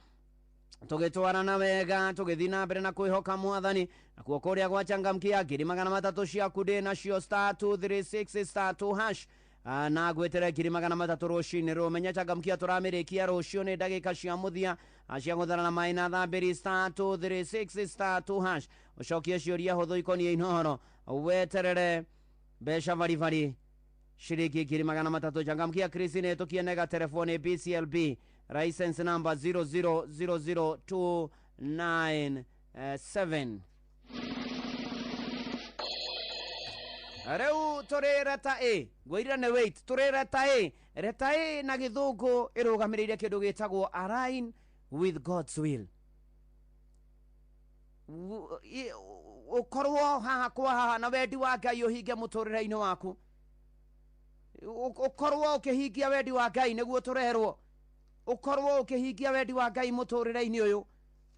N: Tũgĩtwarana wega, tũgĩthiĩ na mbere na kwĩhoka Mwathani. Nakuo kũrĩa gwa changamkia 300,000 ciaku ndĩ nacio, star 236 star 2 hash, na ngwĩtere 300,000 rũcinĩ rũmenye changamkia tũramĩrĩkia rũciũ nĩ ndagĩka cia mũthia cia gũthara na maĩ na thambĩri, star 236 star 2 hash, ũcokie ciũria hũthũ ikoniĩ Inooro, weterere mbeca baribari ciringi 300,000. Changamkia Christine tukienega telefoni BCLB license number 0000297. Rĩu tũrĩ reta A, ngwĩrire nĩ wait, tũrĩ reta A. Reta A na gĩthũngũ ĩrũgamĩrĩire kĩndũ gĩtagwo align with God's will. Ũkorwo haha kwa haha na wendi wa Ngai ũhinge mũtũrĩre-inĩ waku, ũkorwo ũkĩhingia wendi wa Ngai nĩguo tũrerwo, ũkorwo ũkĩhingia wendi wa Ngai mũtũrĩre-inĩ ũyũ,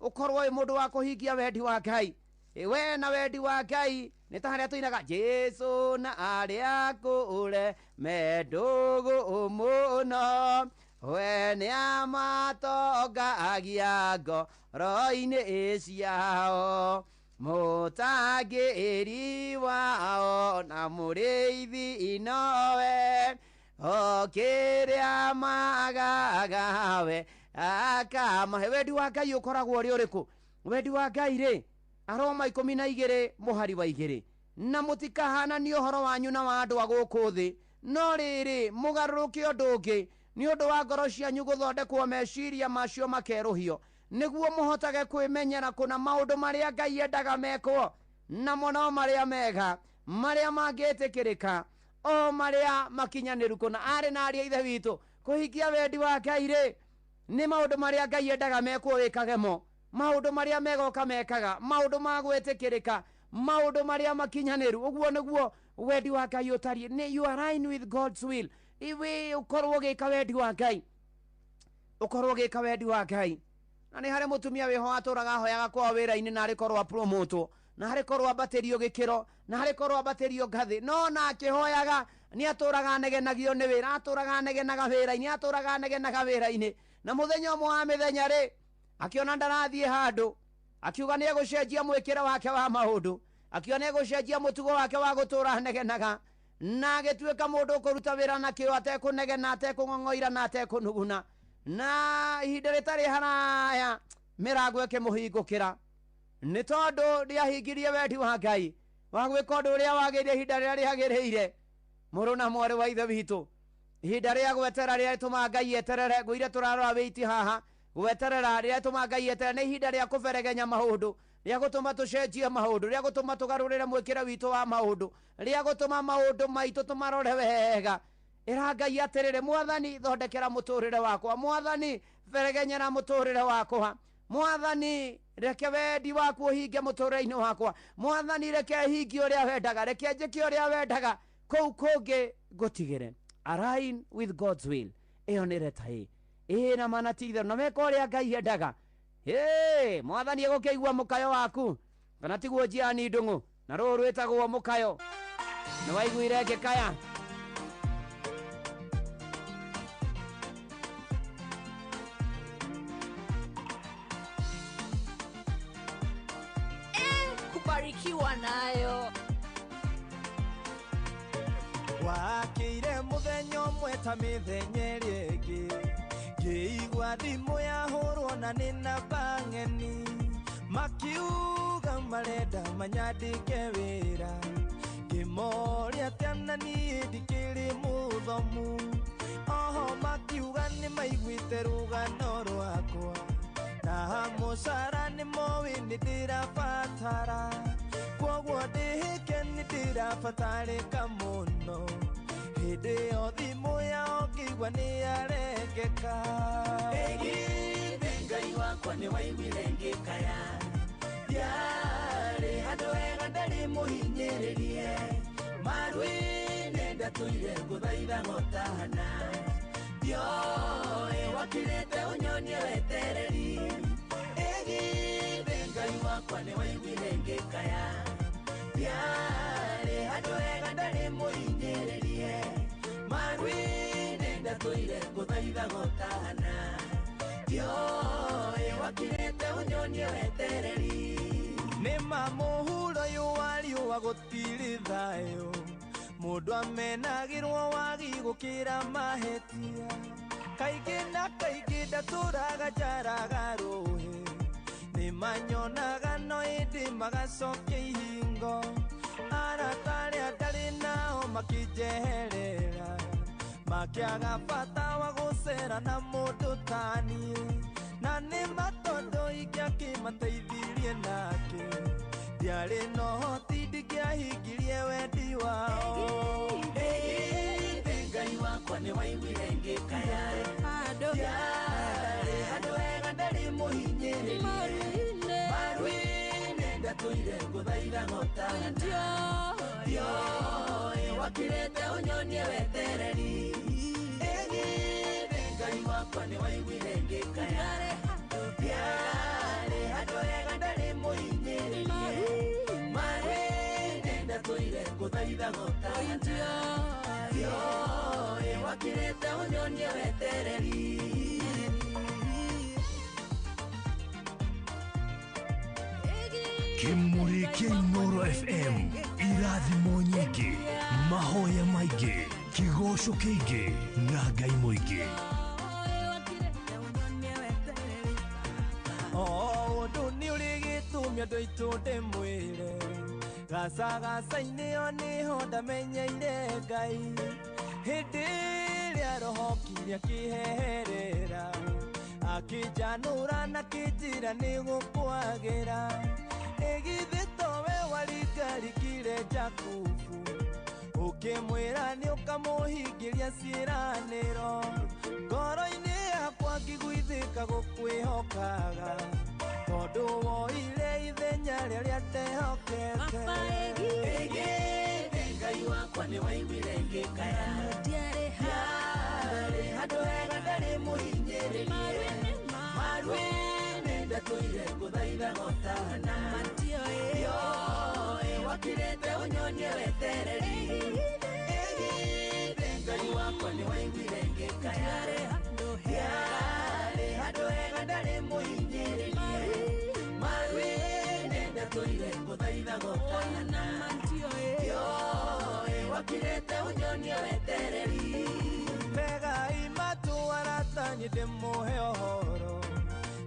N: ũkorwo wĩ mũndũ wa kũhingia wendi wa Ngai. We na wendi wa Ngai nĩ ta harĩa tũinaga Jesu na arĩa kũre me ndũgũ mũno, we nĩ amatongagia ngoro-inĩ ciao, mũtangĩri wao na mũrĩithi nowe, o kĩrĩa magagawe akamahe. Wendi wa Ngai ũkoragwo ũrĩ ũrĩkũ? Wendi wa Ngai rĩ, Aroma 12 mũhari wa 2, na mũtikahananie ũhoro wanyu na wa andũ a gũkũ thĩ, no rĩrĩ mũgarũrũke ũndũ ũngĩ nĩ ũndũ wa ngoro cianyu gũthondekwo meciria macio makerũhio, nĩguo mũhotage kwĩmenyera kũna maũndũ marĩa Ngai endaga mekwo, namo no marĩa mega, marĩa mangĩtĩkĩrĩka, o marĩa makinyanĩru kũna. Arĩ na arĩa ithe witũ, kũhingia wendi wa Ngai rĩ nĩ maũndũ marĩa Ngai endaga mekwo wĩkage mo, maũndũ marĩa mega ũkamekaga, maũndũ ma gwĩtĩkĩrĩka, maũndũ marĩa makinyanĩru. Ũguo nĩguo wendi wa Ngai ũtariĩ. Nĩ you align with God's will. Iwe ũkorwo ũgĩka wendi wa Ngai, ũkorwo ũgĩka wendi wa Ngai. Na nĩ harĩ mũtumia wĩho atũraga ahoyaga kwao wĩra-inĩ, na arĩ korwo apromotwo, na harĩ korwo ambatĩrio gĩkĩro, na harĩ korwo ambatĩrio ngathĩ, no na akĩhoyaga nĩ atũraga anegenagio nĩ wĩra, atũraga anegenaga wĩra-inĩ, atũraga anegenaga wĩra-inĩ. Na mũthenya ũmwe wa mĩthenya rĩ, akiona ndarathiĩ handũ, akiuga nĩ egũcenjia mwĩkĩre wake wa maũndũ, akiuga nĩ egũcenjia mũtugo wake wa gũtũra anegenaga. Na agĩtuĩka mũndũ ũkũruta wĩra na kĩo atekũnegena, atekũng'ong'oira na atekũnuguna. Na ihinda rĩtarĩ haraya mĩrango ĩkĩmũhingũkĩra, nĩ tondũ ndĩahingirie wendi wa Ngai wa gwĩka ũndũ ũrĩa wagĩrĩire ihinda rĩrĩa rĩagĩrĩire. Mũrũ na mwarĩ wa Ithe witũ, ihinda rĩa gweterera rĩrĩa rĩtũmaga Ngai eterere, ngũire tũrarora wĩiti haha, gweterera rĩrĩa rĩtũmaga Ngai eterere nĩ ihinda rĩa kũberegenya maũndũ, rĩa gũtũma tũcenjie maũndũ, rĩa gũtũma tũgarũrĩre mwĩkĩre witũ wa maũndũ, rĩa gũtũma maũndũ maitũ tũmarore wega. Ĩra Ngai atĩrĩrĩ, Mwathani thondekera mũtũrĩre wakwa, Mwathani beregenyera mũtũrĩre wakwa, Mwathani reke wendi waku ũhinge mũtũrĩre-inĩ wakwa, Mwathani reke hingie ũrĩa wendaga, reke njĩke ũrĩa wendaga, kũu kũngĩ ngũtigĩre. Align with God's will. Ĩyo nĩ leta A. Ĩĩ na mana ti itherũ, na weka ũrĩa Ngai endaga, hĩ, Mwathani egũkĩigua mũkayo waku, kana tiguo Njiani Ndung'u, na rũũ rwĩtagwo mũkayo. Nĩ waiguire ngĩkaya?
P: Kubarikiwa nayo.
H: Wakĩire mũthenya ũmwe ta mĩthenya ĩrĩa ĩngĩ, ngĩigua thimũ yahũrwo na nĩ namba ng'eni, makiuga marenda manyandĩke wĩra, ngĩmoria atĩa na niĩ ndikĩrĩ mũthomu, oho makiuga nĩ maiguĩte rũgano rwakwa, na mũcara nĩ moĩ nĩ ndĩrabatara, kwoguo ndĩhĩke nĩ ndĩrabatarĩka mũno, hĩndĩ ĩyo thimũ yao ngĩigua nĩ yarengeka.
D: Ĩgithĩ Ngai wakwa nĩ waiguire ngĩkaya, ndiarĩ handũ hega ndarĩ mũhinyĩrĩrie, maru-inĩ ndatũire ngũthaitha ng'otana, ndioĩ wakirĩte ũnyonie wetereri. Ĩgithĩ Ngai wakwa nĩ waiguire ngĩkaya, ndiarĩ handũ hega ndarĩ mũhinyĩrĩrie, maru-inĩ ndatũire ngũthaitha ng'otana, ndioĩ wakirĩte ũnyonie wetereri.
H: Nĩ ma mũhuro ũyũ wa riũa gũtirĩ thayũ, mũndũ amenagĩrwo wagi gũkĩra mahĩtia, kaingĩ na kaingĩ ndatũraga njaraga rũhĩ, nĩ manyonaga no ĩndĩ magacokia ihingo, arata arĩa ndarĩ nao makĩnjeherera, makĩaga bata wa gũcera na mũndũ ta niĩ, na nĩ ma tondũ ingĩakĩmateithirie nake, ndiarĩ na ũhoti ndingĩahingirie wendi wao.
D: Ĩgithĩ Ngai wakwa nĩ waiguire ngĩkaya, ndiarĩ handũ hega ndarĩ mũhinyĩrĩrie, maru-inĩ ndatũire ngũthaitha ng'otana, ndioĩ wakirĩte ũnyonie wetereri. Ĩgithĩ Ngai wakwa nĩ waiguire ngĩkaya, ndiarĩ handũ hega ndarĩ mũhinyĩrĩrie, maru-inĩ ndatũire ngũthaitha ng'otana, ndioĩ wakirĩte ũnyonie wetereri.
B: Kĩmũrĩ kĩa Inooro FM, irathimo nyingĩ, mahoya maingĩ, kĩgoco kĩingĩ na Ngai mũingĩ.
H: O ũndũ nĩ ũrĩ gĩtũmi andũ aitũ ndĩmwĩre, gacagaca-inĩ ĩyo nĩho ndamenyeire Ngai, hĩndĩ ĩrĩa roho okire akĩheherera, akĩnjanũra na akĩnjĩra nĩ gũkwagĩra, ĩgithĩ towe waringarikire Jakubu, ũkĩmwĩra nĩ ũkamũhingĩria ciĩranĩro, ngoro-inĩ yakwa ngĩguithĩka gũkwĩhokaga, tondũ woire ithenya rĩrĩa ndehokete.
D: Ĩgithĩ Ngai wakwa nĩ waiguire ngĩkaya, ndiarĩ handũ hega ndarĩ mũhinyĩrĩrie, maru-inĩ ndatũire ngũthaitha ng'otana, ndioĩ wakirĩte ũnyonie wetereri. Ĩgithĩ Ngai wakwa nĩ waiguire ngĩkaya, ndiarĩ handũ hega ndarĩ mũhinyĩrĩrie, maru-inĩ ndatũire ngũthaitha ng'otana, ndioĩ wakirĩte
H: nani ndĩmũhe ũhoro.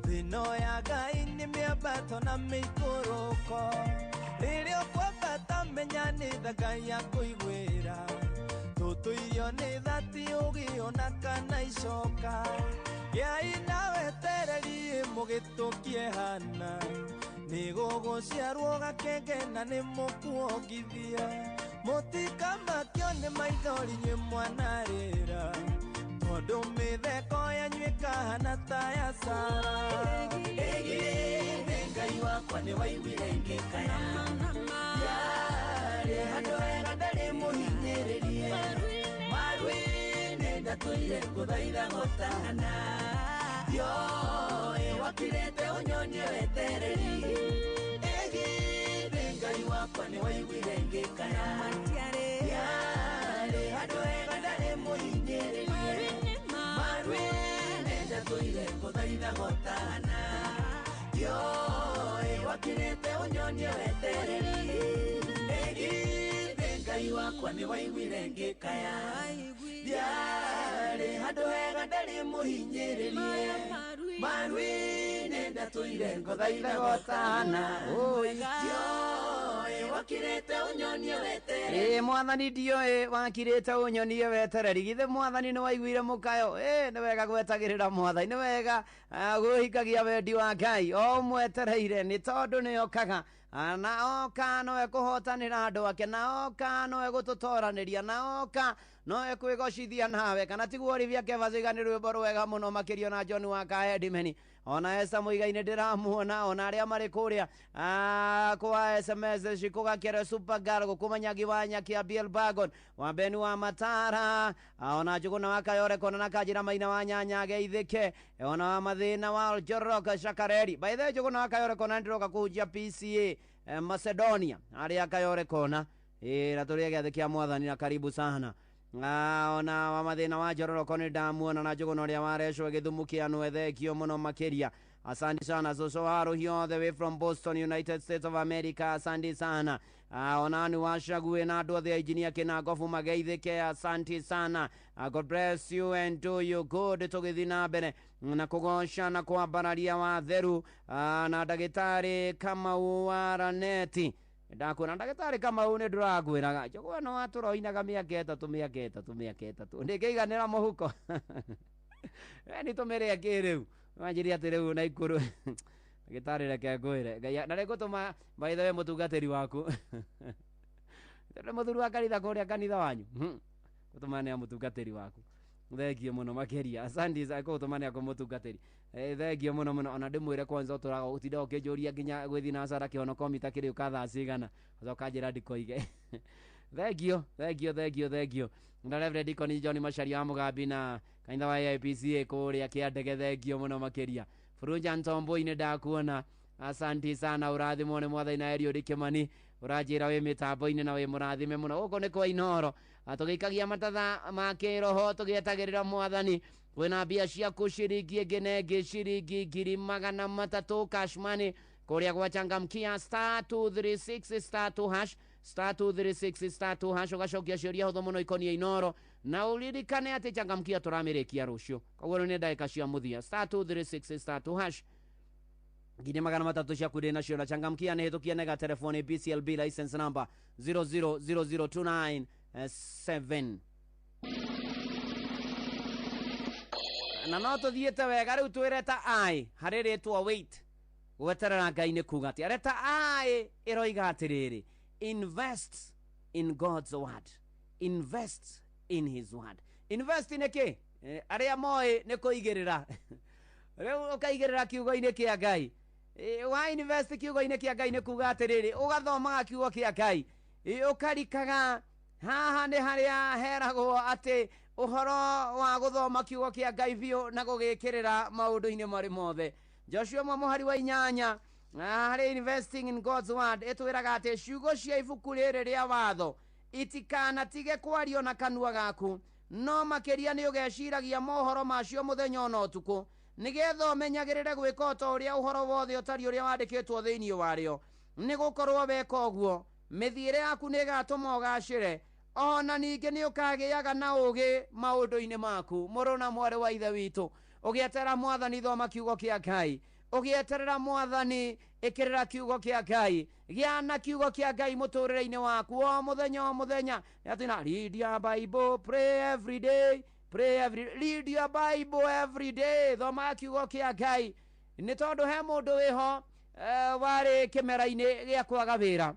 H: Thĩno ya Ngai nĩ mĩambato na mĩikũrũko. Rĩrĩa ũkwambata menya nĩ tha Ngai akũiguĩra. Tũtũirio nĩ thati ũgĩona kana icoka. Gĩai na wetereri mũgĩtũkie hana. Nĩgũgũciarwo gakenge na nĩ mũkuongithia. Mũtikamakio nĩ maithori inyuĩ mwanarĩra. Tondũ mĩtheko yanyu ĩkahana ta ya Sara. Ĩgithĩ Ngai wakwa nĩ waiguire ngĩkaya. Yarĩ handũ hega ndarĩ mũhinyĩrĩrie. Maru-inĩ ndatũire ngũthaitha gũtahana. Ndioĩ wakirĩte ũnyonie wetereri. Ĩgithĩ Ngai wakwa nĩ waiguire ngĩkaya. Yarĩ handũ hega ndarĩ mũhinyĩrĩrie. Maru-inĩ ndatũire ngũthaitha gũtahana. Ndioĩ wakirĩte ũnyonie wetereri. Ĩgithĩ Ngai wakwa nĩ waiguire ngĩkaya. Ndiarĩ handũ hega ndarĩ mũhinyĩrĩrie. Maru-inĩ ndatũire ngũthaitha gũtahana. Ndioĩ wakirĩte ũnyonie wetereri.
N: Ĩ mwathani ndioĩ wakirĩte ũnyonie wetereri. Githĩ mwathani nĩ waiguire mũkayo? Ĩ nĩ wega gwetagĩrĩra mwathani, nĩ wega gwĩhingagia wendi wa Ngai o mwetereire, nĩ tondũ nĩ okaga na oka no ekũhotanĩra andũ ake, na oka no egũtũtoranĩria, na oka no ekwĩgocithia nawe. Kana tiguo Olivia Kevas oiga nĩ rwĩmbo rwega mũno makĩria na John wa Kahedimeni. Ona Esther Muigai nĩ ndĩramuona, ona arĩa marĩ kũrĩa kwa SMS cikũgakĩre Supergirl gũkũmanyagi wa Nyakia Biel Bagon wa Beni wa Matara, ona Njũgũna wa Kayore kona na Kanjĩra Maina wa Nyanya geithĩke, ona wa Mathĩna wa Oljorok Shakareri. By the way, Njũgũna wa Kayore kona ndĩroka kũhunjia PCA Macedonia arĩa Kayore kona na tũrĩe gĩathĩ kĩa mwathani na karibu sana. Ona wa Mathĩna wa Njororoko nĩ ndamuona na Njũgũna ũrĩa warecwo gĩthumu kĩa nwe thengio mũno makĩria. Asante sana Soso wa Rũhio all the way from Boston, United States of America. Asante sana. Ona nĩ wacague na andũ othe a injinia Kĩnangobu mageithĩke. Asante sana. God bless you and do you good. Tũgĩthiĩ na mbere na kũgoca na kwambararia watheru na ndagĩtarĩ Kamau wa Raneti. Ndakwĩra ndagĩtarĩ Kamau nĩ ndĩrakwĩraga njũgũ ĩno watũroinaga mĩaka ĩtatũ mĩaka ĩtatũ mĩaka ĩtatũ ndĩngĩiganĩra mũhuko. Nĩ tũmĩrĩe kĩrĩu wanjĩrie atĩ rĩu na ikũrũ ndagĩtarĩ reke ngwĩre Ngai na rĩngũtũma by the way mũtungatĩri waku nĩ mũthuri wa kanitha kũrĩa kanitha wanyu gũtũma nĩ mũtungatĩri waku. Thengio mũno makĩria. Asante sana gũtũma nĩ mũtungatĩri. Thengio mũno mũno ona ndĩmwĩre kwanza ũtũraga ũtinda ũkĩnjũria nginya gwĩthiĩ na cara kĩhono mita kĩrĩũka thaa cigana ũcoka njĩra ndikoige. Thengio thengio thengio thengio. Na Reverend Deacon John Macharia wa Mũgambi na kanitha wa AIPCA kũrĩa Kĩandege thengio mũno makĩria. Furunja Ntombo-inĩ ndakuona. Asante sana ũrathimwo nĩ mwathani na Eliud Kĩmani ũranjĩra wĩ mĩtambo-inĩ na wĩ mũrathime mũno. Gũkũ nĩ kwa Inooro tũgĩikagia matatha ma kĩroho tũgĩetagĩrĩra mwathani. Kwĩna mbia ciaku ciringi ĩngĩ na ĩngĩ ciringi 300,000 cash money kũrĩa gwa Changamkia star 236 star 2 hash star 236 star 2 hash ũgacokia ciũria hũthũ mũno ikoniĩ Inooro na ũririkane atĩ Changamkia tũramĩrĩkia rũciũ koguo rĩu nĩ ndagĩka cia mũthia star 236 star 2 hash 300,000 ciaku ndĩ nacio na Changamkia nĩ hĩtũkie nega telefoni BCLB license number 0000297 na no tũthiĩte wega rĩu twĩre ta I harĩ rĩtwa wait gweterera Ngai nĩ kuga atĩ areta I ĩroiga atĩrĩrĩ invest in God's word, invest in his word. Invest nĩ kĩ? Arĩa moĩ nĩ kũigĩrĩra. Rĩu ũkaigĩrĩra kiugo-inĩ kĩa Ngai. Wa invest kiugo-inĩ kĩa Ngai nĩ kuga atĩrĩrĩ ũgathomaga kiugo kĩa Ngai ũkarikaga haha nĩ harĩa heragwo atĩ ũhoro wa gũthoma kiugo kĩa Ngai biũ na gũgĩkĩrĩra maũndũ-inĩ marĩ mothe. Joshua mũhari wa 8 harĩ investing in God's word ĩtwĩraga atĩ ciugo cia ibuku rĩrĩ rĩa watho itikanatige kwario na kanua gaku no makĩria nĩ ũgeciragia mohoro macio mũthenya ona ũtukũ nĩgetha ũmenyagĩrĩre gwĩka o ta ũrĩa ũhoro wothe ũtariĩ ũrĩa wandĩkĩtwo thĩinĩ warĩo nĩ gũkorwo weka ũguo mĩthiĩre yaku nĩ ĩgatũma ũgacĩre ona ningĩ nĩ ũkagĩaga na ũũgĩ maũndũ-inĩ maku. Mũrũ na mwarĩ wa ithe witũ Ũgĩeterera mwathani thoma kiugo kĩa Ngai. Ũgĩeterera mwathani ĩkĩrĩra kiugo kĩa Ngai. Gĩa na kiugo kĩa Ngai mũtũrĩre-inĩ waku o mũthenya o mũthenya. Nĩatĩ read your Bible, pray every day, pray every, read your Bible every day. Thoma kiugo kĩa Ngai. Nĩ tondũ he mũndũ wĩho warĩ kĩmera-inĩ gĩa kwaga wĩra.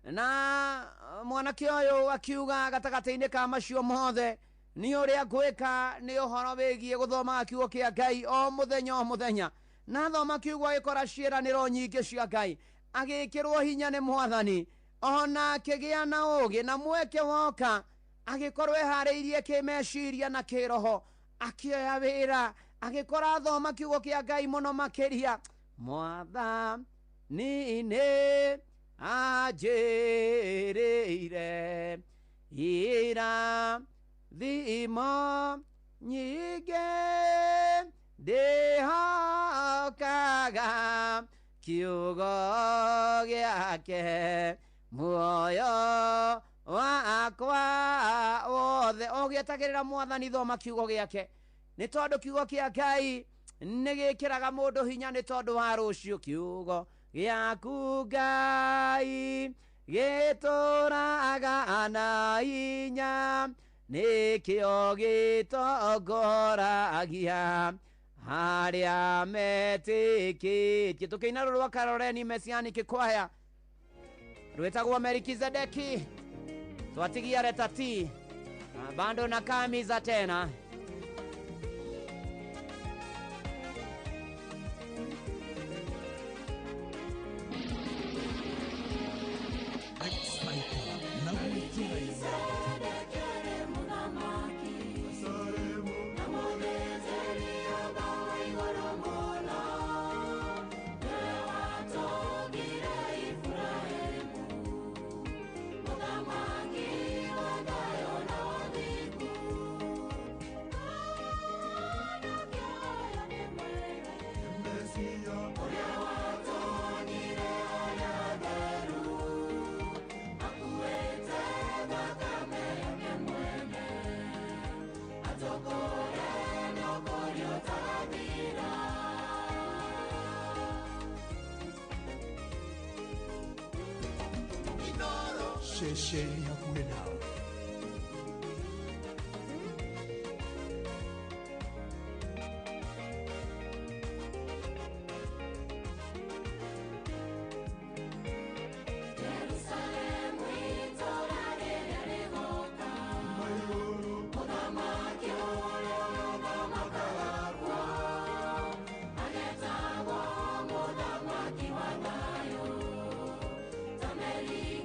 N: Na mwanake ũyũ akiuga gatagatĩ-inĩ ka macio mothe nĩ ũrĩa ngwĩka nĩ ũhoro wĩgiĩ gũthomaga kiugo kĩa Ngai o mũthenya o mũthenya. Na thoma kiugo agĩkora ciĩranĩro nyingĩ cia Ngai, agĩkĩrwo hinya nĩ mwathani, ona akĩgĩa na ũũgĩ na mweke woka agĩkorwo eharĩirie kĩmeciria na kĩroho, akĩoya wĩra, agĩkora thoma kiugo kĩa Ngai mũno makĩria. Mwathani nĩ anjĩrĩire irathimo nyingĩ, ndĩhokaga kiugo gĩake muoyo wakwa wothe. Ũgĩetagĩrĩra mwathani thoma kiugo gĩake, nĩ tondũ kiugo kĩa Ngai nĩ gĩkĩraga mũndũ hinya nĩ tondũ wa rũciũ. Kiugo gĩaku Ngai gĩtũraga na hinya, nĩkĩo gĩtongoragia harĩa metĩkĩtie. Tũkĩina rũrũ rwa Karoreni Messianic Choir rwĩtagwo Melkizedeki, twatigia leta T bando na kamiza tena.
B: Ceceni hakuhĩ nawe.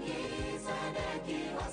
H: Melkisedeki wa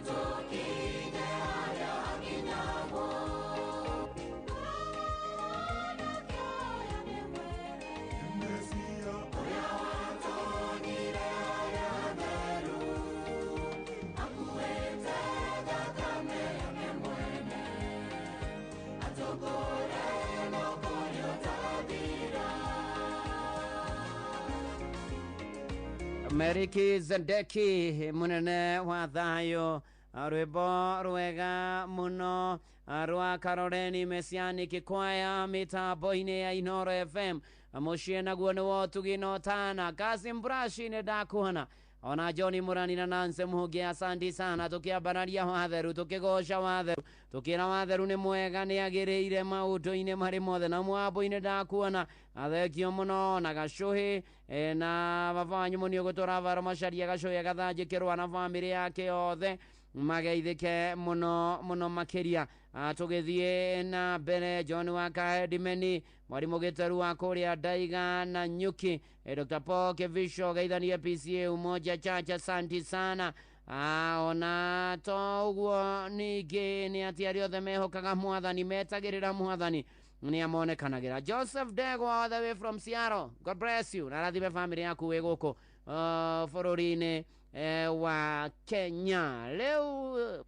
H: Tũkinye harĩa hakinyagwo. Ũrĩa watonyire harĩa hatheru, akuĩte thakame yake mwene, atũkũũre mũkũrĩ ũtathira.
N: Melkizedeki munene wa thayo, rwimbo rwega muno rwa Karoreni Messianic Choir mitambo-inĩ ya Inoro FM. Muciĩ naguo nĩ wotugi na ũtana. Kasim Brashi nĩ ndakuona, ona John Murani na Nancy Muhungi, asanti sana. Tukiambararia watheru, tukigoca watheru, tukira watheru nĩ mwega, nĩ agĩrĩire maũndũ-inĩ marĩ mothe. Na mwambo-inĩ ndakuona, athekio mũno na Gacuhi na baba wanyu mũni ũgũtũra varo Macaria Gacuhi agathanjĩkĩrwa na bamĩrĩ yake yothe mageithĩke mũno mũno makĩria. Tũgĩthiĩ na mbere, John wa Kahedimeni, mwarimũ Gĩteru wa kũrĩa Ndaiga na Nyuki, Dr. Paul Kevisho geithanie PCA Umoja Chacha, asanti sana. Ona to ũguo ningĩ nĩ atĩ arĩa othe mehokaga mwathani, metagĩrĩra mwathani, nĩ amonekanagĩra. Joseph Ndegwa all the way from Seattle, God bless you na rathime family yaku wĩ gũkũ bũrũri-inĩ wa Kenya. Rĩu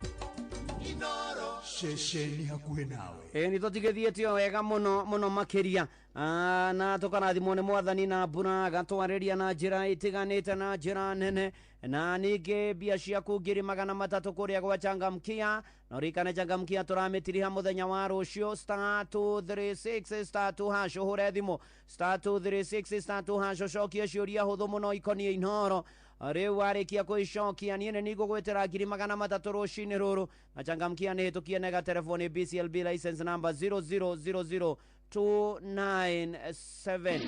C: ceceni hakuhĩ nawe.
N: Ĩ nĩ tũtigĩthiĩte o wega mũno mũno makĩria. Na tũkarathimwo nĩ mwathani na mbura agatwarĩria na njĩra ĩtiganĩte na njĩra nene. Na ningĩ mbia ciaku 300,000 kũrĩa gwa Changamkia, na ũririkane Changamkia tũramĩtiriha mũthenya wa rũciũ star 236 star 2 hash, ũhũre thimũ star 236 star 2 hash, ũcokie ciũria hũthũ mũno ikoniĩ Inoro. Rĩu warĩkia kũicokia niĩ nĩ nigũgwĩtĩra 300,000 rũcinĩ rũrũ. Na Changamkia nĩ hĩtũkie nega telefoni BCLB license number 0000297.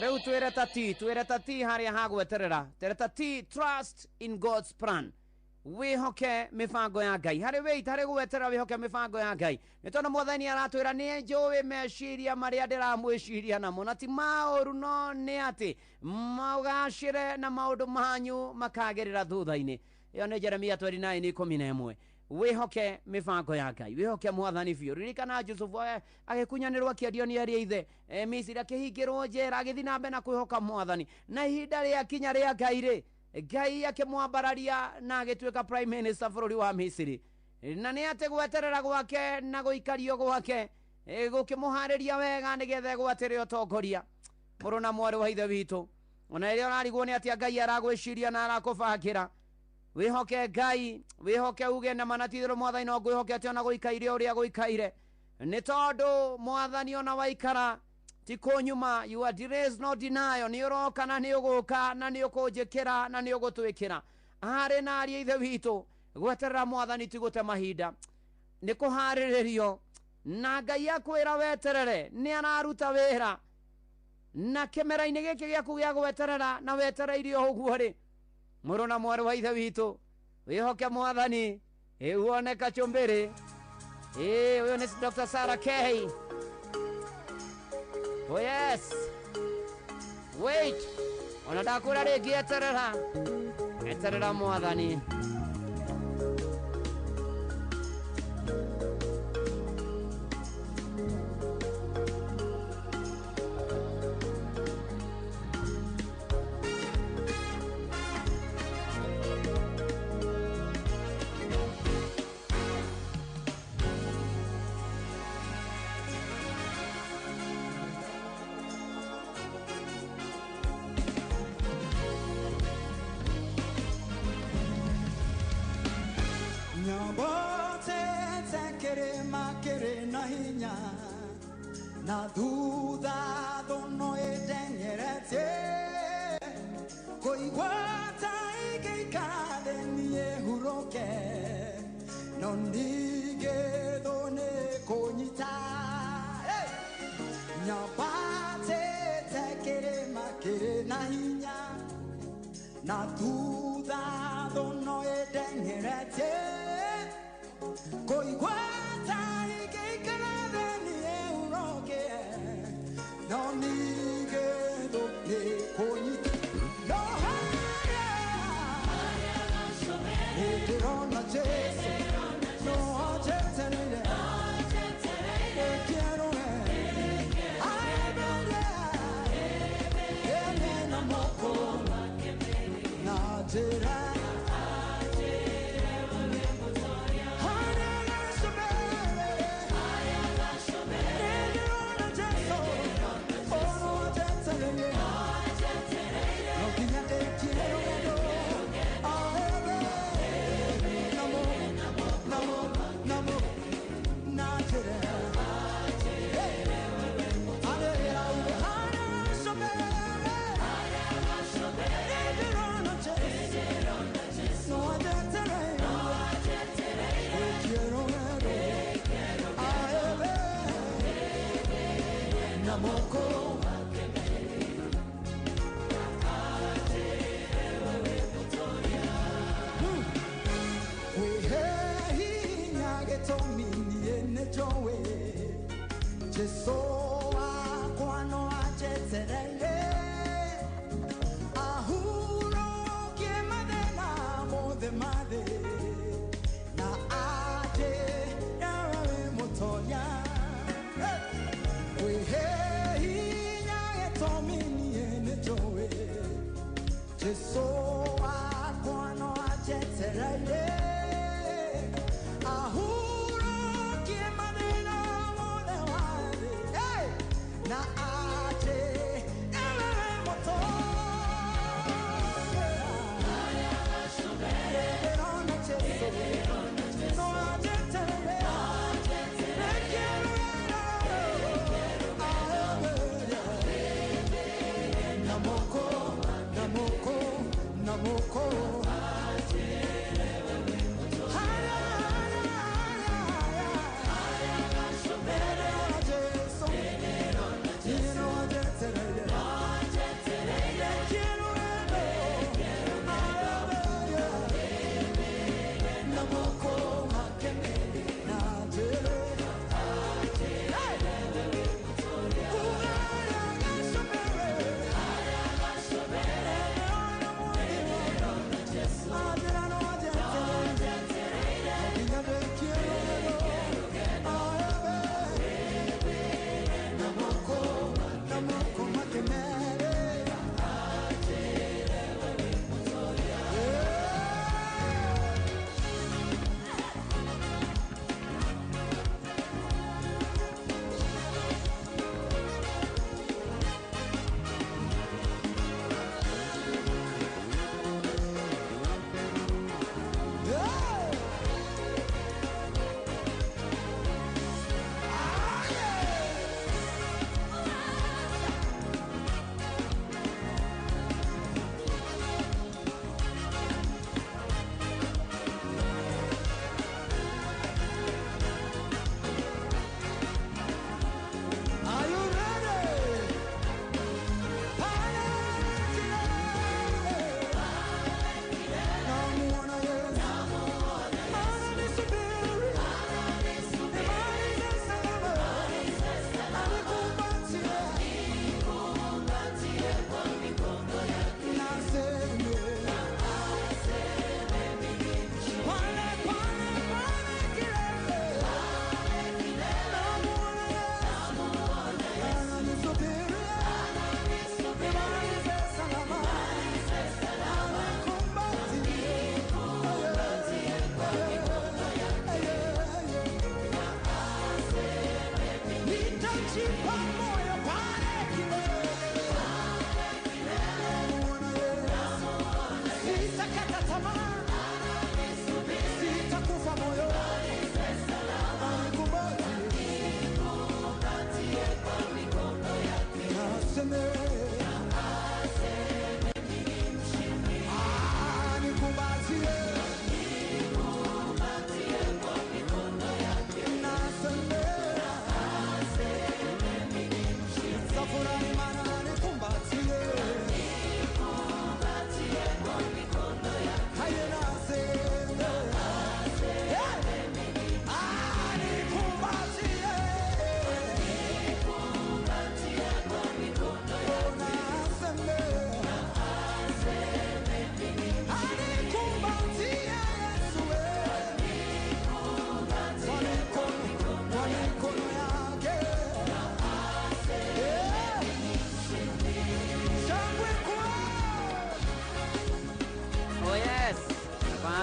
N: Rĩu twĩre tati, twĩre tati harĩa hagweterera, tere tati, trust in God's plan, wĩhoke mĩbango ya Ngai. Harĩ wait, harĩ gweterera, wĩhoke mĩbango ya Ngai, nĩ tondũ mwathani aratwĩra nĩ njũĩ meciria marĩa ndĩramwĩciria namo, na ti maũru, no nĩ atĩ maũgacĩre na maũndũ manyu makagĩrĩra thutha-inĩ. Ĩyo nĩ Jeremia 29:11. Wĩhoke mĩbango ya Ngai, wĩhoke mwathani biũ. Ririkana Jusufu agĩkunyanĩrwo akĩendio nĩ arĩa ithe Misiri, akĩhingĩrwo njera, agĩthiĩ na mbere na kwĩhoka mwathani, na ihinda rĩakinya rĩa Ngai rĩ, Ngai akĩmwambararia na agĩtuĩka prime minister bũrũri wa Misiri. Na nĩ atĩ gweterera gwake na gũikario gwake gũkĩmũharĩria wega nĩgetha egwatĩre ũtongoria. Mũrũ na mwarĩ wa ithe witũ, ona rĩrĩa ũrarigwo nĩ atĩa Ngai aragwĩciria na arakũbangĩra, wĩhoke Ngai, wĩhoke uge na mana ti-itherũ mwathani no ngwĩhokete ona gũikaire ũrĩa gũikaire, nĩ tondũ mwathani ona waikara ti kũnyuma. You are delays no denial, nĩ ũroka na nĩ ũgũka na nĩ ũkũnjĩkĩra na nĩ ũgũtwĩkĩra. Arĩ na ariũ a ithe witũ, gweterera mwathani ti gũte mahinda, nĩ kũharĩrĩrio na Ngai akwĩra weterere, nĩ araruta wĩra. Na kĩmera-inĩ gĩkĩ gĩaku gĩa gweterera na wetereire o ũguo rĩ, mũrũ na mwarĩ wa ithe witũ, wĩhoke mwathani, wone kachumbĩrĩ. Ũyũ nĩ Dr. Sarah K. Oh yes, wait, ona ndakwĩra rĩngĩ, eterera, eterera mwathani.
E: Na thutha thono ĩteng'eretie kũigua ta ĩngĩikara thĩ niĩ hurũke, no ningĩ thũ nĩ kũnyita. Nyambatĩte kĩrĩma kĩrĩ na hinya, na thutha thono ĩteng'eretie kũigua ta ĩngĩikara thĩ niĩ hurũke, no ningĩ thũ nĩ kũnyita. No harĩa Ndĩrona Jesu no anjetereire Ndekie rũgendo Aemere Ene na moko na njĩra Namoko. Jesu wakwa no anjetereire ahurũkie mathĩna mothe ma thĩ na anjĩre wĩ mũtonya. Kwĩhe hinya gĩtũmi niĩ nĩnjũĩ Jesu wakwa no anjetereire ahurũkie mathĩna mothe ma thĩ. Hey! Na anjĩre wĩ mũtonya.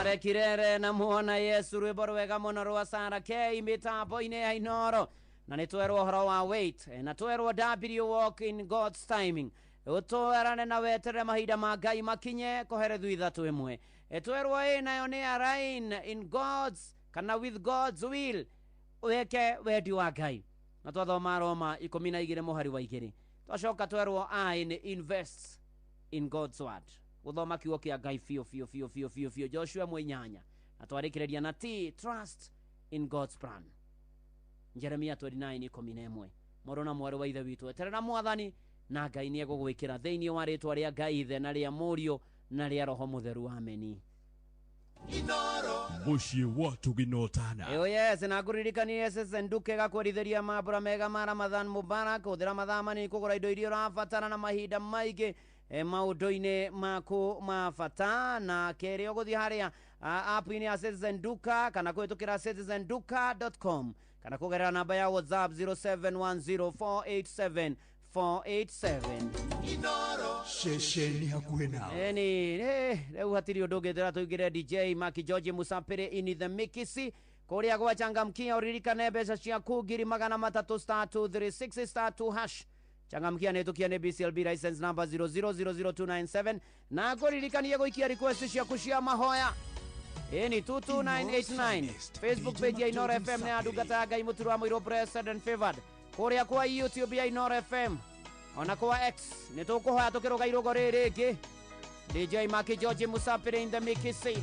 N: Arekirere na muona Yesu rwimbo rwega muno rwa Sara K mitambo-inĩ ya Inoro. Na nĩ twerwo ũhoro wa wait, na twerwo W, walk in God's timing, ũtwerane na weterere mahinda ma Ngai makinye kũherethu ithatũ ĩmwe. Twerwo ĩ nayo nĩ align in God's kana with God's will, wĩke wendi wa Ngai, na twathoma Roma 12 mũhari wa 2. Twacoka twerwo I nĩ invest in God's word, gũthoma kiugo kĩa Ngai biũ biũ biũ biũ biũ biũ, Joshua 1:8. Na twarĩkĩrĩria na T, trust in God's plan, Jeremia 29:11. Mũrũ na mwarĩ wa ithe witũ, eterera Mwathani na Ngai nĩ egũgwĩkĩra thĩinĩ wa rĩtwa rĩa Ngai Ithe na rĩa Mũriũ na rĩa Roho Mũtheru, ameni.
R: Mũciĩ wa Tũginotana.
N: Ĩyo yes, na ngũririkanie Citizen Duka ĩgakwerithĩria mambura mega ma Ramadhan Mubarak. Hũthĩra mathaa manini kũgũra indo iria ũrabatara na mahinda maingĩ maũndũ-inĩ maku ma bata. Na kerĩ, ũgũthiĩ harĩa app-inĩ ya Citizen Duka kana kũhĩtũkĩra citizenduka.com kana kũgerera namba ya WhatsApp 0710 487 487.
C: Ceceni hakuhĩ nawe.
N: Eni rĩu hatirĩ ũndũ ũngĩ tũra tũingĩre DJ Maki George Musapiri in the mikisi kũrĩa gwa changamkia. Ũririkane mbeca ciaku 300,000, *236 *2#. Changamkia nĩ tũkia nĩ BCLB license number 0000297. Na ngũririkanie gũikia request ciaku cia mahoya ĩni 22989, Facebook page ya Inoro FM nĩ ya ndungata ya Ngai Mũturu wa Mũirũ, blessed and favored, kũrĩa kwa YouTube ya Inoro FM ona kwa X. Nĩ tũkũhoya tũkĩrũga irũgo rĩrĩ rĩngĩ. DJ Maki George Musapiri in the mikisi.